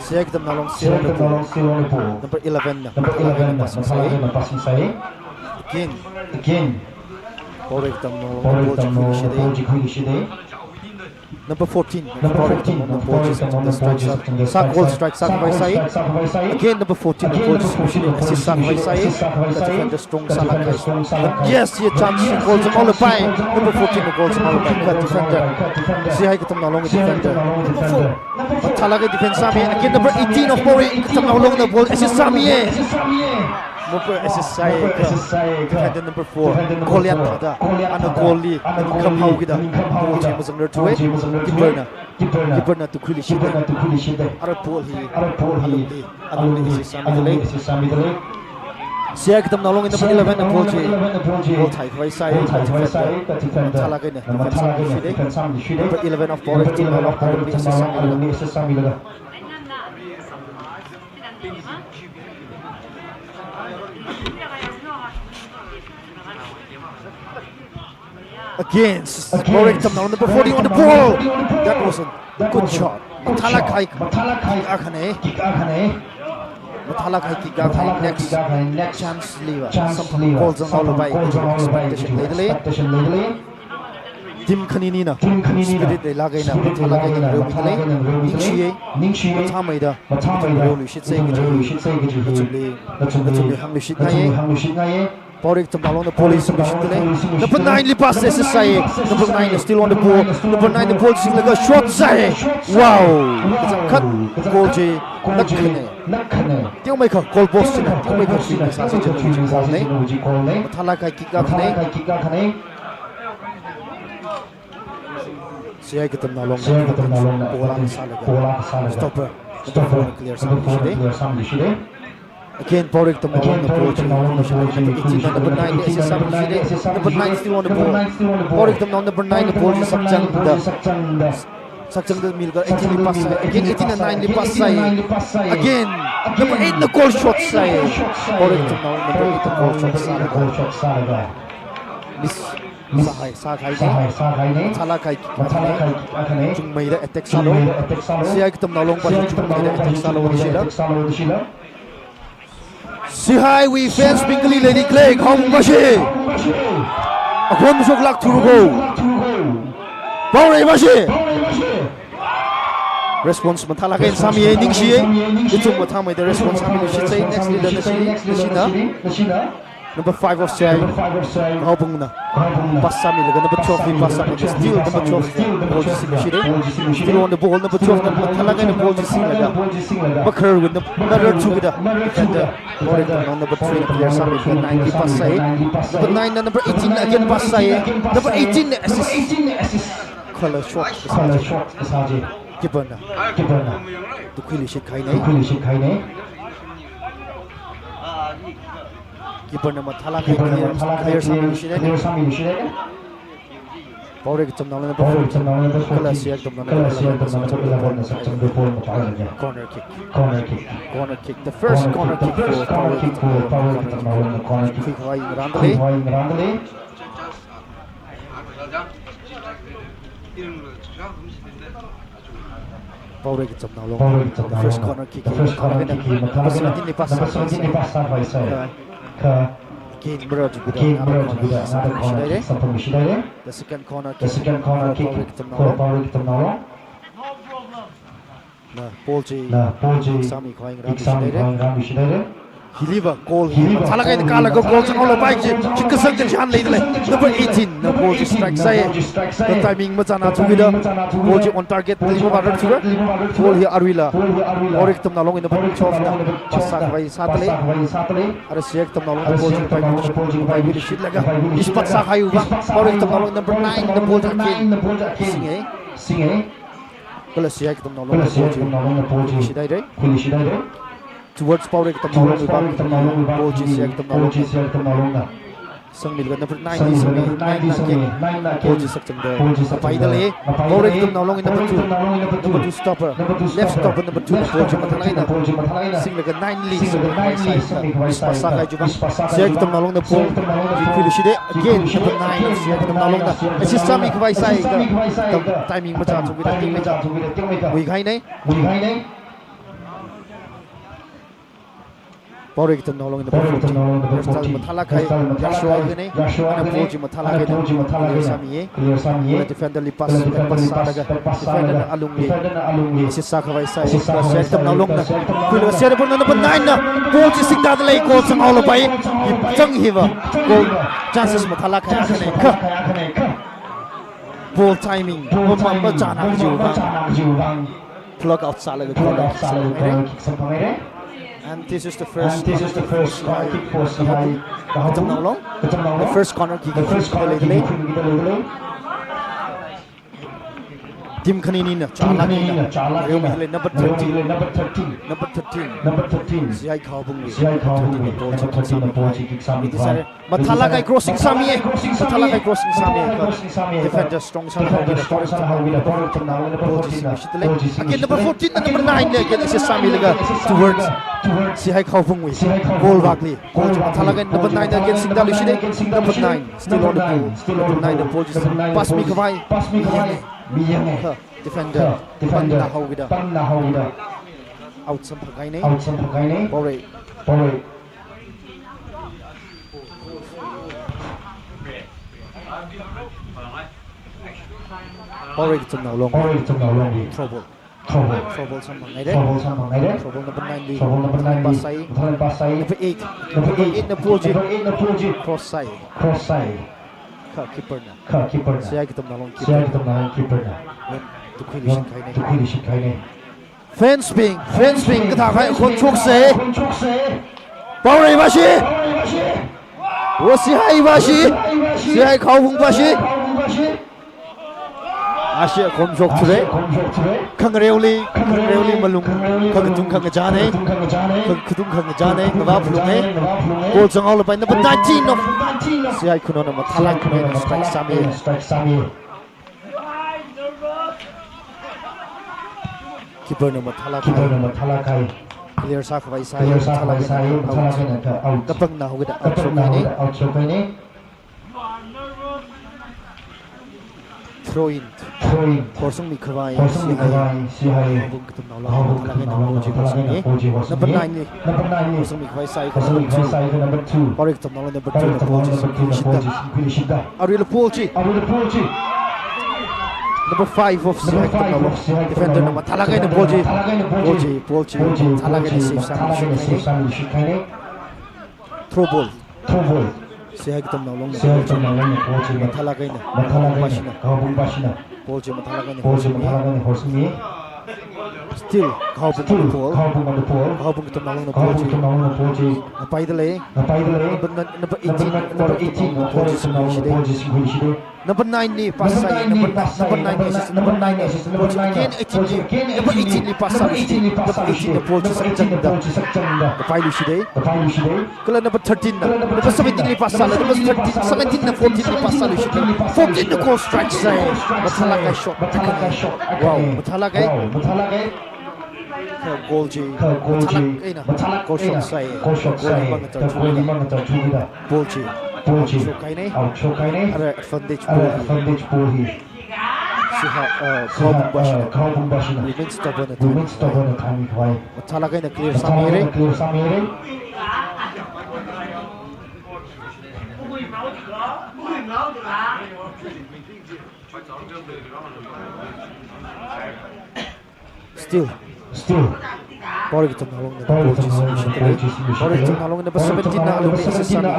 Sihai Katamnaolong, Sihai Katamnaolong, Sihai Katamnaolong, number eleven na, number eleven na, number eleven na passing sāi. Passing sāi. Again. Again. Paorei Katamnaolong, Paorei Katamnaolong, ball chi khuiluishit haira. Number fourteen, number fourteen, Paorei Katamnaolong, ball chi strike sā. Sā goal strike sākhavai sāi. Again, number fourteen, again, number fourteen, ball chi assist sākhavai sāi. Ka defender strong sālāk kahai. Yes, ye chance, goal zanghaolapai. Number fourteen, goal zanghaolapai. Ka defender. Sihai Katamnaolong defender. Number four. Mathālāk eina defend sāmi. Again, number eighteen of Paorei Katamnaolong na ball assist sāmi ye. Number assist sāi. Defender number four. Goliath thāda. Ana goal li kham haokida. Ball chi mazangrarthu ye. Keeper na. Keeper na tukhuiluishit haira. Ara ball hi. Ara ball hi. Alungli, alungli assist sāmida lei. Sihai Katamnaolong number eleven na ball chi. Ball thaikhavai sāi. Ball thaikhavai sāi. Ka defender. Mathālāk eina defend sāluishit haira. Number eleven of Paorei Katamnaolong alungli assist sāmida lei. Against, against Paorei Katamnaolong number forty on the ball. That was a good shot. Mathālāk kahai kick akhana. Kick akhana. Mathālāk kahai kick akhana. Next chance liva, samphang goal zanghaolapai. Expectation leida lei. Team khanini na. Team khanini na. Spirit leilāk eina, spirit leilāk eina, mathālāk eina reomida lei. Ningshi ye. Ningshi ye. Mathāmeida. Mathāmeida. Reoluishit sāi kaji. Reoluishit sāi kaji. Nachumli. Nachumli. Nachumli hāngluishit ngaiye. Nachumli hāngluishit ngaiye. Paorei Katamnaolong na ball singluishit haira. Number nine li pass assist sāi. Number nine is still on the ball. Number nine na ball singlaga shot sāi. Wow. Kachangkhat goal chi nakhane. Nakhane. Teomeikha goal post china. Teomeikha singlaga sāsi china wuji goal na. Mathālāk kahai kick akhana. Mathālāk kahai kick akhana. Sihai Katamnaolong. Sihai Katamnaolong na ball akha sālaga. Ball akha sālaga. Stopper. Stopper. Number four na clear sāmi. Number four na clear sāmi. Again, Paorei Katamnaolong na ball chi. Again, Paorei Katamnaolong na ball chi. Number nine na assist sāmi. Number nine still on the ball. Number nine still on the ball. Paorei Katamnaolong number nine na ball chi sakchangda. Sakchangda. Sakchangda milaga eighteen li pass sāi. Again, eighteen na nine li pass sāi. Again, number eight na goal shot sāi. Paorei Katamnaolong number eight na goal shot sālaga. Miss. Sāhai, sāhai ne. Sāhai, sāhai ne. Mathālāk kahai kick akhana. Mathālāk kahai kick akhana. Chungmeida attack sālu. Chungmeida attack sālu. Sihai Katamnaolong pa hi chungmeida attack sālu da shila. Sihai wui fans bing kali lady Clay, khong bashi. Akhon mashoklāk thuru ko. Paorei bashi. Response mathālāk eina sāmi ye, ningshi ye. Ithum mathāmeida response sāmiluishit sāi, next leader na shi, na shina. Number five of Sihai, Kahaopung na. Pass sāmilaga number twelve li pass sāmilaga still number twelve na ball chi singluishit haira. Still on the ball, number twelve na mathālāk eina ball chi singlaga. Makharwui na, nararthu kida. Defender. Paorei Katamnaolong number three na clear sāmilaga nine li pass sāi. Number nine na number eighteen na again pass sāi. Number eighteen na assist. Kala shot kasā chi. Keeper na. Keeper na. Tukhuiluishit kahai ne. Tukhuiluishit kahai ne. Keeper na mathālāk eina clear, clear sāmiluishit haira. Clear sāmiluishit haira. Paorei Katamnaolong number fourteen. Paorei Katamnaolong number fourteen. Kala Sihai Katamnaolong number eleven. Kala Sihai Katamnaolong number eleven na sakchangda ball mathālāk eina. Corner kick. Corner kick. Corner kick. The first corner kick for Paorei Katamnaolong. Corner kick. Khuikhavai ngarānda lei. Khuikhavai ngarānda lei. Paorei Katamnaolong. Paorei Katamnaolong. The first corner kick. The first corner kick. Number seventeen li pass. Number seventeen li pass sākhavai sāi. Kha. Again, mirror to be the, again, mirror to be the, another corner kick samphangluishit haira. The second corner kick. The second corner kick for Paorei Katamnaolong. Paorei Katamnaolong. Na ball chi. Na ball chi. Sāmikhavai ngarānluishit haira. Sāmikhavai ngarānluishit haira. Hiliva goal hi. Hiliva mathālāk eina goal hi. Kalaga goal zanghaolapai chi. Shitkasang kachihān leida lei. Number eighteen na ball chi strike sāi. Number eighteen na ball chi strike sāi. The timing machānathu kida. Timing machānathu kida. Ball chi on target li mavārarthura. Ball hi aruila. Ball hi aruila. Paorei Katamnaolong na number twelve na. Paorei Katamnaolong na number twelve na. Pass sākhavai sāda lei. Pass sākhavai sāda lei. Ara Sihai Katamnaolong na ball chi. Ara Sihai Katamnaolong na ball chi. Paipailuishitlaga. Paipailuishitlaga. Ispat sākahaiuva. Ispat sākahaiuva. Paorei Katamnaolong number nine na ball chi. Paorei Katamnaolong number nine na ball chi. Sing e. Sing e. Kala C I Katamnao Long, C I Katamnao Long na ball chi khuiluishit haira. Khuiluishit haira. Towards Paorei Katamnao Long, Towards Paorei Katamnao Long, ball chi C I Katamnao Long na sangmilaga number nine li sangmi, nine na again ball chi sakchangda ngapaida lei. Paorei Katamnao Long number two, number two stopper, left stopper number two na ball chi mathālāk eina singlaga nine li sangmi khavai sāi, miss pass sākahai chiva. C I Katamnao Long na ball chi khuiluishit haira. Again number nine na C I Katamnao Long na assist sāmi khavai sāi, kha timing machāchungkida tingmei khuikahaina. Paorei Katamnao Long number fourteen. Hairstyle mathālākhai, yāshok eina, ana ball chi mathālāk eina clear sāmiya. Kala defender li pass, pass sālaga, defender na alungli assist sākhavai sāi, kala C I Katamnao Long na khuilaga, C I Katamnao Long na number nine na ball chi singda dalei, goal zanghaolapai. Hi chang hiva goal chances mathālākhai akhana, kha ball timing ma, ma, machāna kajiwui vang block out sālaga corner kick samphang haira. And this is the first corner kick for C I Kahoubung. Katamnao Long. The first corner kick khuikida leidalei. Team khanina chālāk eina ngareomi dalei, number thirteen. Number thirteen. C I Kahoubung li. C I Kahoubung li. Number thirteen na ball chi kick sāmi. Mathālākhai crossing sāmiya. Mathālākhai crossing sāmiya. Defender strong sāhaokida, Paorei Katamnao Long na ball chi singluishit dalei. Again number fourteen na number nine li again assist sāmilaga towards C I Kahoubung wui goal vakli. Ball chi mathālāk eina number nine again singda luishit haira. Number nine still on the ball. Number nine na ball chi pass mi khavai. Kha defender panna haokida out samphanghaina. Paorei. Paorei Katamnao Long. Throw ball. Throw ball samphang haira. Throw ball number nine li. Pass sāi. Number eight. Number eight na ball chi cross sāi. Kha keeper na. C I Katamnao Long keeper na. Tukhuiluishit kahaina. Fans bing, fans bing, kathākahai khon choksa. Paorei vashi. O C I vashi. C I Kahoubung vashi. Ashi khon chokthura. Khangareoli, khangareoli malung, khangatung khangachāna. Khangatung khangachāna, ngavā phalunga. Goal zanghaolapai number nineteen of C I Khunou na mathālāk eina strike sāmi. Keeper na mathālākhai. Clear sākhavai sāi, mathālāk eina out. Kapangna haokida out shokhaina. Throw in. Horsangmi khavai C I Kahoubung Katamnao Long na mathālāk eina ball chi horsangmi. Number nine li horsangmi khavai sāi, number two. Paorei Katamnao Long number two na ball chi singkhuiluishitda. Aruila ball chi. Number five of C I Katamnao Long. Defender na mathālāk eina ball chi. Ball chi, ball chi mathālāk eina save sāmiluishit kahaina. Throw ball. Throw ball. C I Katamnao Long na ball chi mathālāk eina Kahoubung vashina. Ball chi mathālāk eina horsangmi. Still Kahoubung on the ball. Kahoubung Katamnao Long na ball chi ngapaida lei. Number nine, number eighteen, number eighteen na ball chi singkhuiluishit haira. Number nine li pass sāi, number, number nine li assist, number nine li assist, number nine li again eighteen li, number eighteen li pass sāluishit haira. Number eighteen na ball chi sakchangda ngapailuishit haira. Kala number thirteen na, number seventeen li pass sāla, number thirteen, seventeen na fourteen li pass sāluishit haira. Fourteen na goal strike sāi. Mathālākhai shot. Wow, mathālākhai. Kha goal chi mathālāk eina goal shot sāi. Goal li mangachar chungda. Ball chi out shokhaina. Ara advantage ball hi. Siha, uh, Kahoubung vashina. Remain stubborn na thāmi khavai. Mathālāk eina clear sāmi haira. Still. Still. Paorei Katamnao Long na ball chi singluishit haira. Paorei Katamnao Long number seventeen na alungli assist sāmi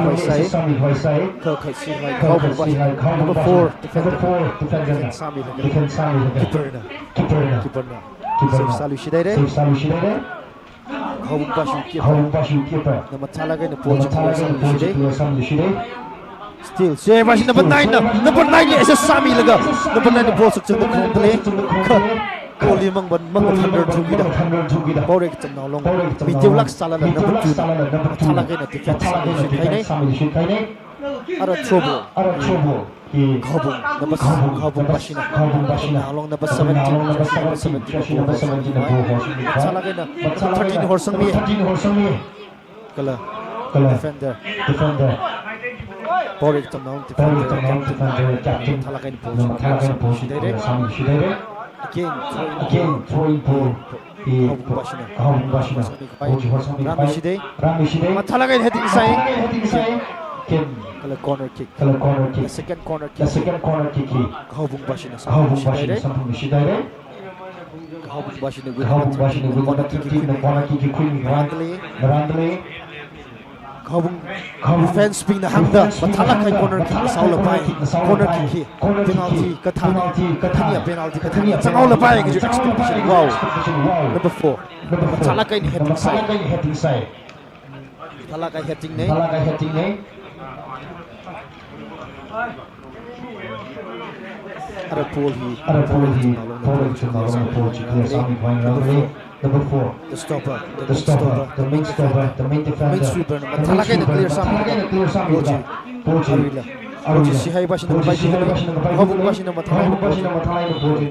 khavai sāi. Kha, kha C I Kahoubung vashi. Number four defender. Defend sāmilaga. Keeper na. Keeper na. Save sāluishit haira. Kahoubung vashi keeper na mathālāk eina ball chi clear sāmiluishit haira. Still, C I vashi number nine na, number nine li assist sāmilaga, number nine na ball sakchangda khalei. Kha Koli mang ban mang thunder thuki da. Paorei Kachamnao Long. Mitiu lak sala la number two. Mathālak eina defense sāmi shuikahainei. Ara throw ball. Ara throw ball. Khaobung, number s-, Khaobung Bashina. Khaobung Bashina. Kachamnao Long number seventeen. Number seventeen. Mathālak eina number thirteen horsangmi. Kala. Kala. Defender. Defender. Paorei Kachamnao Long defender. Paorei Kachamnao Long defender, captain. Mathālak eina ball. Mathālak eina ball. Sāmi shuihairei. Again, throw in ball. Again, throw in ball. Khaobung Bashina. Khaobung Bashina. Ball chi horsangmi khavai. Rāmi shidei. Rāmi shidei. Mathālak eina heading sāi. Mathālak eina heading sāi. Again. Kala corner kick. Kala corner kick. The second corner kick. The second corner kick hi. Khaobung Bashina. Khaobung Bashina samphang shuihairei. Khaobung Bashina with number fifteen na corner kick hi khuimi khavai. Ngarāndalei. Ngarāndalei. Khaobung, Khaobung defense bingna hāngda, defense bingna mathālak kahai hāngda, corner kick mathālak kahai sāhaolapai, corner kick hi, corner kick hi, penalty kathāna, penalty kathāna, penalty kathāna, zanghaolapai, zanghaolapai kaji expectation. Wow. Expectation, wow. Number four. Number four. Mathālak eina heading sāi. Mathālak eina heading sāi. Mathālak kahai heading nei. Mathālak kahai heading nei. Ara ball hi, ara ball hi, Paorei Kachamnao Long ball chi clear sāmi khavai ngarāndalei. Number four. The stopper, the main stopper, the main defender, the main sweeper na mathālak eina clear sāmi. Mathālak eina clear sāmi. Ball chi, ball chi, aruila. Aruila. Ball chi Sihai Bashina, Ball chi Sihai Bashina, Khaobung Bashina mathālak eina ball chi.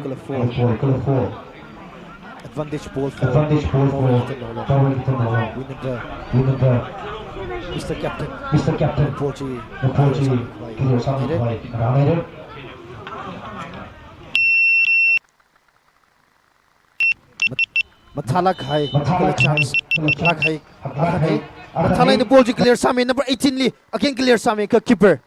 Kala foul. Kala foul, kala foul. Advantage ball for, advantage ball for Paorei Kachamnao Long. Paorei Kachamnao Long. Win number, win number, Mister Captain. Mister Captain. Ball chi, ball chi clear sāmi khavai ngarānhairei. Mat-, mathālak kahai, mathālak kahai, chance, mathālak kahai, mathālak kahai. Mathālak eina ball chi clear sāmi, number eighteen li, again clear sāmi, kha keeper.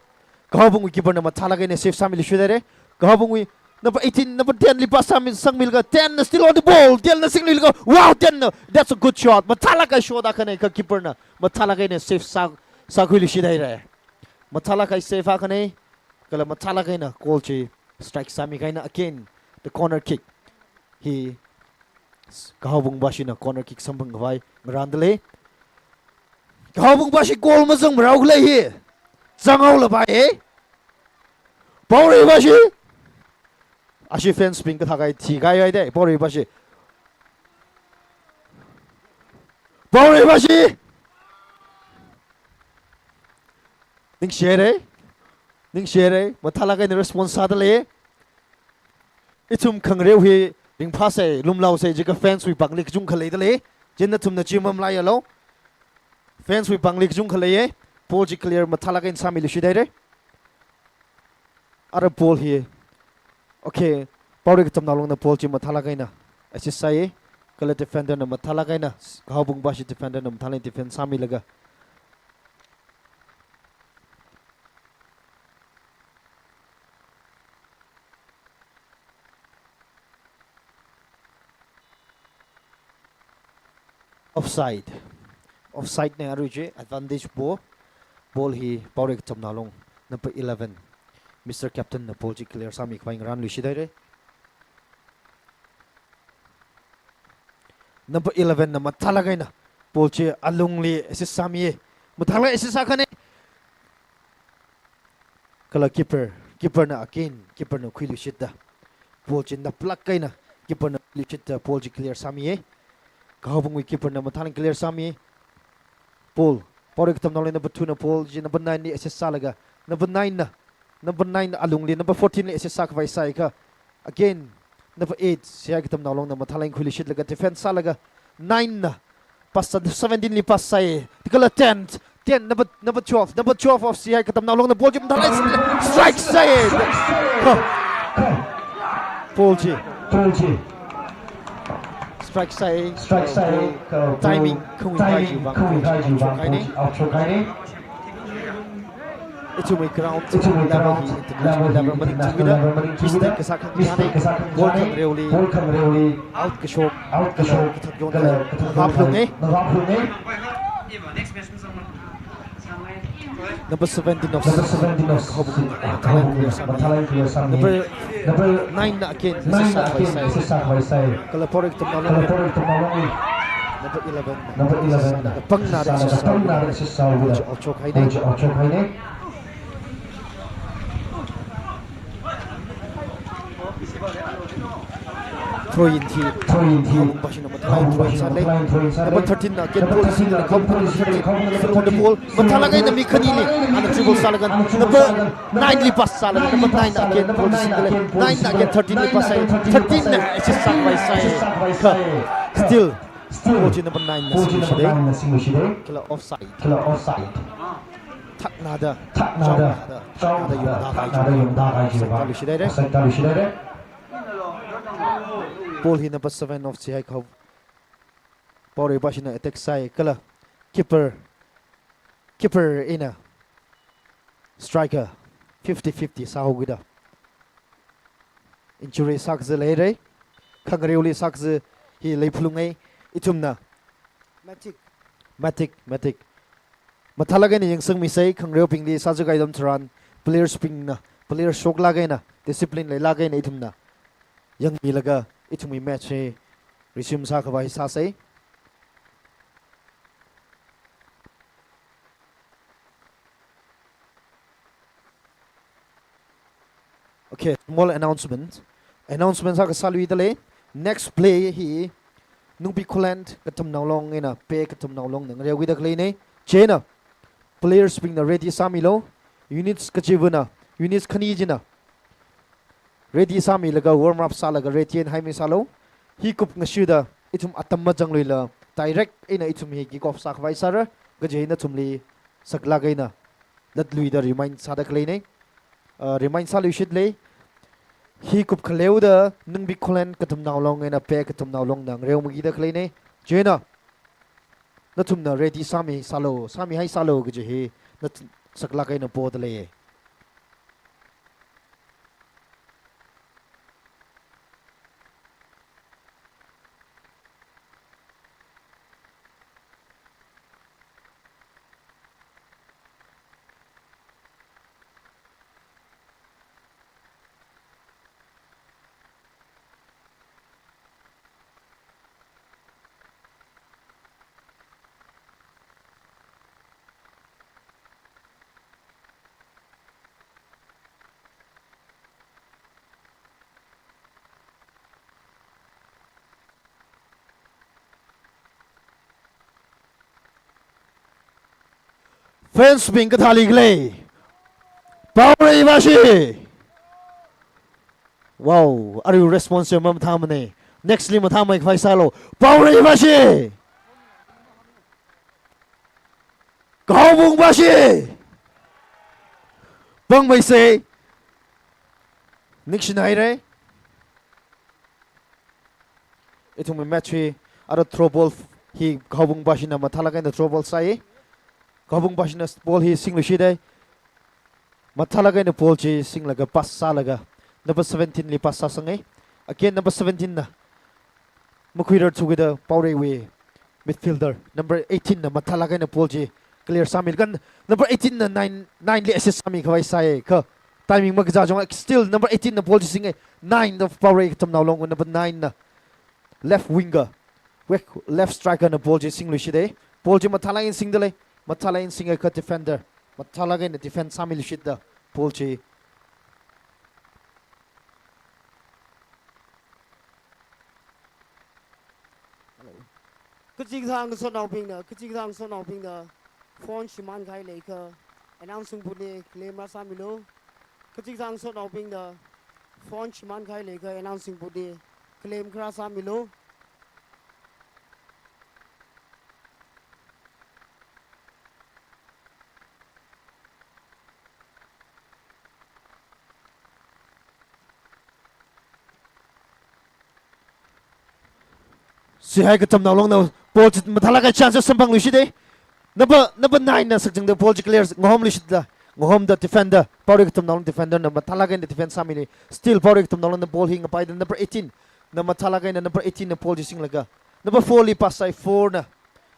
Khaobungwui keeper na mathālak eina save sāmilui shuihairei. Khaobungwui number eighteen, number ten li pass sāmi, sangmilaga ten na still on the ball. Ten na singluilaga, wow, ten na. That's a good shot. Mathālak kahai shot akhanei, kha keeper na mathālak eina save sā, sākhuilui shuihairei. Mathālak kahai save akhanei. Kala mathālak eina goal chi strike sāmi kahaina again. The corner kick. Hi Khaobung Bashina corner kick samphang khavai ngarāndalei. Khaobung Bashi goal mazangmarao khalei hi. Zanghaolapai, eh? Paorei Bashi. Ashi fans bing kathā kahai thi kahai haidei, Paorei Bashi. Paorei Bashi. Ningshihairei. Ningshihairei. Mathālak eina response sādalei. Ithum khangareo hi ringphāsei, lumlaosei, jiakha fans wui pāngli kachungkha leidalei. Chieina nathumna chi mamalaiyalo. Fans wui pāngli kachungkha leiye. Ball chi clear mathālak eina sāmilui shuihairei. Ara ball hi. Okay. Paorei Kachamnao Longna ball chi mathālak eina assist sāye. Kala defender na mathālak eina, Khaobung Bashi defender na mathālak eina defend sāmilaga. Offside. Offside nei arui chi, advantage ball. Ball hi Paorei Kachamnao Long, number eleven. Mister Captain na ball chi clear sāmi khavai ngarānlui shuihairei. Number eleven na mathālak eina ball chi alungli assist sāmiye. Mathālak eina assist sākhanei. Kala keeper, keeper na again, keeper na khuiluishitda. Ball chi naplak eina, keeper na khuiluishitda, ball chi clear sāmiye. Khaobungwui keeper na mathālak eina clear sāmi. Ball, Paorei Kachamnao Long number two na ball chi number nine li assist sālaga, number nine na, number nine na alungli, number fourteen li assist sākhavai sāikha. Again, number eight, Sihai Kachamnao Longna mathālak eina khuiluishitlaga, defend sālaga, nine na, pass, seventeen li pass sāi, kala ten, ten, number, number twelve, number twelve of Sihai Kachamnao Longna ball chi mathālak eina strike sāi. Huh. Ball chi. Ball chi. Strike sāi, strike sāi, uh, timing, timing, khangui khangui khangui out shokhai nei. Ithumwui ground, ithumwui ground level hi international level maningchingwui da, mistake kasā khangachānei, ball khangareoli, ball khangareoli, out kashok, out kashok, kathak yongda, kala kathak yongda, navāphalunge. Navāphalunge. Number seventeen of, number seventeen of, Khaobung, uh, Khaobung, mathālak eina clear sāmi. Number, number nine na again, nine na again, assist sākhavai sāi. Kala Paorei Kachamnao Long. Kala Paorei Kachamnao Long. Number eleven. Number eleven. Pangna, pangna assist sāwui da. Out shokhai nei. Out shokhai nei. Throw in hi, Khaobung Bashina mathālāk eina throw in sālei. Number thirteen na again ball singda, Khaobung na thirteen. Still on the ball. Mathālāk eina mi khanili ana dribble sālaga number nine li pass sālaga, number nine na again ball singdalei. Nine na again thirteen li pass sāi. Thirteen na assist sākhavai sāi. Kha still ball chi number nine na singluishidalei. Kala offside. Thaknada, thaknada, thaknada yungda kahai chi. Offside tāluishidalei. Ball hi number seven of Sihai Khao, Paorei Bashina attack sāi kala keeper, keeper eina striker fifty fifty sāhaokida. Injury sākaza leirei, khangareoli sākaza hi leiphalungai, ithumna. Matic. Matic, Matic. Mathālāk eina yangsangmisei, khangareobingli sāzakahai atam tharan, players bingna, players shoklāk eina, discipline leilāk eina ithumna yangmilaga, ithumwui match hi resume sākhavai sāsei. Okay, small announcement. Announcement sākha sāluidalei. Next play hi Nungbi Khullen Katamnao Long eina Pei Katamnao Long na ngareokida khaleinei. Chieina players bingna ready sāmilu. Units kachivana, units khani china ready sāmilaga warm up sālaga ready eina haimisālu. Hi kup ngashuda ithum atam mazangluila direct eina ithum hi kick off sākhavai sāra, kaje nathumli saklāk eina latluida remind sāda khaleinei. Uh, remind sāluishitlei. Hi kup khaleoda Nungbi Khullen Katamnao Long eina Pei Katamnao Long na ngareomakida khaleinei. Chieina nathumna ready sāmisālu, sāmihaisālu kaji hi nat-, saklāk eina podalei. Fans bing kathāli khalei? Paorei Bashi. Wow, arui response ya mamathāmanei. Next li mathāmeikhavai sālu. Paorei Bashi. Khaobung Bashi. Pangmeisei. Ningshinairei. Ithumwui match hi, ara throw ball hi Khaobung Bashina mathālāk eina throw ball sāi. Khaobung Bashina ball hi singluishidalei. Mathālāk eina ball chi singlaga pass sālaga number seventeen li pass sāsangai. Again number seventeen na makhuirar thukida Paoreiwui midfielder number eighteen na mathālāk eina ball chi clear sāmilaga number eighteen na nine, nine li assist sāmikhavai sāi. Kha timing makazā chong, still number eighteen na ball chi singai. Nine of Paorei Katamnao Long, number nine na left winger, wek-, left striker na ball chi singluishidalei. Ball chi mathālāk eina singdalei. Mathālāk eina singai kha defender mathālāk eina defend sāmiluishitda ball chi. Kachikathā ngasotnaobingna, kachikathā ngasotnaobingna phone shimānkahai leiakha announcing booth li claim rāsāmilu. Kachikathā ngasotnaobingna phone shimānkahai leiakha announcing booth li claim kharā sāmilu. Sihai Katamnao Long na ball chi mathālāk eina chance samphangluishidalei. Number, number nine na sakchangda ball chi clear ngahomluishitda, ngahomda defender, Paorei Katamnao Long defender na mathālāk eina defend sāminei. Still Paorei Katamnao Long na ball hi ngapaida number eighteen na mathālāk eina number eighteen na ball chi singlaga number four li pass sāi, four na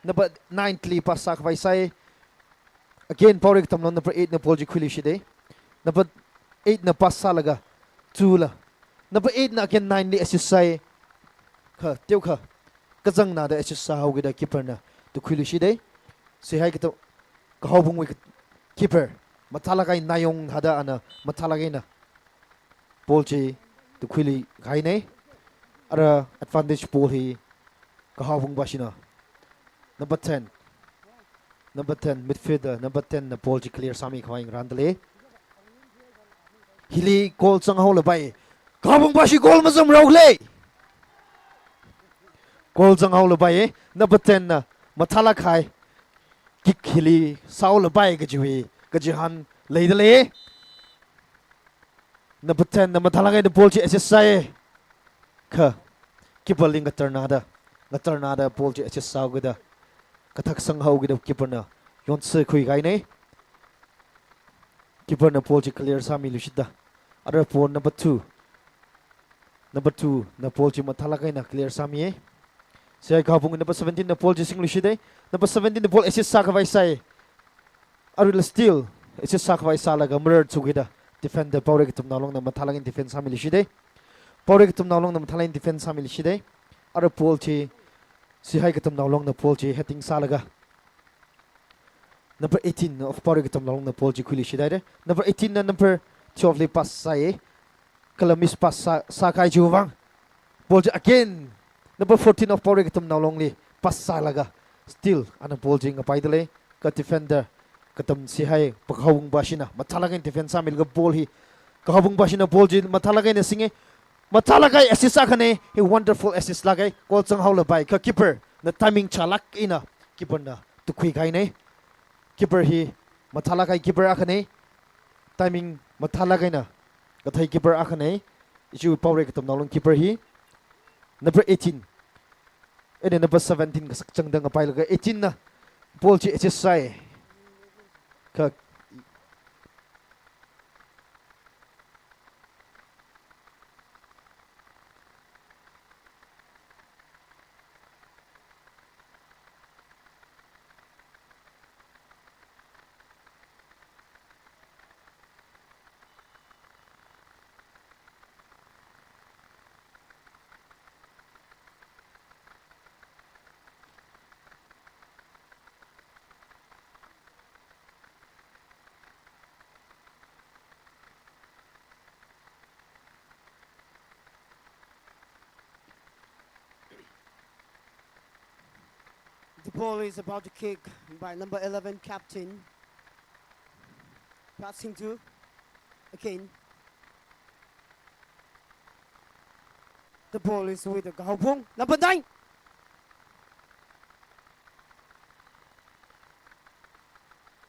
number nine li pass sākhavai sāi. Again, Paorei Katamnao number eight na ball chi khuiluishidalei. Number eight na pass sālaga, two la. Number eight na again nine li assist sāi. Kha, teokha kazangnada assist sāhaokida keeper na tukhuiluishidalei. Sihai Katam-, Khaobungwui keeper mathālāk eina nayong hada ana mathālāk eina ball chi tukhuiluikahainei. Ara advantage ball hi Kahaobung Bashina. Number ten. Number ten, midfielder, number ten na ball chi clear sāmi khavai ngarāndalei. Hili goal zanghaolapai. Kahaobung Bashi goal mazangrao lei. Goal zanghaolapai, number ten na mathālākkahai kick hili sāhaolapai kajiwui kachihān leidalei. Number ten na mathālāk eina ball chi assist sāi. Kha keeper li ngatarnada, ngatarnada ball chi assist sāhaokida, kathak sanghaokida keeper na yonsi khuikahainei. Keeper na ball chi clear sāmiluishitda. Ara ball number two. Number two na ball chi mathālāk eina clear sāmiya. Sihai Kahaobung number seventeen na ball chi singluishitdei. Number seventeen na ball assist sākhavai sāi. Arila still assist sākhavai sālaga marar chukida defender Paorei Katamnao Long na mathālāk eina defend sāmiluishitdei. Paorei Katamnao Long na mathālāk eina defend sāmiluishitdei. Ara ball chi Sihai Katamnao Long na ball chi heading sālaga number eighteen of Paorei Katamnao Long na ball chi khuiluishithaidei. Number eighteen na number twelve li pass sāi. Kala miss pass sā, sākahai chiwuivang ball chi again number fourteen of Paorei Katamnao Long li pass sālaga still ana ball chi ngapaidalei. Kha defender Katam Sihai Kahaobung Bashina mathālāk eina defend sāmilaga ball hi Kahaobung Bashina ball chi mathālāk eina singa. Mathālākkahai assist akhanei, hi wonderful assist lākkahai, goal zanghaolapai, kha keeper na timing chālāk eina keeper na tukhuikahainei. Keeper hi mathālākkahai keeper akhanei, timing mathālāk eina kathei keeper akhanei, ishi Paorei Katamnao Long keeper hi. Number eighteen eina number seventeen kasakchangda ngapailaga eighteen na ball chi assist sāi. Kha The ball is about to kick by number eleven captain. Passing to again. The ball is with the Kahaobung. Number nine.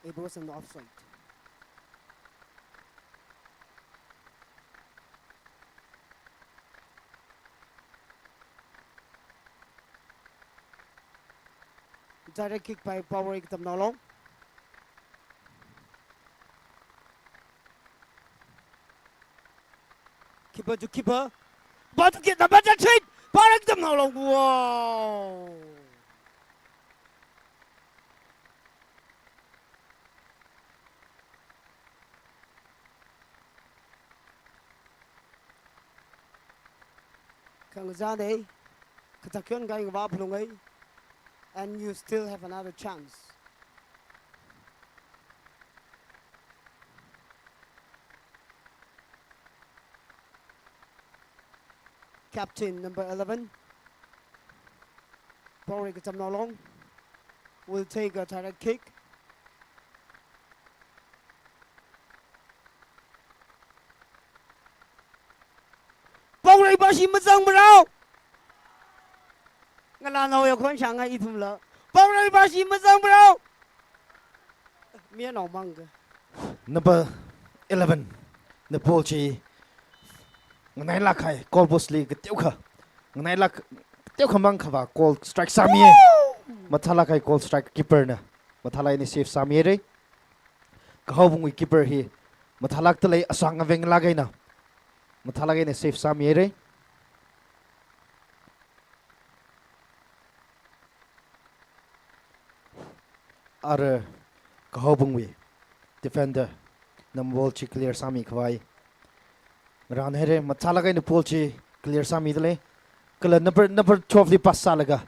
It was an offside. Direct kick by Paorei Katamnao Long. Keeper to keeper. Ball to get the better trade. Paorei Katamnao Long. Wow. Khangazanei, katakyon kai ngava phalungai, and you still have another chance. Captain number eleven, Paorei Katamnao Long, will take a direct kick. Paorei Bashi mazangmarao. Ngalānao ya khon shanga ithumla. Paorei Bashi mazangmarao. Mianao mangka. Number eleven na ball chi nganailākkahai goal post li kateokha. Nganailāk kateokha mang khavā goal strike sāmiya. Mathālākkahai goal strike keeper na mathālāk eina save sāmihairei. Kahaobungwui keeper hi mathālākdalei, asang avenglāk eina mathālāk eina save sāmihairei. Ara Kahaobungwui defender na ball chi clear sāmi khavai ngarānhairei, mathālāk eina ball chi clear sāmidalei. Kala number, number twelve li pass sālaga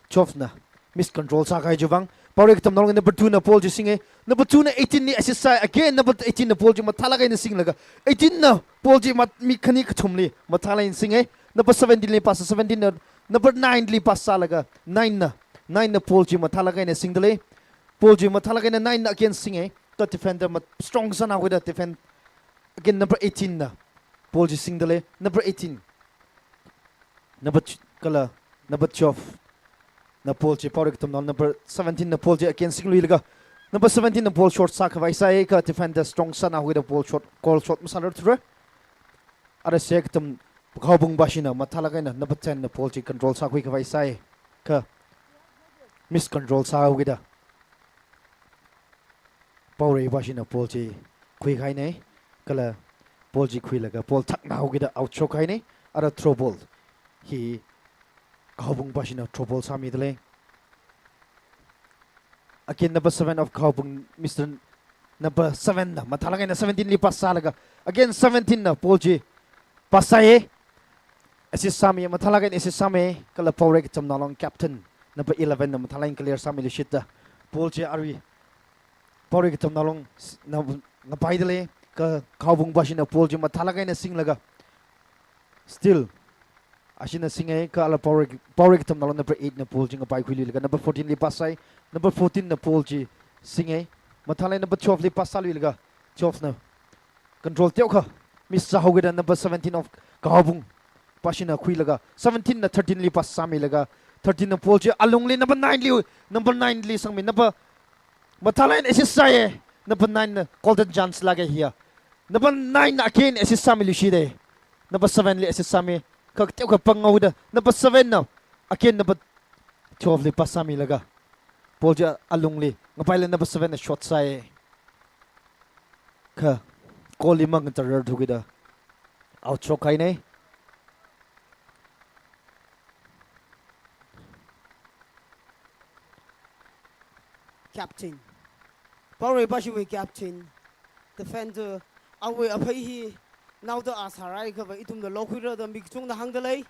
twelve na miscontrol sākahai chiwuivang Paorei Katamnaolung number two na ball chi singa. Number two na eighteen li assist sāi. Again, number eighteen na ball chi mathālāk eina singlaga, eighteen na ball chi mat-, mi khani kathumli mathālāk eina singa. Number seventeen li pass, seventeen na number nine li pass sālaga, nine na, nine na ball chi mathālāk eina singdalei. Ball chi mathālāk eina nine na again singa. Kha defender ma strong sānao kida defend. Again, number eighteen na ball chi singdalei. Number eighteen. Number ch-, kala number twelve na ball chi Paorei Katamnaolung, number seventeen na ball chi again singluilaga, number seventeen na ball shot sākhavai sāi, kha defender strong sānao kida ball shot, goal shot masārarthura. Ara se katam Kahaobung bashina mathālāk eina number ten na ball chi control sākhuikhavai sāi, kha miscontrol sāhao kida Paorei bashina ball chi khuikahaina, kala ball chi khuilaga ball thaknao kida out shokhaina, ara throw ball. Hi Kahaobung bashina throw ball sāmidalei. Again, number seven of Kahaobung, Mister Number seven na mathālāk eina seventeen li pass sālaga, again seventeen na ball chi pass sāi. Assist sāmi, mathālāk eina assist sāmi, kala Paorei Katamnaolung captain number eleven na mathālāk eina clear sāmiluishitda ball chi arui Paorei Katamnaolung s-, na ngapaidalei, kha Kahaobung bashina ball chi mathālāk eina singlaga, still ashina singa, kha ala Paorei, Paorei Katamnaolung number eight na ball chi ngapaikhuiluilaga number fourteen li pass sāi. Number fourteen na ball chi singa. Mathālāk eina number twelve li pass sāluilaga, twelve na control teokha miss sāhao kida number seventeen of Kahaobung bashina khuilaga, seventeen na thirteen li pass sāmilaga, thirteen na ball chi alungli number nine li, number nine li sangmi, number mathālāk eina assist sāi. Number nine na golden chance lāka hiya. Number nine na again assist sāmiluishida. Number seven li assist sāmi, kha teokha panghaoda number seven na again number twelve li pass sāmilaga, ball chi alungli ngapaila number seven na shot sāi, kha goal li mangatararthu kida out shokhaina. Captain. Paorei bashiwui captain. Defender. Awui aphei hi naoda a sārai kha va ithumna lokhuira da mi kachungna hāngdalei.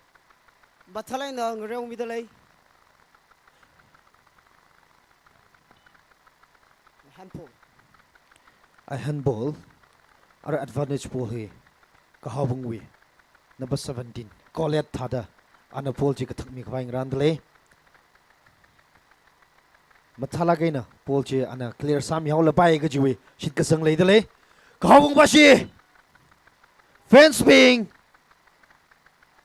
Mathālāk eina ngareomidalei. Handball. A handball. Ara advantage ball hi Kahaobungwui number seventeen Goliath thāda ana ball chi kathakmi khavai ngarāndalei. Mathālāk eina ball chi ana clear sāmihaolapai kajiwui shitkasang leidalei. Kahaobung bashi! Fans bing!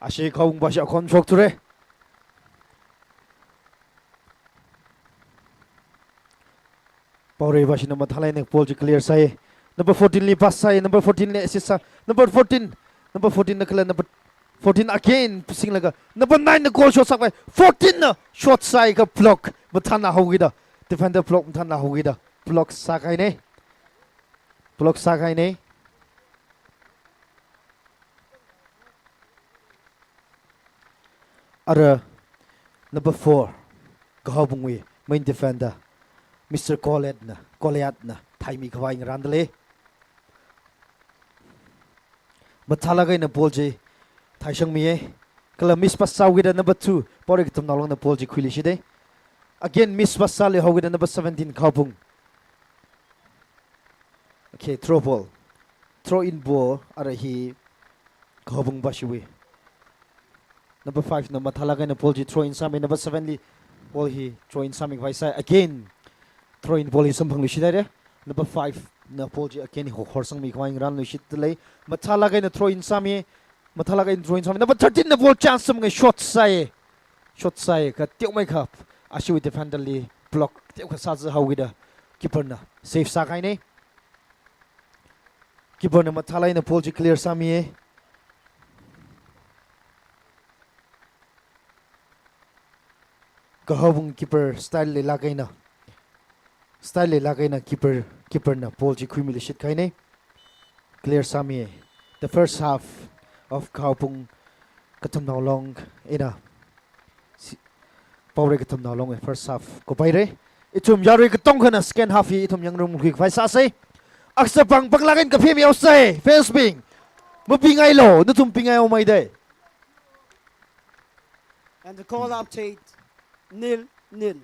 Ashi Kahaobung bashi akhon shokthura. Paorei bashina mathālāk eina ball chi clear sāi. Number fourteen li pass sāi. Number fourteen li assist sā. Number fourteen. Number fourteen na kala number fourteen again singlaga, number nine na goal shot sākhavai. Fourteen na shot sāi kha block mathānāhao kida. Defender block mathānāhao kida. Block sākahaina. Block sākahaina. Ara number four, Kahaobungwui main defender, Mister Goliath na, Goliath na thaimi khavai ngarāndalei. Mathālāk eina ball chi thaisangmiya. Kala miss pass sāhao kida number two, Paorei Katamnaolung na ball chi khuiluishida. Again miss pass sāluihao kida number seventeen, Kahaobung. Okay, throw ball. Throw in ball, ara hi Kahaobung bashiwui. Number five na mathālāk eina ball chi throw in sāmi, number seven li ball hi throw in sāmi khavai sāi. Again, throw in ball hi samphangluishithaira. Number five na ball chi again hi ho-, horsangmi khavai ngarānluishitdalei. Mathālāk eina throw in sāmi, mathālāk eina throw in sāmi. Number thirteen na ball chance samphanga shot sāi. Shot sāi kha teomeikha ashiwui defender li block teokha sāzahao kida keeper na save sākahaina. Keeper na mathālāk eina ball chi clear sāmiya. Kahaobung keeper style leilāk eina. Style leilāk eina keeper, keeper na ball chi khuimiluishit kahaina. Clear sāmiya. The first half of Kahaobung Katamnaolung eina si-, Paorei Katamnaolungwui first half kupaira. Ithum yarui katongkhana second half hi ithum yangrumkhui khavai sāsa. Aksapang panglāk eina kaphemihaosa, fans bing. Mapingailu, nathum pingaihaomeida. And the call update, nil nil.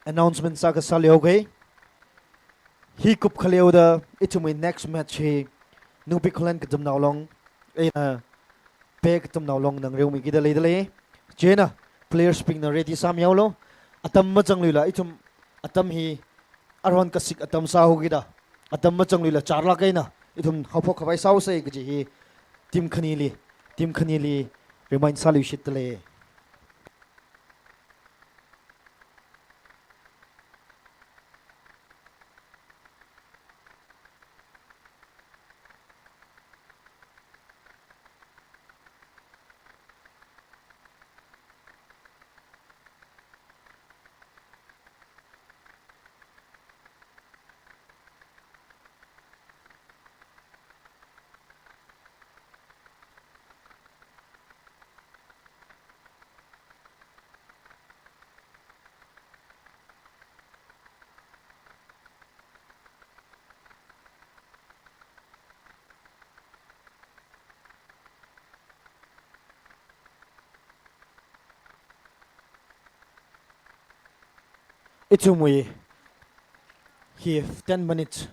Announcement sākha sāliuge. Hi kup khaleoda ithumwui next match hi Nungpi Khullen Katamnao Long eina Pe Katamnao Long ngareo mikida leidalei. Chieina players bingna ready sāmihaolu. Atam machangluila ithum atam hi aruihon kasik atam sāhaokida, atam machangluila charlāk eina ithum haophok khavai sāhaosei kaji hi team khanili, team khanili remind sāluishitdalei. Ithumwui hi ten minutes,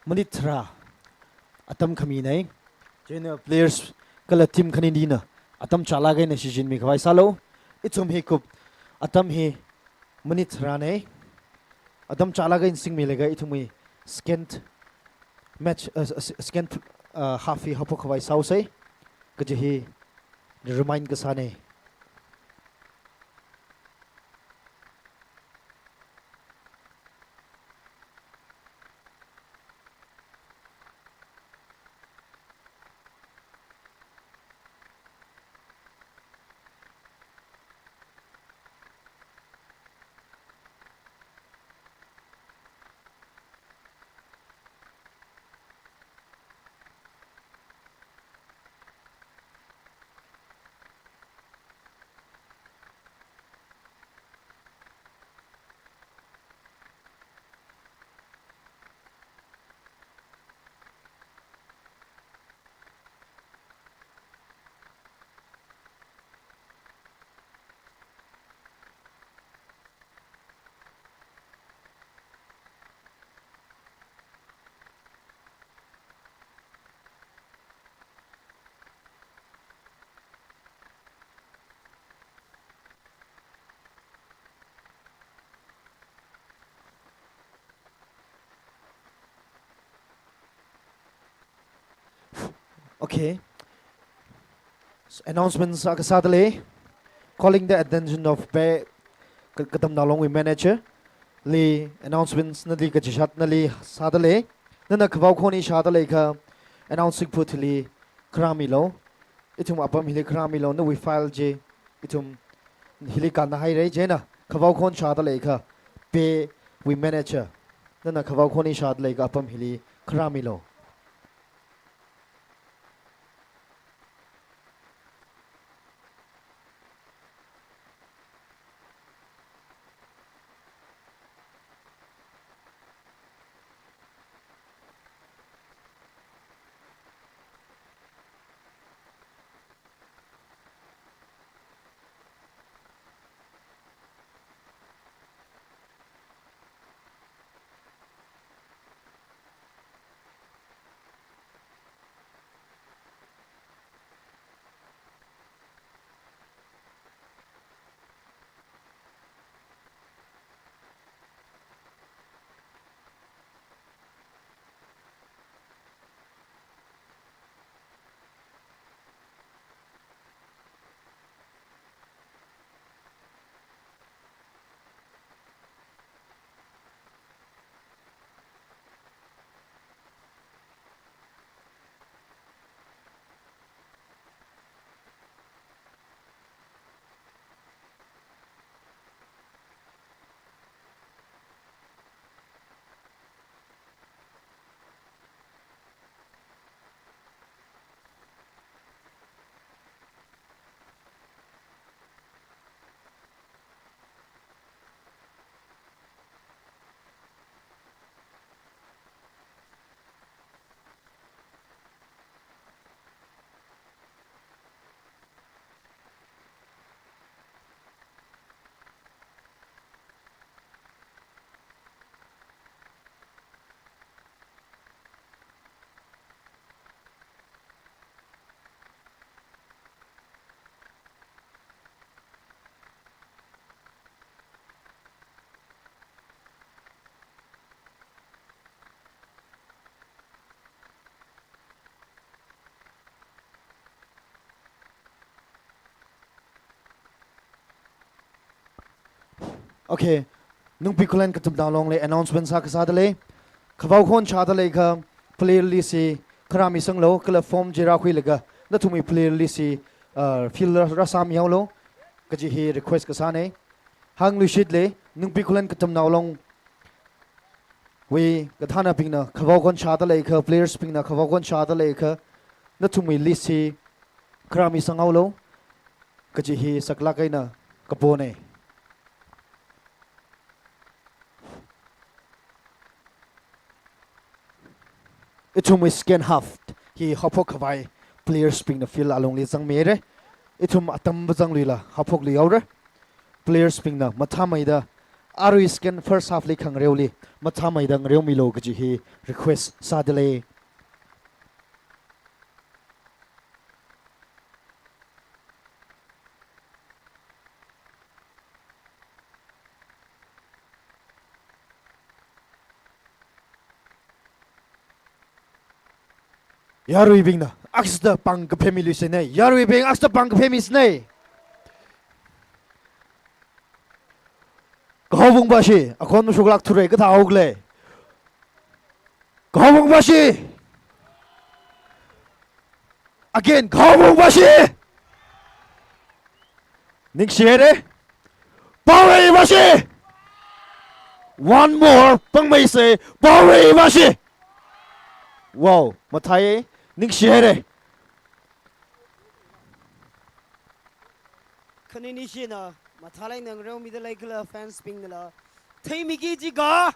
minute tharā atam khaminei. Chieina players kala team khanina atam chālāk eina shichinmi khavai sālu. Ithum hi kup atam hi minute tharānei. Atam chālāk eina singmilaga ithumwui second match, uh, s-, s-, second, uh, half hi haophok khavai sāhaosei kaji hi remind kasānei. Okay. S-, announcement sākha sādalei. Calling the attention of Pe Ka-, Katamnao Longwui manager li announcements nali kachishat nali sādalei. Nana khavao khon hi shāda leiakha announcing booth li kharāmilu. Ithum apam hili kharāmilu, nawui file chi ithum hili kānhairei. Chieina khavao khon shāda leiakha Pe wui manager, nana khavao khon hi shāda leiakha apam hili kharāmilu. Okay, Nungpi Khullen Katamnao Longli announcement sākasāda lei. Khavao khon shāda leiakha player list chi kharā misanglu, kala form chi rākhuilaga nathumwui player list chi, uh, fill rā, rāsāmihaolu kaji hi request kasāna. Hāngluishit lei, Nungpi Khullen Katamnao Long wui kathānabingna khavao khon shāda leiakha, players bingna khavao khon shāda leiakha, nathumwui list chi kharā misanghaolu kaji hi saklāk eina kapona. Ithumwui second half hi haophok khavai players bingna field alungli zangmihaira. Ithum atam vāzangluila haophokluihaora. Players bingna mathāmeida arui second, first half li khangareoli mathāmeida ngareomilu kaji hi request sāda lei. Yaruibingna aksida pāng kaphemiluisāna. Yaruibing aksida pāng kaphemisāna. Kahaobung bashi, akhon mashoklāk thura, kathā haokhala? Kahaobung bashi. Again, Kahaobung bashi. Ningshihaira. Paorei bashi. One more, pāngmeisa, Paorei bashi. Wow, mathāi, ningshihaira. Khani nishina mathālāk eina ngareomida lei kala fans bingnala theimiki jiakha.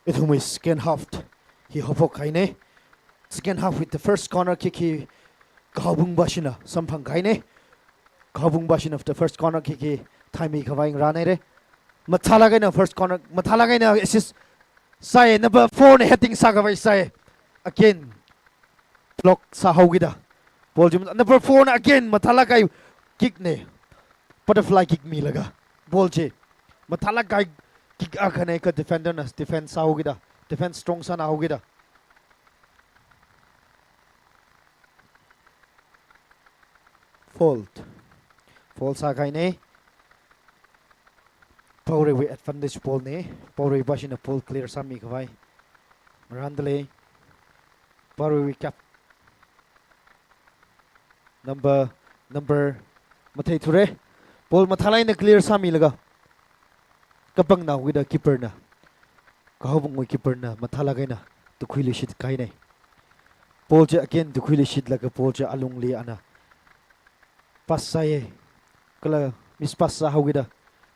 Ithumwui second half hi haophok kahaina. Second half with the first corner kick hi Kahaobung bashina samphang kahaina. Kahaobung bashina the first corner kick hi theimi khavai ngarānhaira. Mathālāk eina first corner, mathālāk eina assist sāi, number four na heading sākhavai sāi. Again, block sāhaokida. Ball chi number four na again mathālāk kahai kick na. Butterfly kick milaga. Ball chi mathālāk kahai kick akhana kha defender na defense sāhaokida. Defense strong sānahaokida. Foul. Foul sākahaina. Paoreiwui advantage ball na. Paorei bashina ball clear sāmi khavai ngarānda lei. Paoreiwui cap number, number matheithura. Ball mathālāk eina clear sāmilaga kapangnaowuida keeper na, Kahaobungwui keeper na mathālāk eina tukhuiluishit kahaina. Ball chi again tukhuiluishitlaga ball chi alungli ana pass sāya. Kala miss pass sāhaokida.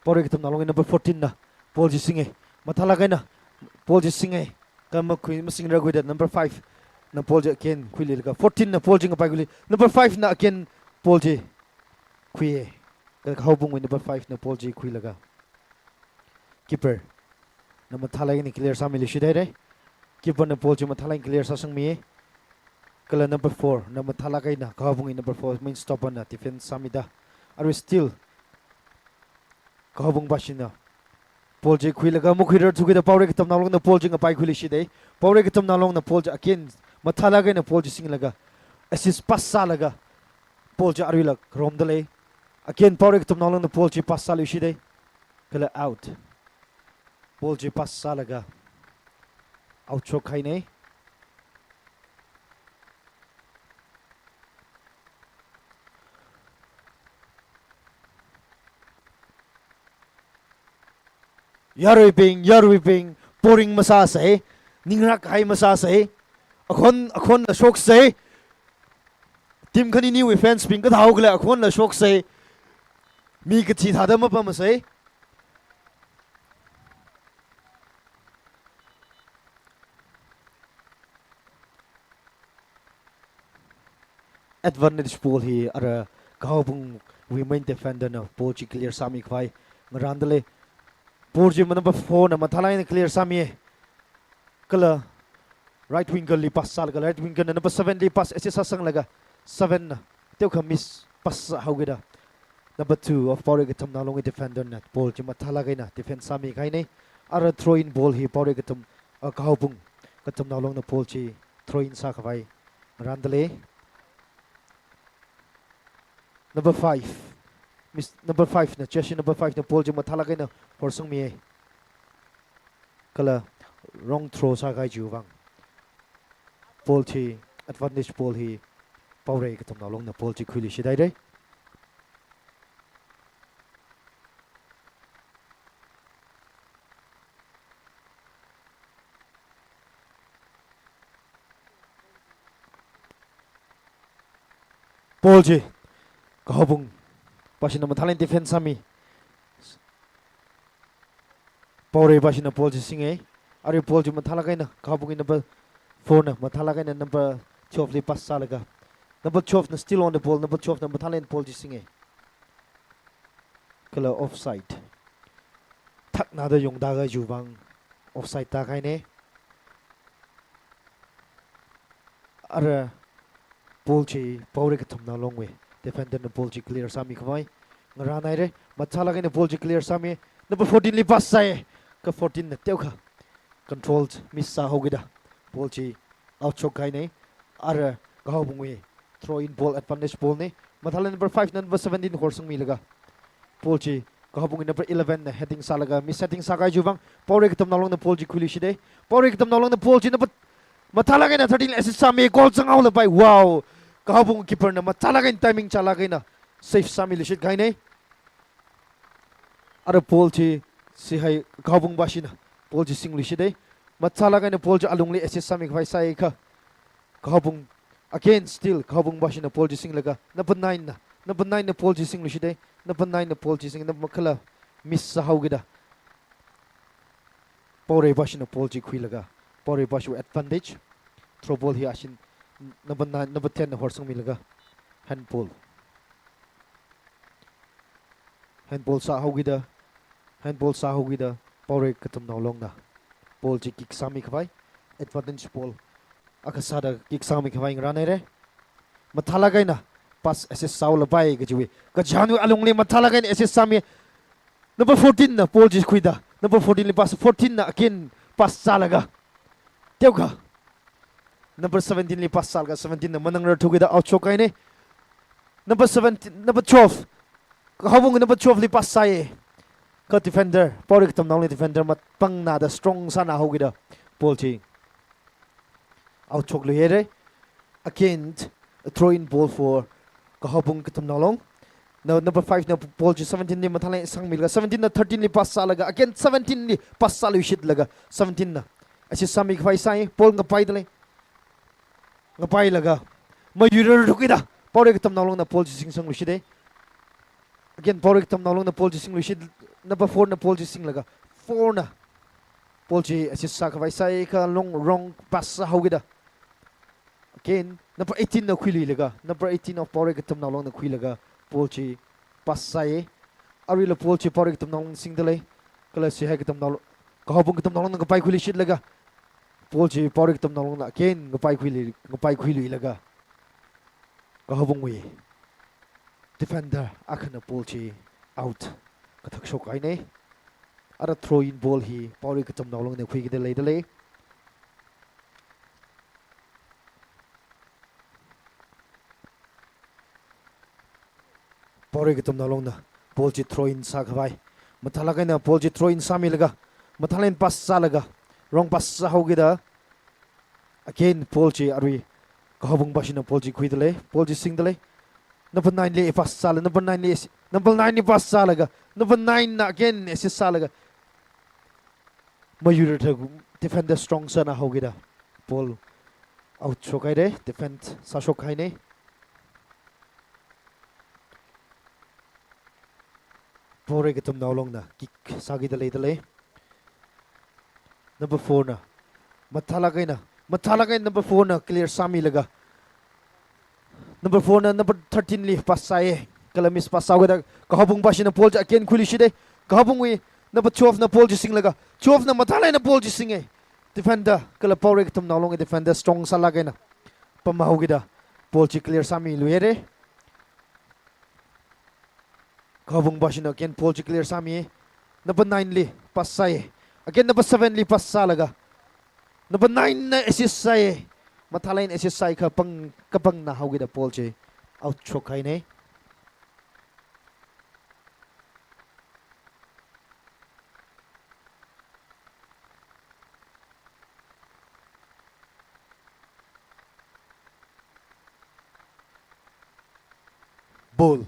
Paorei Katamnao Longwui number fourteen na ball chi singa. Mathālāk eina ball chi singa. Kha makhui, masingra khuida number five na ball chi again khuiluilaga, fourteen na ball chi ngapai khuili. Number five na again ball chi khuiya. Kha Kahaobungwui number five na ball chi khuilaga keeper na mathālāk eina clear sāmiluishithaira. Keeper na ball chi mathālāk eina clear sāsangmiya. Kala number four na mathālāk eina, Kahaobungwui number four main stopper na defense sāmida. Arui still Kahaobung bashina ball chi khuilaga makhuirar thuakida Paorei Katamnao Longna ball chi ngapai khuiluishita. Paorei Katamnao Longna ball chi again mathālāk eina ball chi singlaga assist pass sālaga ball chi aruila kharomda lei. Again Paorei Katamnao Longna ball chi pass sāluishita. Kala out. Ball chi pass sālaga out shok kahaina. Yaruibing, yaruibing, boring masāsa, ningrak kahai masāsa, akhon, akhonla shoksa, team khaniniwui fans bing kathā haokhala akhonla shoksa, mi kathi thāda mapamsa. Advantage ball hi ara Kahaobungwui main defender na ball chi clear sāmi khavai ngarānda lei. Ball chi number four na mathālāk eina clear sāmiya. Kala right winger li pass sālaga, right winger na number seven li pass assist sāsanglaga, seven na teokha miss pass sāhaokida number two of Paorei Katamnao Longwui defender na ball chi mathālāk eina defense sāmi kahaina. Ara throw in ball hi Paorei Katam, uh, Kahaobung Katamnao Longna ball chi throw in sākhavai Ngarāndalei. Number five. Miss number five na, jersey number five na ball chi mathālāk eina horsangmiya. Kala wrong throw sākahai chiwui vang ball chi, advantage ball hi Paorei Katamnao Longna ball chi khuiluishit haira. Ball chi Kahaobung vāshina mathālāk eina defend sāmi. Paorei vāshina ball chi singa. Arui ball chi mathālāk eina Kahaobungwui number four na mathālāk eina number twelve li pass sālaga, number twelve na still on the ball, number twelve na mathālāk eina ball chi singa. Kala offside. Thaknada yongda kahai chiwui vang offside tākahaina. Ara ball chi Paorei Katamnao Longwui defender na ball chi clear sāmikhavai ngarān haira. Mathālāk eina ball chi clear sāmi. Number fourteen li pass sāya. Kha fourteen na teokha control miss sāhaokida ball chi out shokkahaina. Ara Kahaobungwui throw in ball, advantage ball na. Mathālāk eina number five na number seventeen horsangmilaga, ball chi Kahaobungwui number eleven na heading sālaga, miss heading sākahai chiwui vang Paorei Katamnao Longna ball chi khuiluishita. Paorei Katamnao Longna ball chi number, mathālāk eina thirteen li assist sāmi, goal zanghaolapai. Wow! Kahaobung keeper na mathālāk eina timing chālāk eina save sāmiluishitkahaina. Ara ball chi sihai Kahaobung vāshina ball chi singluishita. Mathālāk eina ball chi alungli assist sāmikhavai sāya kha Kahaobung, again still Kahaobung vāshina ball chi singlaga, number nine na, number nine na ball chi singluishita. Number nine na ball chi sing, number kala miss sāhaokida Paorei vāshina ball chi khuilaga, Paorei vāshiwui advantage. Throw ball hi ashin number nine, number ten na horsangmilaga handball. Handball sāhaokida, handball sāhaokida Paorei Katamnao Longna ball chi kick sāmikhavai, advantage ball akha sāda kick sāmikhavai ngarān haira. Mathālāk eina pass assist sāhaolapai kajiwui, kachihānwui alungli mathālāk eina assist sāmi. Number fourteen na ball chi khuida, number fourteen li pass, fourteen na again pass sālaga, teokha number seventeen li pass sālaga, seventeen na manang rarthukida out shokkahaina. Number seventeen, number twelve, Kahaobung number twelve li pass sāya. Kha defender, Paorei Katamnao Longli defender mapangnada strong sānāhaokida ball chi out shokluihaira. Again, a throw in ball for Kahaobung Katamnao Long. Now, number five na ball chi seventeen li mathālāk eina sangmilaga, seventeen na thirteen li pass sālaga, again seventeen li pass sāluishitlaga, seventeen na assist sāmikhavai sāya. Ball ngapaidalei. Ngapailaga, mayuirarthukida Paorei Katamnao Longna ball chi singsangluishita. Again, Paorei Katamnao Longna ball chi singluishit, number four na ball chi singlaga, four na ball chi assist sākhavai sāya kha long wrong pass sāhaokida, again number eighteen na khuiluilaga, number eighteen of Paorei Katamnao Longna khuilaga ball chi pass sāya. Aruila ball chi Paorei Katamnao Long singdalei. Kala sihai Katamnao Lo-, Kahaobung Katamnao Longna ngapaikhuiluishitlaga, ball chi Paorei Katamnao Longna again ngapaikhuilui, ngapaikhuiluilaga, Kahaobungwui defender akhana ball chi out kathak shokkahaina. Ara throw in ball hi Paorei Katamnao Longna khuikida leidalei. Paorei Katamnao Longna ball chi throw in sākhavai. Mathālāk eina ball chi throw in sāmilaga, mathālāk eina pass sālaga, wrong pass sāhaokida, again ball chi arui Kahaobung vāshina ball chi khuidalei, ball chi singdalei. Number nine li pass sāla, number nine li assi-, number nine li pass sālaga, number nine na again assist sālaga, mayuirarthu, defender strong sānāhaokida ball out shokhaira, defend sāshokkahaina. Paorei Katamnao Longna kick sākida leidalei. Number four na mathālāk eina, mathālāk eina number four na clear sāmilaga, number four na number thirteen li pass sāya. Kala miss pass sāhaokida Kahaobung vāshina ball chi again khuiluishita. Kahaobungwui number twelve na ball chi singlaga, twelve na mathālāk eina ball chi singa. Defender, kala Paorei Katamnao Longwui defender strong sālāk eina pamhaokida ball chi clear sāmiluihaira. Kahaobung vāshina again ball chi clear sāmi. Number nine li pass sāya. Again number seven li pass sālaga, number nine na assist sāya. Mathālāk eina assist sāakha pang, kapangna haokida ball chi out shokhaina. Ball.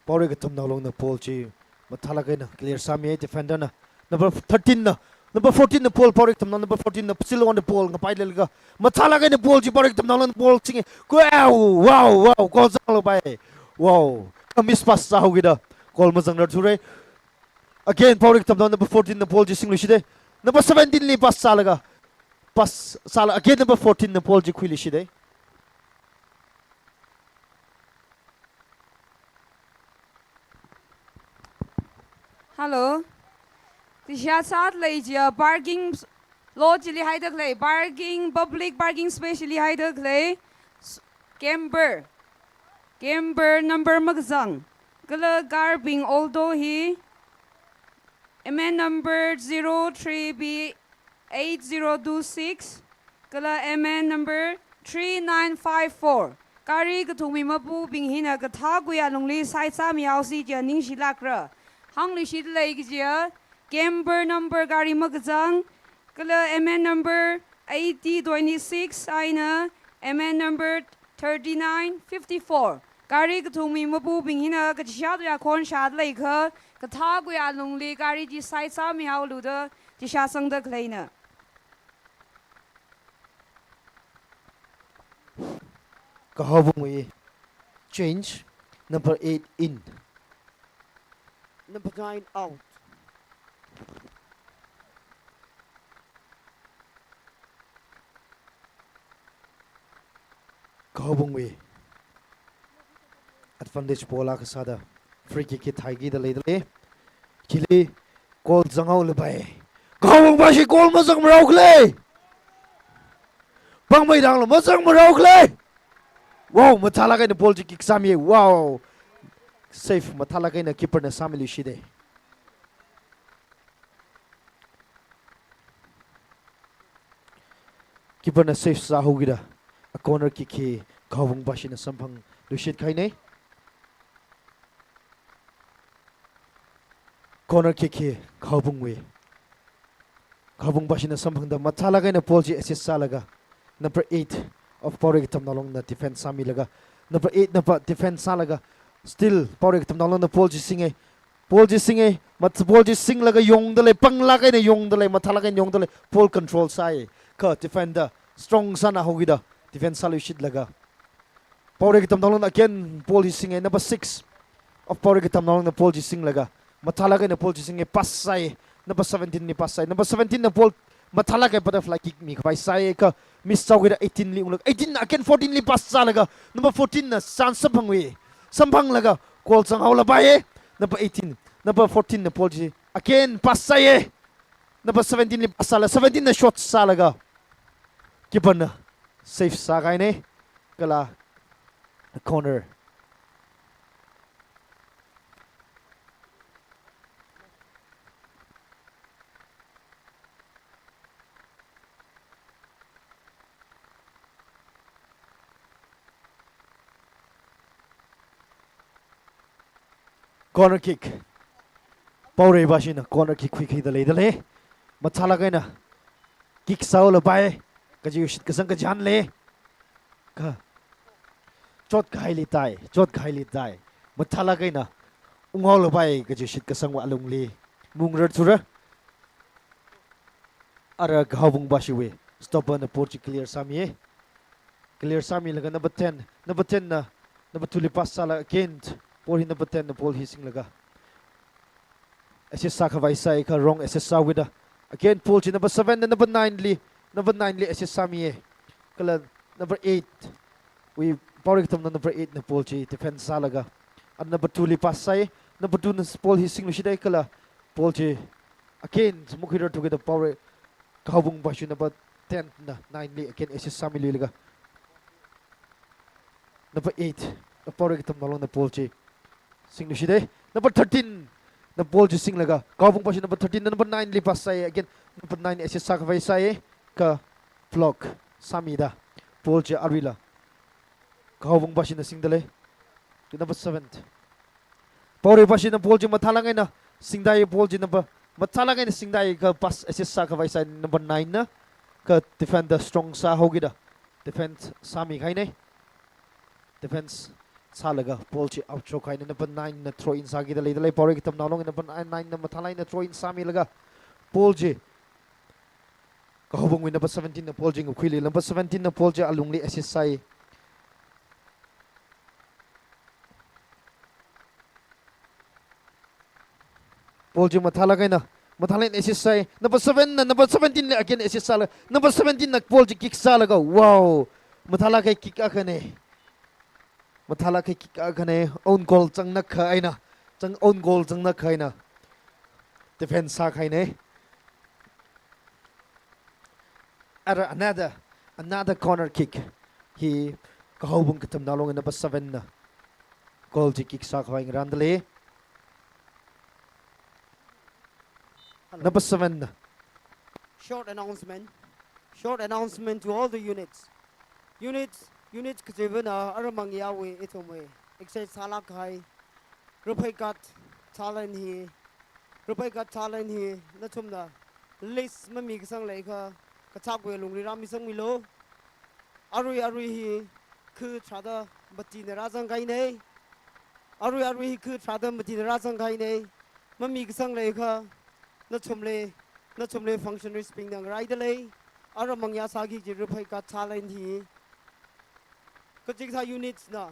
Paorei Katamnao Longna ball chi mathālāk eina clear sāmi, defender na. Number thirteen na. Number fourteen na ball, Paorei Katamnao, number fourteen na still on the ball, ngapai leilaga. Mathālāk eina ball chi Paorei Katamnao Longna ball singa. Wow, wow, wow, goal zanglapai. Wow. Miss pass sāhaokida goal mazangrarthura. Again, Paorei Katamnao number fourteen na ball chi singluishita. Number seventeen li pass sālaga. Pass sāla, again number fourteen na ball chi khuiluishita. Hello. Tisha sat lei jia parking lot chili haida khalei, parking, public parking space chili haida khalei. S-, camper. Camper number makazang. Kala garbing Alto hi. M N number zero three B eight zero two six, kala M N number three nine five four. Gari kathungwui mapubing hina kathākui alungli side sāmihaosi jia ningshilākra. Hāngluishit lei kajiya, camper number gari makazang, kala M N number eighty twenty-six eina M N number thirty-nine fifty-four. Gari kathungwui mapubing hina kachishā tuya khon shāda leiakha, kathākui alungli gari chi side sāmihaolu da tisha sangda khaleina. Kahaobungwui change, number eight in. Number nine out. Kahaobungwui advantage ball akha sāda free kick hi thaikida leidalei. Chili goal zanghaolapai. Kahaobungva shi goal mazangmarao khala. Pangmeidangla mazangmarao khala. Wow, mathālāk eina ball chi kick sāmi. Wow. Save mathālāk eina keeper na sāmiluishita. Keeper na save sāhaokida, a corner kick hi Kahaobungvashina samphangluishit kahaina. Corner kick hi Kahaobungwui. Kahaobungvashina samphangda mathālāk eina ball chi assist sālaga, number eight of Paorei Katamnao Longna defend sāmilaga, number eight nava defend sālaga, still Paorei Katamnao Longna ball chi singa. Ball chi singa, mat-, ball chi singlaga yongdalei, panglāk eina yongdalei, mathālāk eina yongdalei, ball control sāi. Kha defender strong sāna haokida, defend sāluishitlaga. Paorei Katamnao Longna again ball hi singa, number six of Paorei Katamnao Longna ball chi singlaga, mathālāk eina ball chi singa, pass sāi, number seventeen li pass sāi, number seventeen na ball mathālāk eina butterfly kick mikhavai sāi, kha miss sāhaokida eighteen li unglaga, eighteen again fourteen li pass sālaga, number fourteen na chance samphangwui, samphanglaga, goal zanghaolapai, number eighteen, number fourteen na ball chi again pass sāi, number seventeen li pass sāla, seventeen na shot sālaga, keeper na save sākahaina, kala corner. Corner kick. Paoreivashina corner kick khuikida leidalei. Mathālāk eina kick sāhaolapai kaji shitkasang kachihān lei. Kha chotkahaili tai, chotkahaili tai. Mathālāk eina unghaolapai kaji shitkasangwui alungli maungrarthura. Ara Kahaobungvashiwui stopper na ball chi clear sāmi. Clear sāmilaga number ten, number ten na number two li pass sālaga again ball hi number ten na ball hi singlaga assist sākhavai sāi, kha wrong assist sāhaokida again ball chi number seven na number nine li, number nine li assist sāmi. Kala number eight wui, Paorei Katamnao number eight na ball chi defend sālaga, a number two li pass sāi, number two na ball hi singluishita, kala ball chi again mukhuirarthukida Paorei Kahaobungvashi number ten na nine li again assist sāmiluilaga, number eight, Paorei Katamnao Longna ball chi singluishita. Number thirteen na ball chi singlaga, Kahaobungvashi number thirteen na number nine li pass sāi, again number nine assist sākhavai sāi, kha block sāmida Ball chi aruila Kahaobung pashina singdalei. Number seven. Paorei pashina ball chi mathālāk eina singdai, ball chi number, mathālāk eina singdai kha pass assist sākhavai sāi number nine na, kha defender strong sāhaokida defense sāmikahainei. Defense sālaga ball chi out shokhaina, number nine na throw in sākida leidalei. Paorei Katamnao Long number nine, nine na mathālāk eina throw in sāmilaga ball chi Kahaobungwui number seventeen na ball chi ngakhuili, number seventeen na ball chi alungli assist sāi. Ball chi mathālāk eina, mathālāk eina assist sāi. Number seven na, number seventeen li again assist sāla. Number seventeen na ball chi kick sālaga, wow! Mathālāk kahai kick akhanei. Mathālāk kahai kick akhanei. Own goal zangna kha eina, zang, own goal zangna kha eina defense sākahainei. Ara another, another corner kick. Hi Kahaobung Katamnao Long number seven na goal chi kick sākhavai ngarāndalei. Hello. Number seven na. Short announcement. Short announcement to all the units. Units, units kachivana aramang yawui ithumwui excite sālāk kahai Raphei Got Talent hi, Raphei Got Talent hi nathumna list mamikasang leikha, kachākwui lungli rāmisangmilu. Arui arui hi kha tharāda matina rāzangkahainei. Arui arui hi kha tharāda matina rāzangkahainei. Mamikasang leikha nathumli, nathumli functionaries bingna ngaraidalei. Aramang yasāki kaji Raphei Got Talent hi. Kachikathā units na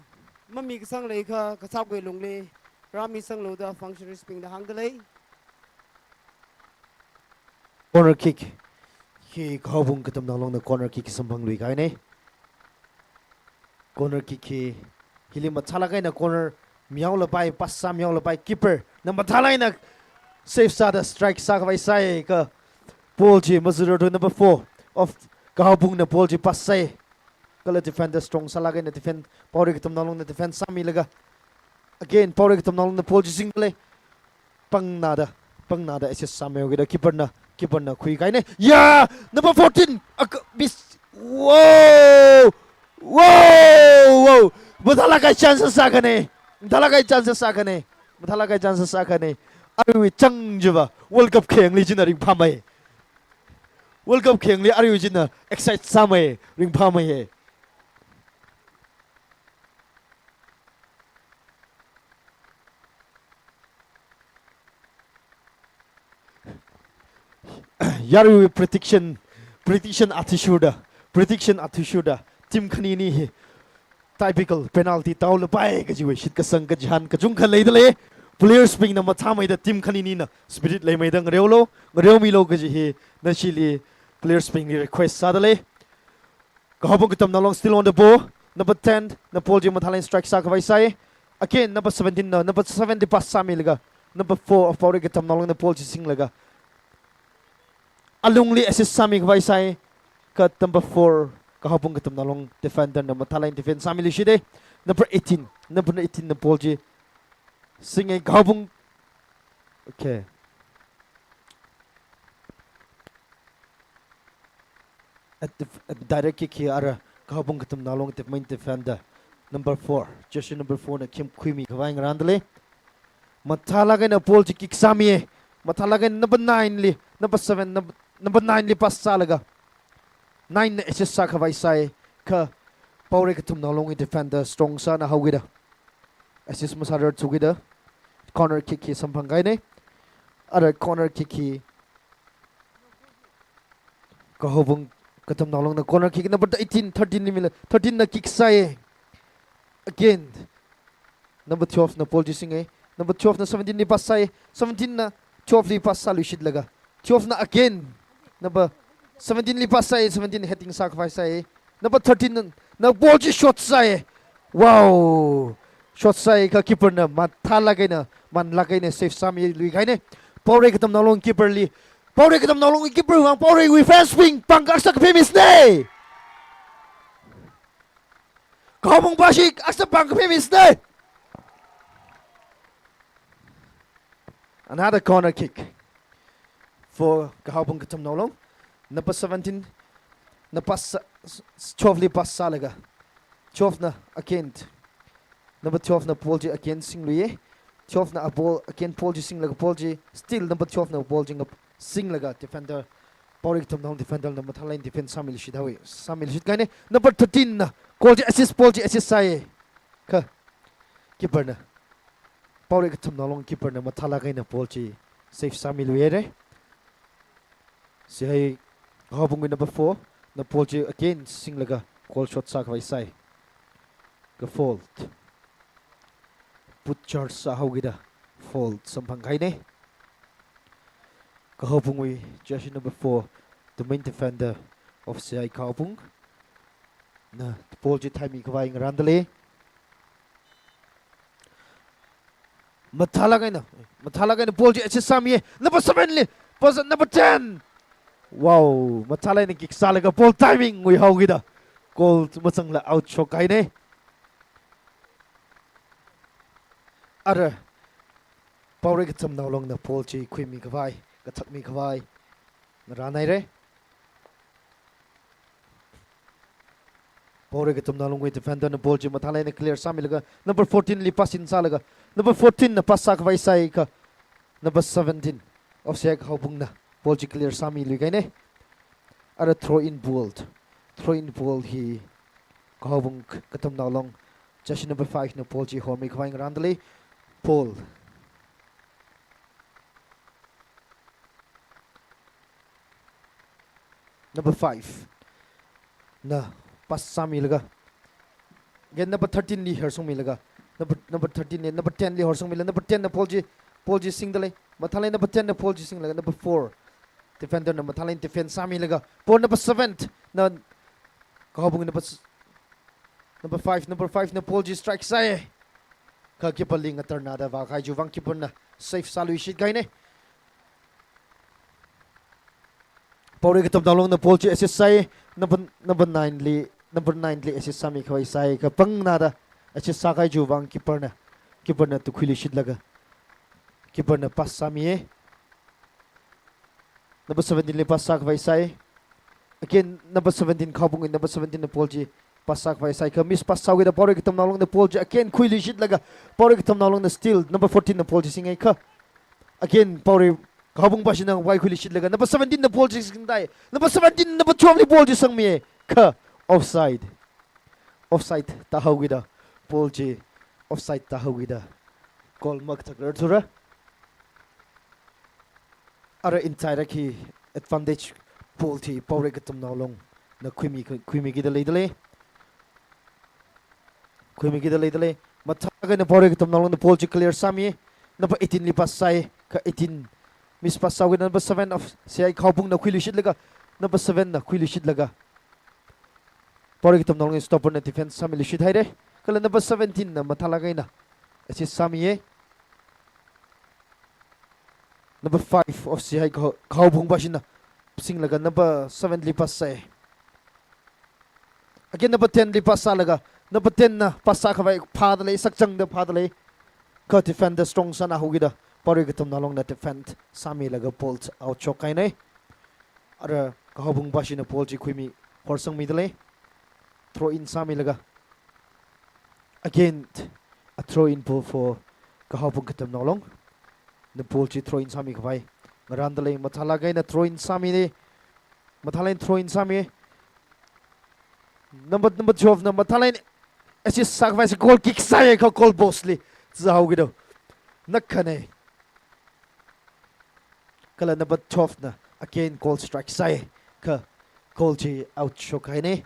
mamikasang leikha, kachākwui lungli rāmisanglu da functionaries bingna hāngdalei. Corner kick. Hi Kahaobung Katamnao Long na corner kick samphangluikahainei. Corner kick hi, hili mathālāk eina corner mihaolapai, pass sāmihaolapai, keeper na mathālāk eina save sāda strike sākhavai sāi, kha ball chi mazurarthu number four of Kahaobung na ball chi pass sāi. Kala defender strong sālāk eina defend, Paorei Katamnao Long na defend sāmilaga, again Paorei Katamnao Long na ball chi singdalei. Pangnada, pangnada assist sāmihaokida keeper na, keeper na khuikahainei. Ya, number fourteen, ak-, miss. Wow! Wow! Wow! Mathālāk kahai chance akhanei. Mathālāk kahai chance akhanei. Mathālāk kahai chance akhanei. Arui chang jiva World Cup khayangli china ringphāmei. World Cup khayangli arui china excite sāmei, ringphāmei he. Yaruiwui prediction, prediction athishurda, prediction athishurda, team khanini hi typical penalty tāhaolapai kajiwui shitkasang kachihān kachungkha leidalei. Players bingna mathāmeida team khaninina spirit leimeida ngareolu, ngareomilu kaji hi nashili players bingli request sādalei. Kahaobung Katamnao Long still on the ball. Number ten na ball chi mathālāk eina strike sākhavai sāi. Again, number seventeen na, number seven li pass sāmilaga, number four of Paorei Katamnao Long na ball chi singlaga alungli assist sāmikhavai sāi. Kha number four, Kahaobung Katamnao Long defender na mathālāk eina defend sāmiluishitei. Number eighteen, number eighteen na ball chi singai Kahaobung. Okay. At the, at the direct kick hi ara Kahaobung Katamnao Long def-, main defender number four, jersey number four na khim khuimikhavai ngarāndalei. Mathālāk eina ball chi kick sāmiya. Mathālāk eina number nine li, number seven, num-, number nine li pass sālaga nine na assist sākhavai sāi. Kha Paorei Katamnao Longwui defender strong sāna haokida assist masārarthukida corner kick hi samphangkahainei. Ara corner kick hi Kahaobung Katamnao Longna corner kick number eighteen, thirteen li mila, thirteen na kick sāi. Again, number twelve na ball chi singai. Number twelve na seventeen li pass sāi. Seventeen na twelve li pass sāluishitlaga, twelve na again number seventeen li pass sāi. Seventeen heading sākhavai sāi. Number thirteen na, na ball chi shot sāi. Wow! Shot sāi kha keeper na mathālāk eina, manlāk eina save sāmiluikahainei. Paorei Katamnao Long keeper li, Paorei Katamnao Long keeper vang Paoreiwui fans bing pāng aksa kaphemisinei. Kahaobung pashi aksa pāng kaphemisinei. Another corner kick for Kahaobung Katamnao Long. Number seventeen, na pass sā, twelve li pass sālaga, twelve na again, number twelve na ball chi again singluiya. Twelve na a ball again ball chi singlaga ball chi still number twelve na ball chi ngap singlaga defender, Paorei Katamnaolung defender na mathālāk eina defend sāmiluishit haowa, sāmiluishit kahaina. Number thirteen na goal chi assist, ball chi assist sāya. Kha keeper na, Paorei Katamnaolung keeper na mathālāk eina ball chi save sāmiluihaira. Sihai Kahaopungwui number four na ball chi again singlaga goal shot sākhavai sāi. Kha foul. Put charge sāhaokida foul samphang kahaina. Kahaopungwui jersey number four, the main defender of Sihai Kahaopung, na ball chi thaimikhavai ngarāndalei. Mathālāk eina, mathālāk eina ball chi assist sāmiya. Number seven li, pass number ten. Wow, mathālāk eina kick sālaga ball timing nguihaokida goal mazangla out shok kahaina. Ara Paorei Katamnaolung na ball chi khuimikhavai, kathakmikhavai ngarānhaira. Paorei Katamnaolungwui defender na ball chi mathālāk eina clear sāmilaga number fourteen li pass in sālaga number fourteen na pass sākhavai sāi, kha number seventeen of Sihai Kahaopung na ball chi clear sāmilui kahaina. Ara throw in ball. Throw in ball hi Kahaopung Katamnaolung jersey number five na ball chi hormikhavai ngarāndalei. Ball. Number five na pass sāmilaga, again number thirteen li horsangmilaga, number, number thirteen li, number ten li horsangmilaga, number ten na ball chi, ball chi singdalei. Mathālāk eina number ten na ball chi singlaga number four defender na mathālāk eina defend sāmilaga ball number seven na Kahaopung number s-, number five, number five na ball chi strike sāya. Kha keeper li ngatarnada vākahai chiwui vang keeper na save sāluishit kahaina. Paorei Katamnaolung na ball chi assist sāi, number, number nine li, number nine li assist sāmikhavai sāi, kha pangnada assist sākahai chiwui vang keeper na, keeper na tukhuiluishitlaga keeper na pass sāmiya. Number seventeen li pass sākhavai sāi. Again, number seventeen, Kahaopungwui number seventeen na ball chi pass sākhavai sāi, kha miss pass sāhaokida Paorei Katamnaolung na ball chi again khuiluishitlaga Paorei Katamnaolung na steal, number fourteen na ball chi singa, kha again Paorei Kahaopung pāshina vākhuiluishitlaga number seventeen na ball chi singdai. Number seventeen, number twelve li ball chi sangmiya, kha offside. Offside tāhaokida ball chi, offside tāhaokida goal makathakrar thura. Ara entire hi advantage ball chi Paorei Katamnaolung na khuimi, khuimikida leidalei. Khuimikida leidalei. Mathālāk eina Paorei Katamnaolung na ball chi clear sāmi. Number eighteen li pass sāi, kha eighteen miss pass sāhaokida number seven of Sihai Kahaopung na khuiluishitlaga, number seven na khuiluishitlaga Paorei Katamnaolung stopper na defend sāmiluishithaira. Kala number seventeen na mathālāk eina assist sāmiya. Number five of Sihai Kahao-, Kahaopung pāshina singlaga number seven li pass sāi. Again number ten li pass sālaga, number ten na pass sākhavai phādalei, sakchangda phādalei. Kha defender strong sāna haokida Paorei Katamnaolung na defend sāmilaga ball out shokkahaina. Ara Kahaopung pāshina ball chi khuimi, horsangmidalei. Throw in sāmilaga. Again, a throw in ball for Kahaopung Katamnaolung. Na ball chi throw in sāmikhavai ngarāndalei, mathālāk eina throw in sāmida. Mathālāk eina throw in sāmi. Number, number twelve na mathālāk eina assist sākhavai sā, goal kick sāya kha goal post li zāhaokida. Nakhane. Kala number twelve na again goal strike sāi, kha goal chi out shokkahaina.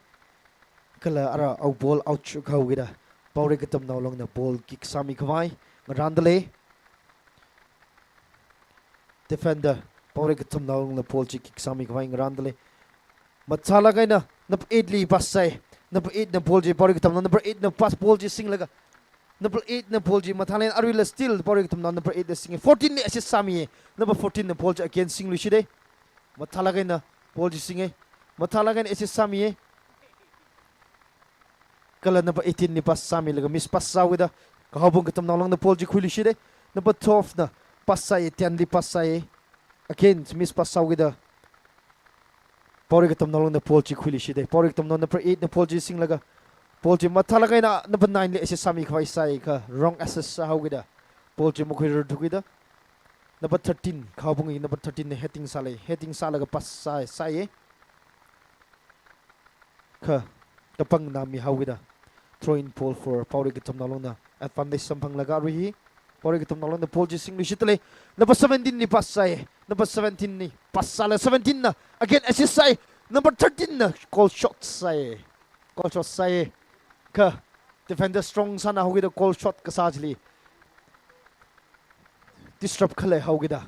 Kala ara awui ball out shokhaokida Paorei Katamnaolung na ball kick sāmikhavai ngarāndalei. Defender Paorei Katamnaolung na ball chi kick sāmikhavai ngarāndalei. Mathālāk eina number eight li pass sāi. Number eight na ball chi Paorei Katamnaolung, number eight na pass ball chi singlaga, number eight na ball chi mathālāk eina aruila steal Paorei Katamnaolung number eight na singa. Fourteen li assist sāmi. Number fourteen na ball chi again singluishida. Mathālāk eina ball chi singa. Mathālāk eina assist sāmi. Kala number eighteen li pass sāmilaga miss pass sāhaokida Kahaopung Katamnaolung na ball chi khuiluishida. Number twelve na pass sāi, ten li pass sāi. Again miss pass sāhaokida Paorei Katamnaolungna ball chi khuiluishita. Paorei Katamnao number eight na ball chi singlaga, ball chi mathālāk eina number nine li assist sāmi khavai sāi kha wrong assist sāhaokida, ball chi makhuirarthukida, number thirteen, Khaobungwui number thirteen na heading sālei. Heading sālaga pass sāi, sāi. Kha, kapangna mihaokida, throw in ball for Paorei Katamnaolungna advantage samphanglaga arui hi Paorei Katamnaolungna ball chi singluishitdalei. Number seventeen li pass sāi. Number seventeen li pass sālaga seventeen na again assist sāi. Number thirteen na goal shot sāi. Goal shot sāi. Kha, defender strong sāna haokida goal shot kasā chili disrupt khalei haokida,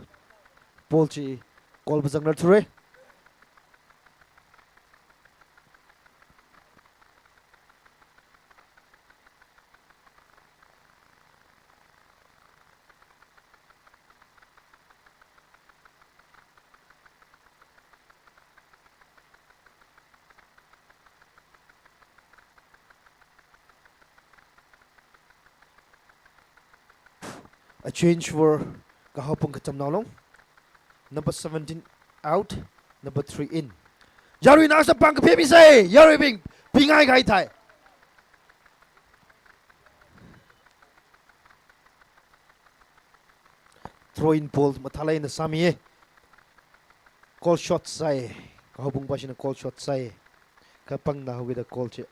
ball chi goal mazangrarthura. A change for Kahaobung Katamnaolung. Number seventeen out, number three in. Yaruina sāpāng kaphemi sāi, yaruibing, pingai kai thai. Throw in ball mathālāk eina sāmiya. Goal shot sāi. Kahaobung pāshina goal shot sāi. Kapangna haokida goal chi,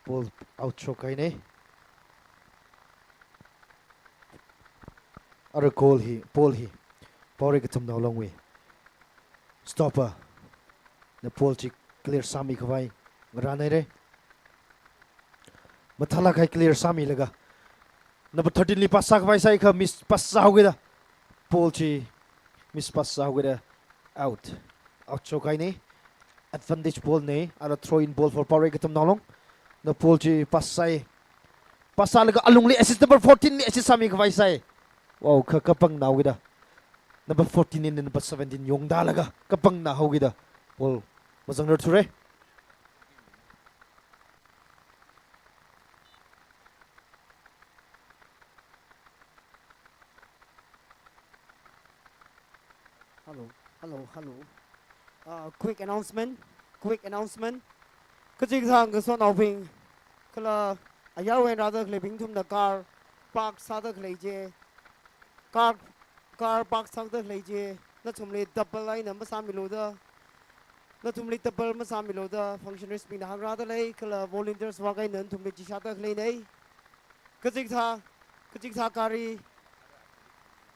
ball out shokhai ne. Ara goal hi, ball hi Paorei Katamnaolungwui stopper na ball chi clear sāmi khavai ngarān haira. Mathālāk eina clear sāmilaga number thirteen li pass sākhavai sāi kha miss pass sāhaokida, ball chi miss pass sāhaokida out. Out shokhai ne. Advantage ball ne, ara throw in ball for Paorei Katamnaolung. Na ball chi pass sāi. Pass sālaga alungli assist, number fourteen li assist sāmi khavai sāi. Wow, kha kapangna haokida, number fourteen eina number seventeen yongdalaga kapangna haokida ball mazangrarthura. Hello, hello, hello. Uh, quick announcement, quick announcement. Kachikathā ngasotnaobing, kala ayarwui eina rāda khaleibing nathumna car park sāda khalei chi, car, car park sāda khalei chi nathumli double eina masāmilu da, nathumli double masāmilu da functionaries bingna hāngrādalei, kala volunteers wui eina nathumli chishāda khaleinei. Kachikathā, kachikathā gari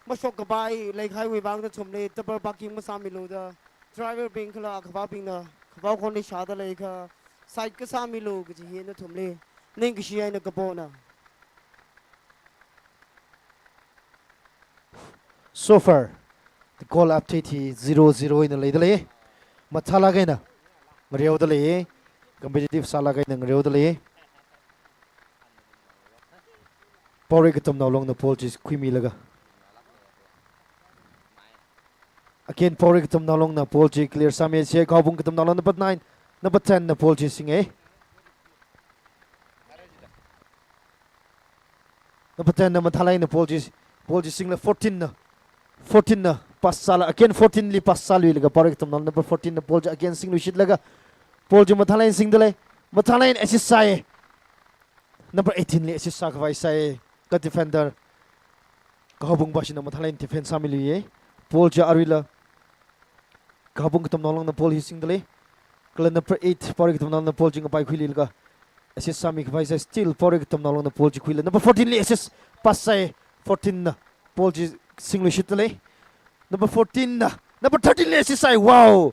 mashok kapai leikahaiwui vang nathumli double parking masāmilu da, driver bing kala akhavābingna khavā khon leishādalei kha side kasāmilu kaji hi nathumli ningkashi eina kapona. So far, the goal update hi zero zero eina leidalei. Mathālāk eina ngareodalei. Competitive sālāk eina ngareodalei. Paorei Katamnaolungna ball chi khuimilaga, again Paorei Katamnaolungna ball chi clear sāmi, chi Kahaobung Katamnaolung number nine, number ten na ball chi singa. Number ten na mathālāk eina ball chi, ball chi singlaga fourteen na, fourteen na pass sālaga, again fourteen li pass sāluilaga Paorei Katamnaolung number fourteen na ball chi again singluishitlaga, ball chi mathālāk eina singdalei. Mathālāk eina assist sāi. Number eighteen li assist sākhavai sāi. Kha defender Kahaobung pāshina mathālāk eina defend sāmiluiya. Ball chi aruila Kahaobung Katamnaolungna ball hi singdalei. Kala number eight, Paorei Katamnaolungna ball chi ngapaikhuilaga assist sāmi khavai sāi, still Paorei Katamnaolungna ball chi khuilaga number fourteen li assist pass sāi, fourteen na ball chi singluishitdalei. Number fourteen na, number thirteen li assist sāi, wow!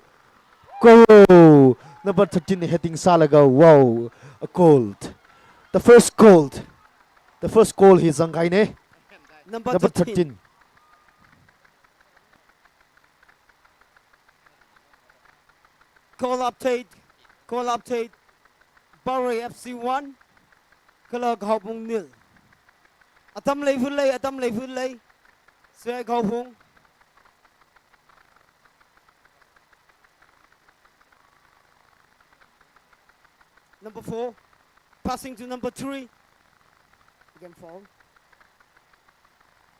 Goal! Number thirteen na heading sālaga, wow! A goal. The first goal. The first goal hi zangkahainei. Number Number thirteen. thirteen. Goal update, goal update. Paorei F C one, kala Kahaobung nil. Atam leifut lei, atam leifut lei. Sui Kahaobung. Number four, passing to number three. Again, foul.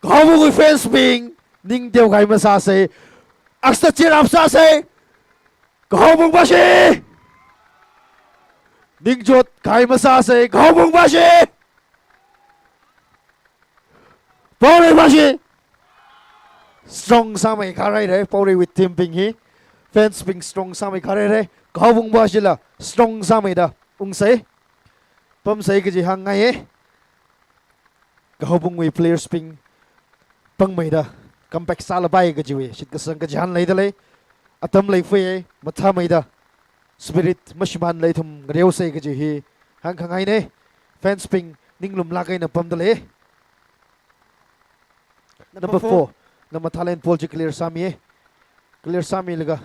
Kahaobungwui fans bing, ning teokahai masāsei. Extra cheer up sāsei. Kahaobung Bashi! Ningchot kahai masāsei, Kahaobung Bashi! Paorei Bashi! Strong sāmei kharei rei, Paoreiwui team bing hi. Fans bing strong sāmei kharei rei. Kahaobung Bashila strong sāmeida ungsei. Pamsei kaji hāngngaiye. Kahaobungwui players bing pangmeida comeback sālapai kajiwui shitkasang kachihān leidalei. Atam leifuiye, mathāmeida spirit mashimānla ithum ngareosei kaji hi hāngkhangaine. Fans bing ninglumlāk eina pamdalei. Number four. Number four na mathālāk eina ball chi clear sāmiye. Clear sāmilaga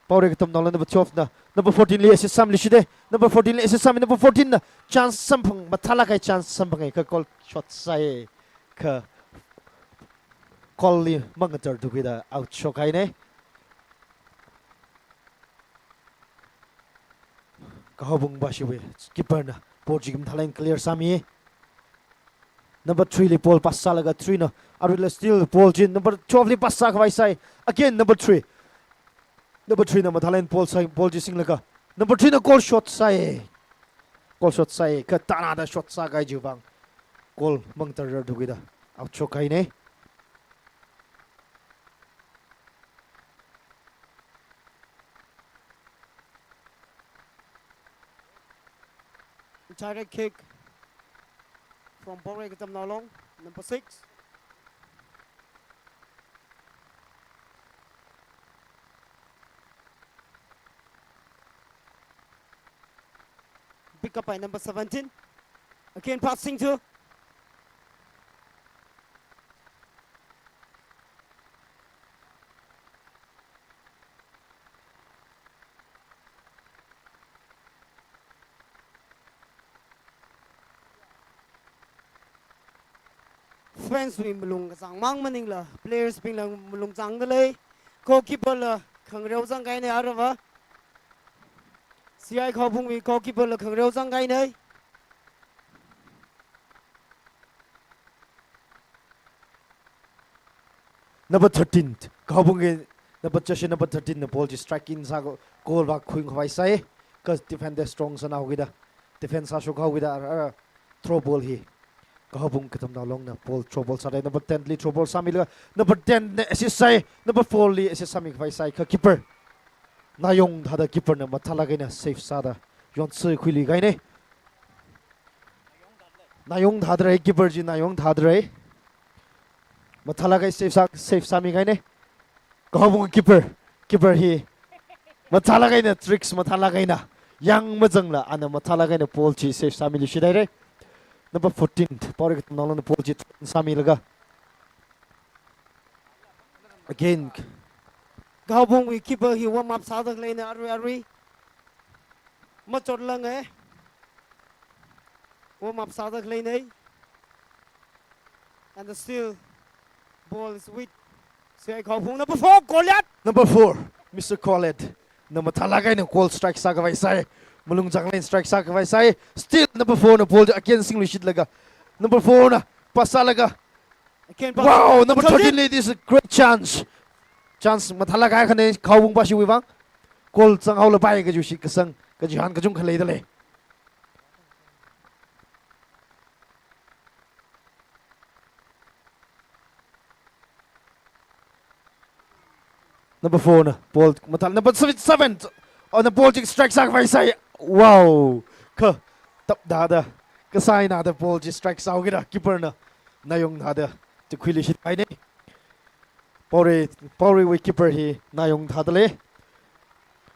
Paorei Katamnaola number twelve na number fourteen li assist sāmiluishite. Number fourteen li assist sāmi, number fourteen na chance samphang, mathālāk kahai chance samphange, kha goal shot sāye, kha goal li mangatar thukuida out shokhaine. Kahaobung Bashiwui keeper na ball chi mathālāk eina clear sāmi. Number three li ball pass sālaga three na aruila steal ball chi number twelve li pass sākhavai sai. Again number three. Number three na mathālāk eina ball sai, ball chi singlaga number three na goal shot sai. Goal shot sai. Kha tanada shot sākahai chiwui vang goal mangatar thukuida out shokhaine. Direct kick from Paorei Katamnao Long, number six. Pick up by number seventeen. Again, passing to Fans wui malung kachāng mang maningla, players bingla malung chāngdalei. Goalkeeper la khangareo zangkahaine arava. C I Khaobungwui goalkeeper la khangareo zangkahaine. Number thirteen, Khaobungwui number, jersey number thirteen na ball chi strike in sā, goal vak khuikhavai sai, kha defender strong sāhaokida, defense sāshokhaokida, ara, ara, throw ball hi Khaobung Katamnao Longna ball, throw ball sālei, number ten li throw ball sāmilaga, number ten na assist sai, number four li assist sāmikhavai sai, kha keeper Nayong thāda keeper na mathālāk eina save sāda yonsui khuiluikahaine. Nayong thāda rei, keeper chi Nayong thāda rei. Mathālāk eina save sā, save sāmikahaine. Khaobung keeper, keeper hi mathālāk eina tricks, mathālāk eina yang mazangla, ana mathālāk eina ball chi save sāmiluishit haire. Number fourteen, Paorei Katamnao Longna ball chi sāmilaga. Again, Khaobungwui keeper hi warm up sāda khaleine arui arui. Machotlange. Warm up sāda khaleine. And the steal ball is with C I Khaobung, number four, Goliath. Number four, Mister Goliath. Na mathālāk eina goal strike sākhavai sai. Malung chānglāk eina strike sākhavai sai. Steal number four na ball again singluishitlaga, number four na pass sālaga. Again, pass. Wow, number thirteen. Thirteen li, this is a great chance. Chance mathālāk kahai akhane Khaobung Bashiwui vang. Goal zanghaolapai kaji shitkasang, kachihān kachungkha leidalei. Number four na ball mathālāk, number seven, seven, oh, na ball chi strike sākhavai sai. Wow. Kha, tap thāda, kasā eina thāda ball chi strike sāhaokida, keeper na Nayong thāda tikhuiluishithaine. Paorei, Paoreiwui keeper hi Nayong thādalei.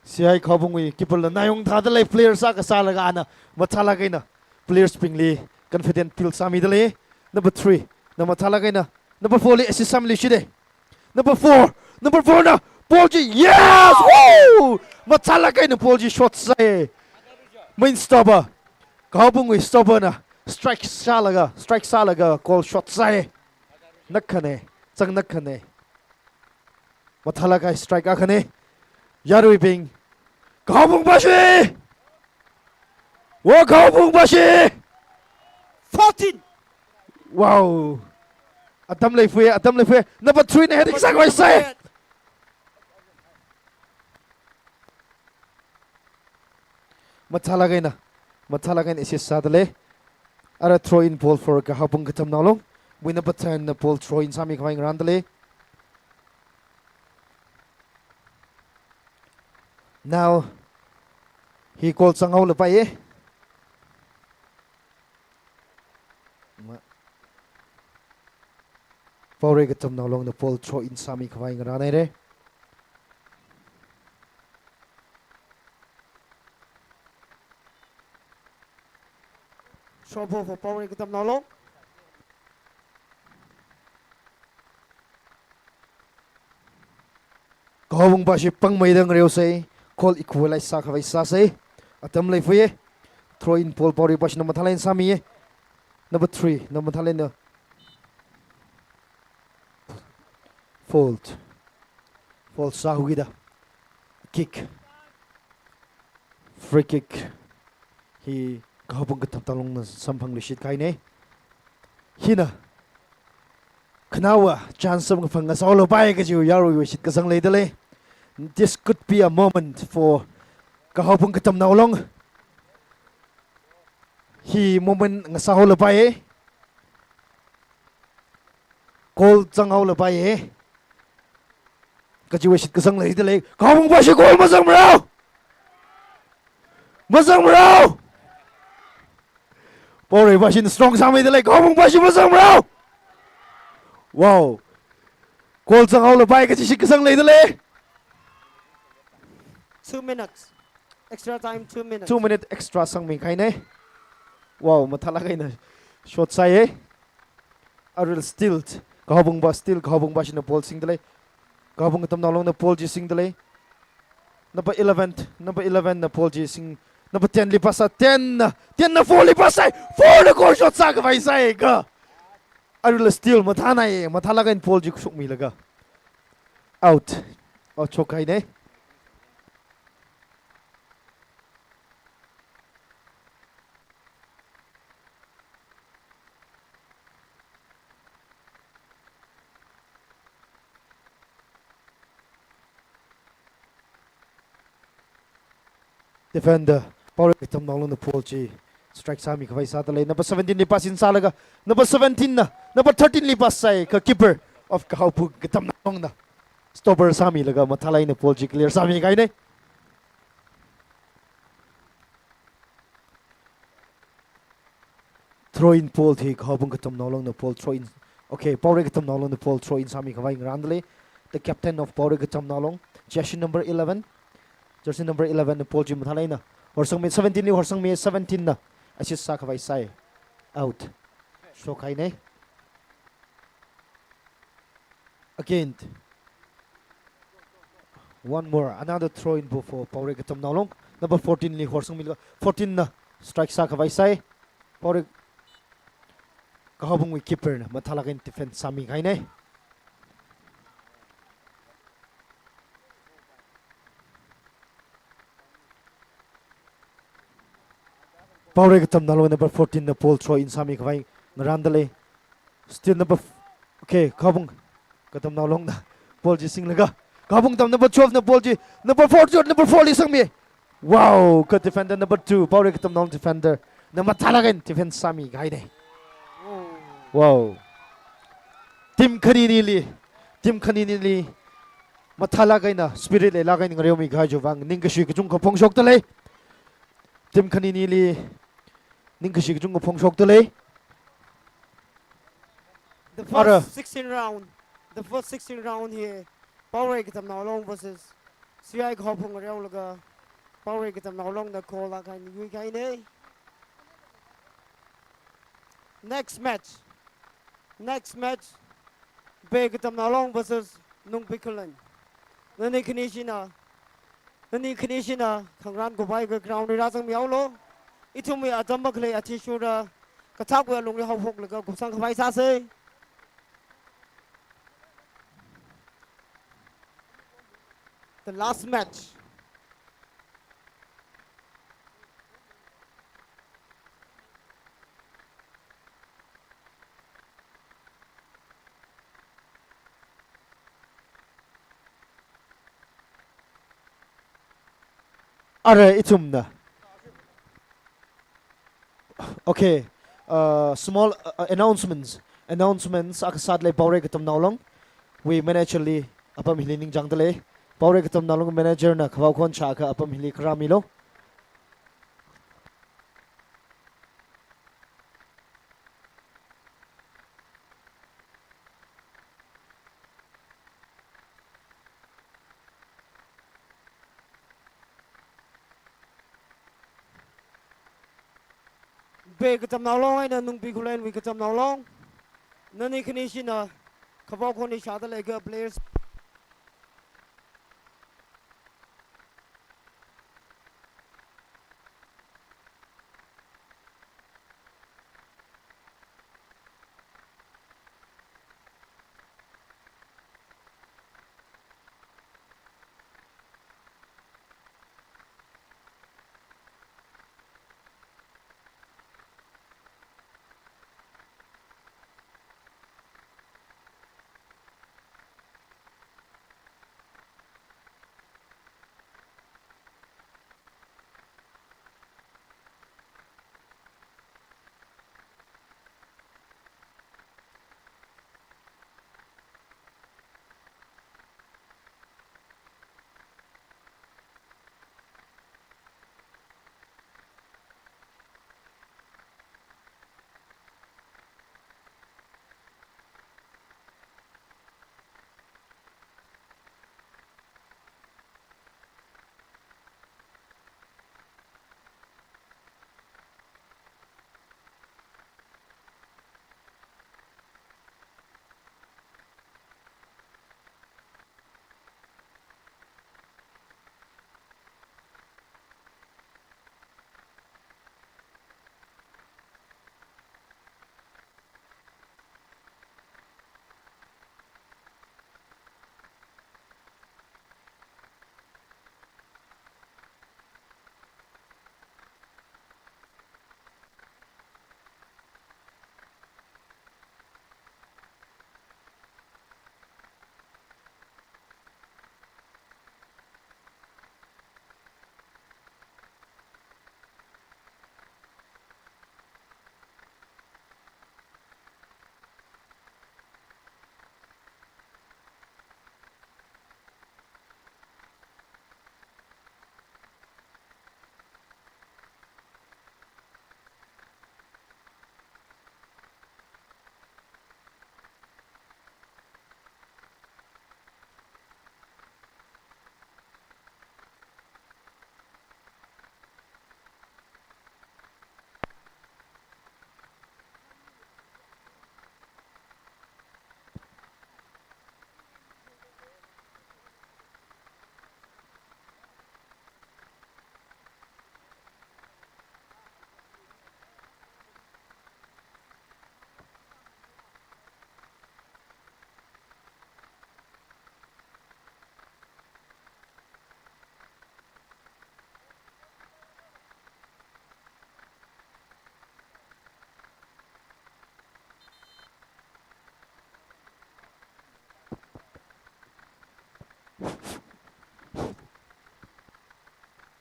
C I Khaobungwui keeper la Nayong thādalei, player sā kasālaga ana mathālāk eina players bingli confident build sāmidalei. Number three na mathālāk eina number four li assist sāmiluishite. Number four, number four na ball chi, yes! Woo! Mathālāk eina ball chi shot sāi. Main stopper, Khaobungwui stopper na strike sālaga, strike sālaga goal shot sāi. Nakhane, chang nakhane. Mathālāk kahai strike akhane. Yaruibing, Khaobung Bashi! Wo Khaobung Bashi! Fourteen. Wow. Atam leifui, atam leifui. Number three na heading sākhavai sai. Mathālāk eina, mathālāk eina assist sādalei. Ara throw in ball for Kahaopung Katamnaolung. Wui number ten na ball throw in sāmikhavai ngarāndalei. Now, hi goal zanghaolapaiye. Ma-, Paorei Katamnaolungna ball throw in sāmikhavai ngarānhaire. Short ball for Paorei Katamnaolung. Kahaopung pashi pangmeida ngareosei, goal equalize sākhavai sāsei. Atam leifuiye. Throw in ball Paorei pashina mathālāk eina sāmiye. Number three, number mathālāk eina. Fault. Fault sāhaokida. Kick. Free kick hi Kahaopung Katamnaolungna samphangluishit kahaine. Hina khanaowa chance samkaphang ngasāhaolapai kajiwui yaruiwui shitkasang leidalei. This could be a moment for Kahaopung Katamnaolung. Hi moment ngasāhaolapaiye. Goal zanghaolapaiye. Kajiwui shitkasang leidalei. Kahaopung pashi goal mazangmarao! Mazangmarao! Paorei pashin strong sāmeidalei. Kahaopung pashi mazangmarao! Wow! Goal zanghaolapai kaji shitkasang leidalei. Two minutes. Extra time, two minutes. Two minute extra sangmi kahaine. Wow, mathālāk eina shot sāye. Arui still, Kahaopung pa still, Kahaopung pashina ball singdalei. Kahaopung Katamnaolungna ball chi singdalei. Number eleven, number eleven na ball chi sing, number ten li pass sā, ten na, ten na four li pass sāi, four na goal shot sākhavai sāi ka. Arui still mathānaiye, mathālāk eina ball chi shokmilaga out. Out shok kahaine. Defender, Paorei Katamnaolungna ball chi strike sāmikhavai sādalei. Number seventeen li pass in sālaga, number seventeen na, number thirteen li pass sāi ka keeper of Kahaopung Katamnaolungna stopper sāmilaga mathālāk eina ball chi clear sāmi kahaine. Throw in ball hi Kahaopung Katamnaolungna ball throw in. Okay, Paorei Katamnaolungna ball throw in sāmikhavai ngarāndalei. The captain of Paorei Katamnaolung, jersey number eleven. Jersey number eleven na ball chi mathālāk eina horsangmi, seventeen li horsangmi, seventeen na assist sākhavai sāi. Out. Shok kahaine. Again, one more, another throw in ball for Paorei Katamnaolung. Number fourteen li horsangmilaga, fourteen na strike sākhavai sāi. Paorei Kahaopungwui keeper na mathālāk eina defend sāmi kahaine. Paorei Katamnaolung number fourteen na ball throw in sāmikhavai ngarāndalei. Still number f-, okay, Kahaopung Katamnaolungna ball chi singlaga, Kahaopung Katam number twelve na ball chi number four, number four li sangmi. Wow, ka defender number two, Paorei Katamnaolung defender na mathālāk eina defend sāmi kahaine. Wow. Team khaninili, team khaninili mathālāk eina, spirit leilāk eina ngareomi kahai chiwui vang ningkashi kachungkha phongshokdalei. Team khaninili ningkashi kachungkha phongshokdalei. The first Ara. sixteen round, the first sixteen round hi Paorei Katamnaolung versus C I Kahaopung ngareolaga Paorei Katamnaolungna goal akha yuikahaine. Next match. Next match, Bei Katamnaolung versus Nungpikhulen. Nani khanishina, nani khanishina khangarān kupaiga ground li rāzangmihaolu. Ithumwui atam makhalei athishurda kathākwui alungli haophoklaga kupsangkhavai sāsei. The last match. Ara ithumna Okay, uh, small, uh, announcements. Announcements akha sāda lei, Paorei Katamnao Long wui manager li apam hili ningchāngda lei. Paorei Katamnao Long manager na khavao khon shākha apam hili kharāmilu. Bei Katamnao Long eina Nungbi Khullen wui Katamnao Long. Nani khanishina khavao khon shāda leiakha players.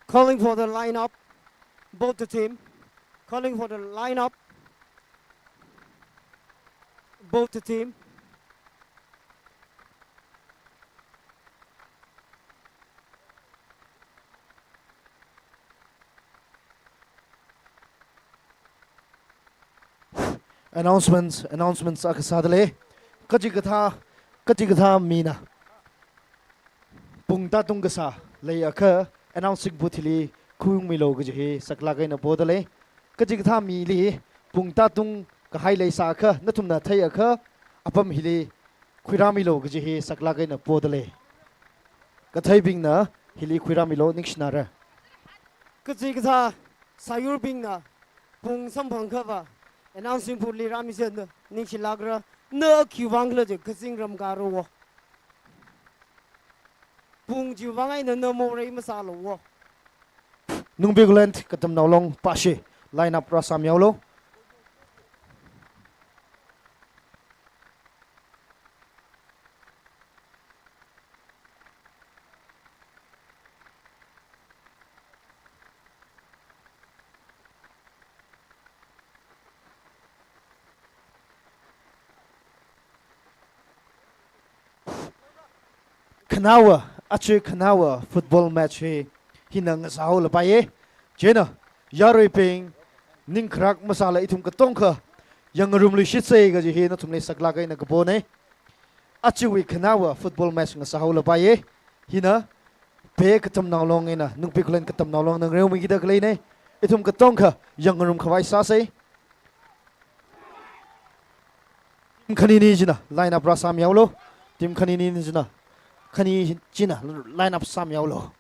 Calling for the lineup, both the team. Calling for the lineup, both the team. Announcements, announcements akha sāda lei. Kachikathā, kachikathā mina pung tātung kasā leiakha announcing booth hili khuiungmilu kaji hi saklāk eina poda lei. Kachikathā mili pung tātung kahai leisākha, nathumna theiakha, apam hili khuirāmilu kaji hi saklāk eina poda lei. Katheibingna hili khuirāmilu, ningshinara. Kachikathā sāyurbingna pung samphangkhava announcing booth li rāmisa, ningshilākra. Na khiwui vang khala je, kazingram karo wo. Pung chiwui vang eina na morei masālu wo. Nungbi Khullen, Katamnao Long, Pashi, lineup rāsāmihaolu. khanaowa, aja khanaowa football match hi hina ngasāhaolapaiya. Chieina, yaruibing, ning kharak masāla ithum katongkha yangngarumluishitsa kaji hi nathumli saklāk eina kapona. Ajawui khanaowa football match ngasāhaolapaiya. Hina, Pei Katamnao Long eina Nungpi Khullen Katamnao Long na ngareomikida khaleina. Ithum katongkha yangngarumkhavai sāsa. Team khanini china line up rāsāmihaolu. Team khanini china, khani china line up sāmihaolu.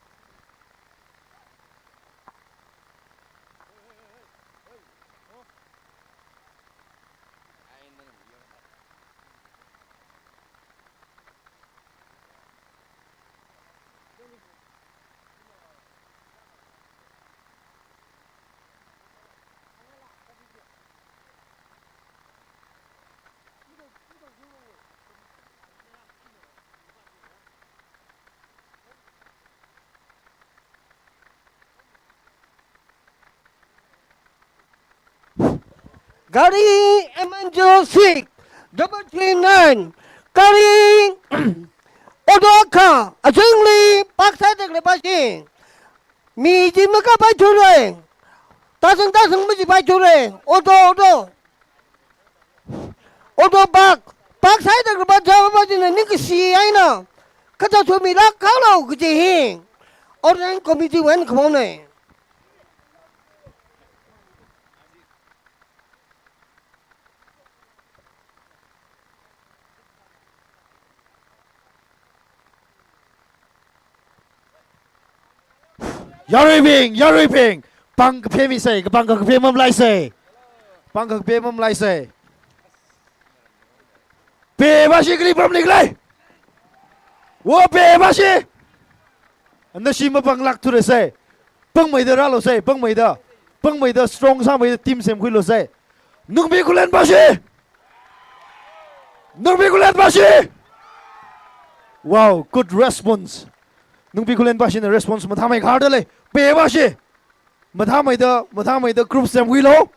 Gari M N zero six double three nine, gari auto akha azingli park sāda khalei pashi. Mi chi makāpai thura. Tāsang tāsang machipai thura. Auto, auto. Auto park, park sāda khalei pa, driver pachina ningkashi eina kathā thumilāk haolu kaji hi Ordinance Committee wui eina khapaona. Yaruibing, yaruibing, pāng kaphemisa, kapāng kaphemamlaisa. Pāng kaphemamlaisa. Pei pashi kali pamli khalei. Wo Pei pashi. Nashi mapānglāk thurasa. Pāngmeida rālusa, pāngmeida. Pāngmeida strong sāmeida team semkhuilusa. Nungpi Khullen pashi. Nungpi Khullen pashi. Wow, good response. Nungpi Khullen pashina response mathāmei khardalei. Pei pashi. Mathāmeida, mathāmeida group semkhuilu.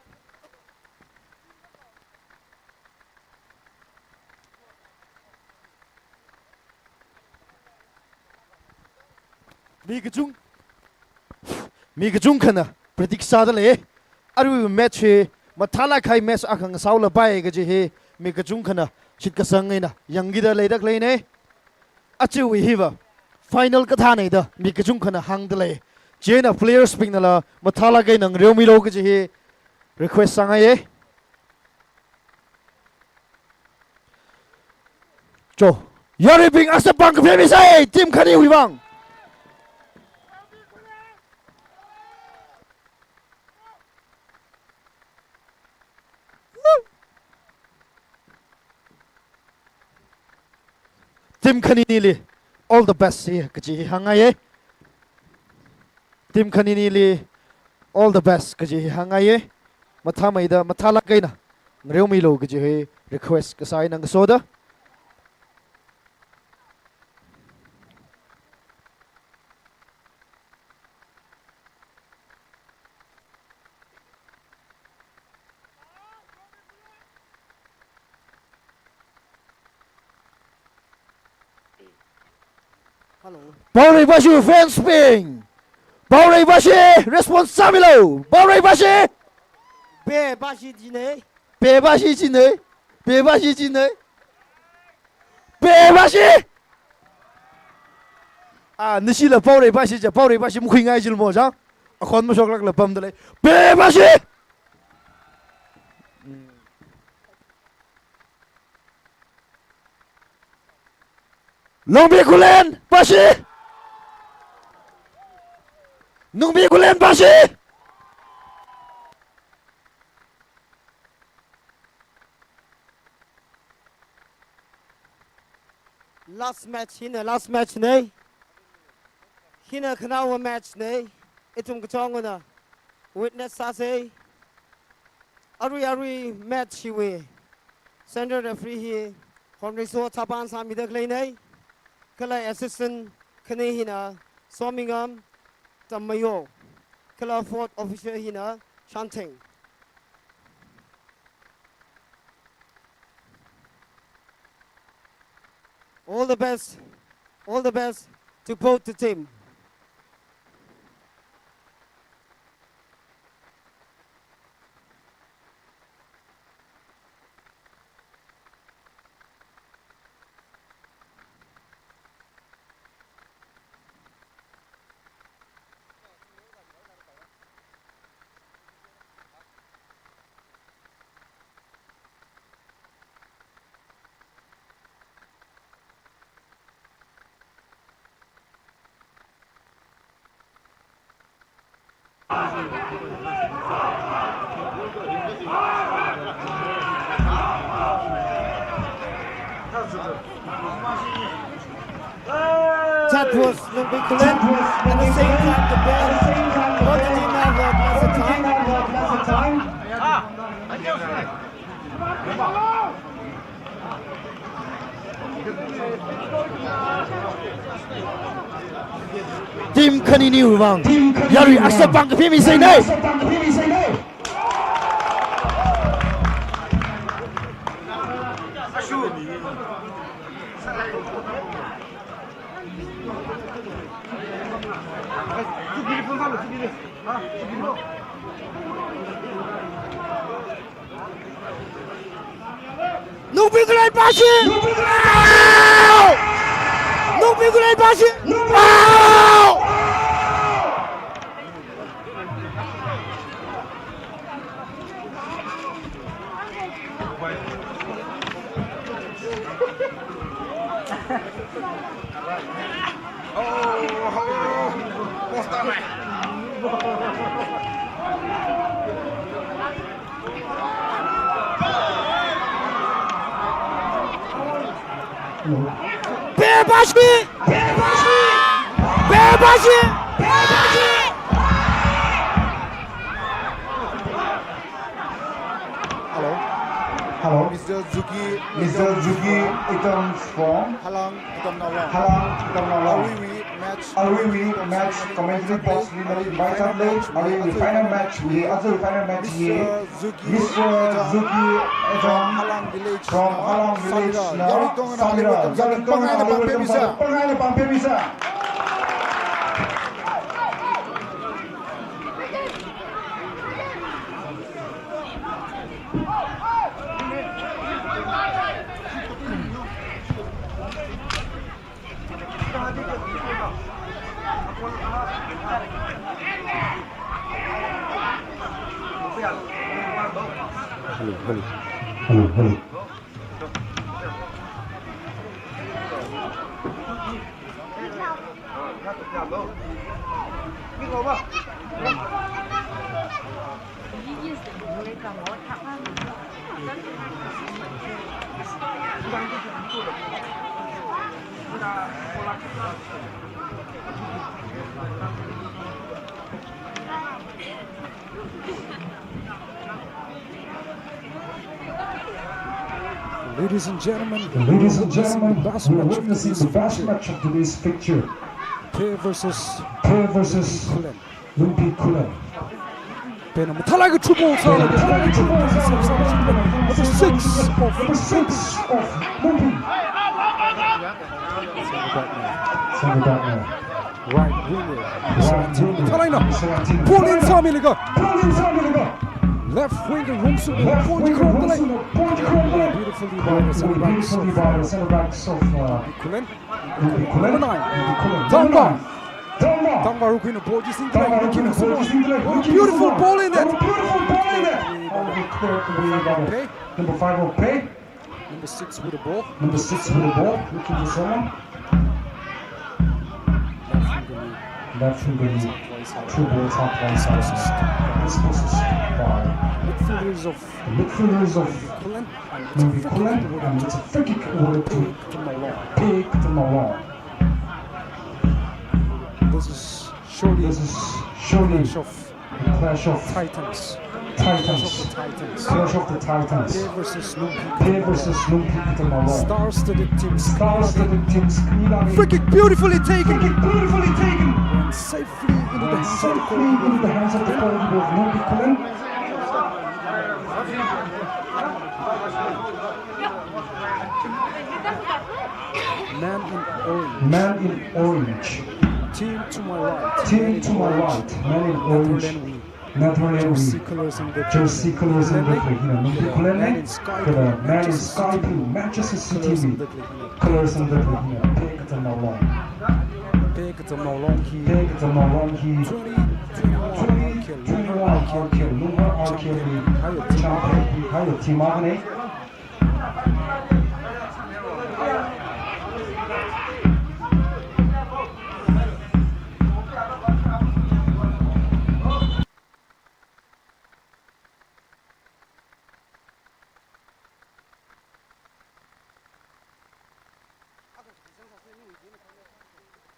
Mi kachung, mi kachungkhana predict sādalei. Arui match hi mathālāk kahai match akha ngasāhaolapai kaji hi mi kachungkhana shitkasang eina yangkida leida khaleina. Ajawui hiva final kathāna da mi kachungkhana hāngdalei. Chieina players bingnala mathālāk eina ngareomilu kaji hi request sāngaiya. Cho. Yaruibing, asa pāng kaphemisa, team khaniwui vang. Team khaninili all the best hi kaji hi hāngngaiya. Team khaninili all the best kaji hi hāngngaiya. Mathāmeida, mathālāk eina ngareomilu kaji hi request kasā eina ngasoda. Hello. Paorei pashi fans bing. Paorei pashi response sāmilu. Paorei pashi. Pei pashi jina. Pei pashi jina. Pei pashi jina. Pei pashi. Ah, nashila Paorei pashi ja, Paorei pashi makhuingai jilmo ja. Akhon mashoklākla pamdalei. Pei pashi. Nungpi Khullen pashi. Nungpi Khullen pashi. Last match hina, last match na. Hina khanaowa match na. Ithum kachungana witness sāsa. Arui arui match hiwui central referee hi Honriso Chapan sāmida khaleina. Kala assistant khani hina Somingam Tammayo. Kala fourth official hina Shanteng. All the best. All the best to both the team. That was Lungpui Khullen. At the same time, the bell. What did he have, uh, last time? Team khaniniwui vang yarui asapang kaphimisa nei. Lungpui Khullen pashi! Lungpui Khullen pashi! Pe pashi! Pe pashi! Pe pashi! Hello. Hello. Mister Zuki, Mister Zuki Itam from Halang Itam Nalong. Halang Itam Nalong. Aruiwui match, Aruiwui match commentary box li nali invite sālei, nali final match hi, aja final match hi. Mister Zuki Itam from Halang Village na Samira. Yarui tongna, yarui tongna, pangai na pangpemisa. Hello, hello. Hello, hello. Ladies and gentlemen, ladies and gentlemen, we're witnessing the best match of today's fixture. Pe versus Pe versus Khullen. Lungpui Khullen. Pena mathālāk eina through ball sā. Pena mathālāk eina through ball sā. Number six of, number six of Lungpui. Send it back now. Send it back now. Right winger. Right winger. Mathālāk eina. Seventeen. Pull in sāmilaga. Pull in sāmilaga. Left winger Rongsu. Left winger Rongsu. Point control. Beautifully by the center backs. Beautifully by the center backs of, uh, Khullen. Number nine. Number nine. Tangva. Tangva. Tangva Rukhuina ball ji singkhalei. Tangva Rukhuina ball ji singkhalei. What a beautiful ball in net. What a beautiful ball in net. Oh, he cleared away by the number five of Pe. Number six with the ball. Number six with the ball. Looking for someone. Left finger. Left finger. Two balls out, one side. Dispossessed by midfielders of Lungpui Khullen, and it's a free kick awarded to Pe Katamalong. This is surely, this is surely clash of, the clash of titans. Titans. Clash of the titans. Clash of the titans. Pe versus Lungpui. Pe versus Lungpui Katamalong. Star-studded teams. Star-studded teams. Free kick beautifully taken. Free kick beautifully taken. And safe Safely into the hands of the goalkeeper. Safely into the hands of the goalkeeper of Lungpui Khullen. Man in orange. Man in orange. Team to my right. Team to my right. Man in orange. Netherlands wui. Netherlands wui. Jersey colors in red. Jersey colors in red. Hina Nungbi Khullen. Man in sky blue. Manchester City wui. Colors in red. Hina Phek Kachamnao Long. Phek Kachamnao Long hi. Phek Kachamnao Long hi. Twenty twenty-one R K L. Twenty twenty-one R K L. Lungkhar R K L wui. Champion. Higher team akha ne.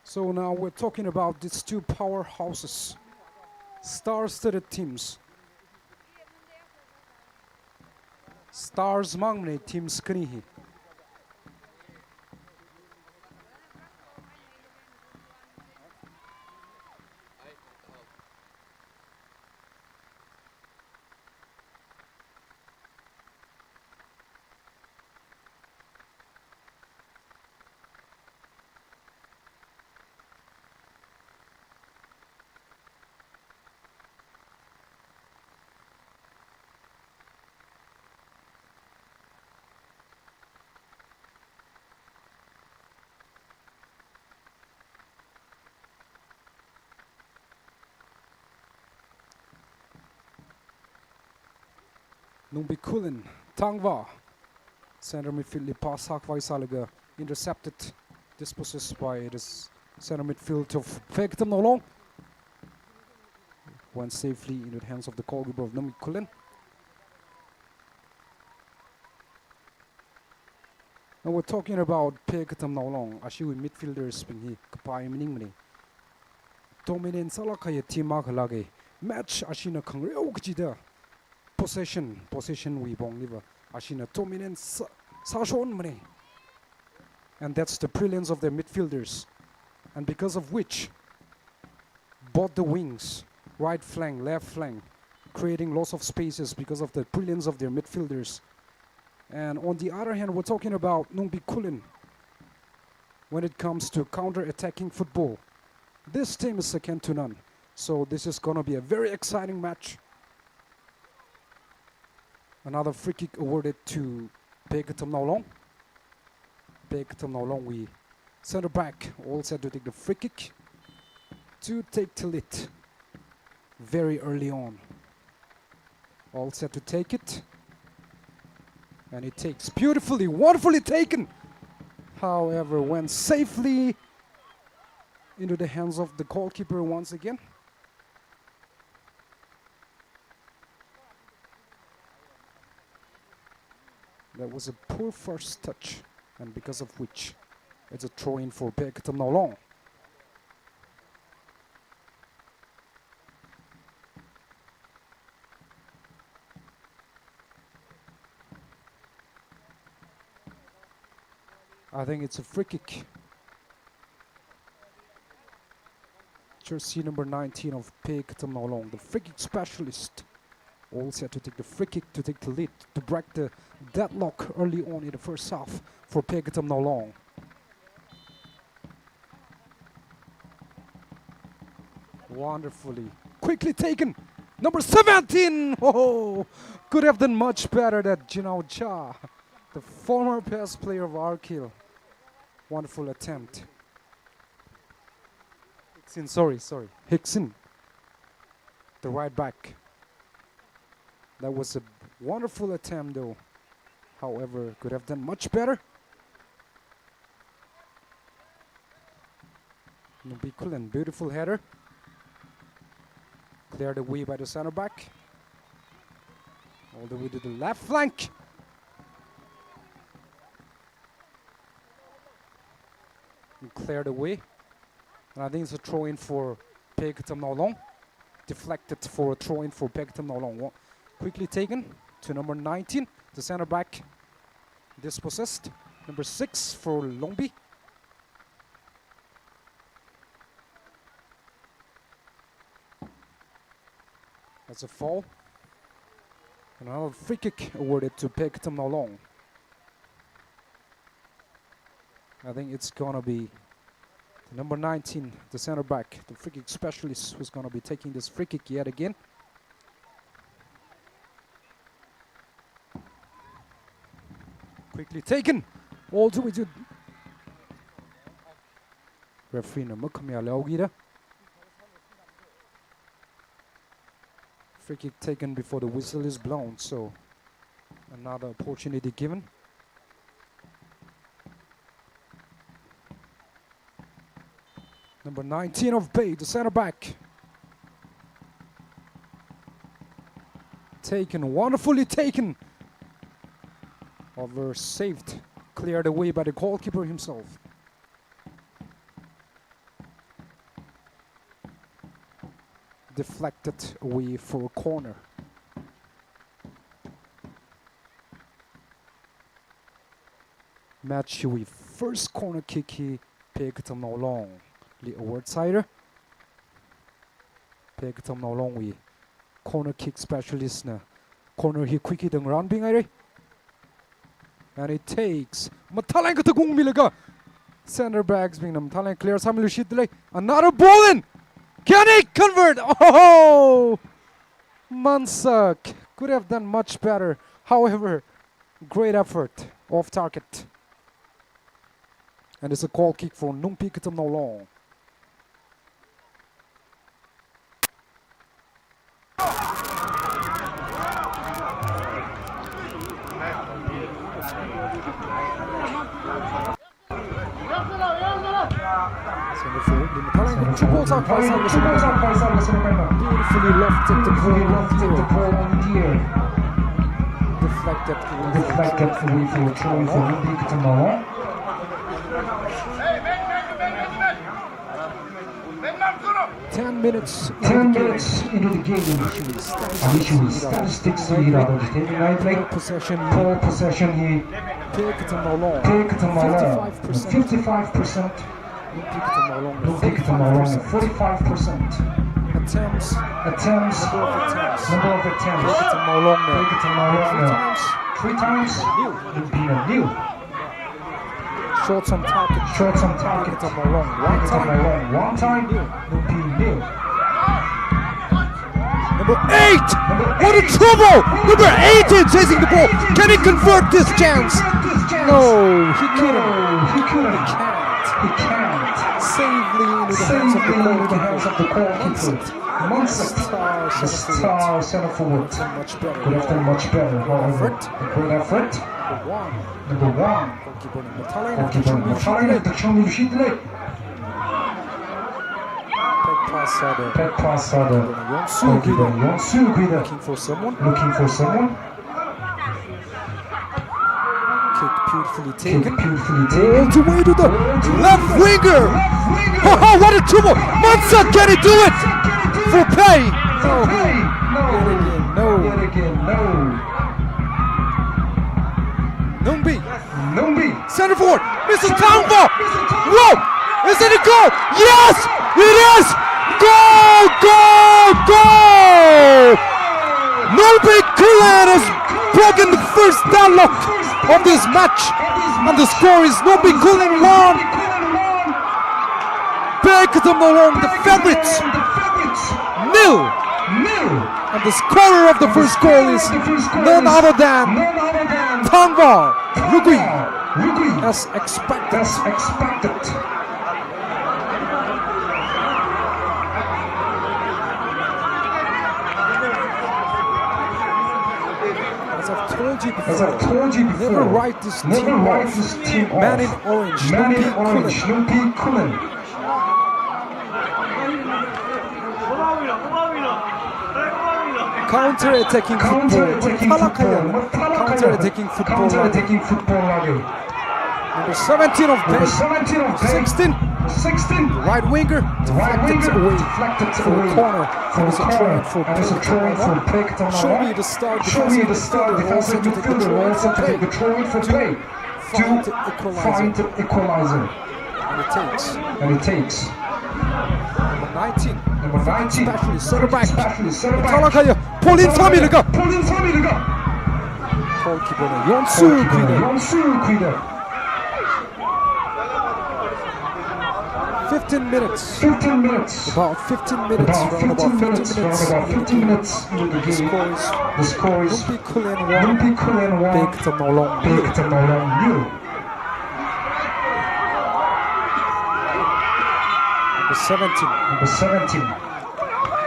So now we're talking about these two powerhouses, star-studded teams. Stars mang ne teams khani hi. Nungbi Khullen, Thangva, center midfield li pass sākhavai sālaga intercepted, dispossessed by the s-, center midfield of Phek Kachamnao Long. Went safely into the hands of the goalkeeper of Nungbi Khullen. Now we're talking about Phek Kachamnao Long, ashiwui midfielders bing hi kapai maningmana. Dominant sālāk kahai team akha lāka. Match ashina khangareo kachida possession, possession wui pongli va ashina dominant sā, sāshonmana. And that's the brilliance of their midfielders. And because of which, both the wings, right flank, left flank, creating lots of spaces because of the brilliance of their midfielders. And on the other hand, we're talking about Nungbi Khullen when it comes to counter-attacking football. This team is second to none. So this is gonna be a very exciting match. Another free kick awarded to Phek Kachamnao Long. Phek Kachamnao Long wui center back, all set to take the free kick to take the lead very early on. All set to take it. And it takes beautifully, wonderfully taken. However, went safely into the hands of the goalkeeper once again. That was a poor first touch, and because of which, it's a throw-in for Phek Kachamnao Long. I think it's a free kick. Jersey number nineteen of Phek Kachamnao Long, the free kick specialist. All set to take the free kick to take the lead, to break the deadlock early on in the first half for Phek Kachamnao Long. Wonderfully. Quickly taken. Number seventeen. Oh, could have done much better, that Jinao Cha, the former best player of R K L. Wonderful attempt. Hickson, sorry, sorry. Hickson, the right back. That was a wonderful attempt, though. However, could have done much better. Nungbi Khullen, beautiful header. Cleared away by the center back. All the way to the left flank. And cleared away. And I think it's a throw-in for Phek Kachamnao Long. Deflected for a throw-in for Phek Kachamnao Long. Wa-, quickly taken to number nineteen, the center back. Dispossessed. Number six for Longbi. That's a foul. Another free kick awarded to Phek Kachamnao Long. I think it's gonna be Number nineteen, the center back, the free kick specialist, who's gonna be taking this free kick yet again. Quickly taken. All the way to referee na makhamayā leokida. Free kick taken before the whistle is blown, so another opportunity given. Number nineteen of Bay, the center back. Taken, wonderfully taken. Over saved, cleared away by the goalkeeper himself. Deflected away for a corner. Match hiwui first corner kick hi Phe Katamnao Longli award sāhaira. Phe Katamnao Longwui corner kick specialist na corner hi khuiki dang rangbing haira. And it takes, mathālāk eina kathak ungmilaga, center backs bingna mathālāk eina clear sāmiluishitda lei. Another ball in. Can he convert? Oh! Mansak could have done much better. However, great effort off target. And it's a goal kick for Nungpi Katamnao Long. Centre forward, Lim Thalang, two balls out by Sir Listen. Beautifully lofted the ball on the air. Deflected away for a throw for Nungpi Katamnao Long. Ten minutes into the game. Ten minutes into the game. Additional statistics lead out of the ten minute break. Ball possession. Ball possession hi Phe Katamnao Long. Phe Katamnao Long. Fifty-five percent. Fifty-five percent. Nungpi Katamnao Long, forty-five percent. Forty-five percent. Attempts. Attempts. Number of attempts. Number of attempts. Phe Katamnao Long. Phe Katamnao Long. Three times. Three times. Nil. Nungpi na nil. Shots on target. Shots on target. Phe Katamnao Long. One time. Phe Katamnao Long. One time. Nil. Nungpi nil. Number eight! Number eight. What a trouble! Number eighteen chasing the ball. Can he convert this chance? Can he convert this chance? No, he couldn't. No, he couldn't. He can't. He can't. Safely into the hands of the goalkeeper. Safely into the hands of the goalkeeper. Mansak. Mansak. The star center forward. Could have done much better. Could have done much better, however. Great effort. A great effort. Number one. Number one. Goalkeeper na mathālāk eina, goalkeeper na mathālāk eina, protection miluishitda lei. Back pass sāda. Back pass sāda. Goalkeeper na yonsukhuida. Goalkeeper na yonsukhuida. Looking for someone. Looking for someone. Kick beautifully taken. Kick beautifully taken. All the way to the left winger. Left winger. Ho, ho, what a trouble. Mansak, can he do it? For Phe. For Phe. No. No. Yet again, no. Yet again, no. Nungpi. Nungpi. Center forward. Mister Thangvah. Mister Thangvah. Whoa! Is it a goal? Yes! It is! Goal! Goal! Goal! Nungpi Khullen has broken the first deadlock of this match. And the score is Nungpi Khullen one, Phe Katamnao Long, the favorites, nil. And the scorer of the first goal is none other than Thangvah Rugui, as expected. As I've told you before, as I've told you before, never write this team off. Never write this team off. Man in orange, Nungpi Khullen. Man in orange, Nungpi Khullen. Counter-attacking football. Counter-attacking football. Mathālāk eina. Mathālāk eina. Counter-attacking football. Counter-attacking football lagi. Number seventeen of Bay. Number seventeen of Bay. Sixteen. Sixteen. Right winger. Right winger. Deflected away. Deflected away. For a corner. For a corner. And it's a throw-in for Phe Katamnao Long. Show me the star defensive midfielder who also took the throw-in for Bay. To find the equalizer. And it takes. And it takes. Number nineteen. Number nineteen. Specialist, center back. Specialist, center back. Mathālāk eina. Pull in sāmilaga. Pull in sāmilaga. Goalkeeper na yonsukhuida. Goalkeeper na yonsukhuida. fifteen minutes. Fifteen minutes. About fifteen minutes. About fifteen minutes. Round about fifteen minutes in the game. The score is Numbi Khullen one, Paekhitam Mawlong nil. Paekhitam Mawlong nil. Number seventeen. Number seventeen.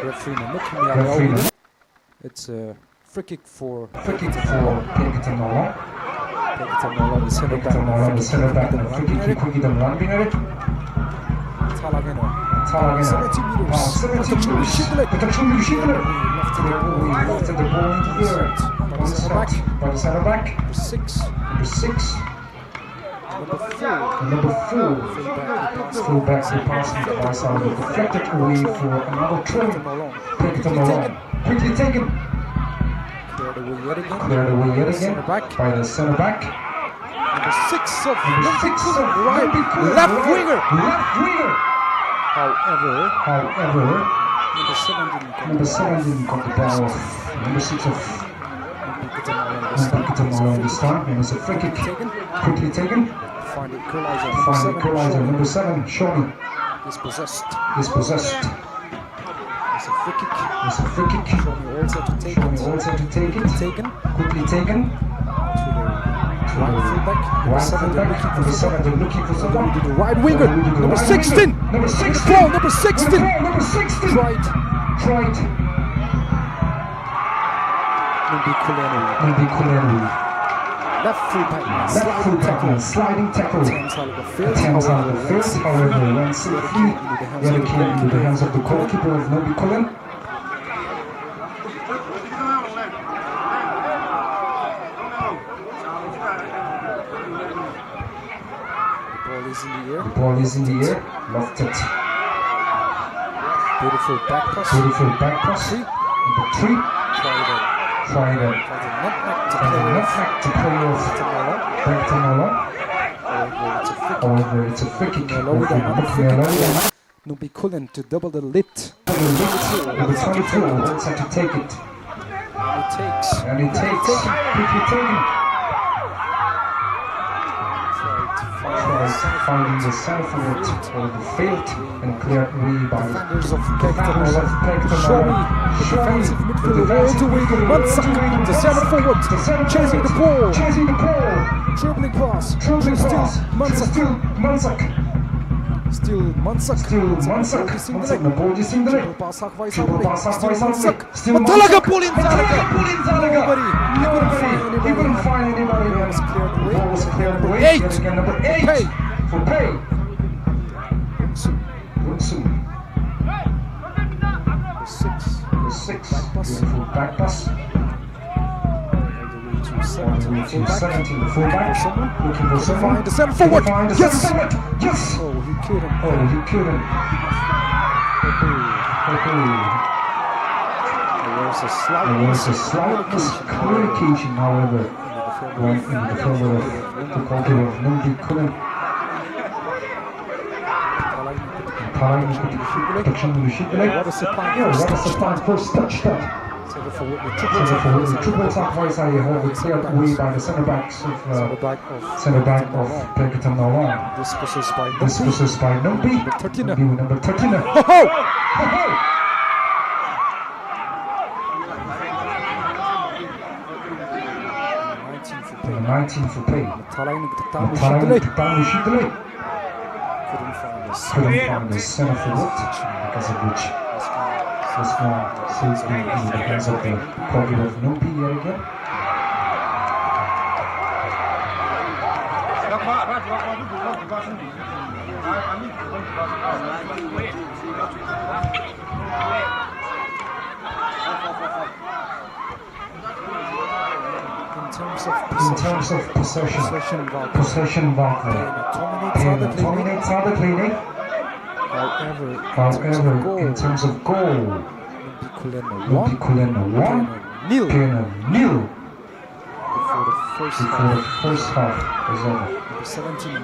Referee na mukmi Referee na. It's a free kick for Paekhitam Mawlong. Paekhitam Mawlong. Paekhitam Mawlong, the center back. Paekhitam Mawlong, the center back. Free kick, free kick, the run behind it. Thalageno. Thalageno. Seventy meters. Wow, seventy meters. Protection, protection. Left the ball in the air. By the center back. By the center back. Number six. Number six. Number four. Number four. Fullback, the pass on the right side, deflected away for another throw. Paekhitam Mawlong. Quickly taken. Cleared away yet again. Cleared away yet again. Center back. By the center back. Number six of Number six of right. Numbi Khullen. Left winger. Left winger. However, However, number seven didn't get Number seven didn't got the ball. Number six of Paekhitam Mawlong this time. And it's a free kick. Quickly taken. Find equalizer. Find equalizer. Number seven, Shomi. Dispossessed. Dispossessed. It's a free kick. It's a free kick. Shomi also to take it. Shomi also to take it. Taken. Quickly taken. To the right fullback. Right fullback. Number seven, they're looking for someone. Right winger. Number sixteen. Number sixteen. Number sixteen. Number sixteen. Tried. Tried. Numbi Khullen. Numbi Khullen. Left fullback. Left fullback. Sliding tackle. Attempts out of the field. However, went safely. Yet again into the hands of the goalkeeper of Numbi Khullen. The ball is in the air. The ball is in the air. Lofted. Beautiful back pass. Beautiful back pass. Three. Number three. Tried it. Tried it. Has a nutmeg to play off. Has a nutmeg to play off. Paekhitam Mawlong. Paekhitam Mawlong. However, it's a free kick. However, it's a free kick. Numbi Khullen to double the lead. Number twenty-two, Wolcott to take it. And he takes. And he takes. Quickly taken. Tries finding the center forward on the field and cleared away by defenders of Paekhitam Mawlong. Shomi, the defensive midfielder, all the way to Mansak, the center forward, chasing the ball. Chasing the ball. Dribbling pass. Dribbling pass. Still Mansak. Still Mansak. Still Mansak. Still Mansak. Mansak na ball jisingdalei. Triple pass hakvai sālei. Triple pass hakvai sālei. Still Mansak. Mathālaga ball in zalaga. Mathālaga ball in zalaga. Nobody. Nobody. He couldn't find anybody. Ball was cleared away. Ball was cleared away. Yet again, number eight. Pae. For Pae. Woonsoon. Number six. Number six. Back pass. Beautiful back pass. All the way to seventeen, the fullback. Looking for someone. Find the center forward. Yes. Yes. Oh, he killed him. Oh, he killed him. There was a slight miscommunication, however, went in the favor of the goalkeeper of Numbi Khullen. Mathālaga protection. What a supply. Yeah, what a supply. First touch that. Center forward with triple sacrifice. Cleared away by the center backs of, uh, center back of Paekhitam Mawlong. Dispossessed by Numbi. Number thirteen. Numbi, number thirteen. Ho, ho! Ho, ho! Number nineteen for Pae. Mathālaga protection. Mathālaga protection. Couldn't find us. Couldn't find the center forward, because of which this one seems to be in the hands of the goalkeeper of Numbi yet again. In terms of possession, possession, possession, Pae na dominate sāda leina. However, in terms of goal, Numbi Khullen na one, Pae na nil. Before the first half is over.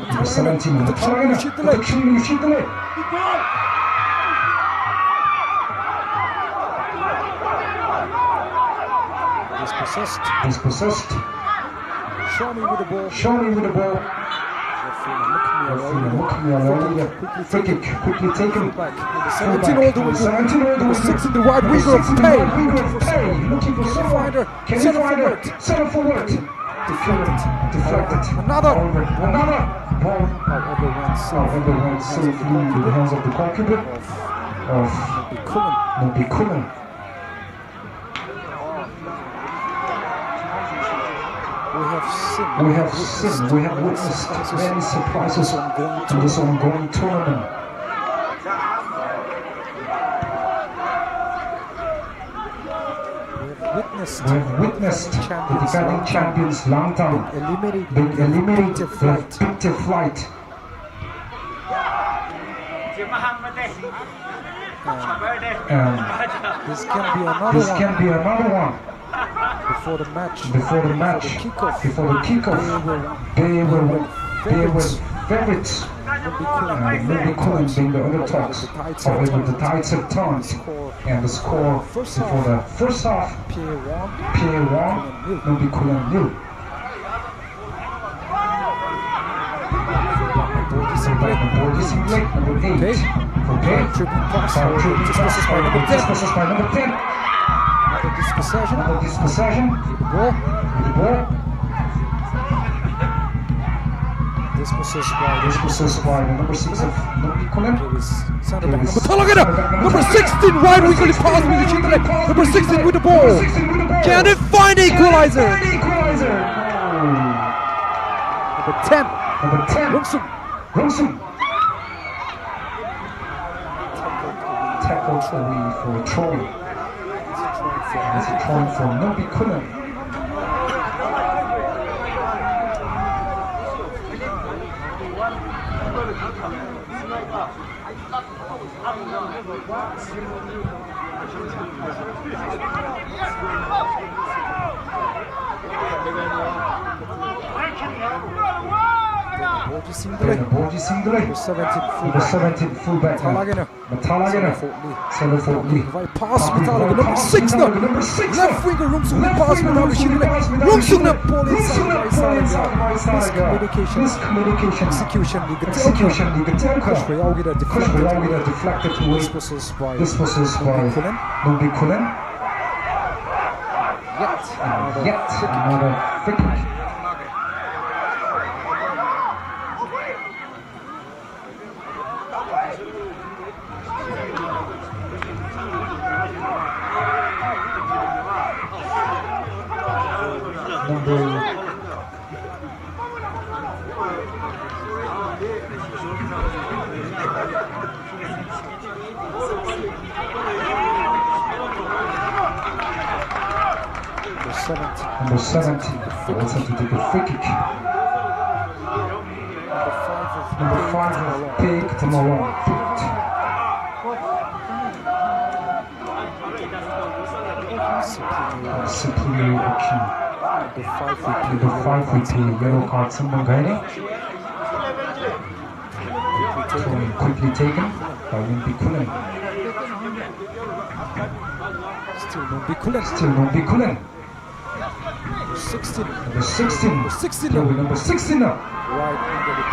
Number seventeen, Mathālaga. Mathālaga. Protection. Dispossessed. Dispossessed. Shomi with the ball. Shomi with the ball. Referee Mukmiya Lawyer. Free kick, quickly taken. Fullback. Number seventeen all the way. Number seventeen all the way. Number six in the wide wing of Pei. Looking for someone. Can he find her? Can he find her? Center forward. Deflected. Deflected. Another. Another. Ball. However, went safely in the hands of the goalkeeper. Of Nobikulan. Nobikulan. We have seen, we have seen, we have witnessed many surprises in this ongoing tournament. We have witnessed, we have witnessed the defending champions Langtang being eliminated with victor flight. And this can be another one. Before the match, before the match, before the kickoff, they were, they were favorites. And Nobikulan being the underdogs. However, the tides have turned, and the score before the first half, P A one, Nobikulan nil. Number eight. Okay. Dribble pass. Disposal by number ten. Another dispossession. Another dispossession. With the ball. With the ball. Disposal by, disposal by the number six of Nobikulan. Number sixteen, right wing, pass with the number sixteen with the ball. Can he find equalizer? Number ten. Number ten. Rungsum. Rungsum. Tackled away for a throw. It's a throw for Nobikulan. Number seventeen fullback. Mathalaga. Center forward. Pass with number six na. Left winger Rungsum pass with number six. Rungsum na ball inside. Miscommunication. Execution. Execution. Deflected away. Disposal by Nobikulan. Yet another free kick. Number seventeen. Number seventeen. Also to take a free kick. Number five of Pei Katamawa. Simply okay. Number five with a yellow card, someone guiding. Quickly taken by Nobikulan. Still Nobikulan. Still Nobikulan. Number sixteen. Number sixteen. Number sixteen. Number sixteen now.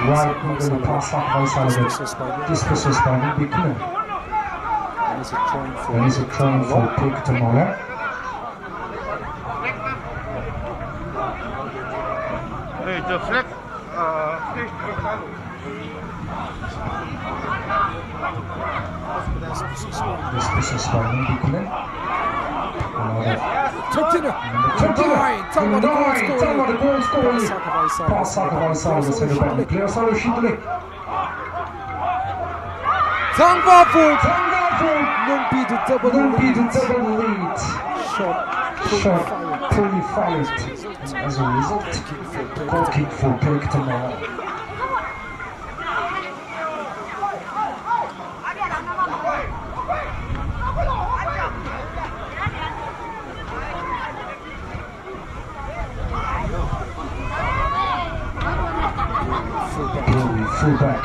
Right, number sixteen. Disposal by Nobikulan. And it's a throw for Pei Katamawa. Hey, the flag. Disposal by Nobikulan. Another. Number twenty. Number nine. Tangwa the goal scorer. Pass out of outside. Player solution. Tangwa Vuk. Tangwa Vuk. Nungbi to double lead. Nungbi to double lead. Shot. Shot. Poorly fired. As a result, goal kick for Pei Katamawa. Fullback. Fullback.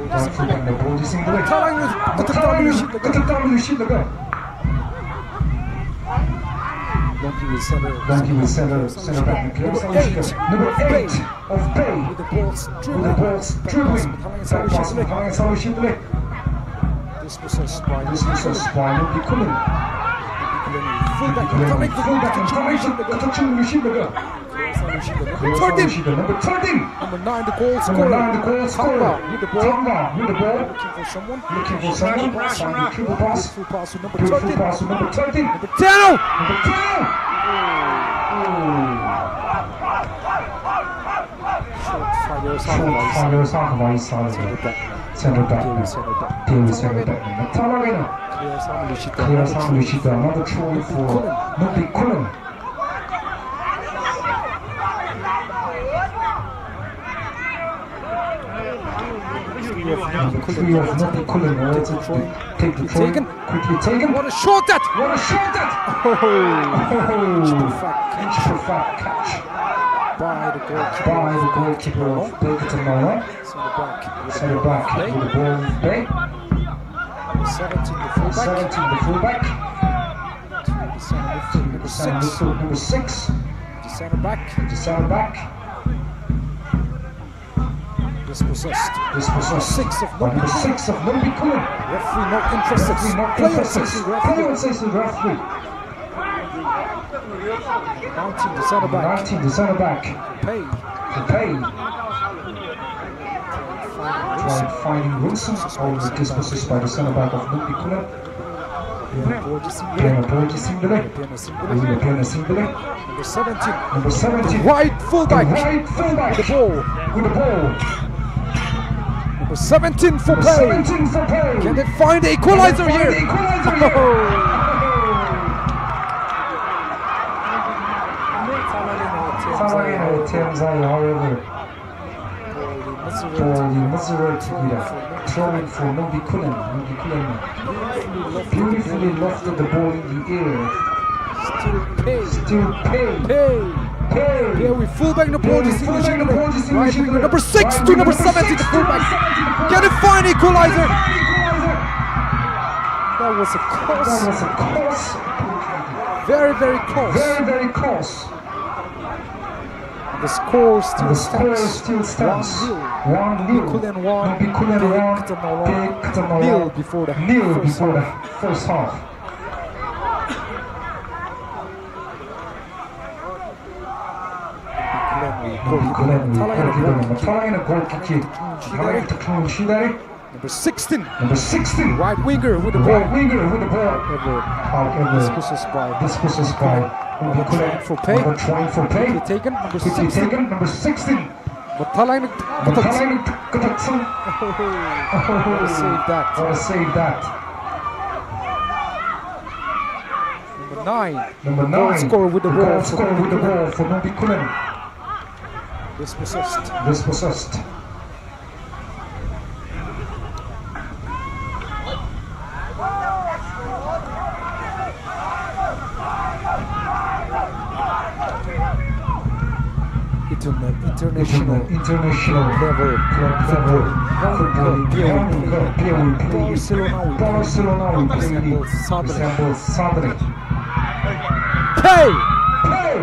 Right fullback, the ball is in the way. Thalang, kathak tamlu shit laga. Kathak tamlu shit laga. Donkey will center, donkey will center, center back. Number eight of Bay. With the ball dribbling. Back pass, Mathālai Sāluishitli. Dispossessed by Nungbi Khullen. Fullback, Mathālai Sāluishitli. Number thirteen. Number thirteen. Number nine, the goal scorer. Number nine, the goal scorer. Thangwa with the ball. Thangwa with the ball. Looking for someone. Looking for someone. Triple pass. Beautiful pass to number thirteen. Beautiful pass to number thirteen. Number ten. Number ten. Oh. Short fire, Short fire, Sākhavai Sāluishitli. Center back. Center back. Deal with center back. Deal with center back. Mathālai Sāluishitli. Clear Sāluishitli. Clear Sāluishitli. Another throw for Nungbi Khullen. Number three of Nungbi Khullen, uh, to take the throw. Taken. Quickly taken. What a shot that! What a shot that! Oh, inch perfect catch. Inch perfect catch. By the goalkeeper. By the goalkeeper of Bay Katamara. Center back. Center back with the ball in Bay. Seventeen, the fullback. Seventeen, the fullback. To the center midfield, number six. Number six. The center back. The center back. Dispossessed. Dispossessed. Six of Nungbi Khullen. Number six of Nungbi Khullen. Referee not interested. Referee not interested. Player says the referee. Player says the referee. Nineteen, the center back. Nineteen, the center back. Pay. To Pay. Tried finding Wilson. Only dispossessed by the center back of Nungbi Khullen. Pena Porji Singdale. Pena Porji Singdale. Number seventeen. Number seventeen. Right fullback. The right fullback. With the ball. With the ball. Number seventeen for Pei. Number seventeen for Pei. Can they find the equalizer here? Can they find the equalizer here? However, Paul Mazurek, Throw in for Nungbi Khullen. Nungbi Khullen. Beautifully lofted the ball in the air. Still Pei. Still Pei. Pei. Pei. Pei with fullback Pei with fullback Pei. Right wing number six to number seventeen, the fullback. Can he find equalizer? That was a cross. That was a cross. Very, very close. Very, very close. And the score still stands. And the score still stands. One nil. One nil. Nungbi Khullen one. Nungbi Khullen one. Pei Katamara nil before the first half. Nil before the first half. Nungbi Khullen with goalkeeper Mathālai Sāluishitli. Mathālai Sāluishitli. Number sixteen. Number sixteen. Right winger with the ball. Right winger with the ball. However, however, dispossessed by, dispossessed by Nungbi Khullen. Number twenty for Pei. Number twenty for Pei. Quickly taken. Number sixteen. Quickly taken. Number sixteen. Mathālai Katakson. Mathālai Katakson. Oh, what a save that. What a save that. Number nine. Number nine. Goal scorer with the ball. Goal scorer with the ball for Nungbi Khullen. Dispossessed. Dispossessed. Interna-, international, international level club level football. Football. Here we play. Here we play. Barcelona, we play. Barcelona, we play. Resembles Saturday. Resembles Saturday. Pei! Pei!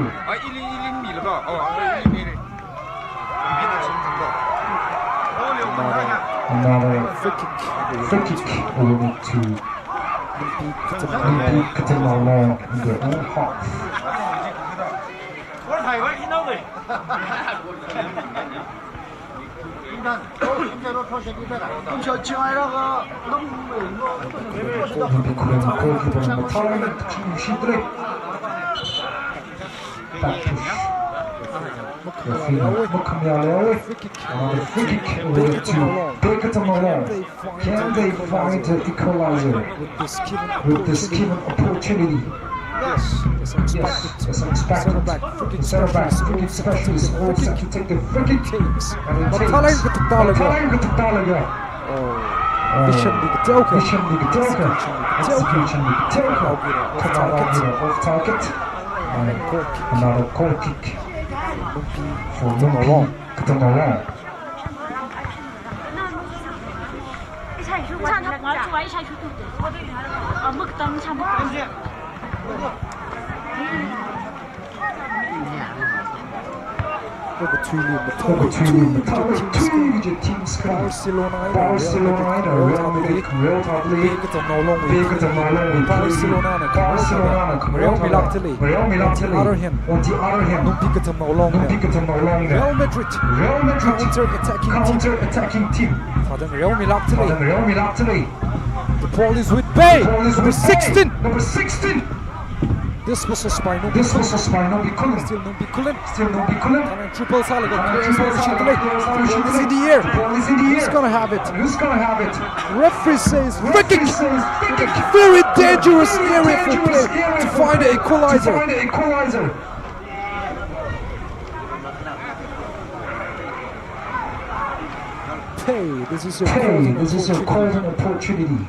Another free kick. Free kick awarded to Nungbi Katamara in their own half. Nungbi Khullen goalkeeper Mathālai Sāluishitli. Back push. Referee makhamayāla. Another free kick awarded to Bay Katamara. Can they find the equalizer with this given opportunity? Yes, as expected. The center back, free kick specialist, all set to take the free kick. And it takes Mathālai Katamara. Mathālai Katamara. Oh. Vision li kateokha. Vision li kateokha. Execution li kateokha. Execution li kateokha. Off target. Off target. And another goal kick for Nungbi Katamara. Okathuili mathālāk tui kaji teams kha Barcelona eina Real Madrid, Real Madrid, Barcelona na Real Madrid, Real Madrid, on the other hand, Real Madrid, counter-attacking team. Counter-attacking team. Thāda Real Madrid. Thāda Real Madrid. The ball is with Bay. The ball is with Bay. Number sixteen. Number sixteen. Dispossessed by Nongpi Khullen. Dispossessed by Nongpi Khullen. Still Nongpi Khullen. Still Nongpi Khullen. Thāda triple sālaga, thāda triple sālaga, the ball is in the air. The ball is in the air. Who's gonna have it? Who's gonna have it? Referee says free kick. Referee says free kick. Very dangerous area for Bay to find an equalizer. To find an equalizer. Bay, this is your golden opportunity.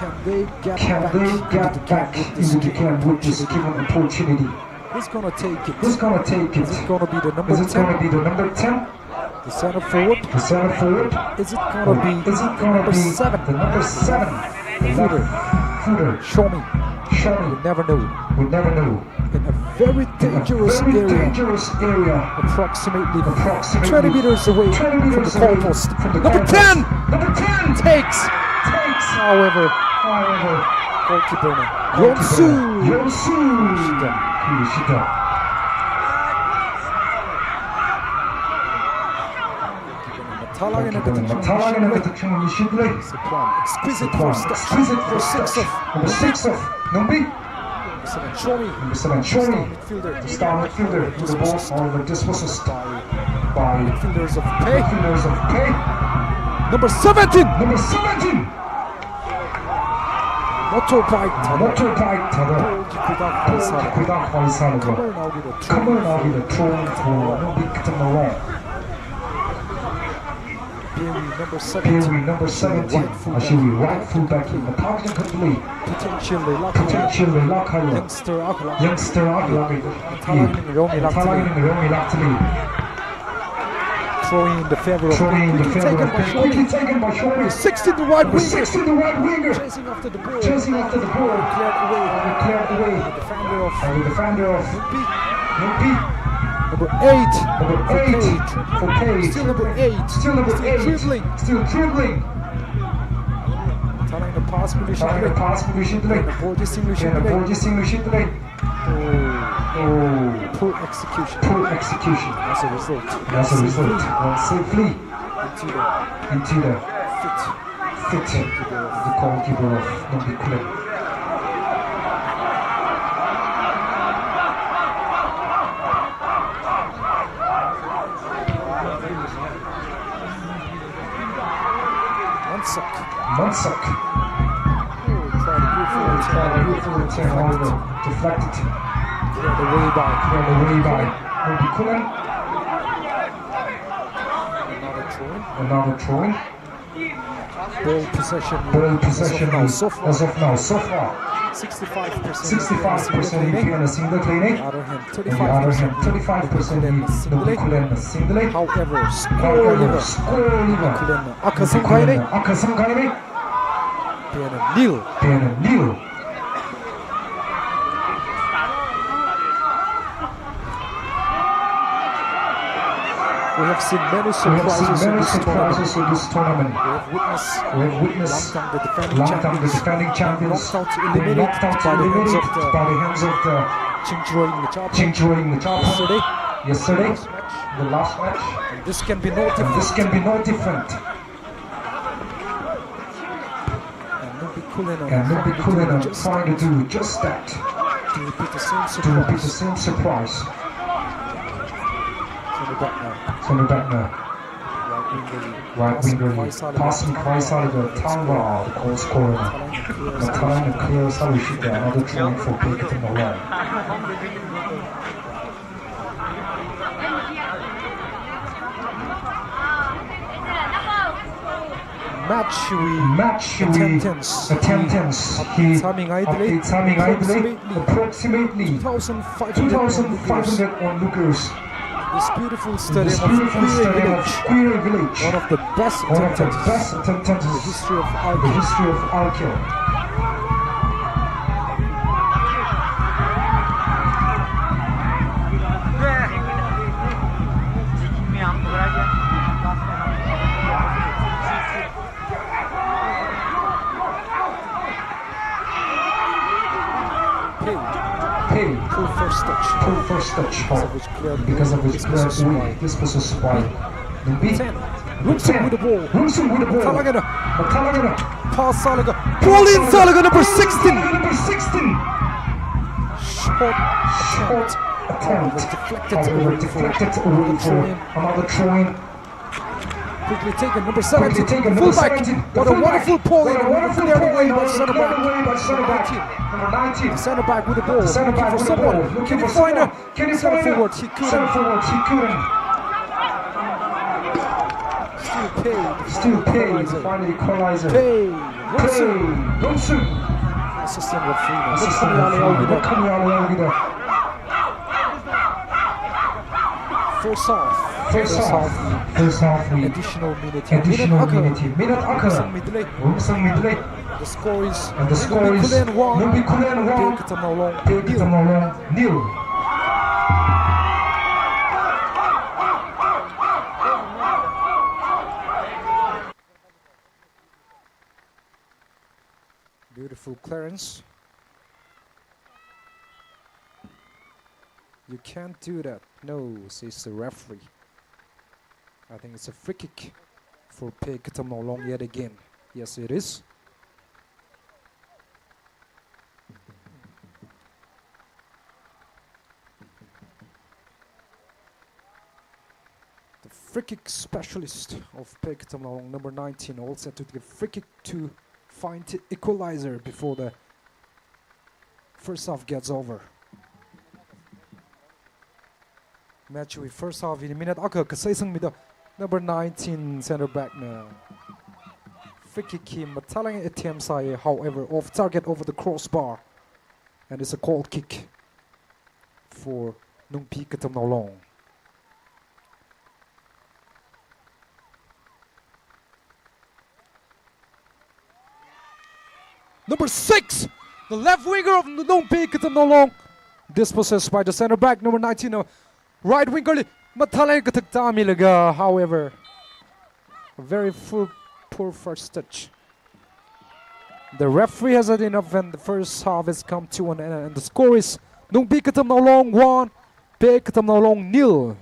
Can they get back into the game with this given opportunity? Who's gonna take it? Who's gonna take it? Is it gonna be the number ten? Is it gonna be the number ten? The center forward? The center forward? Is it gonna be the number seven? The number seven. Footer. Footer. Show me. Show me. We never know. We never know. In a very dangerous area. In a very dangerous area. Approximately, approximately twenty meters away from the goalpost. Twenty meters away from the goalpost. Number ten! Number ten! Takes. Takes. However, however, goalkeeper Yonsu. Yonsu. Yoshida. Yoshida. Mathālāk eina exquisite first touch. Exquisite first touch. Number six of Nongpi. Number seven, Shomi. Number seven, Shomi. Star midfielder. The star midfielder with the ball. However, dispossessed by midfielders of Bay. Midfielders of Bay. Number seventeen. Number seventeen. Motorbike thāda. Motorbike thāda. Ball chi khuida khuisā. Ball chi khuida khuisālaga. Khamarnaowui throw. Khamarnaowui throw. Nongpi Katamnao. Peowui number seventeen. Peowui number seventeen. Ashiwui right fullback mathākachangkhatli potential leilāk kahai. Potential leilāk kahai. Youngster akhala. Youngster akhala. Mathālāk eina ngarongmilāk chili. Mathālāk eina ngarongmilāk chili. Throw in the favor of Bay. Throw in the favor of Bay. Quickly taken by Shomi. Number sixteen, the right winger. Number sixteen, the right winger. Chasing after the ball. Chasing after the ball. Cleared away. Cleared away. Defender of. And the defender of Nongpi. Nongpi. Number eight. Number eight. For Bay. Still number eight. Still number eight. Still dribbling. Still dribbling. Thāda pass position. Thāda pass position. Ball distinction. Ball distinction. Oh. Oh. Poor execution. Poor execution. As a result. As a result. Went safely. Into the. Into the. Fit. Fit. The goalkeeper of Nongpi Khullen. Mansak. Mansak. Oh, tried a beautiful attempt. Tried a beautiful attempt, however, deflected. Cleared away by. Cleared away by Nongpi Khullen. Another throw-in. Another throw-in. Ball possession. Ball possession as of now, so far. As of now, so far. Sixty-five percent. Sixty-five percent Bay na singda khalei. On the other hand, thirty-five percent Nongpi Khullen na singda khalei. However, score lever. However, score lever. Nongpi Khullen na akha singkahai. Nongpi Khullen na akha singkahai. Bay na nil. Bay na nil. We have seen many surprises in this tournament. We have seen many surprises in this tournament. We have witnessed, we have witnessed Langtang, the defending champions, being knocked out, eliminated by the hands of the Chingjaroi Ngachaphan. Chingjaroi Ngachaphan. Yesterday. Yesterday. Last match. The last match. And this can be no different. And this can be no different. And Nongpi Khullen are trying to do just that. To repeat the same surprise. To repeat the same surprise. Send it back now. Send it back now. Right winger. Right winger. Pass makhavai sālaga Thangvah, the goal scorer. Mathālāk eina clear sāluishitda, another throw-in for Bay Katamnao. Match wui, match wui attendance, attendance hi update sāmingaidalei, approximately, approximately two thousand five hundred, two thousand five hundred onlookers. This beautiful stadium of Kuirei Village. Kuirei Village. One of the best attendances in the history of Arkell. One of the best attendances in the history of Arkell. First touch. Pull first touch foul. Because of which clear win. Dispossessed by Nungbi. Ten. Rungsung with the ball. Rungsung with the ball. Mathālāk eina. Mathālāk eina. Pass sālaga. Ball in sālaga number sixteen. Number sixteen. Short. Short attempt. However, deflected away for another throw-in. Quickly taken, number seventeen. Quickly taken, number seventeen. Fullback. What a wonderful pull in. What a wonderful pull in. Cleared away by center back. Number nineteen. Number nineteen. The center back with the ball. The center back with the ball. Looking for someone. Can he find her? Center forward, he couldn't. Center forward, he couldn't. Still Pei. Still Pei to find the equalizer. Pei. Pei. Rungsung. Assistant referee. Assistant referee. First half. First half. First half. Additional minute. Additional minute. Minute akha. Rungsung Midlei. Rungsung Midlei. The score is, and the score is Nungbi Khullen one. Nungbi Khullen one. Pei Katamnaolong. Pei Katamnaolong nil. Beautiful clearance. "You can't do that. No," says the referee. I think it's a free kick for Pei Katamnaolong yet again. Yes, it is. The free kick specialist of Pei Katamnaolong, number nineteen, all set to give free kick to find equalizer before the first half gets over. Match wui first half wui minute akha kasai sangmida number nineteen center back na free kick hi mathālāk eina attempt sāya, however, off target over the crossbar, and it's a goal kick for Nungbi Katamnaolong. Number six, the left winger of Nungbi Katamnaolong, dispossessed by the center back, number nineteen, uh, right winger li mathālāk eina kathak tāmilaga, however, a very full, poor first touch. The referee has had enough, and the first half has come to an end, and the score is Nungbi Katamnaolong one, Pei Katamnaolong nil.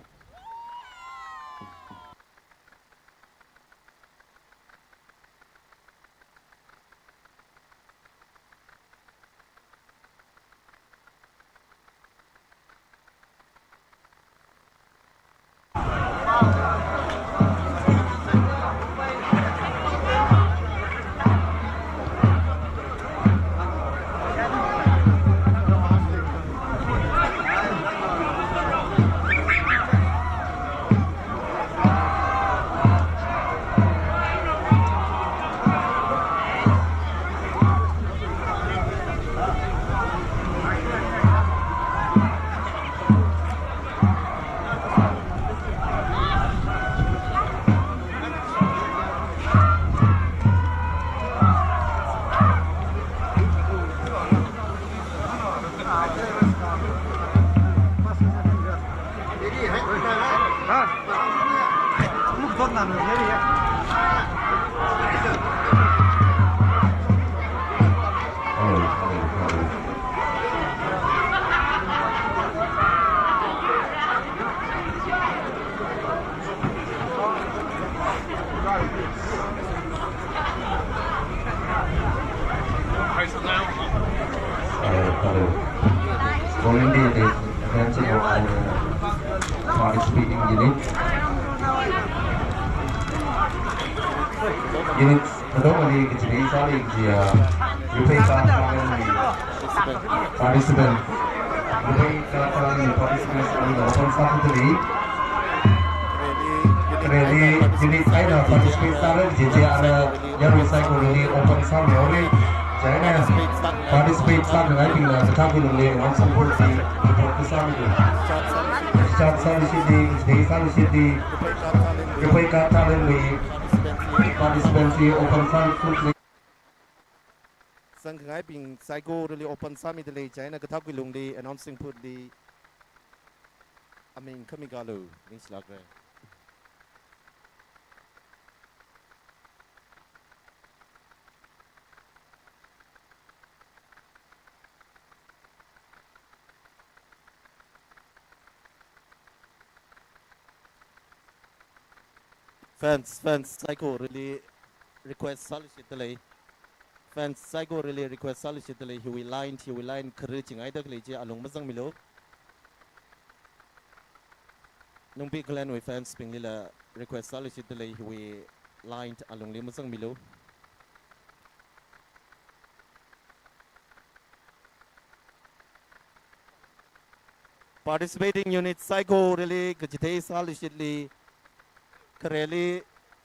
Hello, hello. Volunteer attention of our participating unit. Units, katongali kachili sāli kaji, uh, repeat after me. Participant. Repeat after me, participants, are the open sāthuda lei. Rally unit eina participate sāra kaji chi ara yarui saikorali open sāmihaora. Chieina participate sākhangaibingna kathākhui lungli, announce board li report sāmilu. Start sāluishitli, stay sāluishitli. Repeat after me, participants li open sāthuda lei. Sangkhangaibing saikorali open sāmida lei, chieina kathākhui lungli announcing board li aming khami kalu, ningshilākra. Fans, fans saikorali request sāluishitdalei. Fans saikorali request sāluishitdalei. Hiwui line, hiwui line khara chingaida khalei chi alung mazangmilu. Nungbi Khulenwui fans bingli la request sāluishitdalei, hiwui line alungli mazangmilu. Participating unit saikorali kachithei sāluishitli, khareli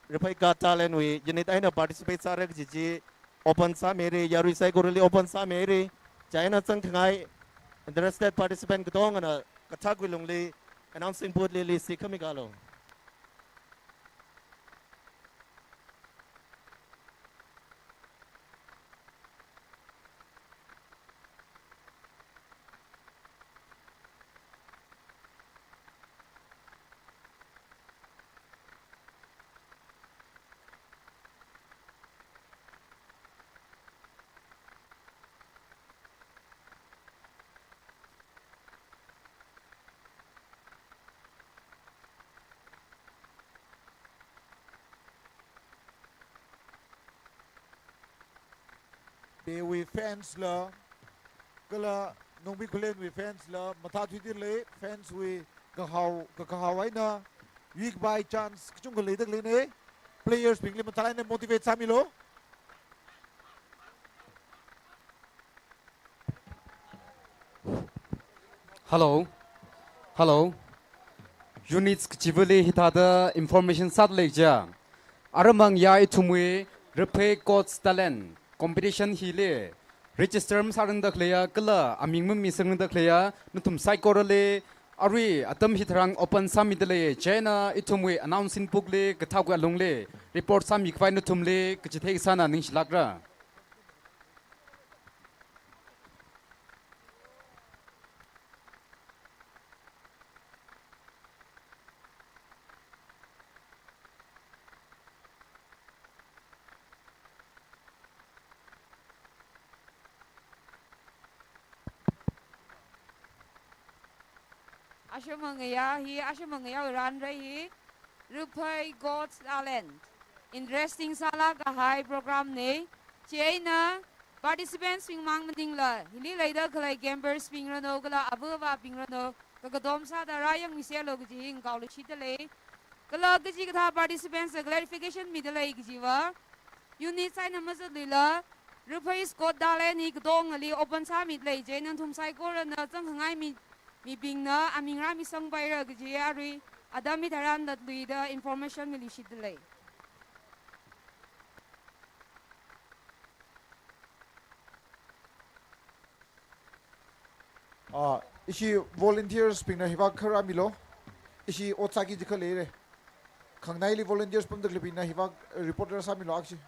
Raphei Got Talent wui unit eina participate sāra kaji chi open sāmira, yarui saikorali open sāmira. Chieina zangkhangai interested participant katongana kathakwui lungli announcing booth li list khami kalo. Beiwui fans la, kala Nungbi Khulenwui fans la, mathāthuidalei, fans wui kahao, ka, kahao eina, yuikapai chance kachungkha leidalei ne, players bingli mathālāk eina motivate sāmilu. Hello. Hello. Units kachivali hithāda information sādalei ja. Aramang ya ithumwui Raphei Got Talent competition hili register masārangda khaleiya, kala aming mamisangrangda khaleiya, nathum saikorali arui atam hitharan open sāmidalei, chieina ithumwui announcing booth li kathakwui alungli report sāmikhavai nathumli kachithei sāna ningshilākra. Ashama ngayā hi, ashama ngayā ranrai hi, Raphei Got Talent. Interesting sālāk kahai program ne. Chieina participants bing mang maningla, hili leida khalei gamers bing ranu, kala ava avā bing ranu, kakatom sāda rāyangmiserlu kaji hi ngakaoluishitdalei. Kala kachikathā participants la clarification midalei kajiva, unit eina mazatluila, Raphei Got Talent hi katongali open sāmidalei, chieina nathum saikorana zangkhangai mi, mibingna aming rāmisangpaira kaji arui atam hitharan latluida information miluishitdalei. Ah, ishi volunteers bingna hivak kharā milu. Ishi ot sāki jiakha leira. Khangnaili volunteers pamda khaleibingna hivak report rāsāmilu akshi.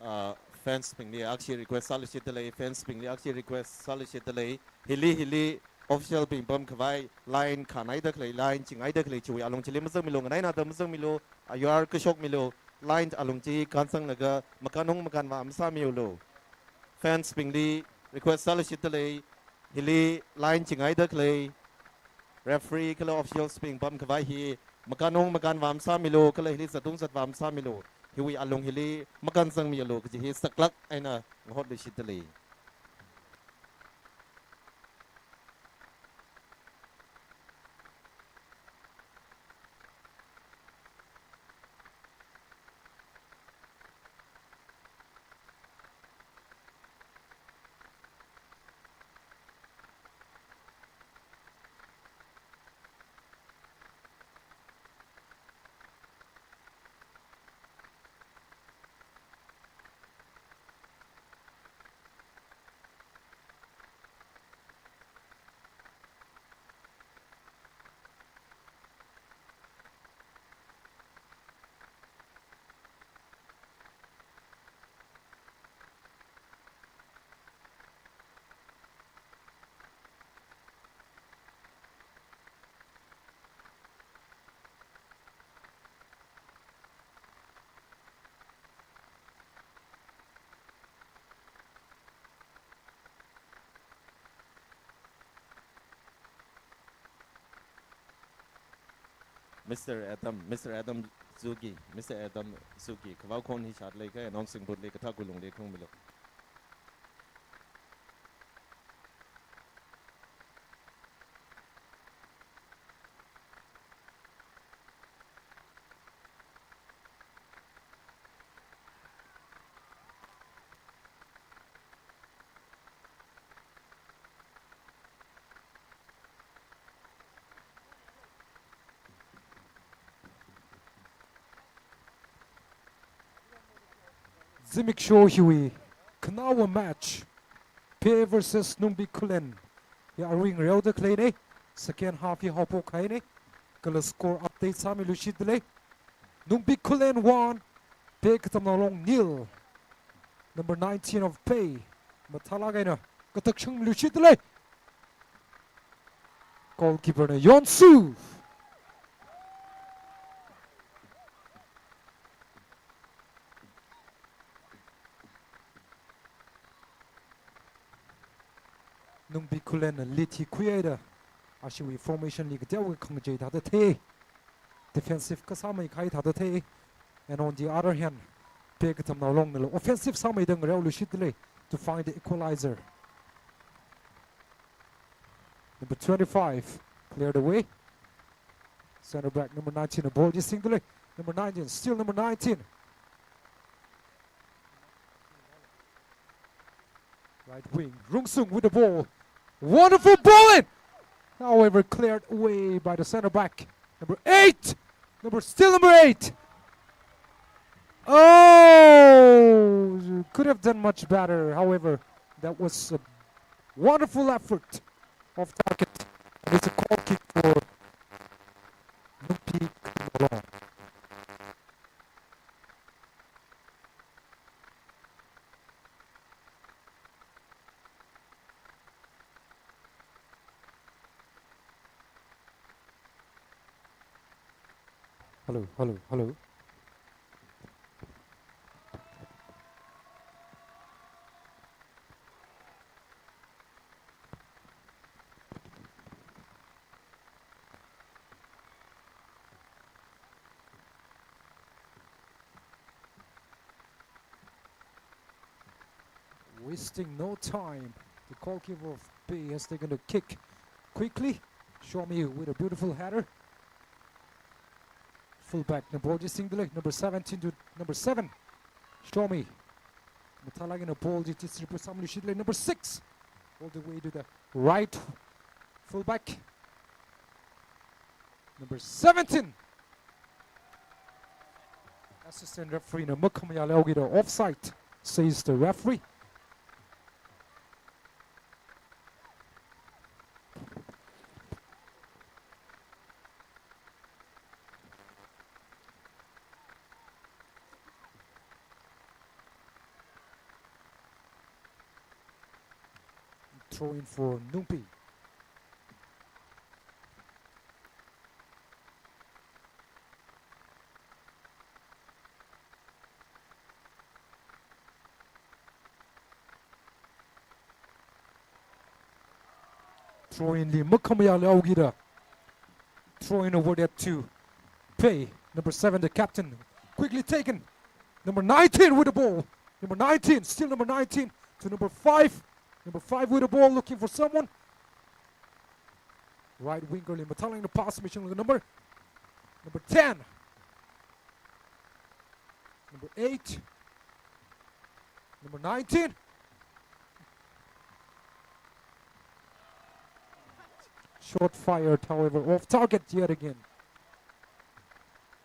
Ah, fans bingli akshi request sāluishitdalei, fans bingli akshi request sāluishitdalei. Hili, hili official bing pamkhavai line khanaida khalei, line chingaida khalei chiwui alung chili mazangmilu, nganainada mazangmilu, ayar kashokmilu, line alung chi kānsanglaga makānung makānvā masāmiulu. Fans bingli request sāluishitdalei, hili line chingaida khalei referee kala officials bing pamkhavai hi makānung makānvā masāmilu, kala hili zatung zatvā masāmilu. Hiwui alung hili makānsangmiulu kaji hi saklāk eina ngahotluishitdalei. Mister Adam, Mister Adam Zugi, Mister Adam Zugi, kavao khon hi shat leikai, announcing booth li kathā kulung li khong milo. Zimiksho hiwui khanaowa match, Phei versus Nungbi Khullen, ya arui ngareoda khaleine. Second half hi haophok kahaine. Kala score update sāmiluishitdalei. Nungbi Khullen one, Phei Katamnao Long nil. Number nineteen of Phei, mathālāk eina katakshang luishitdalei. Goalkeeper na yonsu. Nungbi Khullen na lead hi khuihaida, ashiwui formation li kateokha khangachei thāda thei. Defensive kasāmei kahai thāda thei. And on the other hand, Phei Katamnao Long nala offensive sāmeida ngareoluishitdalei to find the equalizer. Number twenty-five cleared away. Center back number nineteen, a ball chithingdalei. Number nineteen, still number nineteen. Right wing, Rungsung with the ball. Wonderful ball in! However, cleared away by the center back. Number eight! Number, still number eight! Oh! Could have done much better. However, that was a wonderful effort off target. And it's a corner kick for Nungbi Katamnao Long. Hello, hello, hello. Wasting no time, the goalkeeper of Phei has taken the kick quickly. Shomi with a beautiful header. Fullback na ball chithingdalei, number seventeen to number seven. Shomi. Mathālāk eina ball chi distribute sāmiluishitdalei, number six. All the way to the right fullback. Number seventeen. Assistant referee na makhamayāluikida offside, says the referee. Throw in for Nungbi. Throw in li makhamayāluikida. Throw in over there to Phei. Number seven, the captain. Quickly taken. Number nineteen with the ball. Number nineteen, still number nineteen to number five. Number five with the ball, looking for someone. Right winger li mathālāk eina pass mishing number, number ten. Number eight. Number nineteen. Shot fired, however, off target yet again.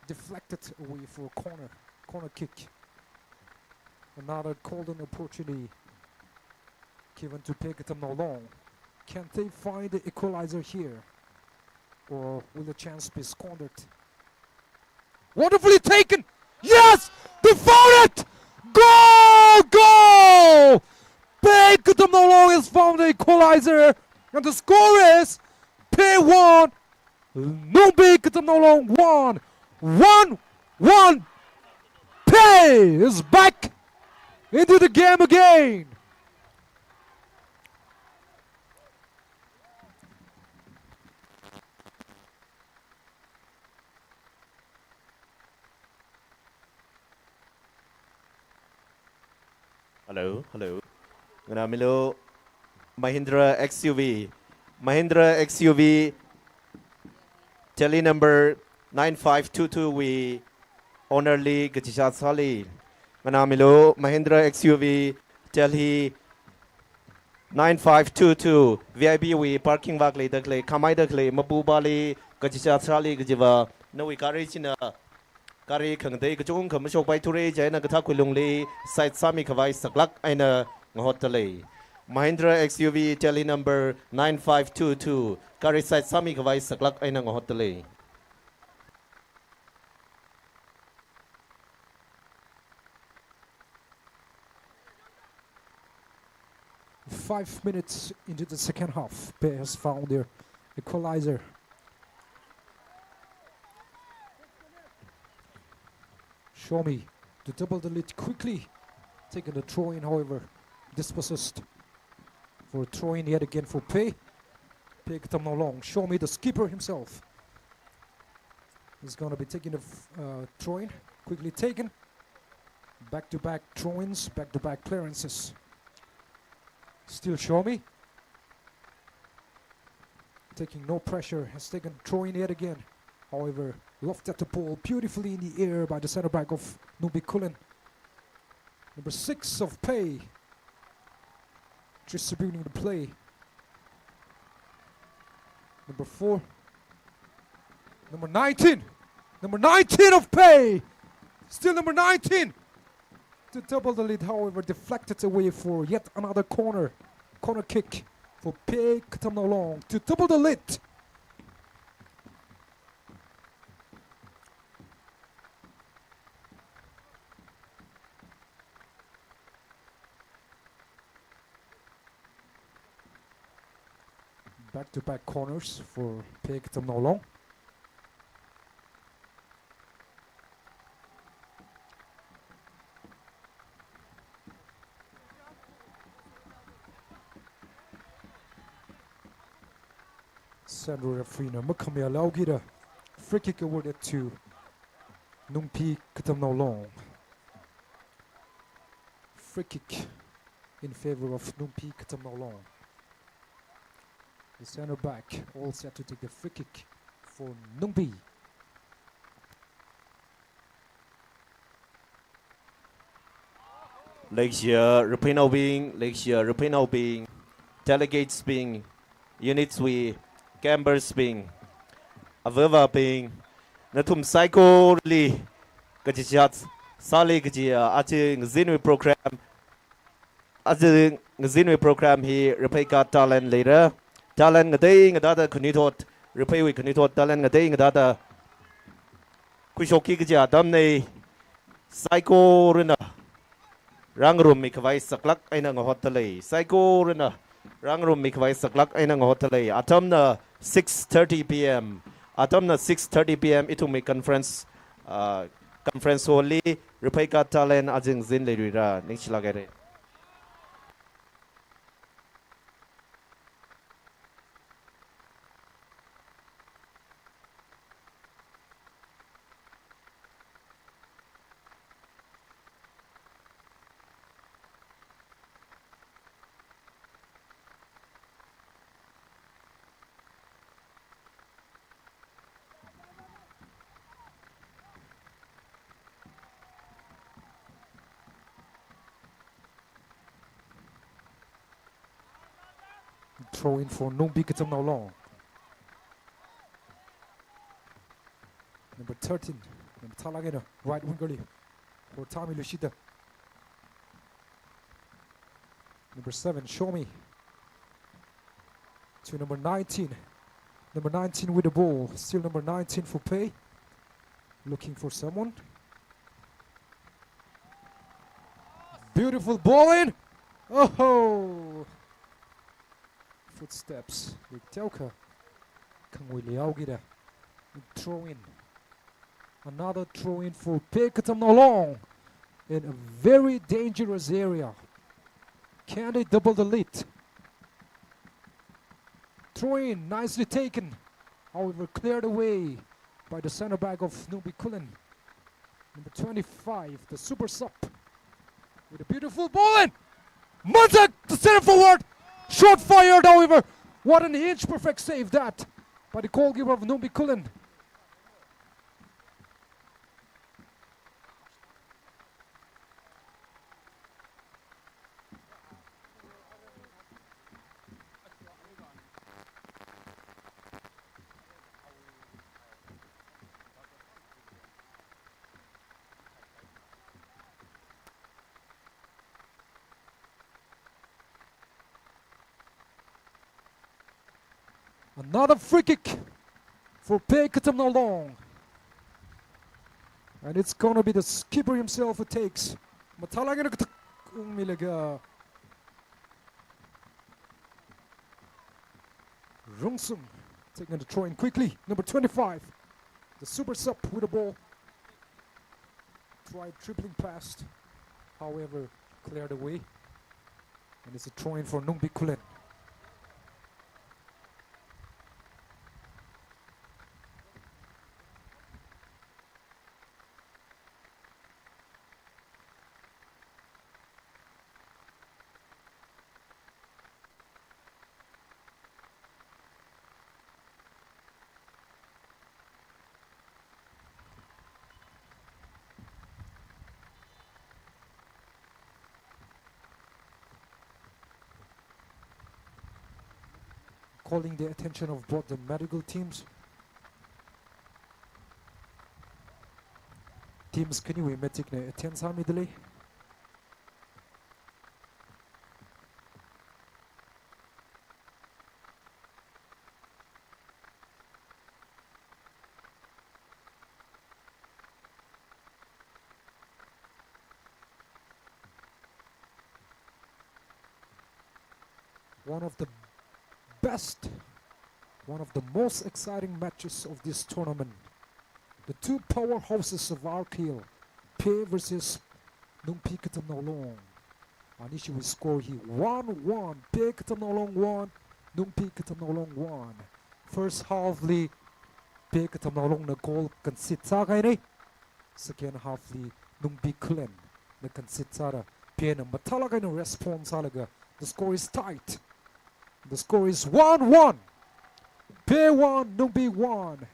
Deflected away for corner. Corner kick. Another golden opportunity given to Phei Katamnao Long. Can they find the equalizer here? Or will the chance be squandered? Wonderfully taken! Yes! They found it! Goal! Goal! Phei Katamnao Long has found the equalizer. And the score is Phei one, Nungbi Katamnao Long one. One one. Phei is back into the game again. Hello, hello. Nganāmilu Mahindra X U V. Mahindra X U V, tally number nine five two two wui owner li kachishat sāli. Nganāmilu Mahindra X U V, tally nine five two two, V I P wui parking vak leida khalei, khamei da khalei, mapupāli kachishat sāli kajiva, nawui gari china gari khangatei kachungkha mashokpai thura chieina kathā khuilungli side sāmi khavai saklāk eina ngahotdalei. Mahindra X U V tally number nine five two two, gari side sāmi khavai saklāk eina ngahotdalei. Five minutes into the second half, Pei has found their equalizer. Shomi to double the lead quickly. Taking the throw in, however, dispossessed. For a throw in yet again for Pei. Pei Katamnao Long. Shomi, the skipper himself, is gonna be taking the uh, throw in. Quickly taken. Back to back throw ins, back to back clearances. Still Shomi. Taking no pressure, has taken throw in yet again. However, lofted the ball beautifully in the air by the center back of Nungbi Khullen. Number six of Pei, distributing the play. Number four. Number nineteen. Number nineteen of Pei. Still number nineteen. To double the lead, however, deflected away for yet another corner. Corner kick for Pei Katamnao Long to double the lead. Back to back corners for Pei Katamnao Long. Central referee na makhamayā laogida, free kick awarded to Nungbi Katamnao Long. Free kick in favor of Nungbi Katamnao Long. The center back all set to take the free kick for Nungbi. Leishiya Raphei naobing, leishiya Raphei naobing, delegates bing, units wui, campers bing, avāva̱bing, nathum saikorali kachishat sāli kajiya aja ngazinwui program, aja ngazinwui program hi Raphei Got Talent leira. Talent ngatei ngathāda khanuithot, Rapheiwui khanuithot talent ngatei ngathāda khuishokki kaji atamnei. Saikorana rāngarummi khavai saklāk eina ngahotdalei. Saikorana rāngarummi khavai saklāk eina ngahotdalei. Atamna six thirty P M. Atamna six thirty P M ithumwui conference, ah, conference hall li Raphei Got Talent aja ngazin leiluira. Ningshilāk haira. Throw in for Nungbi Katamnao Long. Number thirteen, number thalak eina right winger li, for Tami Lushida. Number seven, Shomi. To number nineteen. Number nineteen with the ball. Still number nineteen for Pei. Looking for someone. Beautiful ball in. Oh ho! Footsteps. Liktelka. Kangwili augida. Throw in. Another throw in for Pei Katamnao Long in a very dangerous area. Can they double the lead? Throw in, nicely taken. However, cleared away by the center back of Nungbi Khullen. Number twenty-five, the super sub. With a beautiful ball in. Manzak, the center forward. Shot fired, however. What an inch perfect save that by the goalkeeper of Nungbi Khullen. Another free kick for Phey Katamnao Long. And it's gonna be the s-, keeper himself who takes. Mathālāk eina katak ungmilaga Rungsung taking the throw in quickly. Number twenty-five, the super sub with the ball. Tried dribbling past, however, cleared away. And it's a throw in for Nungbi Khullen. Calling the attention of both the medical teams. Teams khaniwui medic na attend sāmidalei. One of the best, one of the most exciting matches of this tournament. The two powerhouses of R K L, Phey versus Nungbi Katamnao Long. Anishiwui score hi one one, Phey Katamnao Long one, Nungbi Katamnao Long one. First half li Phey Katamnao Long na goal concede sākahaina. Second half li Nungbi Khullen na concede sāda, Phey na mathālāk eina response sālaga, the score is tight. The score is one one. Phey one, Nungbi one.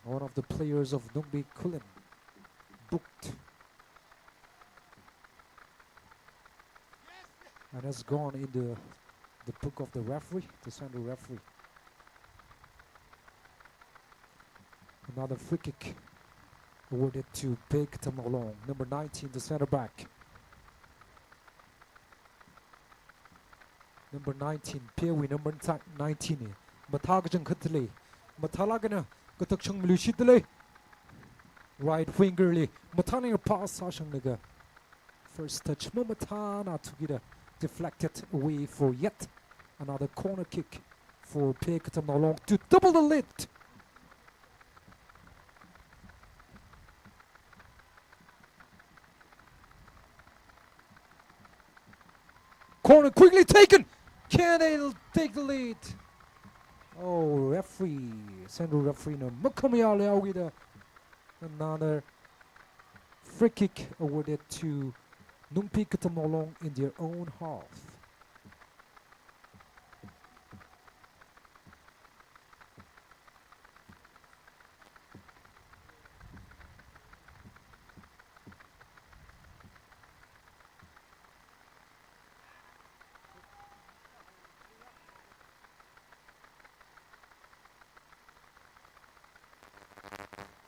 One of the players of Nungbi Khullen booked and has gone in the, the book of the referee, the central referee. Another free kick awarded to Phey Katamnao Long, number nineteen, the center back. Number nineteen, Phey wui number nineteen hi mathā kachangkhat lei. Mathālāk eina katak shangmiluishitdalei. Right winger li mathālāk eina pass sāshanglaga, first touch mamathāna thukida, deflected away for yet another corner kick for Phey Katamnao Long to double the lead. Corner quickly taken. Can they take the lead? Oh, referee, central referee na makhamayāluihaokida, another free kick awarded to Nungbi Katamnao Long in their own half.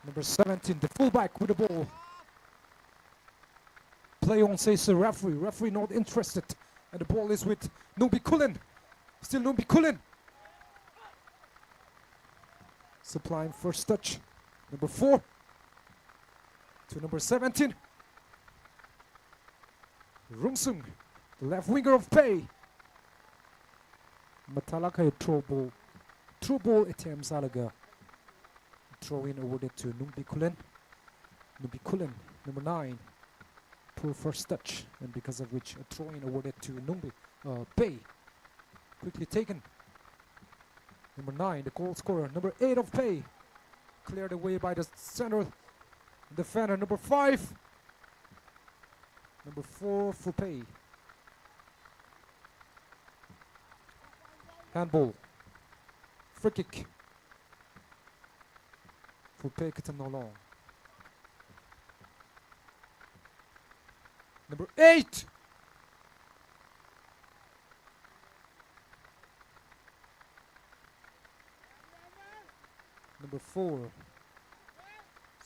Number seventeen, the fullback with the ball. Play on, says the referee. Referee not interested. And the ball is with Nungbi Khullen. Still Nungbi Khullen. Supplying first touch. Number four to number seventeen. Rungsung, the left winger of Phey. Mathālāk eina throw ball, through ball attempt sālaga, throw in awarded to Nungbi Khullen. Nungbi Khullen, number nine, poor first touch, and because of which a throw in awarded to Nungbi, uh, Phey. Quickly taken. Number nine, the goal scorer, number eight of Phey. Cleared away by the center defender, number five. Number four, Fupei. Handball. Free kick. Fupei Katamnaolong. Number eight. Number four.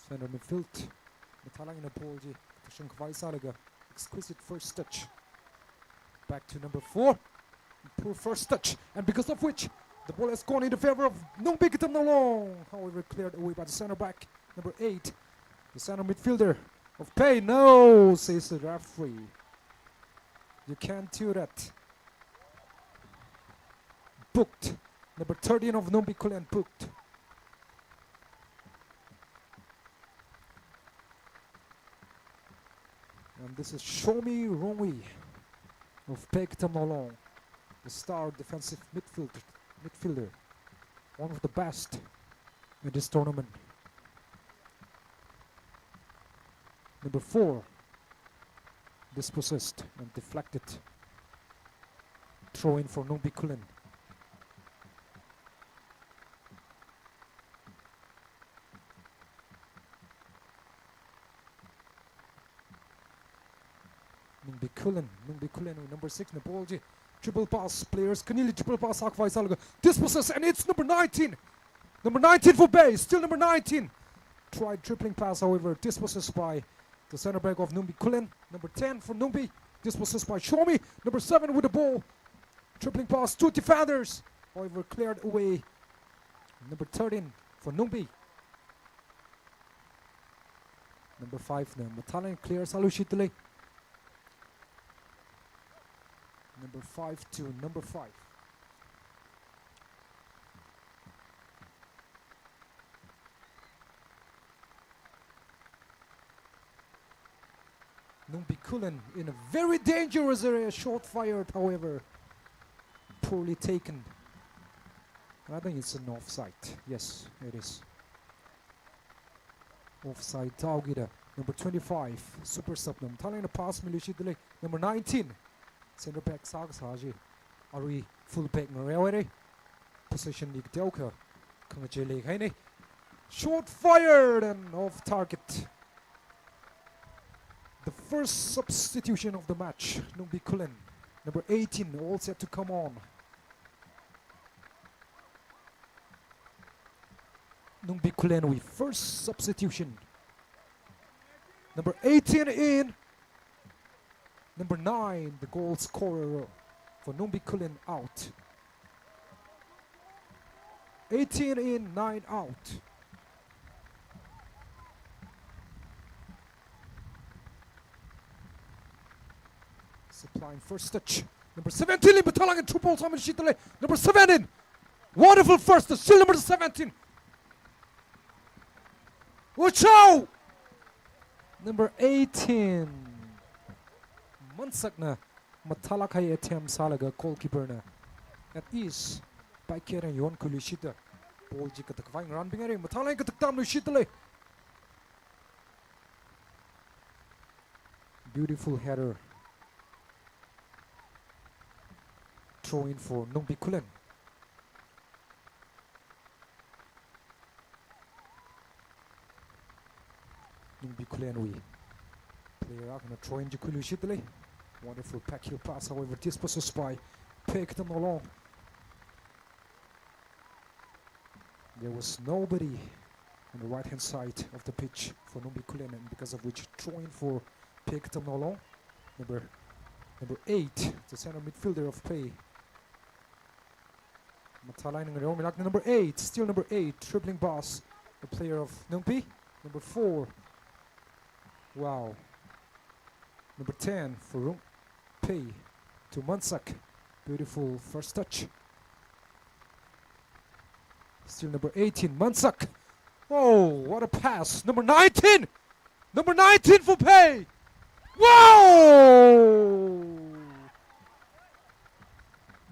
Center midfield. Mathālāk eina ball chi kashang khavai sālaga. Exquisite first touch. Back to number four. Poor first touch, and because of which, the ball has gone in the favor of Nungbi Katamnaolong. However, cleared away by the center back, number eight, the center midfielder of Phei. No, says the referee. You can't do that. Booked. Number thirteen of Nungbi Khullen booked. And this is Shomi Rongwui of Phei Katamnaolong, the star defensive midfield, midfielder, one of the best in this tournament. Number four, dispossessed and deflected. Throw in for Nungbi Khullen. Nungbi Khullen, Nungbi Khullen, number six na ball chi. Triple pass, players khanili triple pass sākhavai sālaga. Dispossess, and it's number nineteen. Number nineteen for Phei, still number nineteen. Tried dribbling pass, however, dispossessed by the center back of Nungbi Khullen. Number ten for Nungbi, dispossessed by Shomi. Number seven with the ball. Dribbling pass, two defenders. However, cleared away. Number thirteen for Nungbi. Number five na mathālāk eina clear sāluishitdalei. Number five to number five. Nungbi Khullen in a very dangerous area. Shot fired, however, poorly taken. I think it's an offside. Yes, it is. Offside, Taogida, number twenty-five, super sub na mathālāk eina pass miluishitdalei. Number nineteen, center back sākasā chi, arui full back ngareohaira. Position li kateokha khangachei leikahaina. Shot fired and off target. The first substitution of the match, Nungbi Khullen, number eighteen, all set to come on. Nungbi Khullenwui first substitution. Number eighteen in. Number nine, the goal scorer for Nungbi Khullen, out. Eighteen in, nine out. Supplying first touch. Number seventeen li mathālāk eina through ball sāmiluishitdalei. Number seventeen. Wonderful first touch. Still number seventeen. Uchau! Number eighteen. Mansakna mathālāk kahai attempt sālaga goalkeeper na at ease paikhayā eina yonkhuiluishitda ball chi katak vai ngarānbinghaira. Mathālāk eina katak tamluishitdalei. Beautiful header. Throw in for Nungbi Khullen. Nungbi Khullenwui player akhana throw in chi khuiluishitdalei. Wonderful backheel pass, however, dispossessed by Phei Katamnaolong. There was nobody on the right-hand side of the pitch for Nungbi Khullen, and because of which, throw in for Phei Katamnaolong. Number, number eight, the center midfielder of Phei. Mathālāk eina ngareomilākna number eight, still number eight, dribbling pass, the player of Nungbi. Number four. Wow. Number ten for Rung Phei to Mansak. Beautiful first touch. Still number eighteen, Mansak. Oh, what a pass. Number nineteen. Number nineteen for Phei. Wow!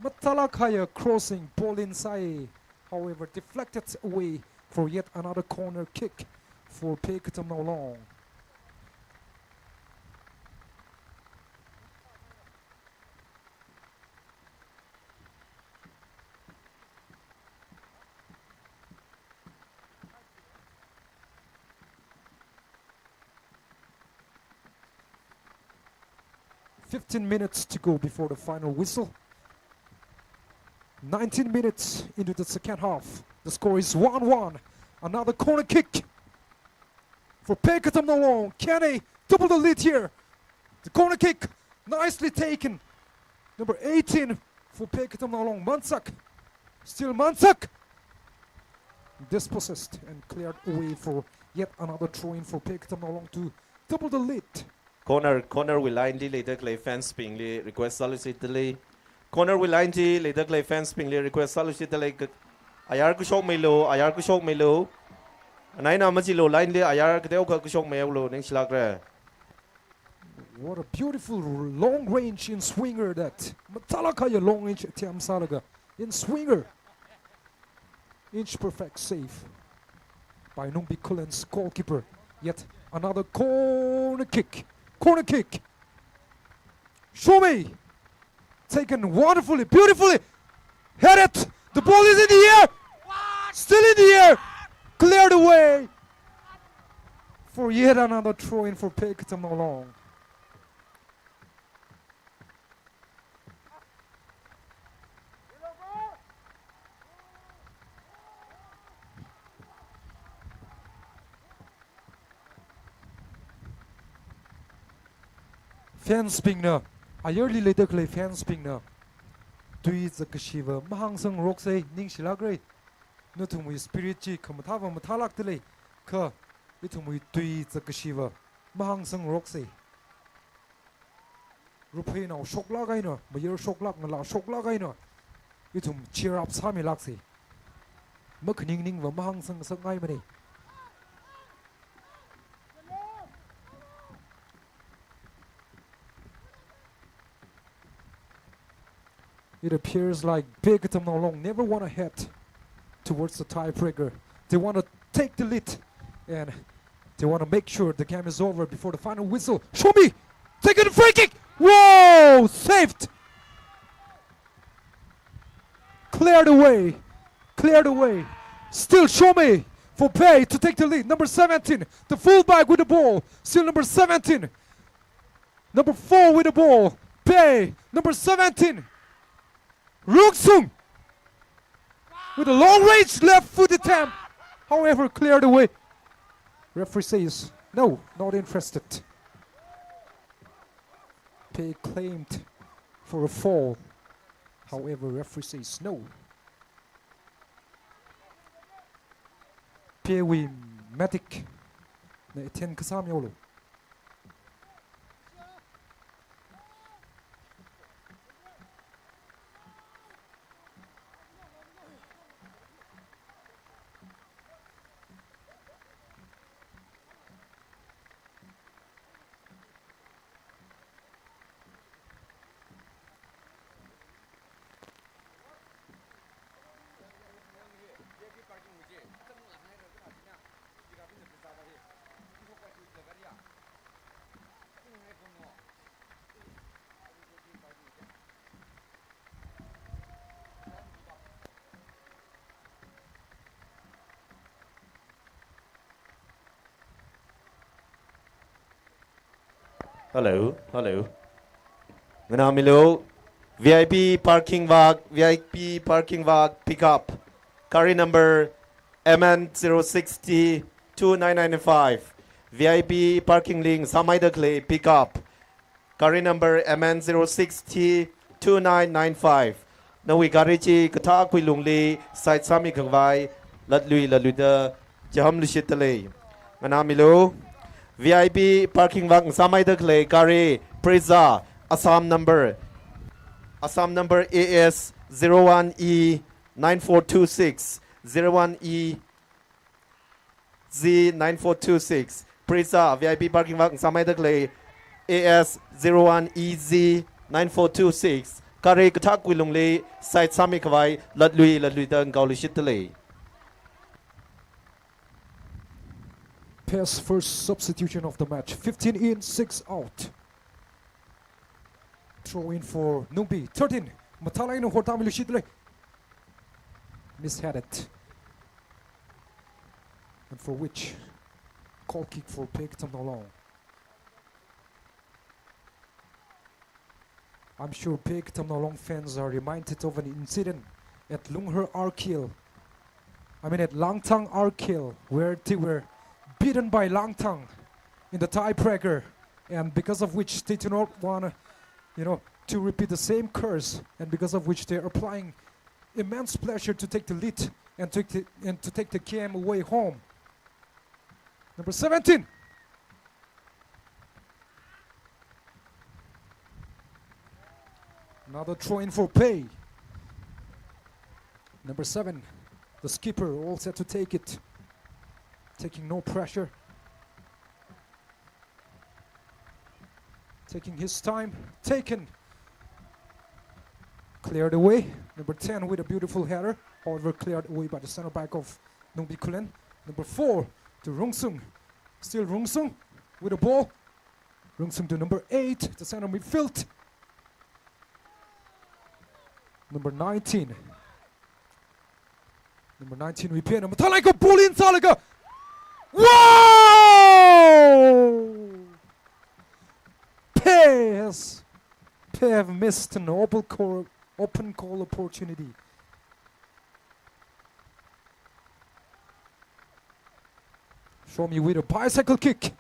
Mathālāk kahai crossing ball inside. However, deflected away for yet another corner kick for Phei Katamnaolong. Fifteen minutes to go before the final whistle. Nineteen minutes into the second half. The score is one one. Another corner kick for Phey Katamnao Long. Can they double the lead here? The corner kick, nicely taken. Number eighteen for Phey Katamnao Long, Mansak. Still Mansak. Dispossessed and cleared away for yet another throw-in for Phey Katamnao Long to double the lead. Corner, corner wui line li leida khalei fans bingli request sāluishitdalei. Corner wui line li leida khalei fans bingli request sāluishitdalei. Ayar kashok meilu, ayar kashok meilu. Anaina machilu, line li ayar kateokha kashok meihaolu, ningshilākra. What a beautiful long range in swinger that. Mathālāk kahaiya long range attempt sālaga in swinger. Inch perfect save by Nungbi Khullen's goalkeeper. Yet another corner kick. Corner kick. Shomei. Taken wonderfully, beautifully. Headed. The ball is in the air. Still in the air. Cleared away for yet another throw-in for Phey Katamnao Long. Fans bingna, ayarli leida khalei fans bingna, tui zakkashiva mahāngsangngaroksei, ningshilākra. Nathumwui spirit chi khamathāva mathālākdalei, kha ithumwui tui zakkashiva mahāngsangngaroksei. Rupheinao shoklāk eina, mayar shoklāk, ngalā shoklāk eina ithum cheer up sāmilāksei. Makhaning ningva mahāngsangngasakngaimanei. It appears like Phey Katamnao Long never wanna head towards the tiebreaker. They wanna take the lead and they wanna make sure the game is over before the final whistle. Shomei! Taken free kick! Whoa! Saved! Cleared away. Cleared away. Still Shomei for Phey to take the lead. Number seventeen, the fullback with the ball. Still number seventeen. Number four with the ball. Phey. Number seventeen, Rungsung. With a long range left foot attempt. However, cleared away. Referee says, "No, not interested." Phey claimed for a foul. However, referee says no. Phey wui medic na attend kasā mihaolu. Hello, hello. Nganāmilu. V I P parking vak, V I P parking vak, pick up. Gari number M N zero six T two nine nine five. V I P parking li ngasāmeida khalei pick up. Gari number M N zero six T two nine nine five. Nawui gari chi kathā khuilungli side sāmi khavai latlui latluida chihānluishitdalei. Nganāmilu. V I P parking vak ngasāmeida khalei gari Brezza, Assam number, Assam number A S zero one E nine four two six, zero one E Z nine four two six. Brezza V I P parking vak ngasāmeida khalei A S zero one E Z nine four two six. Gari kathā khuilungli side sāmi khavai latlui latluida ngaokaluishitdalei. Phey's first substitution of the match. Fifteen in, six out. Throw in for Nungbi. Thirteen. Mathālāk eina hortāmiluishitdalei. Misheaded. And for which, goal kick for Phey Katamnao Long. I'm sure Phek Tamnao Long fans are reminded of an incident at Lunghar Arkhill, I mean at Langthang Arkhill, where they were beaten by Langthang in the tiebreaker, and because of which they do not want, you know, to repeat the same curse, and because of which they're applying immense pleasure to take the lead and take the, and to take the game away home. Number seventeen. Another throw in for Phek. Number seven, the skipper, all set to take it. Taking no pressure. Taking his time. Taken. Cleared away. Number ten with a beautiful header. However, cleared away by the center back of Nungbi Khullen. Number four to Rungsung. Still Rungsung with the ball. Rungsung to number eight, the center midfield. Number nineteen. Number nineteen, we pay number, thalaika ball in sālaga. Wow! Phek has, Phek have missed an open goal, open goal opportunity. Shomi with a bicycle kick.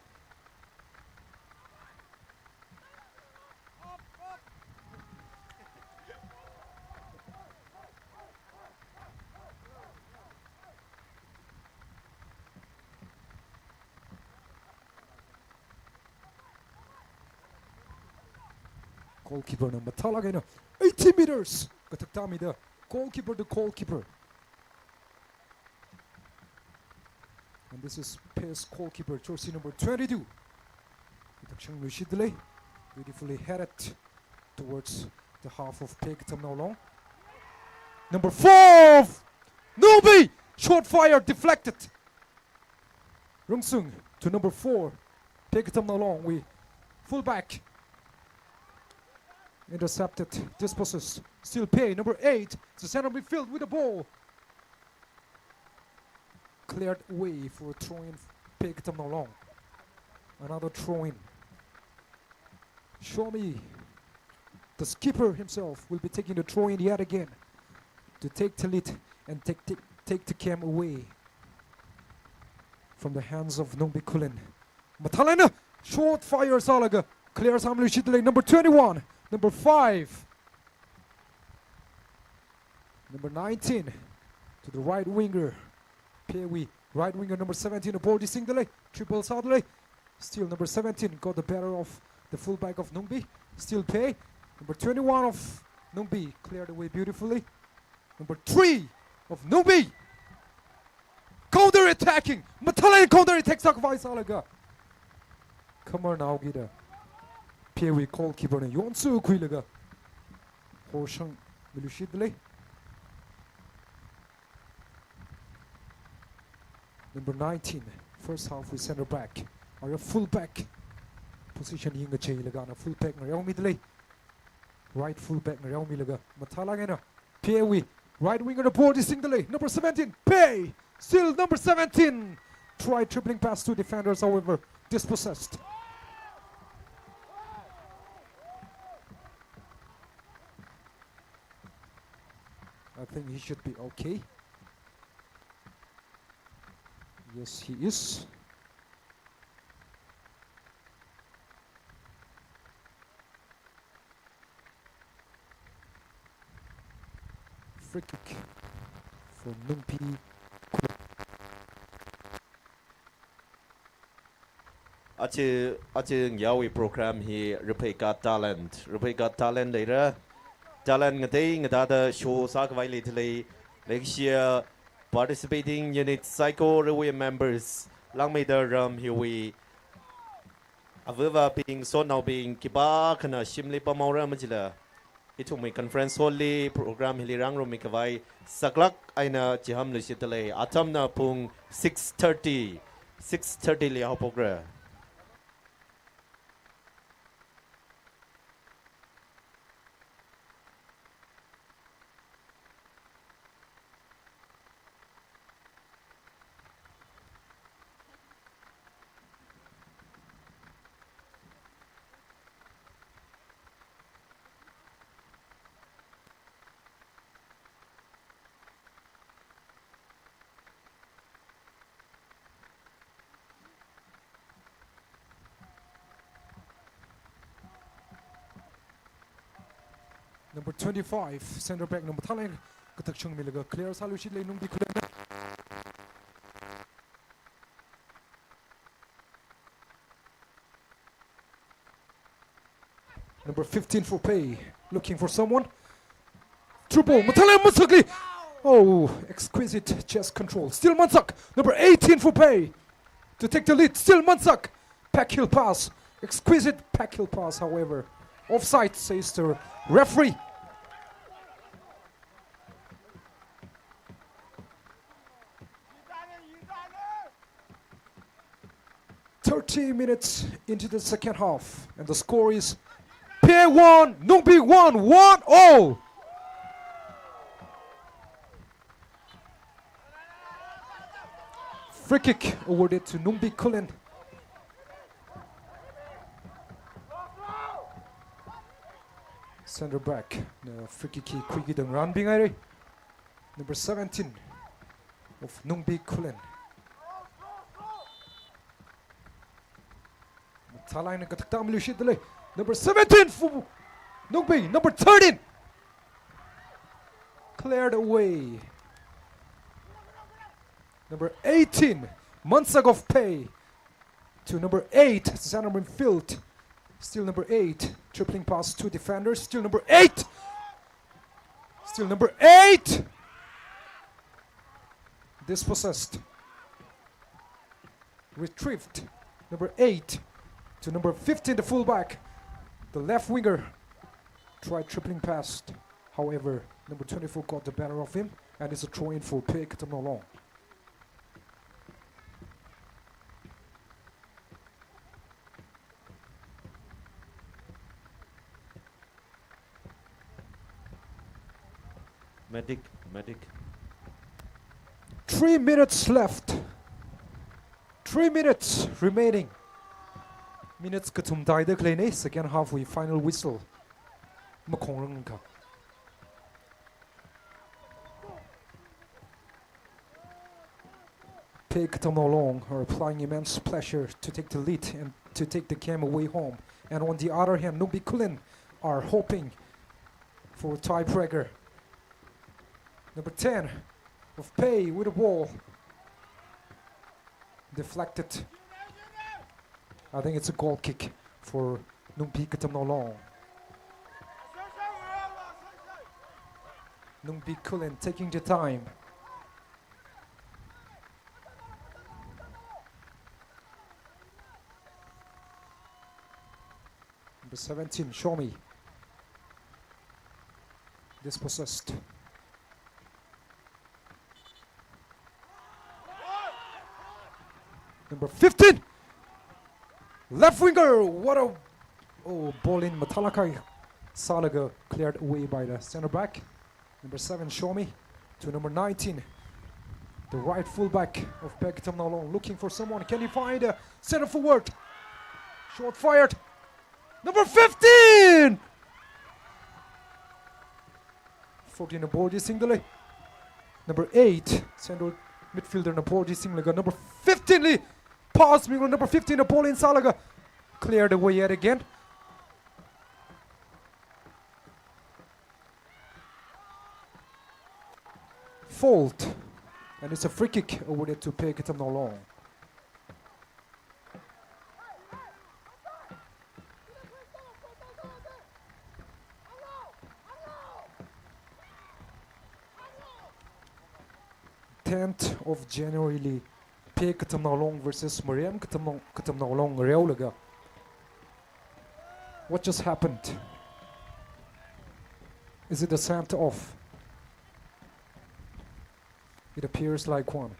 Goalkeeper na mathālāk eina eighty meters kathak tāmida, goalkeeper to goalkeeper. And this is Phek's goalkeeper, jersey number twenty-two. Kathak shang luishit lei, beautifully headed towards the half of Phek Tamnao Long. Number four of Nungbi, shot fire deflected. Rungsung to number four, Phek Tamnao Long, we fullback. Intercepted, dispossessed. Still Phek, number eight, the center midfield with the ball. Cleared way for a throw-in, Phek Tamnao Long. Another throw-in. Shomi, the skipper himself, will be taking the throw-in yet again to take the lead and take, take, take the game away from the hands of Nungbi Khullen. Mathālāk eina shot fire sālaga clear sāmilui shit lei, number twenty-one, number five. Number nineteen to the right winger. Phek wui right winger number seventeen, a ball dising lei, triple sāda lei. Still number seventeen got the better of the fullback of Nungbi. Still Phek. Number twenty-one of Nungbi cleared away beautifully. Number three of Nungbi. Counter attacking. Mathālāk eina counter attack sākhavai sālaga. Khamar naogida Phek wui goalkeeper na yonsukhuilaga horshangmilu shit lei. Number nineteen, first half wui center back. Ara fullback position yangkacheilaga na fullback ngareomida lei. Right fullback ngareomilaga mathālāk eina Phek wui right winger na ball disingda lei. Number seventeen, Phek. Still number seventeen. Try dribbling pass to defenders, however, dispossessed. I think he should be okay. Yes, he is. Free kick for Nungbi. Aja, aja ngayaowui program hi Raphei Got Talent. Raphei Got Talent leira. Talent ngatei ngatāda show sākhavai leida lei. Leikashiya participating unit saikorawui members, langmeida ram hiwui avāvabing, sotnaobing khipākhana shimli pamhaora majila, ithumwui conference hall li program hili rāngarummi khavai saklāk eina chihānmilu shit lei. Atamna pung six thirty, six thirty li haophokra. Number twenty-five, center back number thalai kathak chungmilaga clear sāluishitli Nungbi Khullen. Number fifteen for Pei, looking for someone. Through ball, mathālāk masakli. Oh, exquisite chest control. Still Mansak, number eighteen for Pei to take the lead. Still Mansak, backheel pass. Exquisite backheel pass, however. Offside, says the referee. Thirty minutes into the second half, and the score is Pei one, Nungbi one, one all. Free kick awarded to Nungbi Khullen. Center back, uh, free kick hi khuiki dang ran bingai re. Number seventeen of Nungbi Khullen. Mathālāk eina kathak tamlu shit delay. Number seventeen for Nungbi. Number thirteen. Cleared away. Number eighteen, Mansak of Pei. To number eight, center midfield. Still number eight, tripling past two defenders. Still number eight. Still number eight. Dispossessed. Retrieved. Number eight to number fifteen, the fullback. The left winger tried tripling past. However, number twenty-four got the better of him, and it's a throw-in for Pei Katamnao Long. Medic, medic. Three minutes left. Three minutes remaining. Minutes kathum taida khaleina, second half wui final whistle makhongrang kha. Pei Katamnao Long are applying immense pressure to take the lead and to take the game away home. And on the other hand, Nungbi Khullen are hoping for a tiebreaker. Number ten of Pei with the ball. Deflected. I think it's a goal kick for Nungbi Katamnao Long. Nungbi Khullen taking the time. Number seventeen, Shomi. Dispossessed. Number fifteen. Left winger. What a, oh, ball in mathālāk eina sālaga cleared away by the center back. Number seven, Shomi, to number nineteen. The right fullback of Pei Katamnao Long looking for someone. Can he find a center forward? Shot fired. Number fifteen! Fourteen na ball chi singdalei. Number eight, central midfielder na ball chi singlaga number fifteen li pass milo, number fifteen na ball in sālaga cleared away yet again. Fault. And it's a free kick awarded to Pei Katamnao Long. Tenth of January li Pei Katamnao Long versus Mariam Katamnao, Katamnao Long ngareolaga. What just happened? Is it a send off? It appears like one.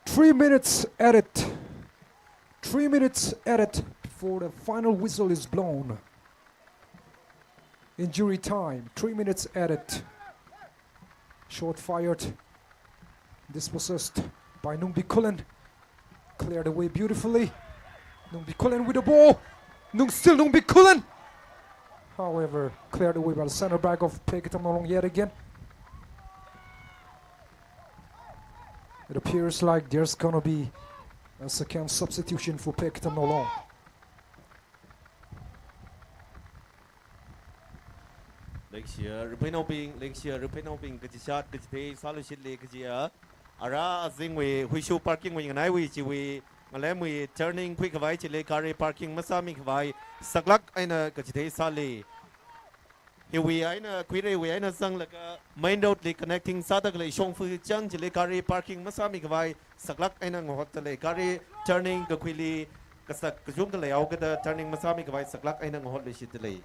Three minutes added. Three minutes added before the final whistle is blown. Injury time, three minutes added. Shot fired. Dispossessed by Nungbik Khullen. Cleared away beautifully. Nungbik Khullen with the ball. Nung, still Nungbik Khullen. However, cleared away by the center back of Phek Ktamnaolong yet again. It appears like there's gonna be a second substitution for Phek Ktamnaolong. Leishiya, Ruphei Naobing, leishiya, Ruphei Naobing, kachichat, kachithei sāluishitle kajiya. Ara azingwui, Huishu parking wui nganaiwui chiwui, ngalemwui turning khuikhavai chili gari parking masāmikhavai saklāk eina kachithei sāli. Hiwui eina, Khuireiwui eina zanglaga main road li connecting sāda khalei shongfa chang chili gari parking masāmikhavai saklāk eina ngahotda lei. Gari turning kakhuili kasak kachungkha leihaokida turning masāmikhavai saklāk eina ngahotluishitda lei.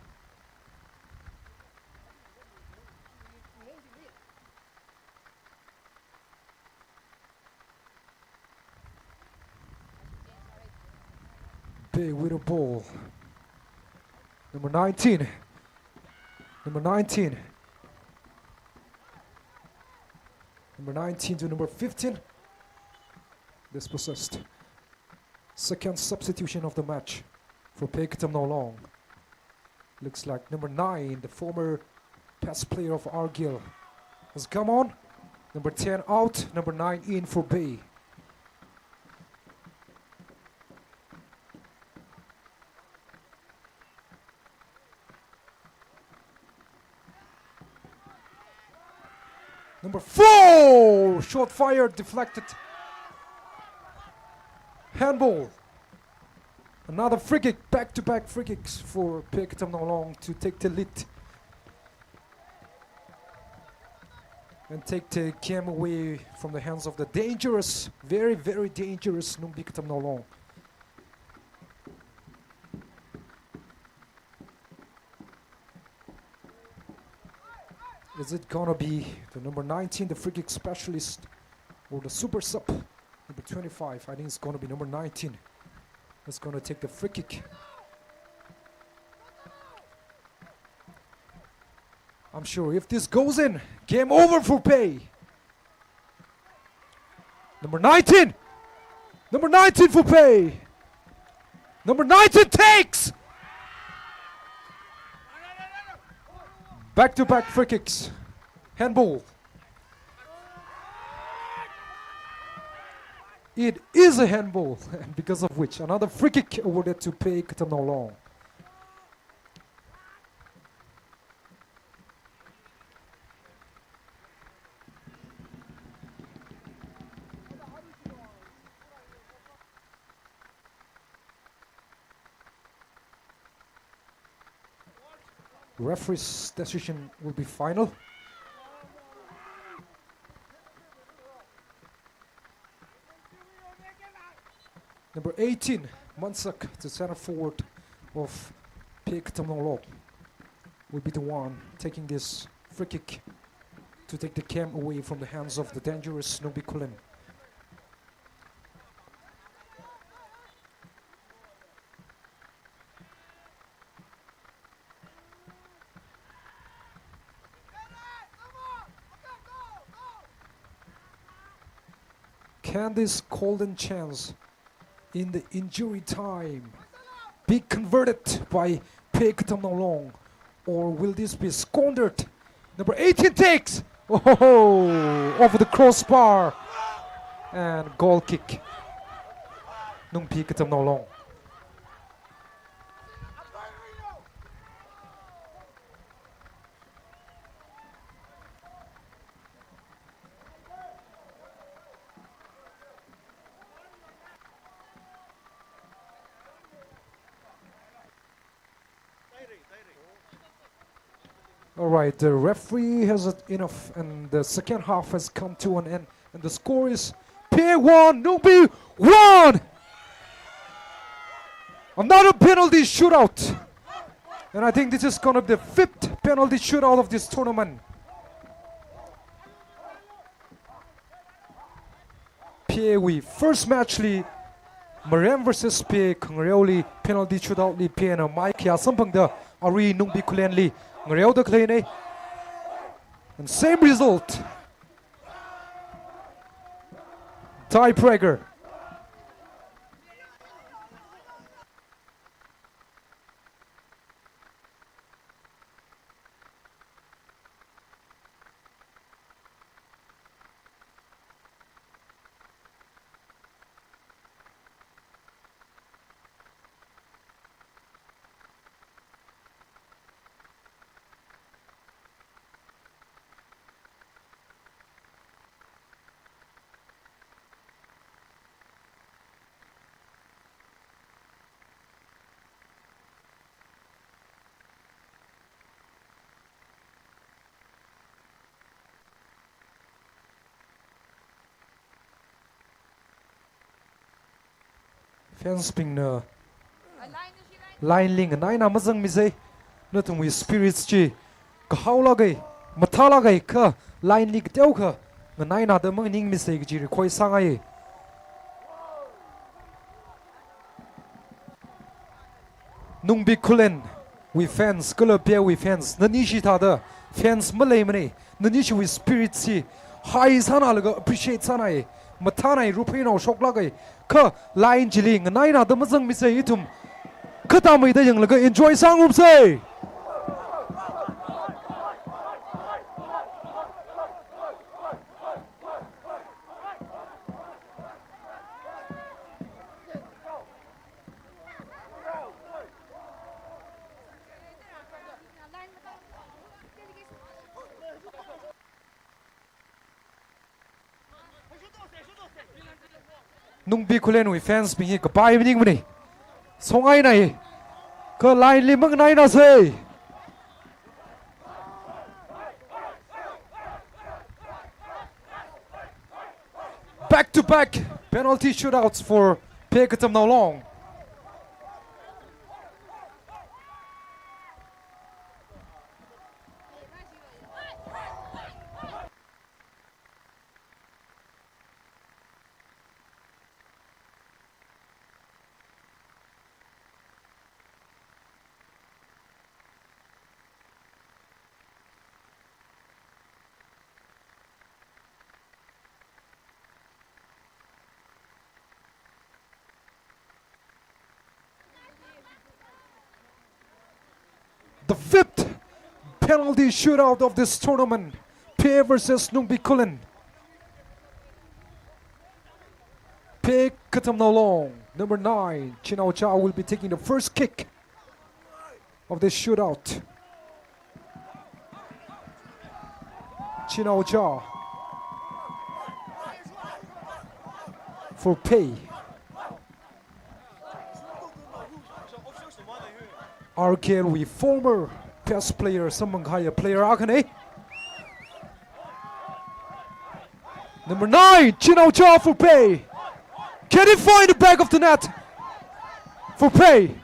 Bay with a ball. Number nineteen. Number nineteen. Number nineteen to number fifteen. Dispossessed. Second substitution of the match for Phek Ktamnaolong. Looks like number nine, the former best player of Argyle, has come on. Number ten out, number nine in for Bay. Number four, shot fired, deflected. Handball. Another free kick, back-to-back free kicks for Phek Ktamnaolong to take the lead and take the game away from the hands of the dangerous, very, very dangerous Nungbik Ktamnaolong. Is it gonna be the number nineteen, the free kick specialist, or the super sub, number twenty-five? I think it's gonna be number nineteen. That's gonna take the free kick. I'm sure if this goes in, game over for Bay. Number nineteen! Number nineteen for Bay! Number nineteen takes! Back-to-back free kicks. Handball. It is a handball, and because of which, another free kick awarded to Phek Ktamnaolong. Referee's decision will be final. Number eighteen, Mansak, the center forward of Phek Ktamnaolong, will be the one taking this free kick to take the game away from the hands of the dangerous Nungbik Khullen. Can this golden chance in the injury time be converted by Phek Ktamnaolong, or will this be squandered? Number eighteen takes, oh, over the crossbar, and goal kick. Nungbik Ktamnaolong. All right, the referee has had enough, and the second half has come to an end, and the score is Phek one, Nungbik one. Another penalty shootout, and I think this is gonna be the fifth penalty shootout of this tournament. Phek wui first match li, Marem versus Phek, ngareoli penalty shootout li Phek na maikhayā samphangda, arui Nungbik Khullen li ngareoda khaleina. And same result. Tiebreaker. Fans bingna line li nganaina mazangmisei, nathumwui spirits chi kahaolāka, mathālāka, kha line li kateokha nganainada maningmisei kaji request sāngai. Nungbi Khullenwui fans, kala Peiwui fans, nanishi thāda fans maleimana, nanishiwui spirits hi high sānalaga appreciate sānai, mathānai, rupheinao shoklāka, kha line chili nganainada mazangmisei ithum. Khatāmeida yanglaga enjoy sāngarumsei. Nungbi Khullenwui fans bing hi kapai maningmana. Songainai. Kha line li manganainasei. Back to back penalty shootouts for Phei Katamnao Long. The fifth penalty shootout of this tournament, Phei versus Nungbi Khullen. Phei Katamnao Long, number nine, Chinaocha, will be taking the first kick of this shootout. Chinaocha for Phei. R K L wui former best player, samphangkahaiya player akhana. Number nine, Chinaocha for Phei. Can he find the back of the net for Phei?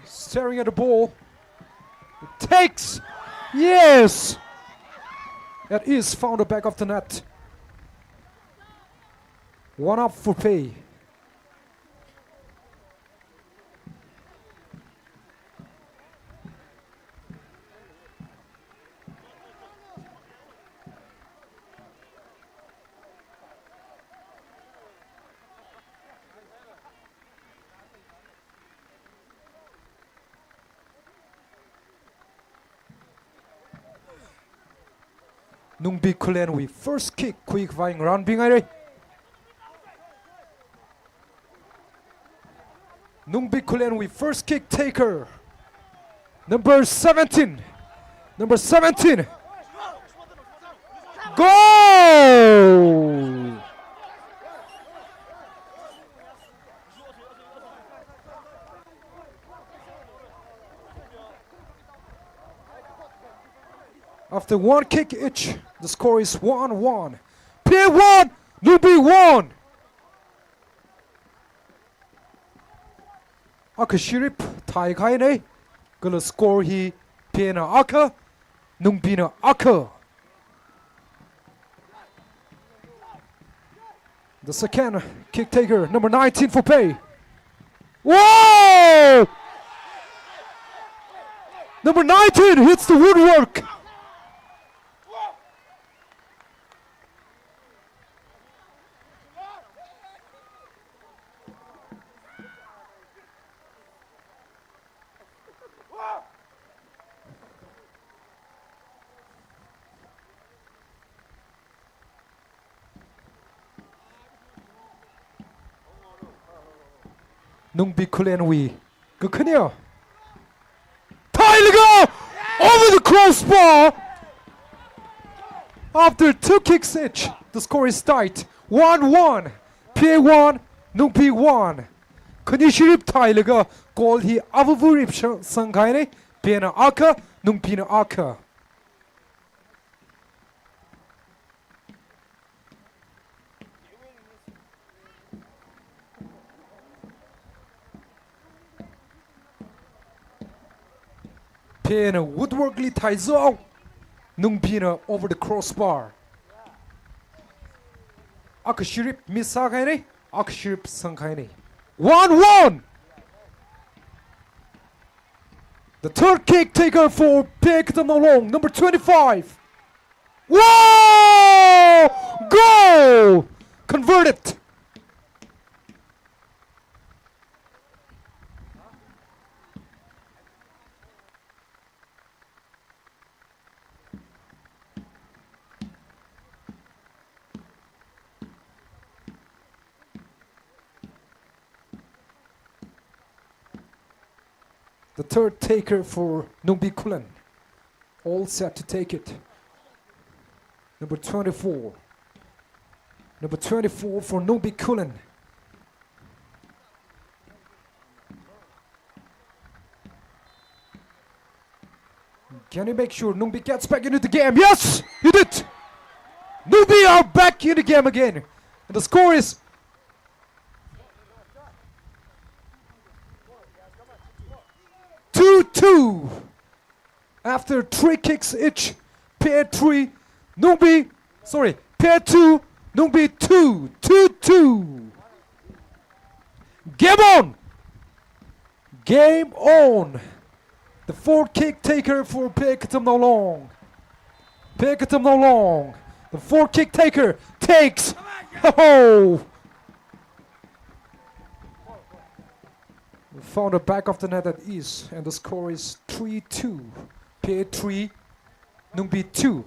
Staring at the ball. It takes. Yes! That is found the back of the net. One up for Phei. Nungbi Khullenwui first kick khuikhavai ngarānbinghaira. Nungbi Khullenwui first kick taker, number seventeen. Number seventeen. Goal! After one kick each, the score is one one. Phei one, Nungbi one. Akha shirip thaihaina, kala score hi Pheina akha, Nungbina akha. The second kick taker, number nineteen for Phei. Whoa! Number nineteen hits the woodwork. Nungbi Khullenwui kakhane. Thailaga over the crossbar. After two kicks each, the score is tied. One one. P A one, Nungbi one. Khani sharip thailaga goal hi avāvārip shang-, sangkahaine. P A na akha, Nungbi na akha. P A na woodwork li thaizao, Nungbi na over the crossbar. Akha sharip miss sākahaine, akha sharip sangkahaine. One one. The third kick taker for P A Katamnao Long, number twenty-five. Wow! Goal! Converted. The third taker for Nungbi Khullen. All set to take it. Number twenty-four. Number twenty-four for Nungbi Khullen. Can he make sure Nungbi gets back into the game? Yes, he did. Nungbi are back in the game again. And the score is two two. After three kicks each, P A three, Nungbi, sorry, P A two, Nungbi two, two two. Game on! Game on! The fourth kick taker for P A Katamnao Long. P A Katamnao Long. The fourth kick taker takes. Oh! Found the back of the net at ease, and the score is three two. P A three, Nungbi two.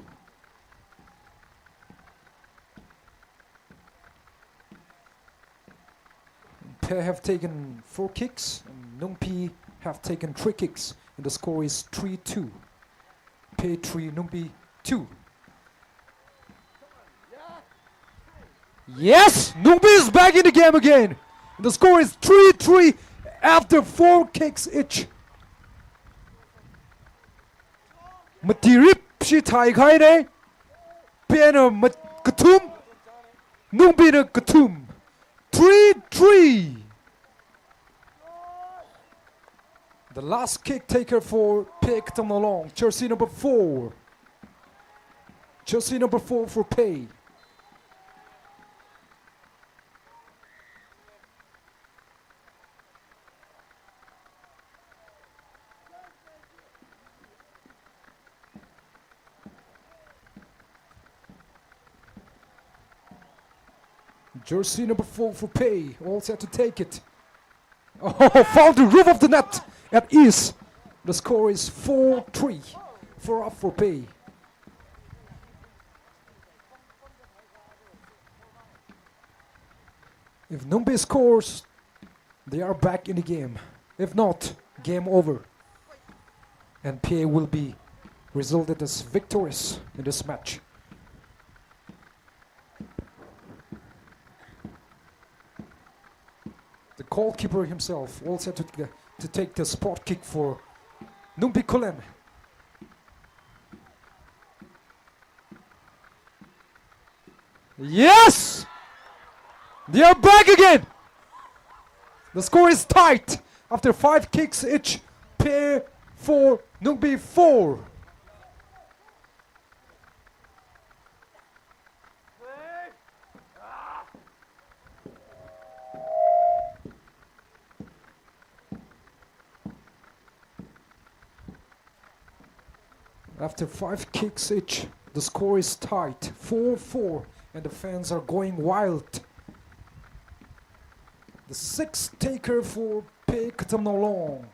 P A have taken four kicks, and Nungbi have taken three kicks, and the score is three two. P A three, Nungbi two. Yes, Nungbi is back in the game again. And the score is three three after four kicks each. Matirip shi thaikahaine. P A na mat-, kathum. Nungbi na kathum. Three three. The last kick taker for P A Katamnao Long, jersey number four. Jersey number four for P A. Jersey number four for P A, all set to take it. Oh, found the roof of the net at ease. The score is four three. Four up for P A. If Nungbi scores, they are back in the game. If not, game over. And P A will be resulted as victorious in this match. The goalkeeper himself all set to, to take the spot kick for Nungbi Khullen. Yes! They are back again! The score is tied after five kicks each. P A four, Nungbi four. After five kicks each, the score is tied, four four, and the fans are going wild. The sixth taker for P A Katamnao Long.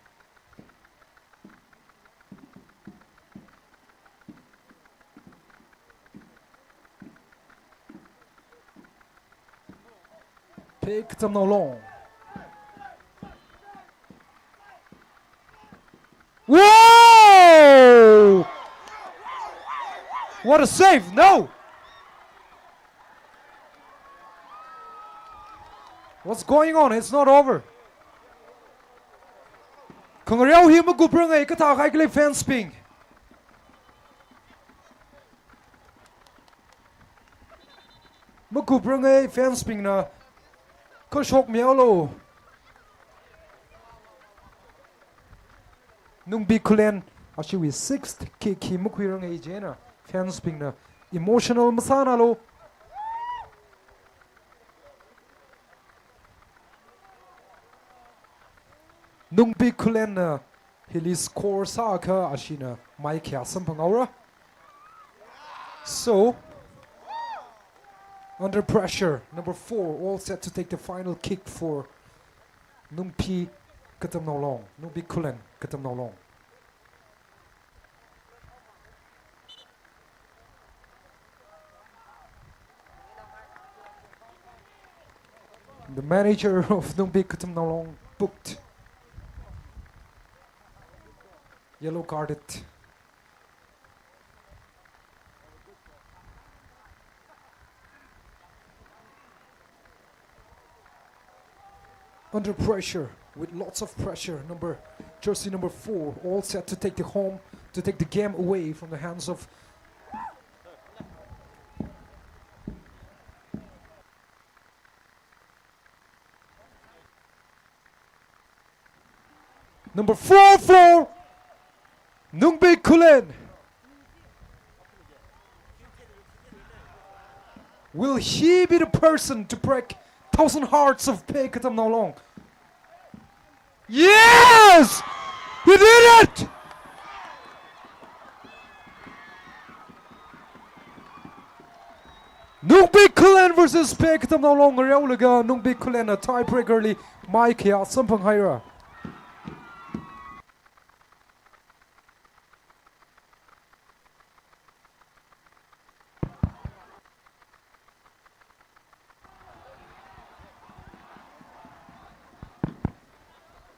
P A Katamnao Long. Whoa! What a save! No! What's going on? It's not over. Khangareo hi makupranga kathā kaikhali fans bing. Makupranga fans bingna. Kashok miaolo. Nungbi Khullen, ashiwui sixth kick hi makhuiranga chieina, fans bingna emotional masānalo. Nungbi Khullenna hili score sākha ashina mai khayā samphanghaora. So, under pressure, number four, all set to take the final kick for Nungbi Katamnaolong, Nungbi Khullen Katamnaolong. The manager of Nungbi Katamnaolong booked. Yellow carded. Under pressure, with lots of pressure, number, jersey number four, all set to take the home, to take the game away from the hands of number four four, Nungbi Khullen. Will he be the person to break thousand hearts of Phei Katamnaolong? Yes! He did it! Nungbi Khullen versus Phei Katamnaolong ngareolaga Nungbi Khullenna tiebreaker li mai khayā samphanghaira.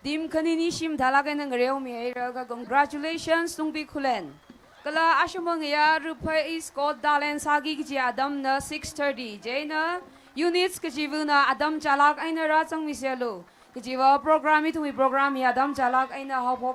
Team khanini shim thalak eina ngareomihaira kha congratulations Nungbi Khullen. Kala ashimang ya Ruphei East Court Dalen sāki kaji atamna six thirty. Chieina units kachivana atam chālak eina rāzangmiselu. Kajiva program ithumwui program hi atam chālak eina haophok